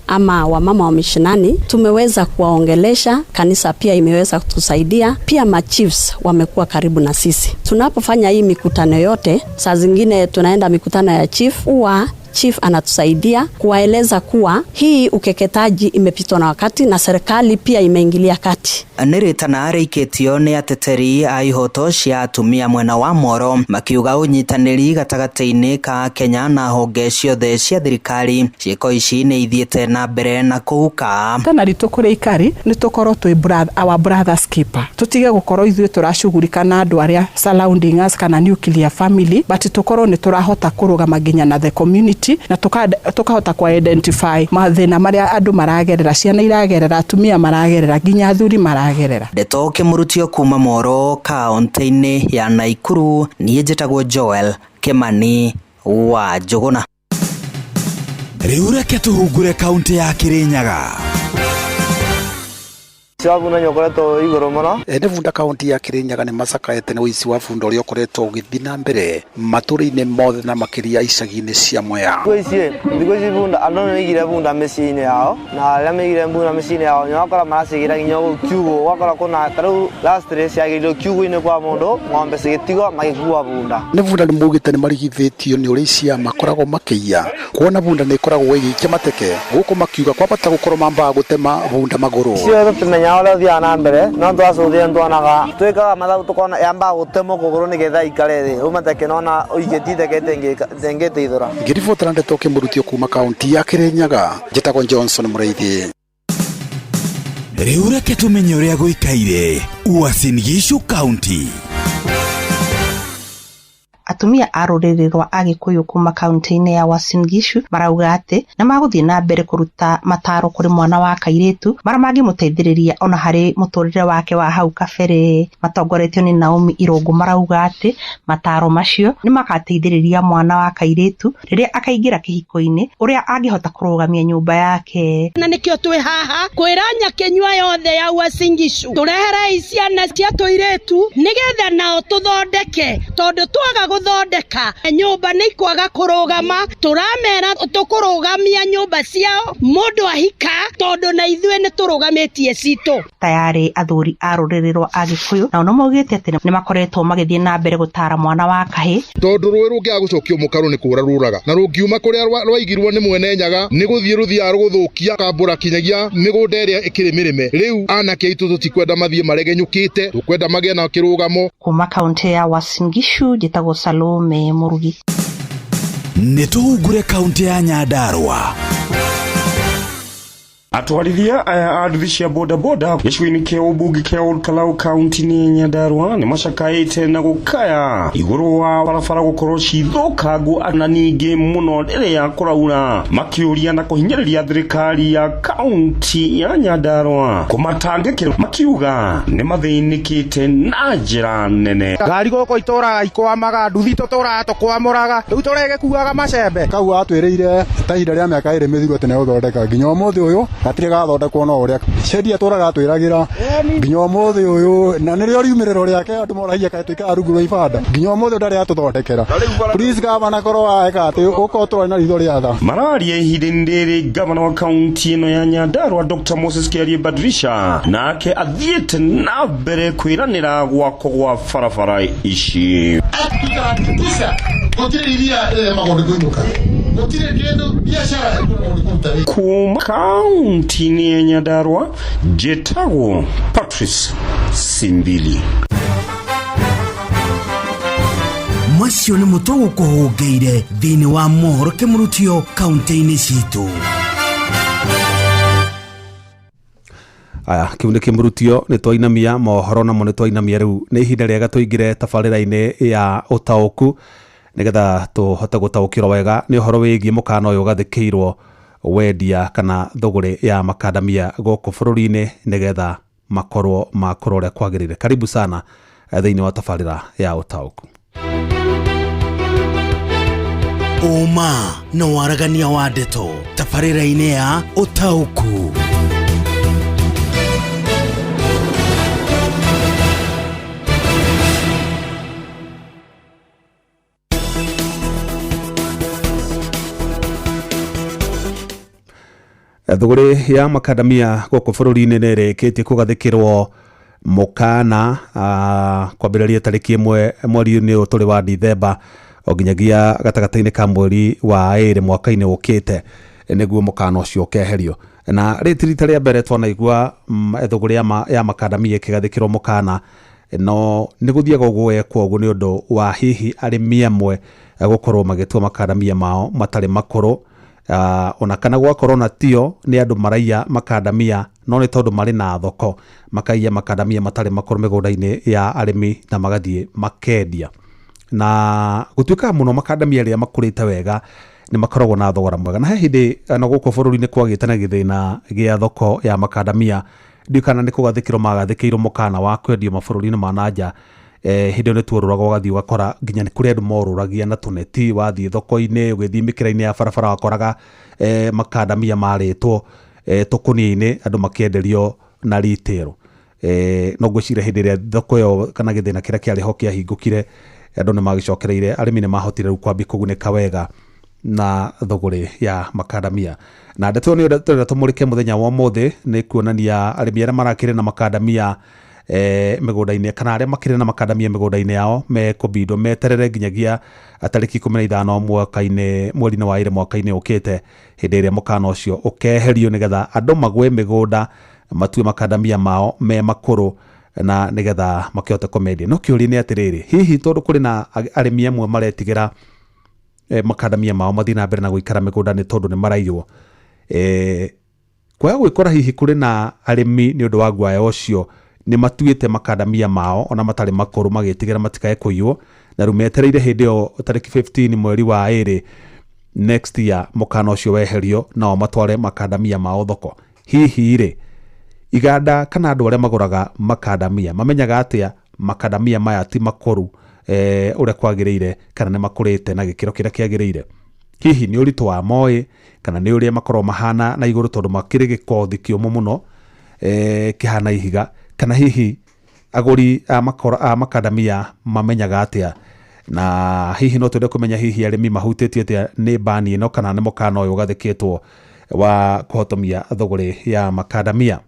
ama wamama wa mashinani tumeweza kuwaongelesha. Kanisa pia imeweza kutusaidia, pia ma chiefs wamekuwa karibu na sisi. Tunapofanya hii mikutano yote, saa zingine tunaenda mikutano ya chief, huwa chief anatusaidia kuwaeleza kuwa hii ukeketaji imepitwa na wakati na serikali pia imeingilia kati. Nĩ rĩtana rĩikĩtio nĩ ateteri a ihoto cia atumia mwena wa Moro makiuga ũnyitanĩri gatagatĩ-inĩ ka Kenya na honge ciothe cia thirikari. Ciĩko ici nĩ ithiĩte na mbere na kũhuka. Tana ritũ kũrĩa ikari nĩ tũkorwo twĩ our brothers keeper, tũtige gũkorwo ithuĩ tũracugurika na andũ arĩa surrounding us kana nuclear family, but tũkorwo nĩ tũrahota kũrũgama nginya na the community na tukahota ku identify mathĩna marĩa andũ maragerera, ciana iragerera, atumia maragerera, nginya athuri maragerera. Ndeto kĩmũrutio kuma Moro kaunti-inĩ ya Nakuru, niĩ njĩtagwo Joel Kimani wa Njũgũna. Rĩu reke tũhungure kaunti ya Kirinyaga. Wa bunda nĩ ũkoretwo igũrũ mũno. Ene bunda kaunti ya Kirinyaga nĩ macakaete nĩ ũici wa bunda ũrĩa ũkoretwo ũgĩthiĩ na mbere matũra-inĩ mothe na makĩria icagi-inĩ cia Mwea. Thikũ ici bunda andũ nĩ maigire bunda mĩciĩ-inĩ yao, na arĩa maigire bunda mĩciĩ-inĩ yao nĩ ũgakora maracigĩra nginya gũkũ kiugũ, ũgakora kũna ta rĩu last day ciagĩrĩirwo kiugũ-inĩ kwa mũndũ, ng'ombe cigĩtigwo magĩkua bunda. Nĩ bunda nĩ maugĩte nĩ marigithĩtio nĩ ũrĩa icia makoragwo makĩiya, kuona bunda nĩ ĩkoragwo ĩgĩikia mateke gũkũ makiuga kwabata gũkorwo mambaga gũtema bunda magũrũ. Cio tũtimenya ũrĩa ũthiaga na mbere, no twacũthia nĩtuonaga twĩkaga mathabu tũkona yambaga gũtemwo kũgũrũ nĩgetha ikare thĩ, rĩu mateke nona ũikĩtie iteke ĩtengĩteithũra. Ngĩribotera ndeto kĩmũrutio kuma kaunti ya Kirinyaga, njĩtagwo Johnson Mũrĩithi. Rĩu reke tũmenye ũrĩa gũikaire Uasin Gishu County. Atumia a rũrĩrĩ rwa Agĩkũyũ kuma kaunti-inĩ ya Uasin Gishu marauga atĩ nĩ magũthiĩ na mbere kũruta mataro kũrĩ mwana wa kairĩtu marĩa mangĩmũteithĩrĩria ona harĩ mũtũrĩre wake wa hau kabere. Matongoretio nĩ Naomi Irũngũ marauga atĩ mataro macio nĩ magateithĩrĩria mwana wa kairĩtu rĩrĩa akaingĩra kĩhiko-inĩ ũrĩa angĩhota kũrũgamia nyũmba yake. Na nĩkĩo twĩ haha kwĩra nyakĩnyua yothe ya Uasin Gishu tũreherei ciana cia tũirĩtu nĩgetha nao tũthondeke, tondũ twaga Gũthondeka nyũmba nĩ ikwaga kũrũgama. Tũramera tũkũrũgamia nyũmba ciao mũndũ ahika, tondũ na ithuĩ nĩ tũrũgamĩtie citũ. Tayarĩ athuri a rũrĩrĩ rwa Agĩkũyũ nao nĩmaugĩte atĩ nĩmakoretwo magĩthiĩ na mbere gũtara mwana wa kahĩ. Tondũ rũĩ rũngĩaga gũcokio mũkaro nĩ kũra rũraga, na rũngiuma kũrĩa rwaigirwo nĩ mwene Nyaga nĩ gũthiĩ rũthiaga rũgũthũkia kambũra kinyagia mĩgũnda ĩrĩa ĩkĩrĩ mĩrĩme. Rĩu anake aitũ tũtikwenda mathiĩ maregenyũkĩte, tũkwenda magĩe na kĩrũgamo. Kuma kaunti ya Uasin Gishu njĩtagwo Salome Mũrugi. Nĩ tũhungure kaunti ya Nyandarua. Atwarithia aya a nduthi cia bodaboda gĩcigo-inĩ kĩa ũmbunge kĩa Olkalau kaunti-inĩ ya Nyandarua nĩ macakaĩte na gũkaya igũrũ wa barabara gũkorwo cithũkangu na ningĩ mũno rĩrĩa kũraura, makĩũria na kũhinyĩrĩria thirikari ya kaunti ya Nyandarua kũmatangĩkĩra, makiuga nĩ mathĩnĩkĩte na njĩra nene. Ngari gũkũ itũraga ikwamaga, nduthi tũtũraga tũkwamũraga, rĩu tũrĩgĩkuaga macembe. Kau atwĩrĩire ta ihinda rĩa mĩaka 2 mĩthiru atĩ nĩegũthondeka, nginya ũmũthĩ ũyũ gatirĩ gathondekwo no ũrĩa cendi atũraga atwĩragĩra nginya ũmũthĩ ũyũ, na nĩrĩo riumĩrĩro rĩake andũ moragia kaĩ tũikaraga rungu rwa ibanda, nginya ũmũthĩ ndarĩ atũthondekera. Please gavana korwo waeka atĩ ũkorwo tũrarĩ na ritho rĩa tha. Mararia ihinda-inĩ rĩrĩ gavana wa kaunti ĩno ya Nyandarua Dr. Moses Kiarie Badirisha nake athiĩte na mbere kwĩranĩra gwakwo gwa barabara ici. Gũtirĩ iria rĩremagwo nĩ kũinũka, gũtirĩ kĩndũ biacara ĩkũremwo nĩ kũruta wĩra. Kuma kaunti-inĩ ya Nyandarua njĩtagwo Patrice Simbili. Macio nĩ mũtũ gũkũhũngĩire thĩinĩ wa mohoro kĩmũrutio kaunti-inĩ citũ. Aya, kĩu nĩ kĩmũrutio nĩ twainamia mohoro namo nĩ twainamia. Rĩu nĩ ihinda rĩega tũingĩre tabarĩra-inĩ ya ũtaũku nĩgetha tũhote gũtaũkĩrwo wega nĩ ũhoro wĩgiĩ mũkana ũyũ ũgathĩkĩirwo wendia kana thũgũrĩ ya makandamia gũkũ bũrũri-inĩ nĩgetha makorwo makũra ũrĩa kwagĩrĩire. Karibu sana thĩinĩ wa tabarĩra ya ũtaũku. Ũma na waragania wa ndeto tabarĩra-inĩ ya ũtaũku. Thũgũrĩ ya makandamia gũkũ bũrũri-inĩ nĩ ĩrĩkĩtie kũgathĩkĩrwo mũkana kwambĩrĩria tarĩki 1 mweri-inĩ ũyũ tũrĩ wa Dithemba o nginyagia gatagatĩ-inĩ ka mweri wa 2 mwaka-inĩ ũkĩte nĩguo mũkana ũcio ũkeherio. Na rĩrĩ ti rita rĩa mbere twanaigua thũgũrĩ ya makandamia ĩkĩgathĩkĩrwo mũkana, no nĩ gũthiaga ũguo gwekwo ũguo nĩ ũndũ wa hihi arĩmi amwe gũkorwo magĩtua makandamia mao matarĩ makũrũ, ona kana gwakorwo na tio nĩ andũ maraiya makandamia no nĩ tondũ marĩ na thoko makaiya makandamia matarĩ makũrũ mĩgũnda-inĩ ya arĩmi na magathiĩ makendia. Na gũtuĩkaga mũno makandamia rĩrĩa makũrĩte wega nĩ makoragwo na thogora mwega. Na he hĩndĩ ona gũkũ bũrũri-inĩ kwagĩte na gĩthĩna gĩa thoko ya makandamia, ndiũĩ kana nĩ kũgathĩkĩrwo magathĩkĩirwo mũkana wa kwendio mabũrũri-inĩ ma na nja. Hĩndĩ ĩyo nĩ tuorũraga ũgathiĩ ũgakora nginya nĩ kũrĩ andũ morũragia na tũneti, wathiĩ thoko-inĩ ũgĩthiĩ mĩkĩra-inĩ ya barabara wakoraga makandamia marĩtwo tũkũnia-inĩ andũ makĩenderio na retail. No ngwĩciria hĩndĩ ĩrĩa thoko ĩyo kana gĩthĩna kĩrĩa kĩarĩ ho kĩahingũkire, andũ nĩ magĩcokereire, arĩmi nĩ mahotire rĩu kwambia kũgunĩka wega na thũgũrĩ ya makandamia. Na ndeto ĩyo nĩ tũrenda tũmũrĩke mũthenya wa ũmũthĩ nĩ kuonania arĩmi arĩa marakĩrĩ na makandamia mĩgũnda-inĩ kana arĩa makĩrĩ na makandamia mĩgũnda-inĩ yao mekũbindwo meterere nginyagia tarĩki 15 mwaka-inĩ mweri-inĩ wa 2 mwaka-inĩ ũkĩte hĩndĩ ĩrĩa mũkana ũcio ũkeherio nĩgetha andũ magwe mĩgũnda matue makandamia mao me makũrũ na nĩgetha makĩhote kũmendia. No kĩũria nĩ atĩrĩrĩ, hihi tondũ kũrĩ na arĩmi amwe maretigĩra makandamia mao mathiĩ na mbere na gũikara mĩgũnda nĩ tondũ nĩ maraiywo, kwaga gwĩkora hihi kũrĩ na arĩmi nĩ ũndũ wa guaya ũcio nĩ matuĩte makandamia mao ona matarĩ makũrũ magĩtigĩra matikae kũiywo, na rĩu metereire hĩndĩ ĩyo tarĩki 15 mweri wa 2 next year mũkana ũcio weherio nao matware makandamia mao thoko. Hihi rĩ iganda kana andũ arĩa magũraga makandamia mamenyaga atĩa makandamia maya ti makũrũ ũrĩa kwagĩrĩire kana nĩ makũrĩte na gĩkĩro kĩrĩa kĩagĩrĩire? Hihi nĩ ũritũ wa moĩ kana nĩ ũrĩa makorwo mahana na igũrũ tondũ makĩrĩ gĩkothi kĩũmũ mũno kĩhana ihiga, kana hihi agũri a makandamia mamenyaga atĩa Na hihi no twende kũmenya hihi arĩmi mahutĩtio atĩa nĩ bani ĩno kana nĩ mũkana ũyũ ũgathĩkĩtwo wa kũhotomia thũgũrĩ ya makadamia.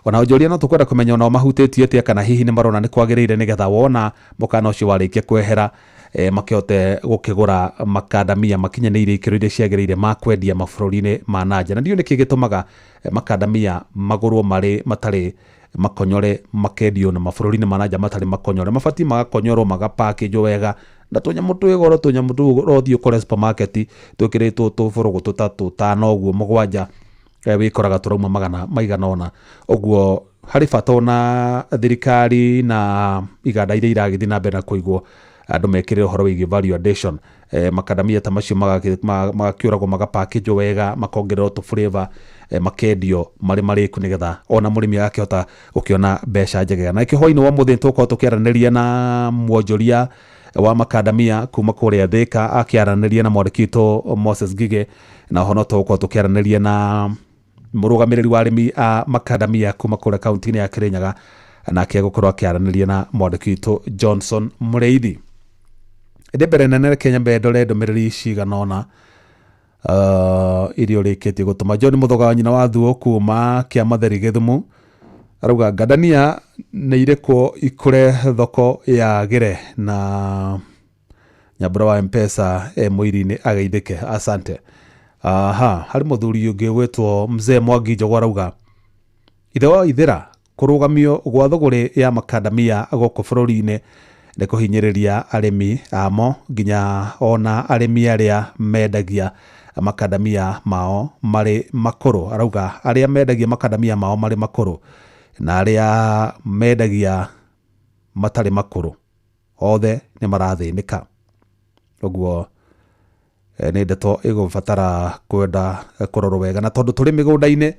Ona onjoria no tũkwenda kũmenya onao mahutĩtio atĩa kana hihi nĩ marona nĩ kwagĩrĩire nĩgetha wona mũkana ũcio warĩkia kwehera makĩhote gũkĩgũra makadamia makinyanĩire ikĩro iria ciagĩrĩire ma kwendia mabũrũri-inĩ ma nanja. Na ndiũĩ nĩkĩ gĩtũmaga makadamia magũrwo marĩ matarĩ makonyore makendio na mabũrũri-inĩ ma nanja matarĩ makonyore, mabatiĩ magakonyorwo magapakĩnjwo wega na tũnyamũ twĩ goro, tũnyamũ tũu ũrothiĩ ũkore supermarket twĩkĩrĩtwo tũbũrũgũ tũtatũ tano ũguo mũgwanja, wĩkoraga tũrauma magana maigana ũna. Ũguo harĩ bata ona thirikari na iganda iria iragĩthiĩ na mbere na kũigwo andũ mekĩrĩre ũhoro wĩgiĩ value addition, makadamia ta macio magakĩũragwo magapakĩnjwo wega makongererwo tũ flavor, makendio marĩ marĩku nĩgetha ona mũrĩmi agakĩhota gũkĩona mbeca njegega. Na ĩkĩo hwainĩ wa ũmũthĩ nĩtũgũkorwo tũkĩaranĩria na mwonjoria wa makadamia kuma kũrĩa Thika, akĩaranĩria na mwandĩki witũ Moses Ngige, na oho no tũgũkorwo tũkĩaranĩria na mũrũgamĩrĩri wa arĩmi a makadamia kuma kũrĩa kaunti-inĩ ya Kirinyaga, nake egũkorwo akĩaranĩria na mwandĩki witũ Johnson Mũrĩithi. Ĩndĩ mbere nene reke nyambe ndore ndũmĩrĩri cigana ũna iria ũrĩkĩtie gũtũma. John Mũthoga wa nyina wa Thuo kuma Kĩamatheri Gĩthumu arauga ngandania nĩ irekwo ikũre thoko yagĩre na nyambura wa M-Pesa mwĩrĩ-inĩ ageithĩke, asante. Aha, harĩ mũthuri ũngĩ wĩtwo Mzee Mwangi Njogu arauga ithe wa ithĩra kũrũgamio gwa thũgũrĩ ya makadamia gũkũ bũrũri-inĩ nĩ kũhinyĩrĩria arĩmi amo nginya ona arĩmi arĩa mendagia makadamia mao marĩ makũrũ. Arauga arĩa mendagia makadamia mao marĩ makũrũ na arĩa mendagia matarĩ makũrũ othe nĩ marathĩnĩka. Ũguo nĩ ndeto ĩgũbatara kwenda kũrorwo wega, na tondũ tũrĩ mĩgũnda-inĩ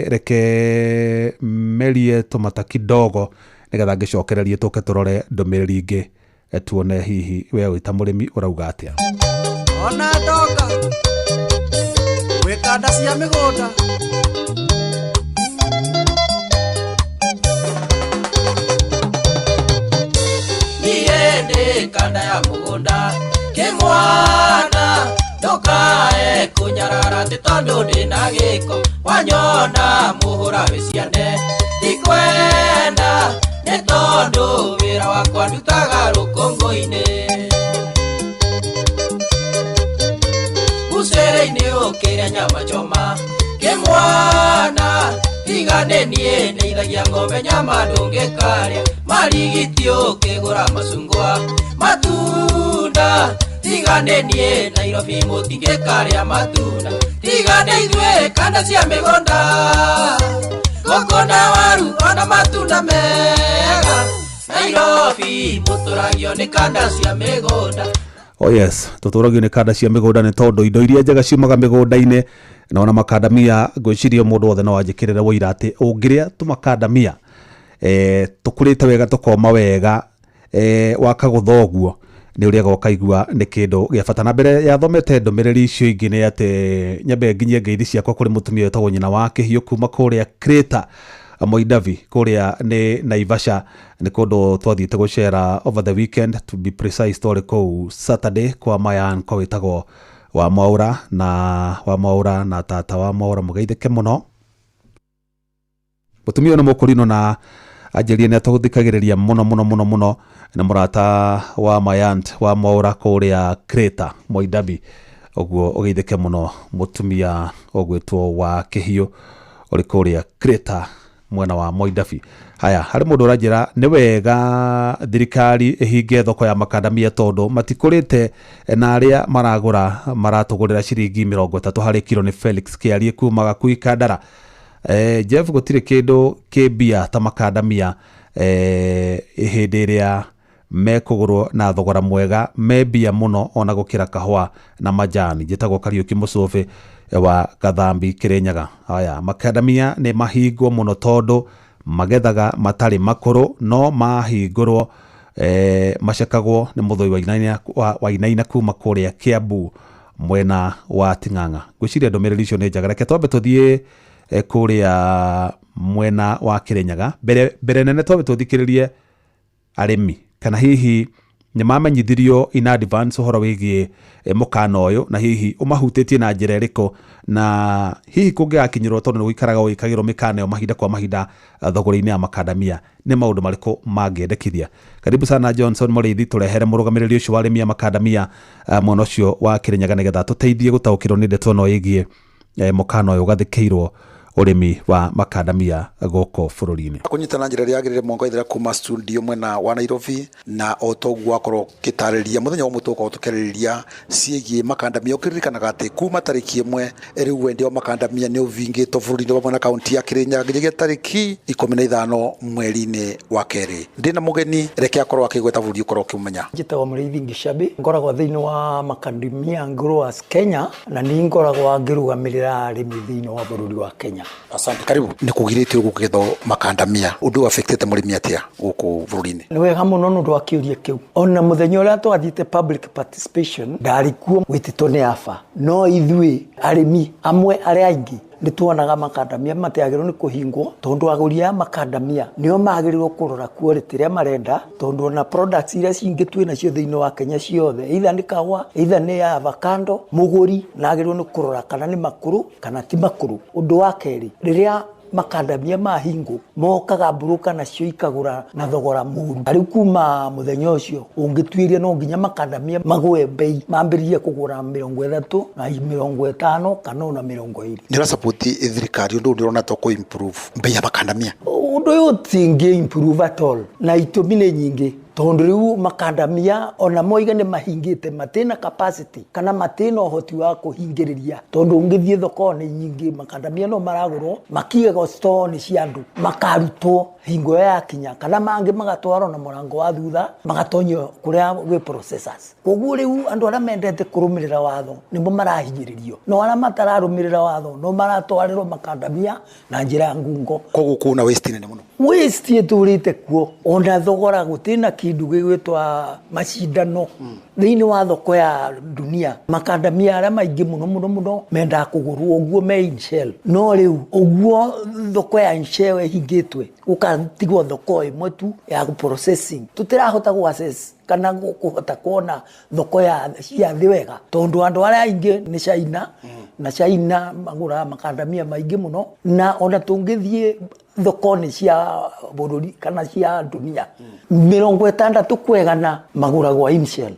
reke merie tũmata kidogo nĩgetha ngĩcokererie tũke tũrore ndũmĩrĩri ingĩ, tuone hihi we wĩ ta mũrĩmi ũrauga atĩa. Ona ndoka gwĩ kanda cia mĩgũnda niĩ ndĩ kanda ya mũgũnda kĩmwana ndũkae kũnyarara atĩ tondũ ndĩna gĩko wanyona mũhũra wĩ ciande ndikwenda nĩ tondũ wĩra wakwa ndutaga rũkũngũ-inĩ bucere-inĩ ũkĩrĩa nyama choma kĩmwana tiga nĩ niĩ ndeithagia ng'ombe nyama ndũngĩkarĩa marigiti ũkĩgũra macungwa matunda tiga nĩ niĩ Nairobi mũtingĩkarĩa matunda tiga nĩ ithuĩ kanda cia mĩgũnda ngũkũ na waru ona matunda mega Nairobi mũtũragio nĩ kanda cia mĩgũnda. Oh yes, tũtũragio nĩ kanda cia mĩgũnda nĩ tondũ indo iria njega ciumaga mĩgũnda-inĩ, na ona makadamia ngwĩciria mũndũ wothe no anjĩkĩrĩre wũira atĩ ũngĩrĩa tũmakadamia tũkũrĩte wega tũkoma wega wakagũtha ũguo nĩ ũrĩaga ũkaigua nĩ kĩndũ gĩa bata. Na mbere ya thomete ndũmĩrĩri icio ingĩ nĩ atĩ nyambe nginyie ngeithi ciakwa kũrĩ mũtumia wĩtagwo nyina wa Kĩhiũ kuma kũrĩa Kreta Moidavi kũrĩa nĩ Naivasha, nĩ kũndũ twathiĩte gũcera over the weekend, to be precise twarĩ kũu Saturday kwa Mayan kwa wĩtagwo wa Mwaura na wa Mwaura na tata wa Mwaura, mũgeithĩke mũno. Mũtumia ũyũ nĩ mũkũrinũ na anjĩrie nĩ atũthikagĩrĩria mũno mũno mũno mũno, na mũrata wa Mayant wa Mwaura kũrĩa Kreta Moidabi. Ũguo ũgeithĩke mũno mũtumia ũgwĩtwo wa Kĩhiũ ũrĩ kũrĩa Kreta mwena wa Moidabi. Haya, harĩ mũndũ ũranjĩra nĩ wega thirikari ĩhinge thoko ya makadamia tondũ matikũrĩte na arĩa maragũra maratũgũrĩra ciringi 30 harĩ kiro. Nĩ Felix Kĩarie kuma Gakui Kandara. Jeff, gũtirĩ kĩndũ kĩ mbia ta makadamia hĩndĩ ĩrĩa mekũgũrwo na thogora mwega, me mbia mũno ona gũkĩra kahũa na majani. Njĩtagwo Kariũki Mũcũbĩ wa Gathambi Kirinyaga. Haya, makadamia nĩ mahingwo mũno tondũ magethaga matarĩ makũrũ, no mahingũrwo macekagwo nĩ Mũthũi Wainaina kuma kũrĩa Kiambu mwena wa Ting'ang'a. Ngwĩciria ndũmĩrĩri icio nĩ njega. Reke twambe tũthiĩ kũrĩa mwena wa Kirinyaga. Mbere nene twambe tũthikĩrĩrie Arĩmi kana hihi nĩ mamenyithirio in advance ũhoro wĩgiĩ mũkana ũyũ, na hihi ũmahutĩtie na njĩra ĩrĩkũ, na hihi kũngĩgakinyĩrwo, tondũ nĩ gũikaraga gũgĩkagĩrwo mĩkana ĩyo mahinda kwa mahinda thogora-inĩ ya makandamia, nĩ maũndũ marĩkũ mangĩendekithia? Karibu sana Johnson Mũrĩithi, tũrehere mũrũgamĩrĩri ũcio wa arĩmi a makandamia mwena ũcio wa Kĩrĩnyaga, nĩgetha tũteithie gũtaũkĩrwo nĩ ndeto ĩno ĩgiĩ mũkana ũyũ ũgathĩkĩirwo ũrĩmi wa makandamia gũkũ bũrũri-inĩ. Kũnyita na njĩra ĩrĩa yagĩrĩire mwanga ithera kuma studio mwena wa Nairobi, na o toguo wakorwo ũgĩtarĩria mũthenya wa ũmũthĩ ũkorwo tũkĩarĩrĩria ciĩgiĩ makandamia, ũkĩririkanaga atĩ kuma tarĩki 1 rĩu wendia wa makandamia nĩ ũvingĩtwo bũrũri-inĩ vamwe na kaunti ya Kĩrĩnyaga nginyagia tarĩki 15 mweri-inĩ wa kerĩ. Ndĩna mũgeni, reke akorwo akĩgweta bũrũri ũkorwo ũkĩmũmenya. Njĩtagwo Mũrĩithi Ngishabi, ngoragwo thĩinĩ wa Macadamia Growers Kenya, na nĩ ngoragwo ngĩrũgamĩrĩra arĩmi thĩinĩ wa bũrũri wa Kenya. Asante, karibu. Nĩ kũgirĩtio gũkĩgethwo makandamia, ũndũ ũyũ affectĩte mũrĩmi atĩa gũkũ bũrũri-inĩ? Nĩ wega mũno nĩ ũndũ wa kĩũria kĩu. Ona mũthenya ũrĩa twathiĩte public participation ndarĩ kuo, gwĩtĩtwo nĩ aba, no ithuĩ arĩmi amwe arĩa aingĩ nĩ tuonaga makandamia matiagĩrĩirwo nĩ kũhingwo, tondũ agũri a makandamia nĩo magĩrĩirwo kũrora quality ĩrĩa marenda, tondũ ona products iria cingĩ twĩ nacio thĩinĩ wa Kenya ciothe, either nĩ kahũa, either nĩ avocado, mũgũri na agĩrĩirwo nĩ kũrora kana nĩ makũrũ kana ti makũrũ. Ũndũ wa kerĩ, rĩrĩa makandamia mahingwo mokaga mburũka nacio ikagũra na thogora mũru. Rĩu kuma mũthenya ũcio ũngĩtuĩria no nginya makandamia magũe bei, mambĩrĩrie kũgũra 30 na 50 kana ona 20. Nĩ ũrasupport thirikari ũndũ ũyũ ndĩrona to kũ improve bei ya makandamia? Ũndũ ũyũ ũtingĩ improve at all, na itũmi nĩ nyingĩ, tondũ rĩu makandamia ona moiga nĩ mahingĩte, matina capacity kana matina ũhoti wa kũhingĩrĩria, tondũ ũngĩthiĩ thoko-inĩ nyingĩ makandamia no maragũrwo makigagwo store-inĩ cia andũ, makarutwo hingo ĩyo yakinya, kana mangĩ magatwarwo na mũrango wa thutha magatonyio kũrĩa gwĩ processors. Koguo rĩu andũ arĩa mendete kũrũmĩrĩra watho nĩmo marahinyĩrĩrio, no arĩa matararũmĩrĩra watho no maratwarĩrwo makandamia na njĩra ya ngungo. Koguo kwĩna waste nene mũno. Waste ĩtũrĩte kuo, ona thogora gũtirĩ kĩndũ gĩgwĩtwa macindano thĩinĩ wa thoko ya dunia. Makandamia arĩa maingĩ mũno mũno mũno mendaga kũgũrwo ũguo me in shell, no rĩu ũguo thoko ya in shell ĩhingĩtwe, gũkatigwo thoko ĩmwe tu ya processing, tũtirahota gũ access kana kũhota kuona thoko ya cia thĩ wega, tondũ andũ arĩa aingĩ nĩ China, na China magũraga makandamia maingĩ mũno, na ona tũngĩthiĩ thoko-inĩ cia bũrũri kana cia dunia, 60 kwegana magũragwo in shell.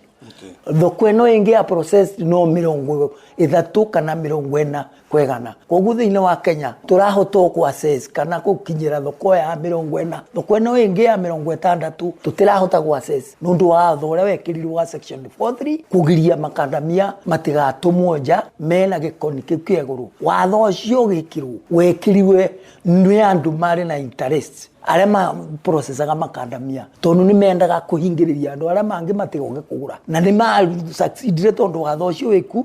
Thoko ĩno ĩngĩ ya process no 30 kana 40 kwegana. Koguo thĩinĩ wa Kenya tũrahota kũ access kana gũkinyĩra thoko ya 40, thoko ĩno ĩngĩ ya 60 tũtirahota kũ access nĩ ũndũ wa watho ũrĩa wekĩrirwo wa section 43 kũgiria makandamia matigatũmwo nja mena gĩkoni kĩu kĩa igũrũ. Watho ũcio ũgĩkĩrwo wekĩrirwe nĩ andũ marĩ na interest arĩa ma processaga makandamia, tondũ nĩ mendaga kũhingĩrĩria andũ arĩa mangĩ matigoke kũgũra, na nĩ ma succeedire tondũ watho ũcio wĩku.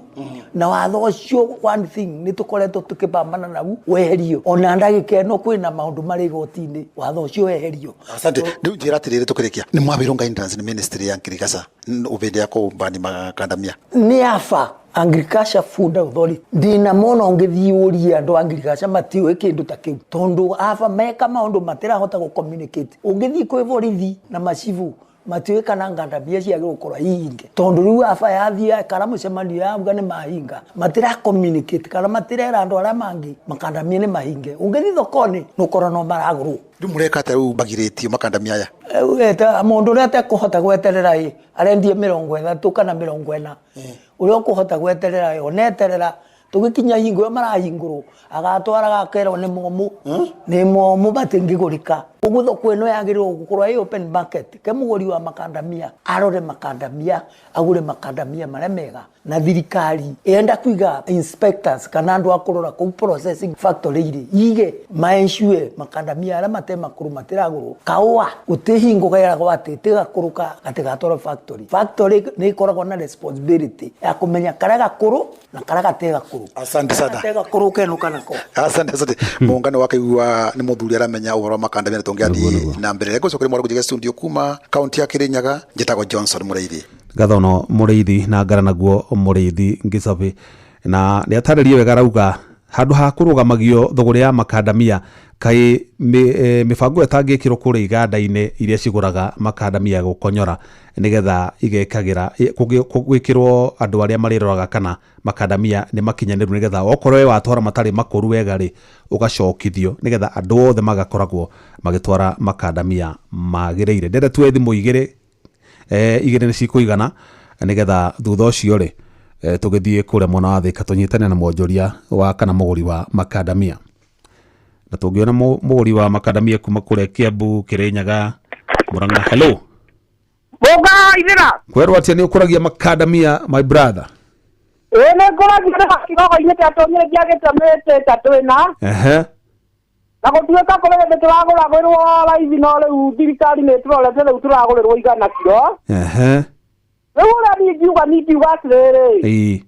Na watho ũcio, one thing nĩ tũkoretwo tũkĩpambana nau weherio, ona ndagĩka ĩno kwĩna maũndũ marĩ igoti-inĩ watho ũcio weherio. Asante. Rĩu njĩra atĩrĩrĩ, tũkĩrĩkia, nĩ mwabĩrwo guidance nĩ ministry ya Agriculture ũbĩndĩ ya kũbani makandamia? Nĩ aba Agriculture Food Authority ndina mona ũngĩthiĩ ũrie andũ a agriculture matiũĩ kĩndũ ta kĩu, tondũ aba meka maũndũ matirahota gũ communicate. Ũngĩthiĩ kwĩ borithi na macibu matiũĩ kana ngandamia ciagĩrĩirwo gũkorwo ihinge, tondũ rĩu aba yathiĩ kana mũcemanio yauga nĩ mahinga, matira communicate kana matirera andũ arĩa mangĩ makandamia nĩ mahinge. Ũngĩthiĩ thoko-inĩ nĩ ũkora no maragũrwo. Rĩu mũreka atĩa rĩu magirĩtio makandamia aya? Mũndũ ũrĩa atekũhota gweterera ĩ arendie 30 kana 40, ũrĩa ũkũhota gweterera ĩ oneterera tũgĩkinya hingo ĩyo marahingũrwo agatwara gakerwo nĩ momũ, nĩ momũ matingĩgũrĩka. Ũguo thoko ĩno yagĩrĩirwo gũkorwo ĩ open market, ke mũgũri wa makandamia arore makandamia, agũre makandamia marĩa mega, na thirikari ĩenda kũiga inspectors kana andũ a kũrora kũu processing factory irĩ ige maensure makandamia arĩa mate makũrũ matiragũrwo. Kaũa gũtirĩ hingo geragwo atĩ tigakũrũka gatigatwarwo factory. Factory nĩ ĩkoragwo na responsibility ya kũmenya karĩa gakũrũ na karĩa gate gakũrũ. Asante sana. Gate gakũrũ kenũka nako. Asante, asante. Muungano wakaigua nĩ mũthuri aramenya ũhoro wa makandamia, na tũngĩathiĩ na mbere ngũcokeria mwaro kũnjĩga studio kuma kaunti ya Kĩrĩnyaga. Njĩtagwo Johnson Mũrĩithi. Gathono Mũrĩithi na ngara naguo Mũrĩithi Ngicobi, na nĩ atarĩrie wega, arauga handũ ha kũrũgamagio thũgũrĩ ya makandamia Kaĩ mĩbango ĩyo ĩtangĩkĩrwo kũrĩa iganda-inĩ iria cigũraga makandamia gũkonyora, nĩgetha igekagĩra gwĩkĩrwo andũ arĩa marĩroraga kana makandamia nĩ makinyanĩru, nĩgetha okorwo we watwara matarĩ makũru wega rĩ, ũgacokithio, nĩgetha andũ othe magakoragwo magĩtwara makandamia magĩrĩire. Ndĩrenda tuoe thimũ igĩrĩ, igĩrĩ nĩ cikũigana, nĩgetha thutha ũcio rĩ, tũgĩthiĩ kũrĩa mwena wa Thĩka tũnyitane na mwonjoria wa kana mũgũri wa makandamia. Na tũngĩona mũgũri wa makandamia kuma kũrĩa Kiambu, Kĩrĩnyaga, Murang'a. Hello. Mũga ithira. Kwerwo atĩa nĩ ũkũragia makandamia, my brother? Ĩĩ, nĩ ngũragia na kirogo-inĩ ta tũnyĩrĩ ndiagĩte mĩtĩ ĩtatũ ĩna. Na gũtuĩka kũrĩ hĩndĩ tũragũragĩrwo raithi, no rĩu thirikari nĩ ĩtũrorete, rĩu tũragũrĩrwo 100 kiro. Rĩu ũrĩa niĩ ingiuga atĩrĩrĩ,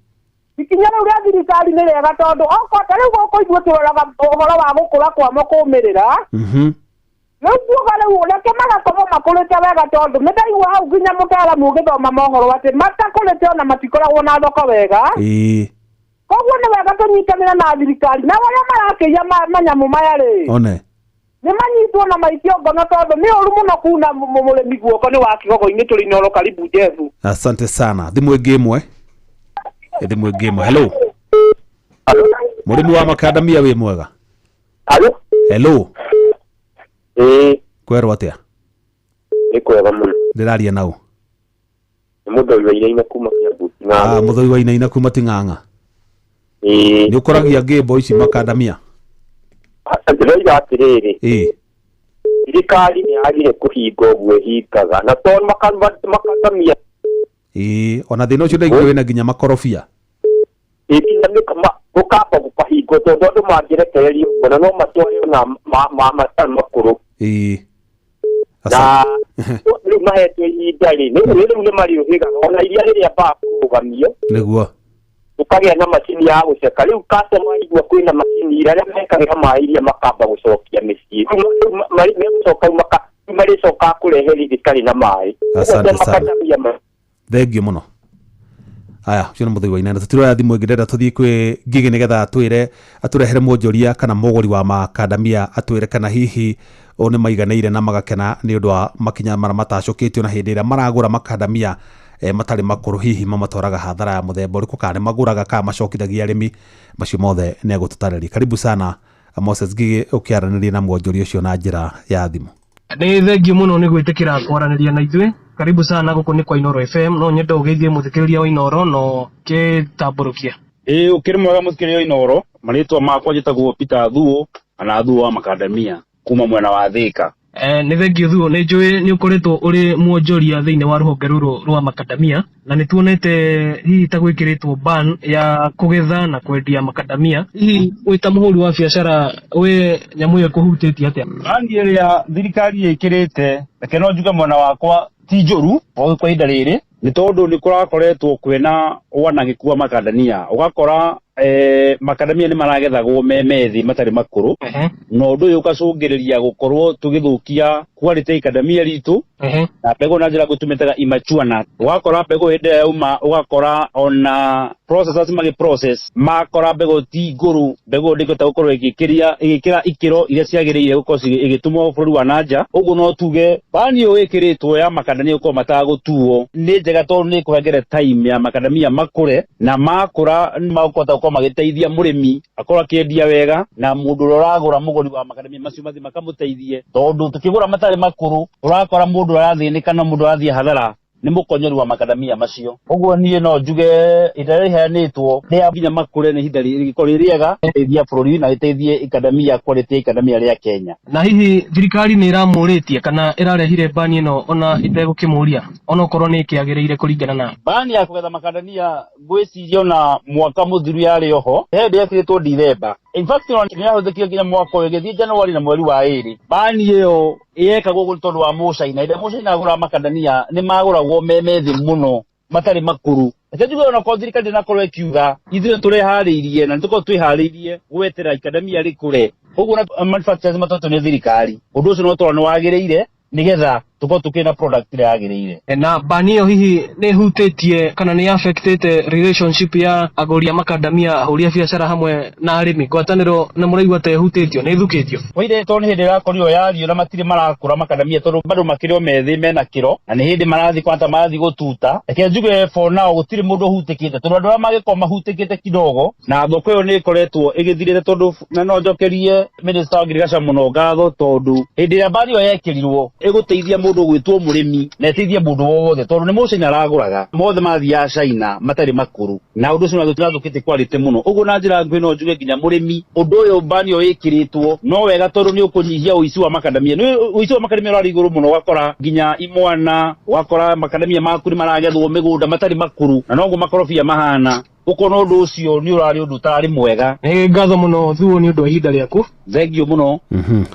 ikinya rĩu rĩa thirikari nĩ rĩega, tondũ okorwo ta rĩu gũkũ ithuĩ tũroraga ũhoro wa gũkũra kwamo kũmĩrĩra. Rĩu kuoga rĩu reke magakorwo makũrĩte wega, tondũ nĩ ndaigua hau nginya mũtaaramu ũgĩthoma mohoro atĩ matakũrĩte ona matikoragwo na thoko wega. Koguo nĩ wega tũnyitanĩre na thirikari, na arĩa marakĩiya manyamũ maya rĩ, One. nĩ manyitwo na maikio ngono, tondũ nĩ ũru mũno kuna mũrĩmi guoko. Nĩ wa kĩgogo-inĩ tũrĩ Inoro. Karibu Jefu. Asante sana. Thimũ ĩngĩ ĩmwe. Thimũ ĩngĩ ĩmwe. Hello. Mũrĩmi wa makandamia, wĩ mwega? Hello. Hello. Ĩĩ. Kwerwo atĩa? Nĩ kwega mũno. Ndĩraria nau? Nĩ Mũthoi wa Inaina kuma Kiambu. Ah, Mũthoi wa Inaina kuma Ting'ang'a. Ĩĩ. Nĩ ũkoragia ngĩmbo ici makandamia? Ndĩroiga atĩrĩrĩ, thirikari nĩ yagire kũhinga ũguo ĩhingaga, na tondũ makandamia Ĩĩ, ona thĩna ũcio ndaigua wĩna nginya makorobia. Ĩ, nginya gũkamba gũkahingwo, tondũ andũ mangĩrekererio ũguo na no matware ona matarĩ makũrũ. Na rĩu mahetwo ihinda rĩ, nĩ rĩu nĩ marĩũhĩgaga ona iria rĩrĩa mbaa kũrũgamio, gũkagĩa na macini ya gũceka. Rĩu customer aigua kwĩna macini iria, arĩa mekagĩra maĩ iria makamba gũcokia mĩciĩ. Rĩu megũcoka, rĩu rĩu marĩcokaga kũrehe rĩtarĩ na maĩ. Asante Ũguo sana. makandamia Thengiũ mũno. Aya, ũcio nĩ Mũthoi wa Inaina. Tũtiroya thimũ ĩngĩ, ndĩrenda tũthiĩ kwĩ Ngigĩ nĩgetha atwĩre, atũrehere mwonjoria kana mũgũri wa makandamia, atwĩre kana hihi o nĩ maiganĩire na magakena nĩ ũndũ wa makinya marĩa matacũkĩtio, na hĩndĩ ĩrĩa maragũra makandamia matarĩ makũrũ hihi mamatwaraga hathara ya mũthemba ũrĩkũ, kana nĩ magũraga kana macokithagia arĩmi. Macio mothe nĩ egũtũtarĩria. Karibu sana Moses Ngigĩ, ũkĩaranĩria na mwonjoria ũcio na njĩra ya thimũ. Nĩ thengiũ mũno nĩ gwĩtĩkĩra kwaranĩria na ithuĩ. Karibu sana gũkũ nĩ kwa Inoro FM. No nyende ũgeithie mũthikĩrĩria wa Inoro no kĩtambũrũkie. Ĩĩ, ũkĩrĩ mwega mũthikĩrĩria wa Inoro. Marĩtwa makwa njĩtagwo Peter Thuo, kana Thuo wa Makandamia, kuma mwena wa Thĩka. Nĩ thengiũ Thuo, nĩ njũĩ nĩ ũkoretwo ũrĩ mwonjoria thĩinĩ wa rũhonge rũrũ rwa makandamia, na nĩ tuonete hihi ta gwĩkĩrĩtwo ban ya kũgetha na kwendia makandamia. Hihi wĩ ta mũhũri wa biacara, wĩ nyamũ ĩyo ĩkũhutĩtie atĩa? Bani ĩrĩa thirikari ĩkĩrĩte, reke no njuge mwena wakwa ti njũru kwa ihinda rĩrĩ, nĩ tondũ nĩ kũrakoretwo kwĩna wanangĩku wa makandamia. Ũgakora makandamia nĩ maragethagwo me methĩ matarĩ makũrũ, na ũndũ ũyũ ũgacũngĩrĩria gũkorwo tũgĩthũkia quality ya ikandamia ritũ na mbegũ na njĩra gũtũmĩtaga immature nut. Ũgakora mbegũ hĩndĩ ĩrĩa yauma, ũgakora ona processors magĩ process makora mbegũ ti ngũrũ, mbegũ ndĩngĩhota gũkorwo ĩgĩkĩra ikĩro iria ciagĩrĩire gũkorwo ĩgĩtũmwo bũrũri wa nanja. Ũguo no tuge bani ĩyo ĩkĩrĩtwo ya makandamia gũkorwo matagũtuo nĩ njega, tondũ nĩ ĩkũhengere time ya makandamia makũre, na makũra nĩ makũhota gũkorwo magĩteithia mũrĩmi akorwo akĩendia wega, na mũndũ ũrĩa ũragũra, mũgũri wa makandamia macio, mathiĩ makamũteithie, tondũ tũkĩgũra matarĩ makũrũ ũrakora mũndũ arathĩnĩka na mũndũ arathiĩ hathara nĩ mũkonyori wa makandamia macio. Ũguo niĩ no njuge ihinda rĩrĩa rĩheanĩtwo rĩa nginya makũre nĩ ihinda rĩgĩkorwo rĩ rĩega rĩteithia bũrũri na rĩteithie ikandamia, quality ya ikandamia rĩa Kenya. Na hihi thirikari nĩ ĩramũrĩtie kana ĩrarehire bani ĩno ona ĩtegũkĩmũria, onokorwo nĩ ĩkĩagĩrĩire kũringana na bani ya kũgetha makandamia? Ngwĩciria ona mwaka mũthiru yarĩ oho, he hĩndĩ yekĩrĩtwo December. In fact, ona nĩ yahũthĩkire nginya mwaka ũyũ ĩgĩthiĩ January na mweri wa ĩrĩ. Bani ĩyo yekagwo ũguo nĩ tondũ wa mũcaina. Hĩndĩ ĩrĩa mũcaina agũraga makandamia, nĩ magũragwo me methĩ mũno matarĩ makũrũ. Reke njuge onakorwo thirikari ndĩnakorwo ĩkiuga, ithuĩ tũreharĩirie na nĩtũkorwo twĩharĩirie gwetera ikandamia rĩkũre. Ũguo na manufacturers matatũ nĩ thirikari, ũndũ ũcio no tũrona nĩ wagĩrĩire nĩgetha Tũkorwo tũkĩrĩ na product ĩrĩa yagĩrĩire. Na ban ĩyo hihi nĩ ĩhutĩtie kana nĩ affectĩte relationship ya agũri a makandamia, ahũri a biacara hamwe na arĩmi? Ngwatanĩro nĩ mũraigua ta ĩhutĩtio, nĩ ĩthukĩtio? Waire tondũ nĩ hĩndĩ ĩrakorirwo yario na matirĩ marakũra makandamia, tondũ bado makĩrĩ o methĩ mena kĩro na nĩ hĩndĩ marathiĩ kwanta marathiĩ gũtuta. Reke njuge for now gũtirĩ mũndũ ũhutĩkĩte, tondũ andũ arĩa mangĩkorwo mahutĩkĩte kidogo, na thoko ĩyo nĩ ĩkoretwo ĩgĩthirĩte, tondũ na no njokerie minister wa agriculture mũno ngatho, tondũ hĩndĩ ĩrĩa ban ĩyo yekĩrirwo ĩgũteithia mũndũ gwĩtwo mũrĩmi na ĩteithie mũndũ wothe, tondũ nĩ mũcaina aragũraga mothe mathiaga China matarĩ makũrũ, na ũndũ ũcio nĩwathũkĩtie quality mũno. Ũguo na njĩra nguhĩ no njuge nginya mũrĩmi ũndũ ũyũ ban ĩyo ĩkĩrĩtwo no wega, tondũ nĩ ũkũnyihia ũici wa makandamia. Nĩ ũici wa makandamia ũrarĩ igũrũ mũno, ũgakora nginya imwana, ũgakora makandamia maku nĩ maragethwo mĩgũnda matarĩ makũrũ, na noguo makorobia mahana. Ũkona ũndũ ũcio nĩ ũrarĩ ũndũ ũtarĩ mwega. Nĩ ngatho mũno Thuo nĩ ũndũ wa ihinda rĩaku. Thank you mũno.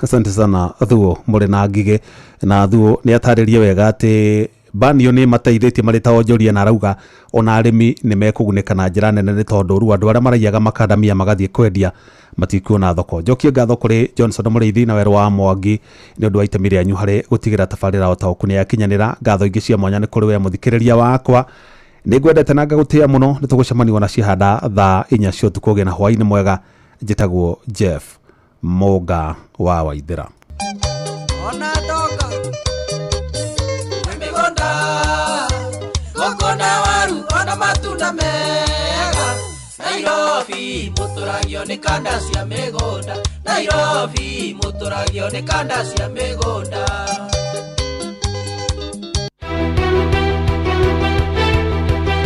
Asante sana Thuo mũrĩ na Ngigĩ. Na Thuo nĩ atarĩrie wega atĩ ban ĩyo nĩ ĩmateithĩtie marĩ ta onjoria, na arauga ona arĩmi nĩ mekũgunĩka na njĩra nene, nĩ tondũ rĩu andũ arĩa maraiyaga makandamia magathiĩ kwendia matikuona thoko. Njokie ngatho kũrĩ Johnson Mũrĩithi na Werũ wa Mwangi nĩ ũndũ wa itemi rĩanyu harĩ gũtigĩra tabarĩra ũtaũku nĩ yakinyanĩra. Ngatho ingĩ cia mwanya nĩ kũrĩ we mũthikĩrĩria wakwa, nĩ ngwendete na ngagũtĩa mũno. Nĩ tũgũcemania na cihanda thaa 4 cia ũtukũ. Ũgĩe na hwaĩ-inĩ mwega. Njĩtagwo Jeff Mũnga wa Waithĩra. Ona ndoka mĩgũnda ngũkũ na waru ona matunda mega. Nairobi mũtũragio nĩ kanda cia mĩgũnda. Nairobi mũtũragio nĩ kanda cia mĩgũnda.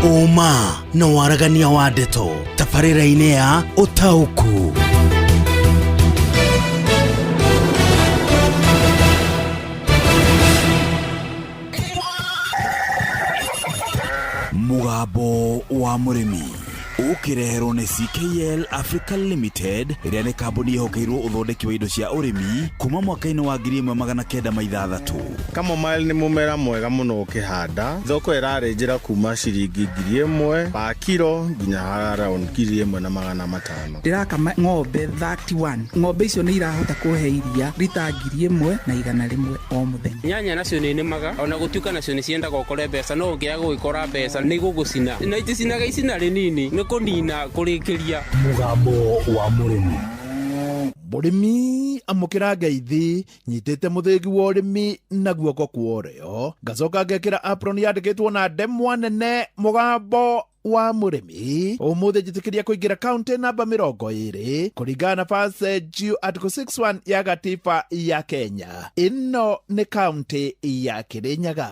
Ũma na waragania wa ndeto tabarĩra-inĩ ya ũtaũku. Mũgambo wa mũrĩmi ũkĩreherwo nĩ CKL Africa Limited, ĩrĩa nĩ kambuni ĩhokeirwo ũthondeki wa indo cia ũrĩmi kuma mwaka-inĩ wa 1906. Chamomile nĩ mũmera mwega mũno ũkĩhanda. Thoko ĩrarĩ njĩra kuma ciringi 1000 pa kiro nginya around 1500. Ndĩrakama ng'ombe 31. Ng'ombe icio nĩ irahota kũhe iria rita 1100 o mũthenya. Nyanya nacio nĩ nĩmaga, ona gũtuĩka nacio nĩ ciendaga ũkore mbeca, no ũngĩaga gũgĩkora mbeca nĩ igũgũcina, na iticinaga icina rĩnini, nĩ kũnina kũrĩkĩria. Mũgambo wa mũrĩmi. Mũrĩmi amũkĩra ngeithi, nyitĩte mũthĩgi wa ũrĩmi na guoko kwa ũrĩo, ngacoka ngekĩra apron yandĩkĩtwo na ndemwa nene mũgambo wa mũrĩmi. Ũmũthĩ njĩtĩkĩria kũingĩra kaunti namba 20 kũringana na Passage Article 61 ya gatiba ya Kenya. Ĩno nĩ kaunti ya Kĩrĩnyaga.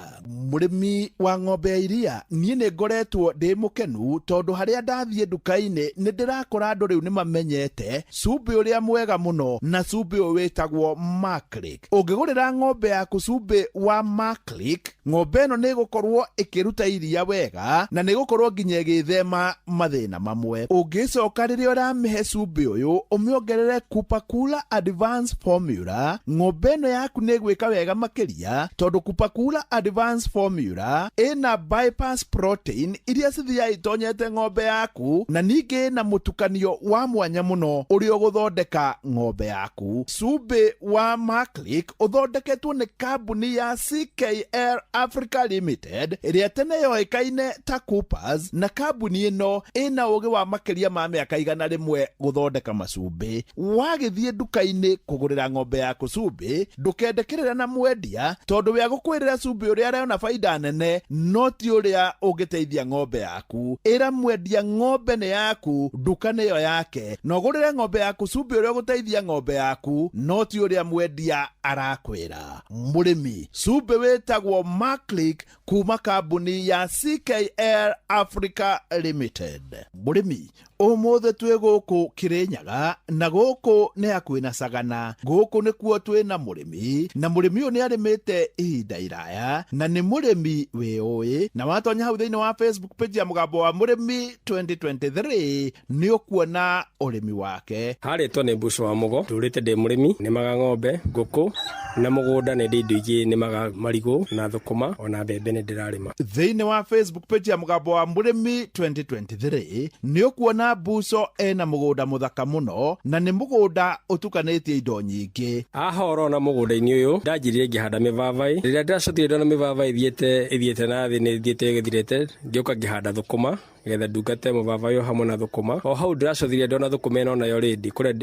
Mũrĩmi wa ng'ombe ya iria, niĩ nĩ ngoretwo ndĩ mũkenu tondũ harĩa ndathiĩ nduka-inĩ nĩ ndĩrakora andũ rĩu nĩ mamenyete cumbĩ ũrĩa mwega mũno, na cumbĩ ũyũ wĩtagwo Maclick. Ũngĩgũrĩra ng'ombe yaku cumbĩ wa Maclick, ng'ombe ĩno nĩ ĩgũkorwo ĩkĩruta iria wega na nĩ ĩgũkorwo nginya ĩgĩthema mathĩna mamwe. Ũngĩcoka rĩrĩa ũramĩhe cumbĩ ũyũ ũmĩongerere Kupakula Advanced Formula, ng'ombe ĩno yaku nĩ ĩgwĩka wega makĩria tondũ Kupakula Advanced Formula ĩna bypass protein iria cithiaga itonyete ng'ombe yaku, na ningĩ ĩna mũtukanio wa mwanya mũno ũrĩa ũgũthondeka ng'ombe yaku. Cumbĩ wa Maclick ũthondeketwo nĩ kambuni ya CKL Africa Limited ĩrĩa tene yoĩkaine ta Coopers, na kambuni ĩno ĩna ũgĩ wa makĩria ma mĩaka 100 gũthondeka macumbĩ. Wagĩthiĩ nduka-inĩ kũgũrĩra ng'ombe yaku cumbĩ, ndũkende kĩrĩra na mwendia tondũ we agũkwĩrĩra cumbĩ ũrĩa arona baida nene no ti ũrĩa ũngĩteithia ng'ombe yaku. Ĩra mwendia ng'ombe nĩ yaku, nduka nĩyo yake, na ũgũrĩre ng'ombe yaku cumbĩ ũrĩa ũgũteithia ng'ombe yaku no ti ũrĩa mwendia arakwĩra. Mũrĩmi, cumbĩ wĩtagwo Maclick kuma kambuni ya CKL Africa Limited. Mũrĩmi, ũmũthĩ twĩ gũkũ Kĩrĩnyaga na gũkũ nĩ hakuhĩ na Sagana. Gũkũ nĩkuo twĩ na mũrĩmi, na mũrĩmi ũyũ nĩ arĩmĩte ihinda iraya na nĩ mũrĩmi wĩũĩ, na watonya hau thĩinĩ wa Facebook page ya Mũgambo wa Mũrĩmi 2023 nĩ ũkuona ũrĩmi wake. Harĩtwo nĩ Mbuco wa Mũgo, ndũrĩte ndĩ mũrĩmi, nĩmaga ng'ombe, ngũkũ na mũgũnda nĩ ndĩ indo ingĩ, nĩmaga marigũ na thũkũma ona mbembe nĩ ndĩrarĩma. Thĩinĩ wa Facebook page ya Mũgambo wa Mũrĩmi 2023 nĩ ũkuona Ndĩrona Mbuco ena mũgũnda mũthaka mũno na nĩ mũgũnda ũtukanĩtie indo nyingĩ. Haha ũrona mũgũnda-inĩ ũyũ ndanjirie ngĩhanda mĩbabaĩ. Rĩrĩa ndĩracokire ndona mĩbabaĩ ĩthiĩte na thĩ, nĩ ĩthiĩte ĩgĩthirĩte, ngĩũka ngĩhanda thũkũma getha ndungate mũbabaĩ ũyũ hamwe na thũkũma. O hau ndĩracokire ndona thũkũma ĩno nayo rĩ,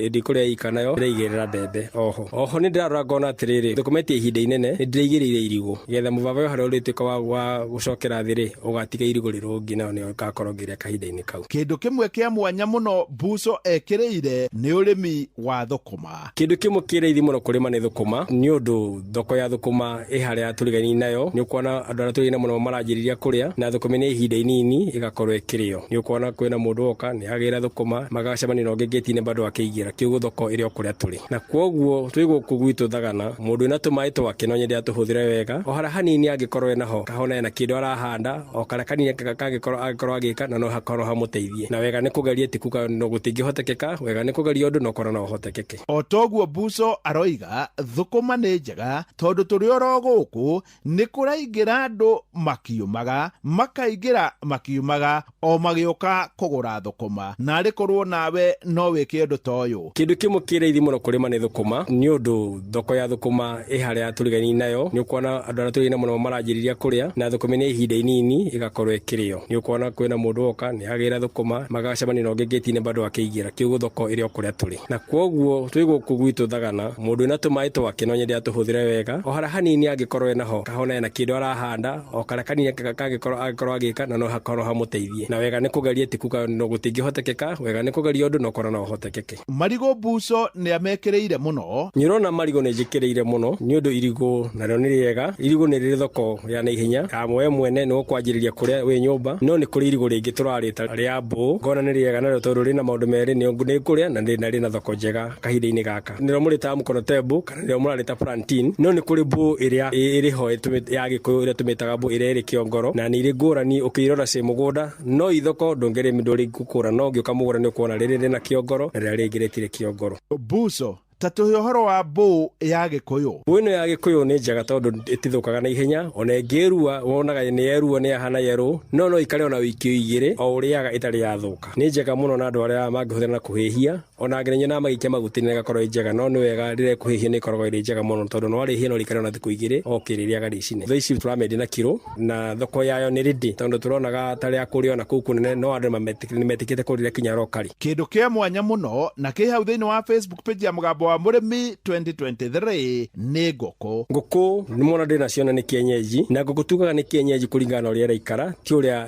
ndikũrĩa ika nayo ndĩraigĩrĩra mbembe oho. Oho nĩ ndĩrarora ngona atĩrĩrĩ, thũkũma ĩtirĩ ihinda inene, nĩ ndĩraigĩrĩire irigũ getha mũbabaĩ ũyũ harĩa ũrĩtuĩka wa gũcokera thĩ rĩ, ũgatiga irigũ rĩrũngi nayo nĩyo ngakorwo ngĩrĩa kahinda-inĩ kau. Kĩndũ kĩmwe kĩa mwanya mũno Mbuco ekĩrĩire nĩ ũrĩmi wa thũkũma. Kĩndũ kĩmwe kĩ raithi mũno kũrĩma nĩ thũkũma, nĩ ũndũ thoko ya thũkũma ĩ harĩa tũrigainie nayo. Nĩ ũkuona andũ arĩa tũrigainie mũno maranjĩrĩria kũrĩa, na thũkũma nĩ ihinda inini ĩgakorwo ĩkĩrĩo. Nĩ ũkuona kwĩna mũndũ woka nĩ agĩra thũkũma, magacemania na ũngĩ ngĩti-inĩ bado akĩingĩra, kĩũguo thoko ĩrĩ o kũrĩa tũrĩ. Na kwoguo twĩ gũkũ gwitũ Thagana, mũndũ wĩna tũmaĩ twake no nyende atũhũthĩre wega, o harĩa hanini angĩkorwo enaho, kahona ena kĩndũ arahanda, o karĩa kanini kangĩkorwo angĩkorwo agĩka, na no hakorwo hamũteithie. Na wega nĩ kũgeria, ti kuga no gũtingĩhotekeka, wega nĩ kũgeria ũndũ na ũkona no ũhotekeke. O toguo Mbuco aroiga, thũkũma nĩ njega tondũ tũrĩ oro gũkũ nĩ kũraingĩra andũ makiumaga, makaingĩra makiumaga o magĩũka kũgũra thũkũma. Na arĩ korwo nawe no wĩke ũndũ ta ũyũ. Kĩndũ kĩmwe kĩ raithi mũno kũrĩma nĩ thũkũma, nĩ ũndũ thoko ya thũkũma ĩ harĩa tũrigainie nayo. Nĩ ũkuona andũ arĩa tũrigainie mũno maranjĩrĩria kũrĩa, na thũkũma nĩ ihinda inini ĩgakorwo ĩkĩrĩo. Nĩ ũkuona kwĩna mũndũ woka nĩ agĩra thũkũma, magacemania na ũngĩ ngĩti-inĩ bado akĩingĩra, kĩũguo thoko ĩrĩ o kũrĩa tũrĩ. Na kwoguo twĩ gũkũ gwitũ Thagana, mũndũ wĩna tũmaĩ twake no nyende atũhũthĩre wega, o harĩa hanini angĩkorwo enaho, kahona ena kĩndũ arahanda, o karĩa kanini kangĩkorwo angĩkorwo agĩka, na no hakorwo hamũteithie. Na wega nĩ kũgeria, ti kuga no gũtingĩhotekeka, wega nĩ kũgeria ũndũ na ũkona no ũhotekeke. Marigũ Mbuco nĩ amekĩrĩire mũno. Nĩ ũrona marigũ nĩ njĩkĩrĩire mũno, nĩ ũndũ irigũ narĩo nĩ rĩega. Irigũ nĩ rĩrĩ thoko ya naihenya, ya we mwene nĩ ũkwanjĩrĩria kũrĩa wĩ nyũmba, no nĩ kũrĩ irigũ rĩngĩ tũrarĩta rĩa mbũ, ngona nĩ rĩega narĩo tondũ rĩna maũndũ merĩ, nĩ kũrĩa na rĩna thoko njega kahinda-inĩ gaka. Nĩrĩo mũrĩtaga mũkono tembu, kana nĩrĩo mũrarĩta plantain, no nĩ kũrĩ mbũ ĩrĩa ĩrĩ ho ya Gĩkũyũ ĩrĩa tũmĩtaga mbũ ĩrĩa ĩrĩ kĩongoro, na nĩ irĩ ngũrani ũkĩirora ciĩ mũgũnda, no ithoko ndũngĩrĩmi ndũrĩgũkũra, no ũngĩũka mũgũnda nĩ ũkuona rĩrĩ rĩna kĩongoro na rĩrĩa rĩngĩ rĩtirĩ kĩongoro. Mbuco, ta tũhe ũhoro wa mbũ ya Gĩkũyũ. Mbũ ĩno ya Gĩkũyũ nĩ njega tondũ ĩtithũkaga na ihenya, ona ĩngĩrua wonaga nĩ yerua nĩ yahana yerũ, no ikare ona wiki igĩrĩ o ũrĩaga ĩtarĩ yathũka. Nĩ njega mũno na andũ arĩa mangĩhũthĩra na kũhĩhia, ona nginya na magĩikia maguta-inĩ ĩgakorwo ĩ njega, no nĩ wega rĩrĩa ĩkũhĩhio nĩ ĩkoragwo ĩrĩ njega mũno tondũ no warĩhia no rĩikare ona thikũ igĩrĩ o ũkĩrĩrĩaga rĩcinĩ. Thaa ici tũramĩendia na kiro, na thoko yayo nĩ rĩndĩ tondũ tũronaga ta rĩa kũrĩa ona kũu kũnene, no andũ nĩ metĩkĩte kũrĩrĩa kinya rokari. Kĩndũ kĩa mwanya mũno na kĩ hau thĩinĩ wa Facebook page ya Mũgambo wa Mũrĩmi 2023 nĩ ngũkũ. Ngũkũ nĩ mwana ndĩ nacio na nĩ kienyeji, na ngũkũ tugaga nĩ kienyeji kũringana na ũrĩa ĩraikara,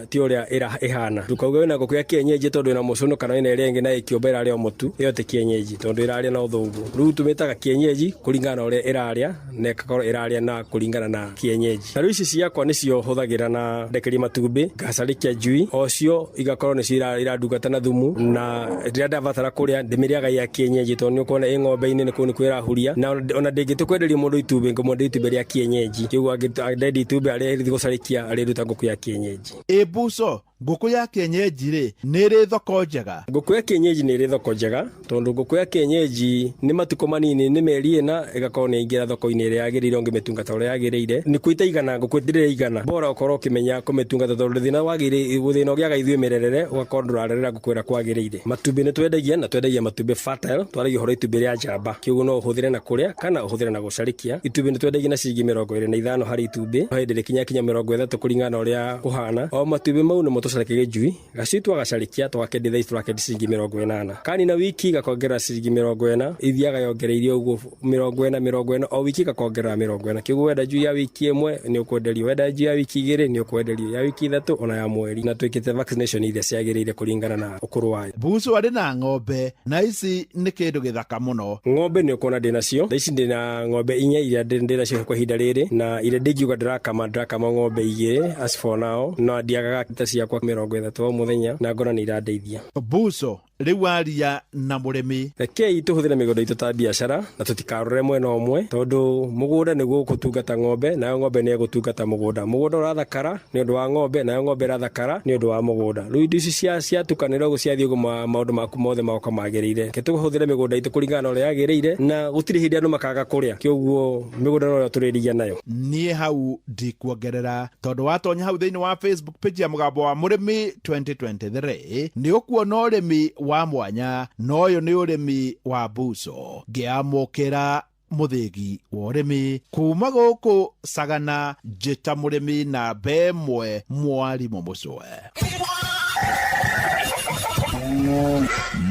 ti ũrĩa ĩhana. Ndũkauge wĩna ngũkũ ya kienyeji tondũ ĩna mũcũnũ kana ĩna ĩrĩa ĩngĩ na ĩkĩũmba ĩrarĩa o mũtu, ĩyo ti kienyeji tondũ ĩrarĩa na ũthũngũ. Rĩu tũmĩtaga kienyeji kũringana na ũrĩa ĩrarĩa, na ĩgakorwo ĩrarĩa na kũringana na kienyeji. Na rĩu ici ciakwa nĩcio hũthagĩra na ndekeria matumbĩ, ngacarĩkia njui, o cio igakorwo nĩcio irandungata na thumu, na rĩrĩa ndabatara kũrĩa ndĩmĩrĩaga ya kienyeji tondũ nĩ ũkuona ĩ ng'ombe-inĩ nĩ kũu nĩkuo ĩrahuria, na ona ndĩngĩtũkwenderia mũndũ itumbĩ, ngũmwenderia itumbĩ rĩa kienyeji. Kĩguo angĩendia itumbĩ arĩa ĩrĩthiĩ gũcarĩkia arĩruta ngũkũ ya kienyeji. Ĩ Mbuco, ngũkũ ya kienyeji rĩ, nĩ ĩrĩ thoko njega? Ngũkũ ya kienyeji nĩ ĩrĩ thoko njega tondũ ngũkũ ya kienyeji nĩ matukũ manini, nĩ mĩeri ĩna ĩgakorwo nĩ yaingĩra thoko-inĩ ĩrĩa yagĩrĩire ũngĩmĩtungata ũrĩa yagĩrĩire. Nĩ kũ itaigana, ngũkũ ndĩrĩ ĩigana, bora ũkorwo ũkĩmenya kũmĩtungata tondũ thĩna wagĩrĩire, thĩna ũgĩaga ithuĩ mĩrerere, ũgakorwo ndũrarerera ngũkũ ĩrĩa kwagĩrĩire. Matumbĩ nĩ twendagia, na twendagia matumbĩ fertile, twaragia ũhoro itumbĩ rĩa njamba, kĩguo no ũhũthĩre na kũrĩa kana ũhũthĩre na gũcarĩkia. Itumbĩ nĩ twendagia na ciringi 25 harĩ itumbĩ, hĩndĩ rĩkinya kinya 30 kũringana na ũrĩa kũhana. O matumbĩ mau nĩmo tũcarĩkagia njui, gacui twagacarĩkia tũgakendia thaa ici tũrakendia ciringi 80. Kanina wiki gakongerera ciringi 40, ithiaga yongereirie ũguo 40 40, o wiki gakongerera 40. Kĩguo wenda njui ya wiki ĩmwe nĩ ũkwenderio, wenda njui ya wiki igĩrĩ nĩ ũkwenderio, ya wiki ithatũ ona ya mweri, na twĩkĩte vaccination iria ciagĩrĩire kũringana na ũkũrũ wayo. Mbuco arĩ na ng'ombe, na ici nĩ kĩndũ gĩthaka mũno. Ng'ombe nĩ ũkuona ndĩ nacio, thaa ici ndĩ na ng'ombe inya iria ndĩ nacio kwa ihinda rĩrĩ, na iria ndingiuga ndĩrakama ng'ombe igĩrĩ as for now, no ndiagaga ta ciakwa 30 o mũthenya, na ngona nĩ irandeithia. Mbuco, rĩu aria na mũrĩmi. Rekei tũhũthĩre mĩgũnda itũ ta biacara na tũtikarore mwena ũmwe, tondũ mũgũnda nĩguo ũgũtungata ng'ombe, nayo ng'ombe nĩ ĩgũtungata mũgũnda. Mũgũnda ũrathakara nĩ ũndũ wa ng'ombe, nayo ng'ombe ĩrathakara nĩ ũndũ wa mũgũnda. Rĩu indo ici ciatukanĩra ũguo ciathiĩ ũguo maũndũ maku mothe magoka magĩrĩire. Reke tũhũthĩre mĩgũnda itũ kũringana na ũrĩa yagĩrĩire, na gũtirĩ hĩndĩ andũ makaga kũrĩa, kĩoguo mĩgũnda no yo tũrĩrigia nayo. Niĩ hau ndikuongerera tondũ watonya hau thĩinĩ wa Facebook page ya Mũgambo wa Mũrĩmi Mũrĩmi 2023 nĩ ũkuona ũrĩmi wa mwanya na ũyũ nĩ ũrĩmi wa mbuco. Ngĩamũkĩra mũthĩgi wa ũrĩmi kuma gũkũ Sagana, njĩta mũrĩmi namba ĩmwe mwarimũ Mũcwe.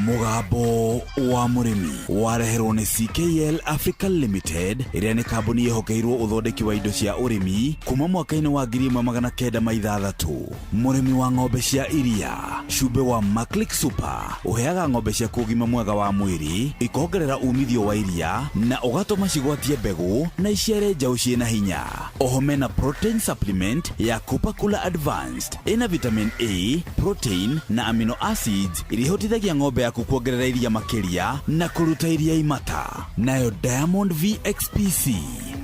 Mũgambo wa mũrĩmi wareherwo nĩ CKL Africa Limited ĩrĩa nĩ kambuni ĩhokeirwo ũthondeki wa indo cia ũrĩmi kuma mwaka-inĩ wa 1906. Mũrĩmi wa ng'ombe cia iria, cumbĩ wa Maclick Super ũheaga ng'ombe ciaku ũgima mwega wa mwĩrĩ, ikongerera umithio wa iria na ũgatũma cigwatie mbegũ na iciare njaũ ciĩna hinya. Oho mena protein supplement ya Coca-Cola Advanced ĩna vitamin A, protein na amino acids iria ihotithagia ng'ombe yaku kuongerera iria makĩria na kũruta iria imata. Nayo Diamond VXPC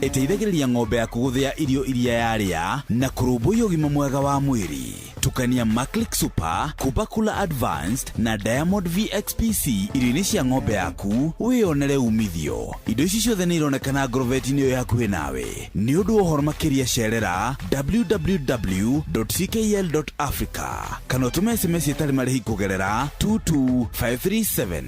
ĩteithagĩrĩria ng'ombe yaku gũthĩa irio iria yarĩa na kũrũmbũiya ũgima mwega wa mwĩrĩ. Tukania Maclick Super, Coca-Cola Advanced na Diamond VXPC irio-inĩ cia ng'ombe yaku wĩyonere umithio. Indo ici ciothe nĩ ironekana ngorobeti-inĩ ĩyo hakuhĩ nawe. Nĩ ũndũ wa ũhoro makĩria cerera www.ckl.africa kana ũtũme SMS ĩtarĩ marĩhi kũgerera 22537.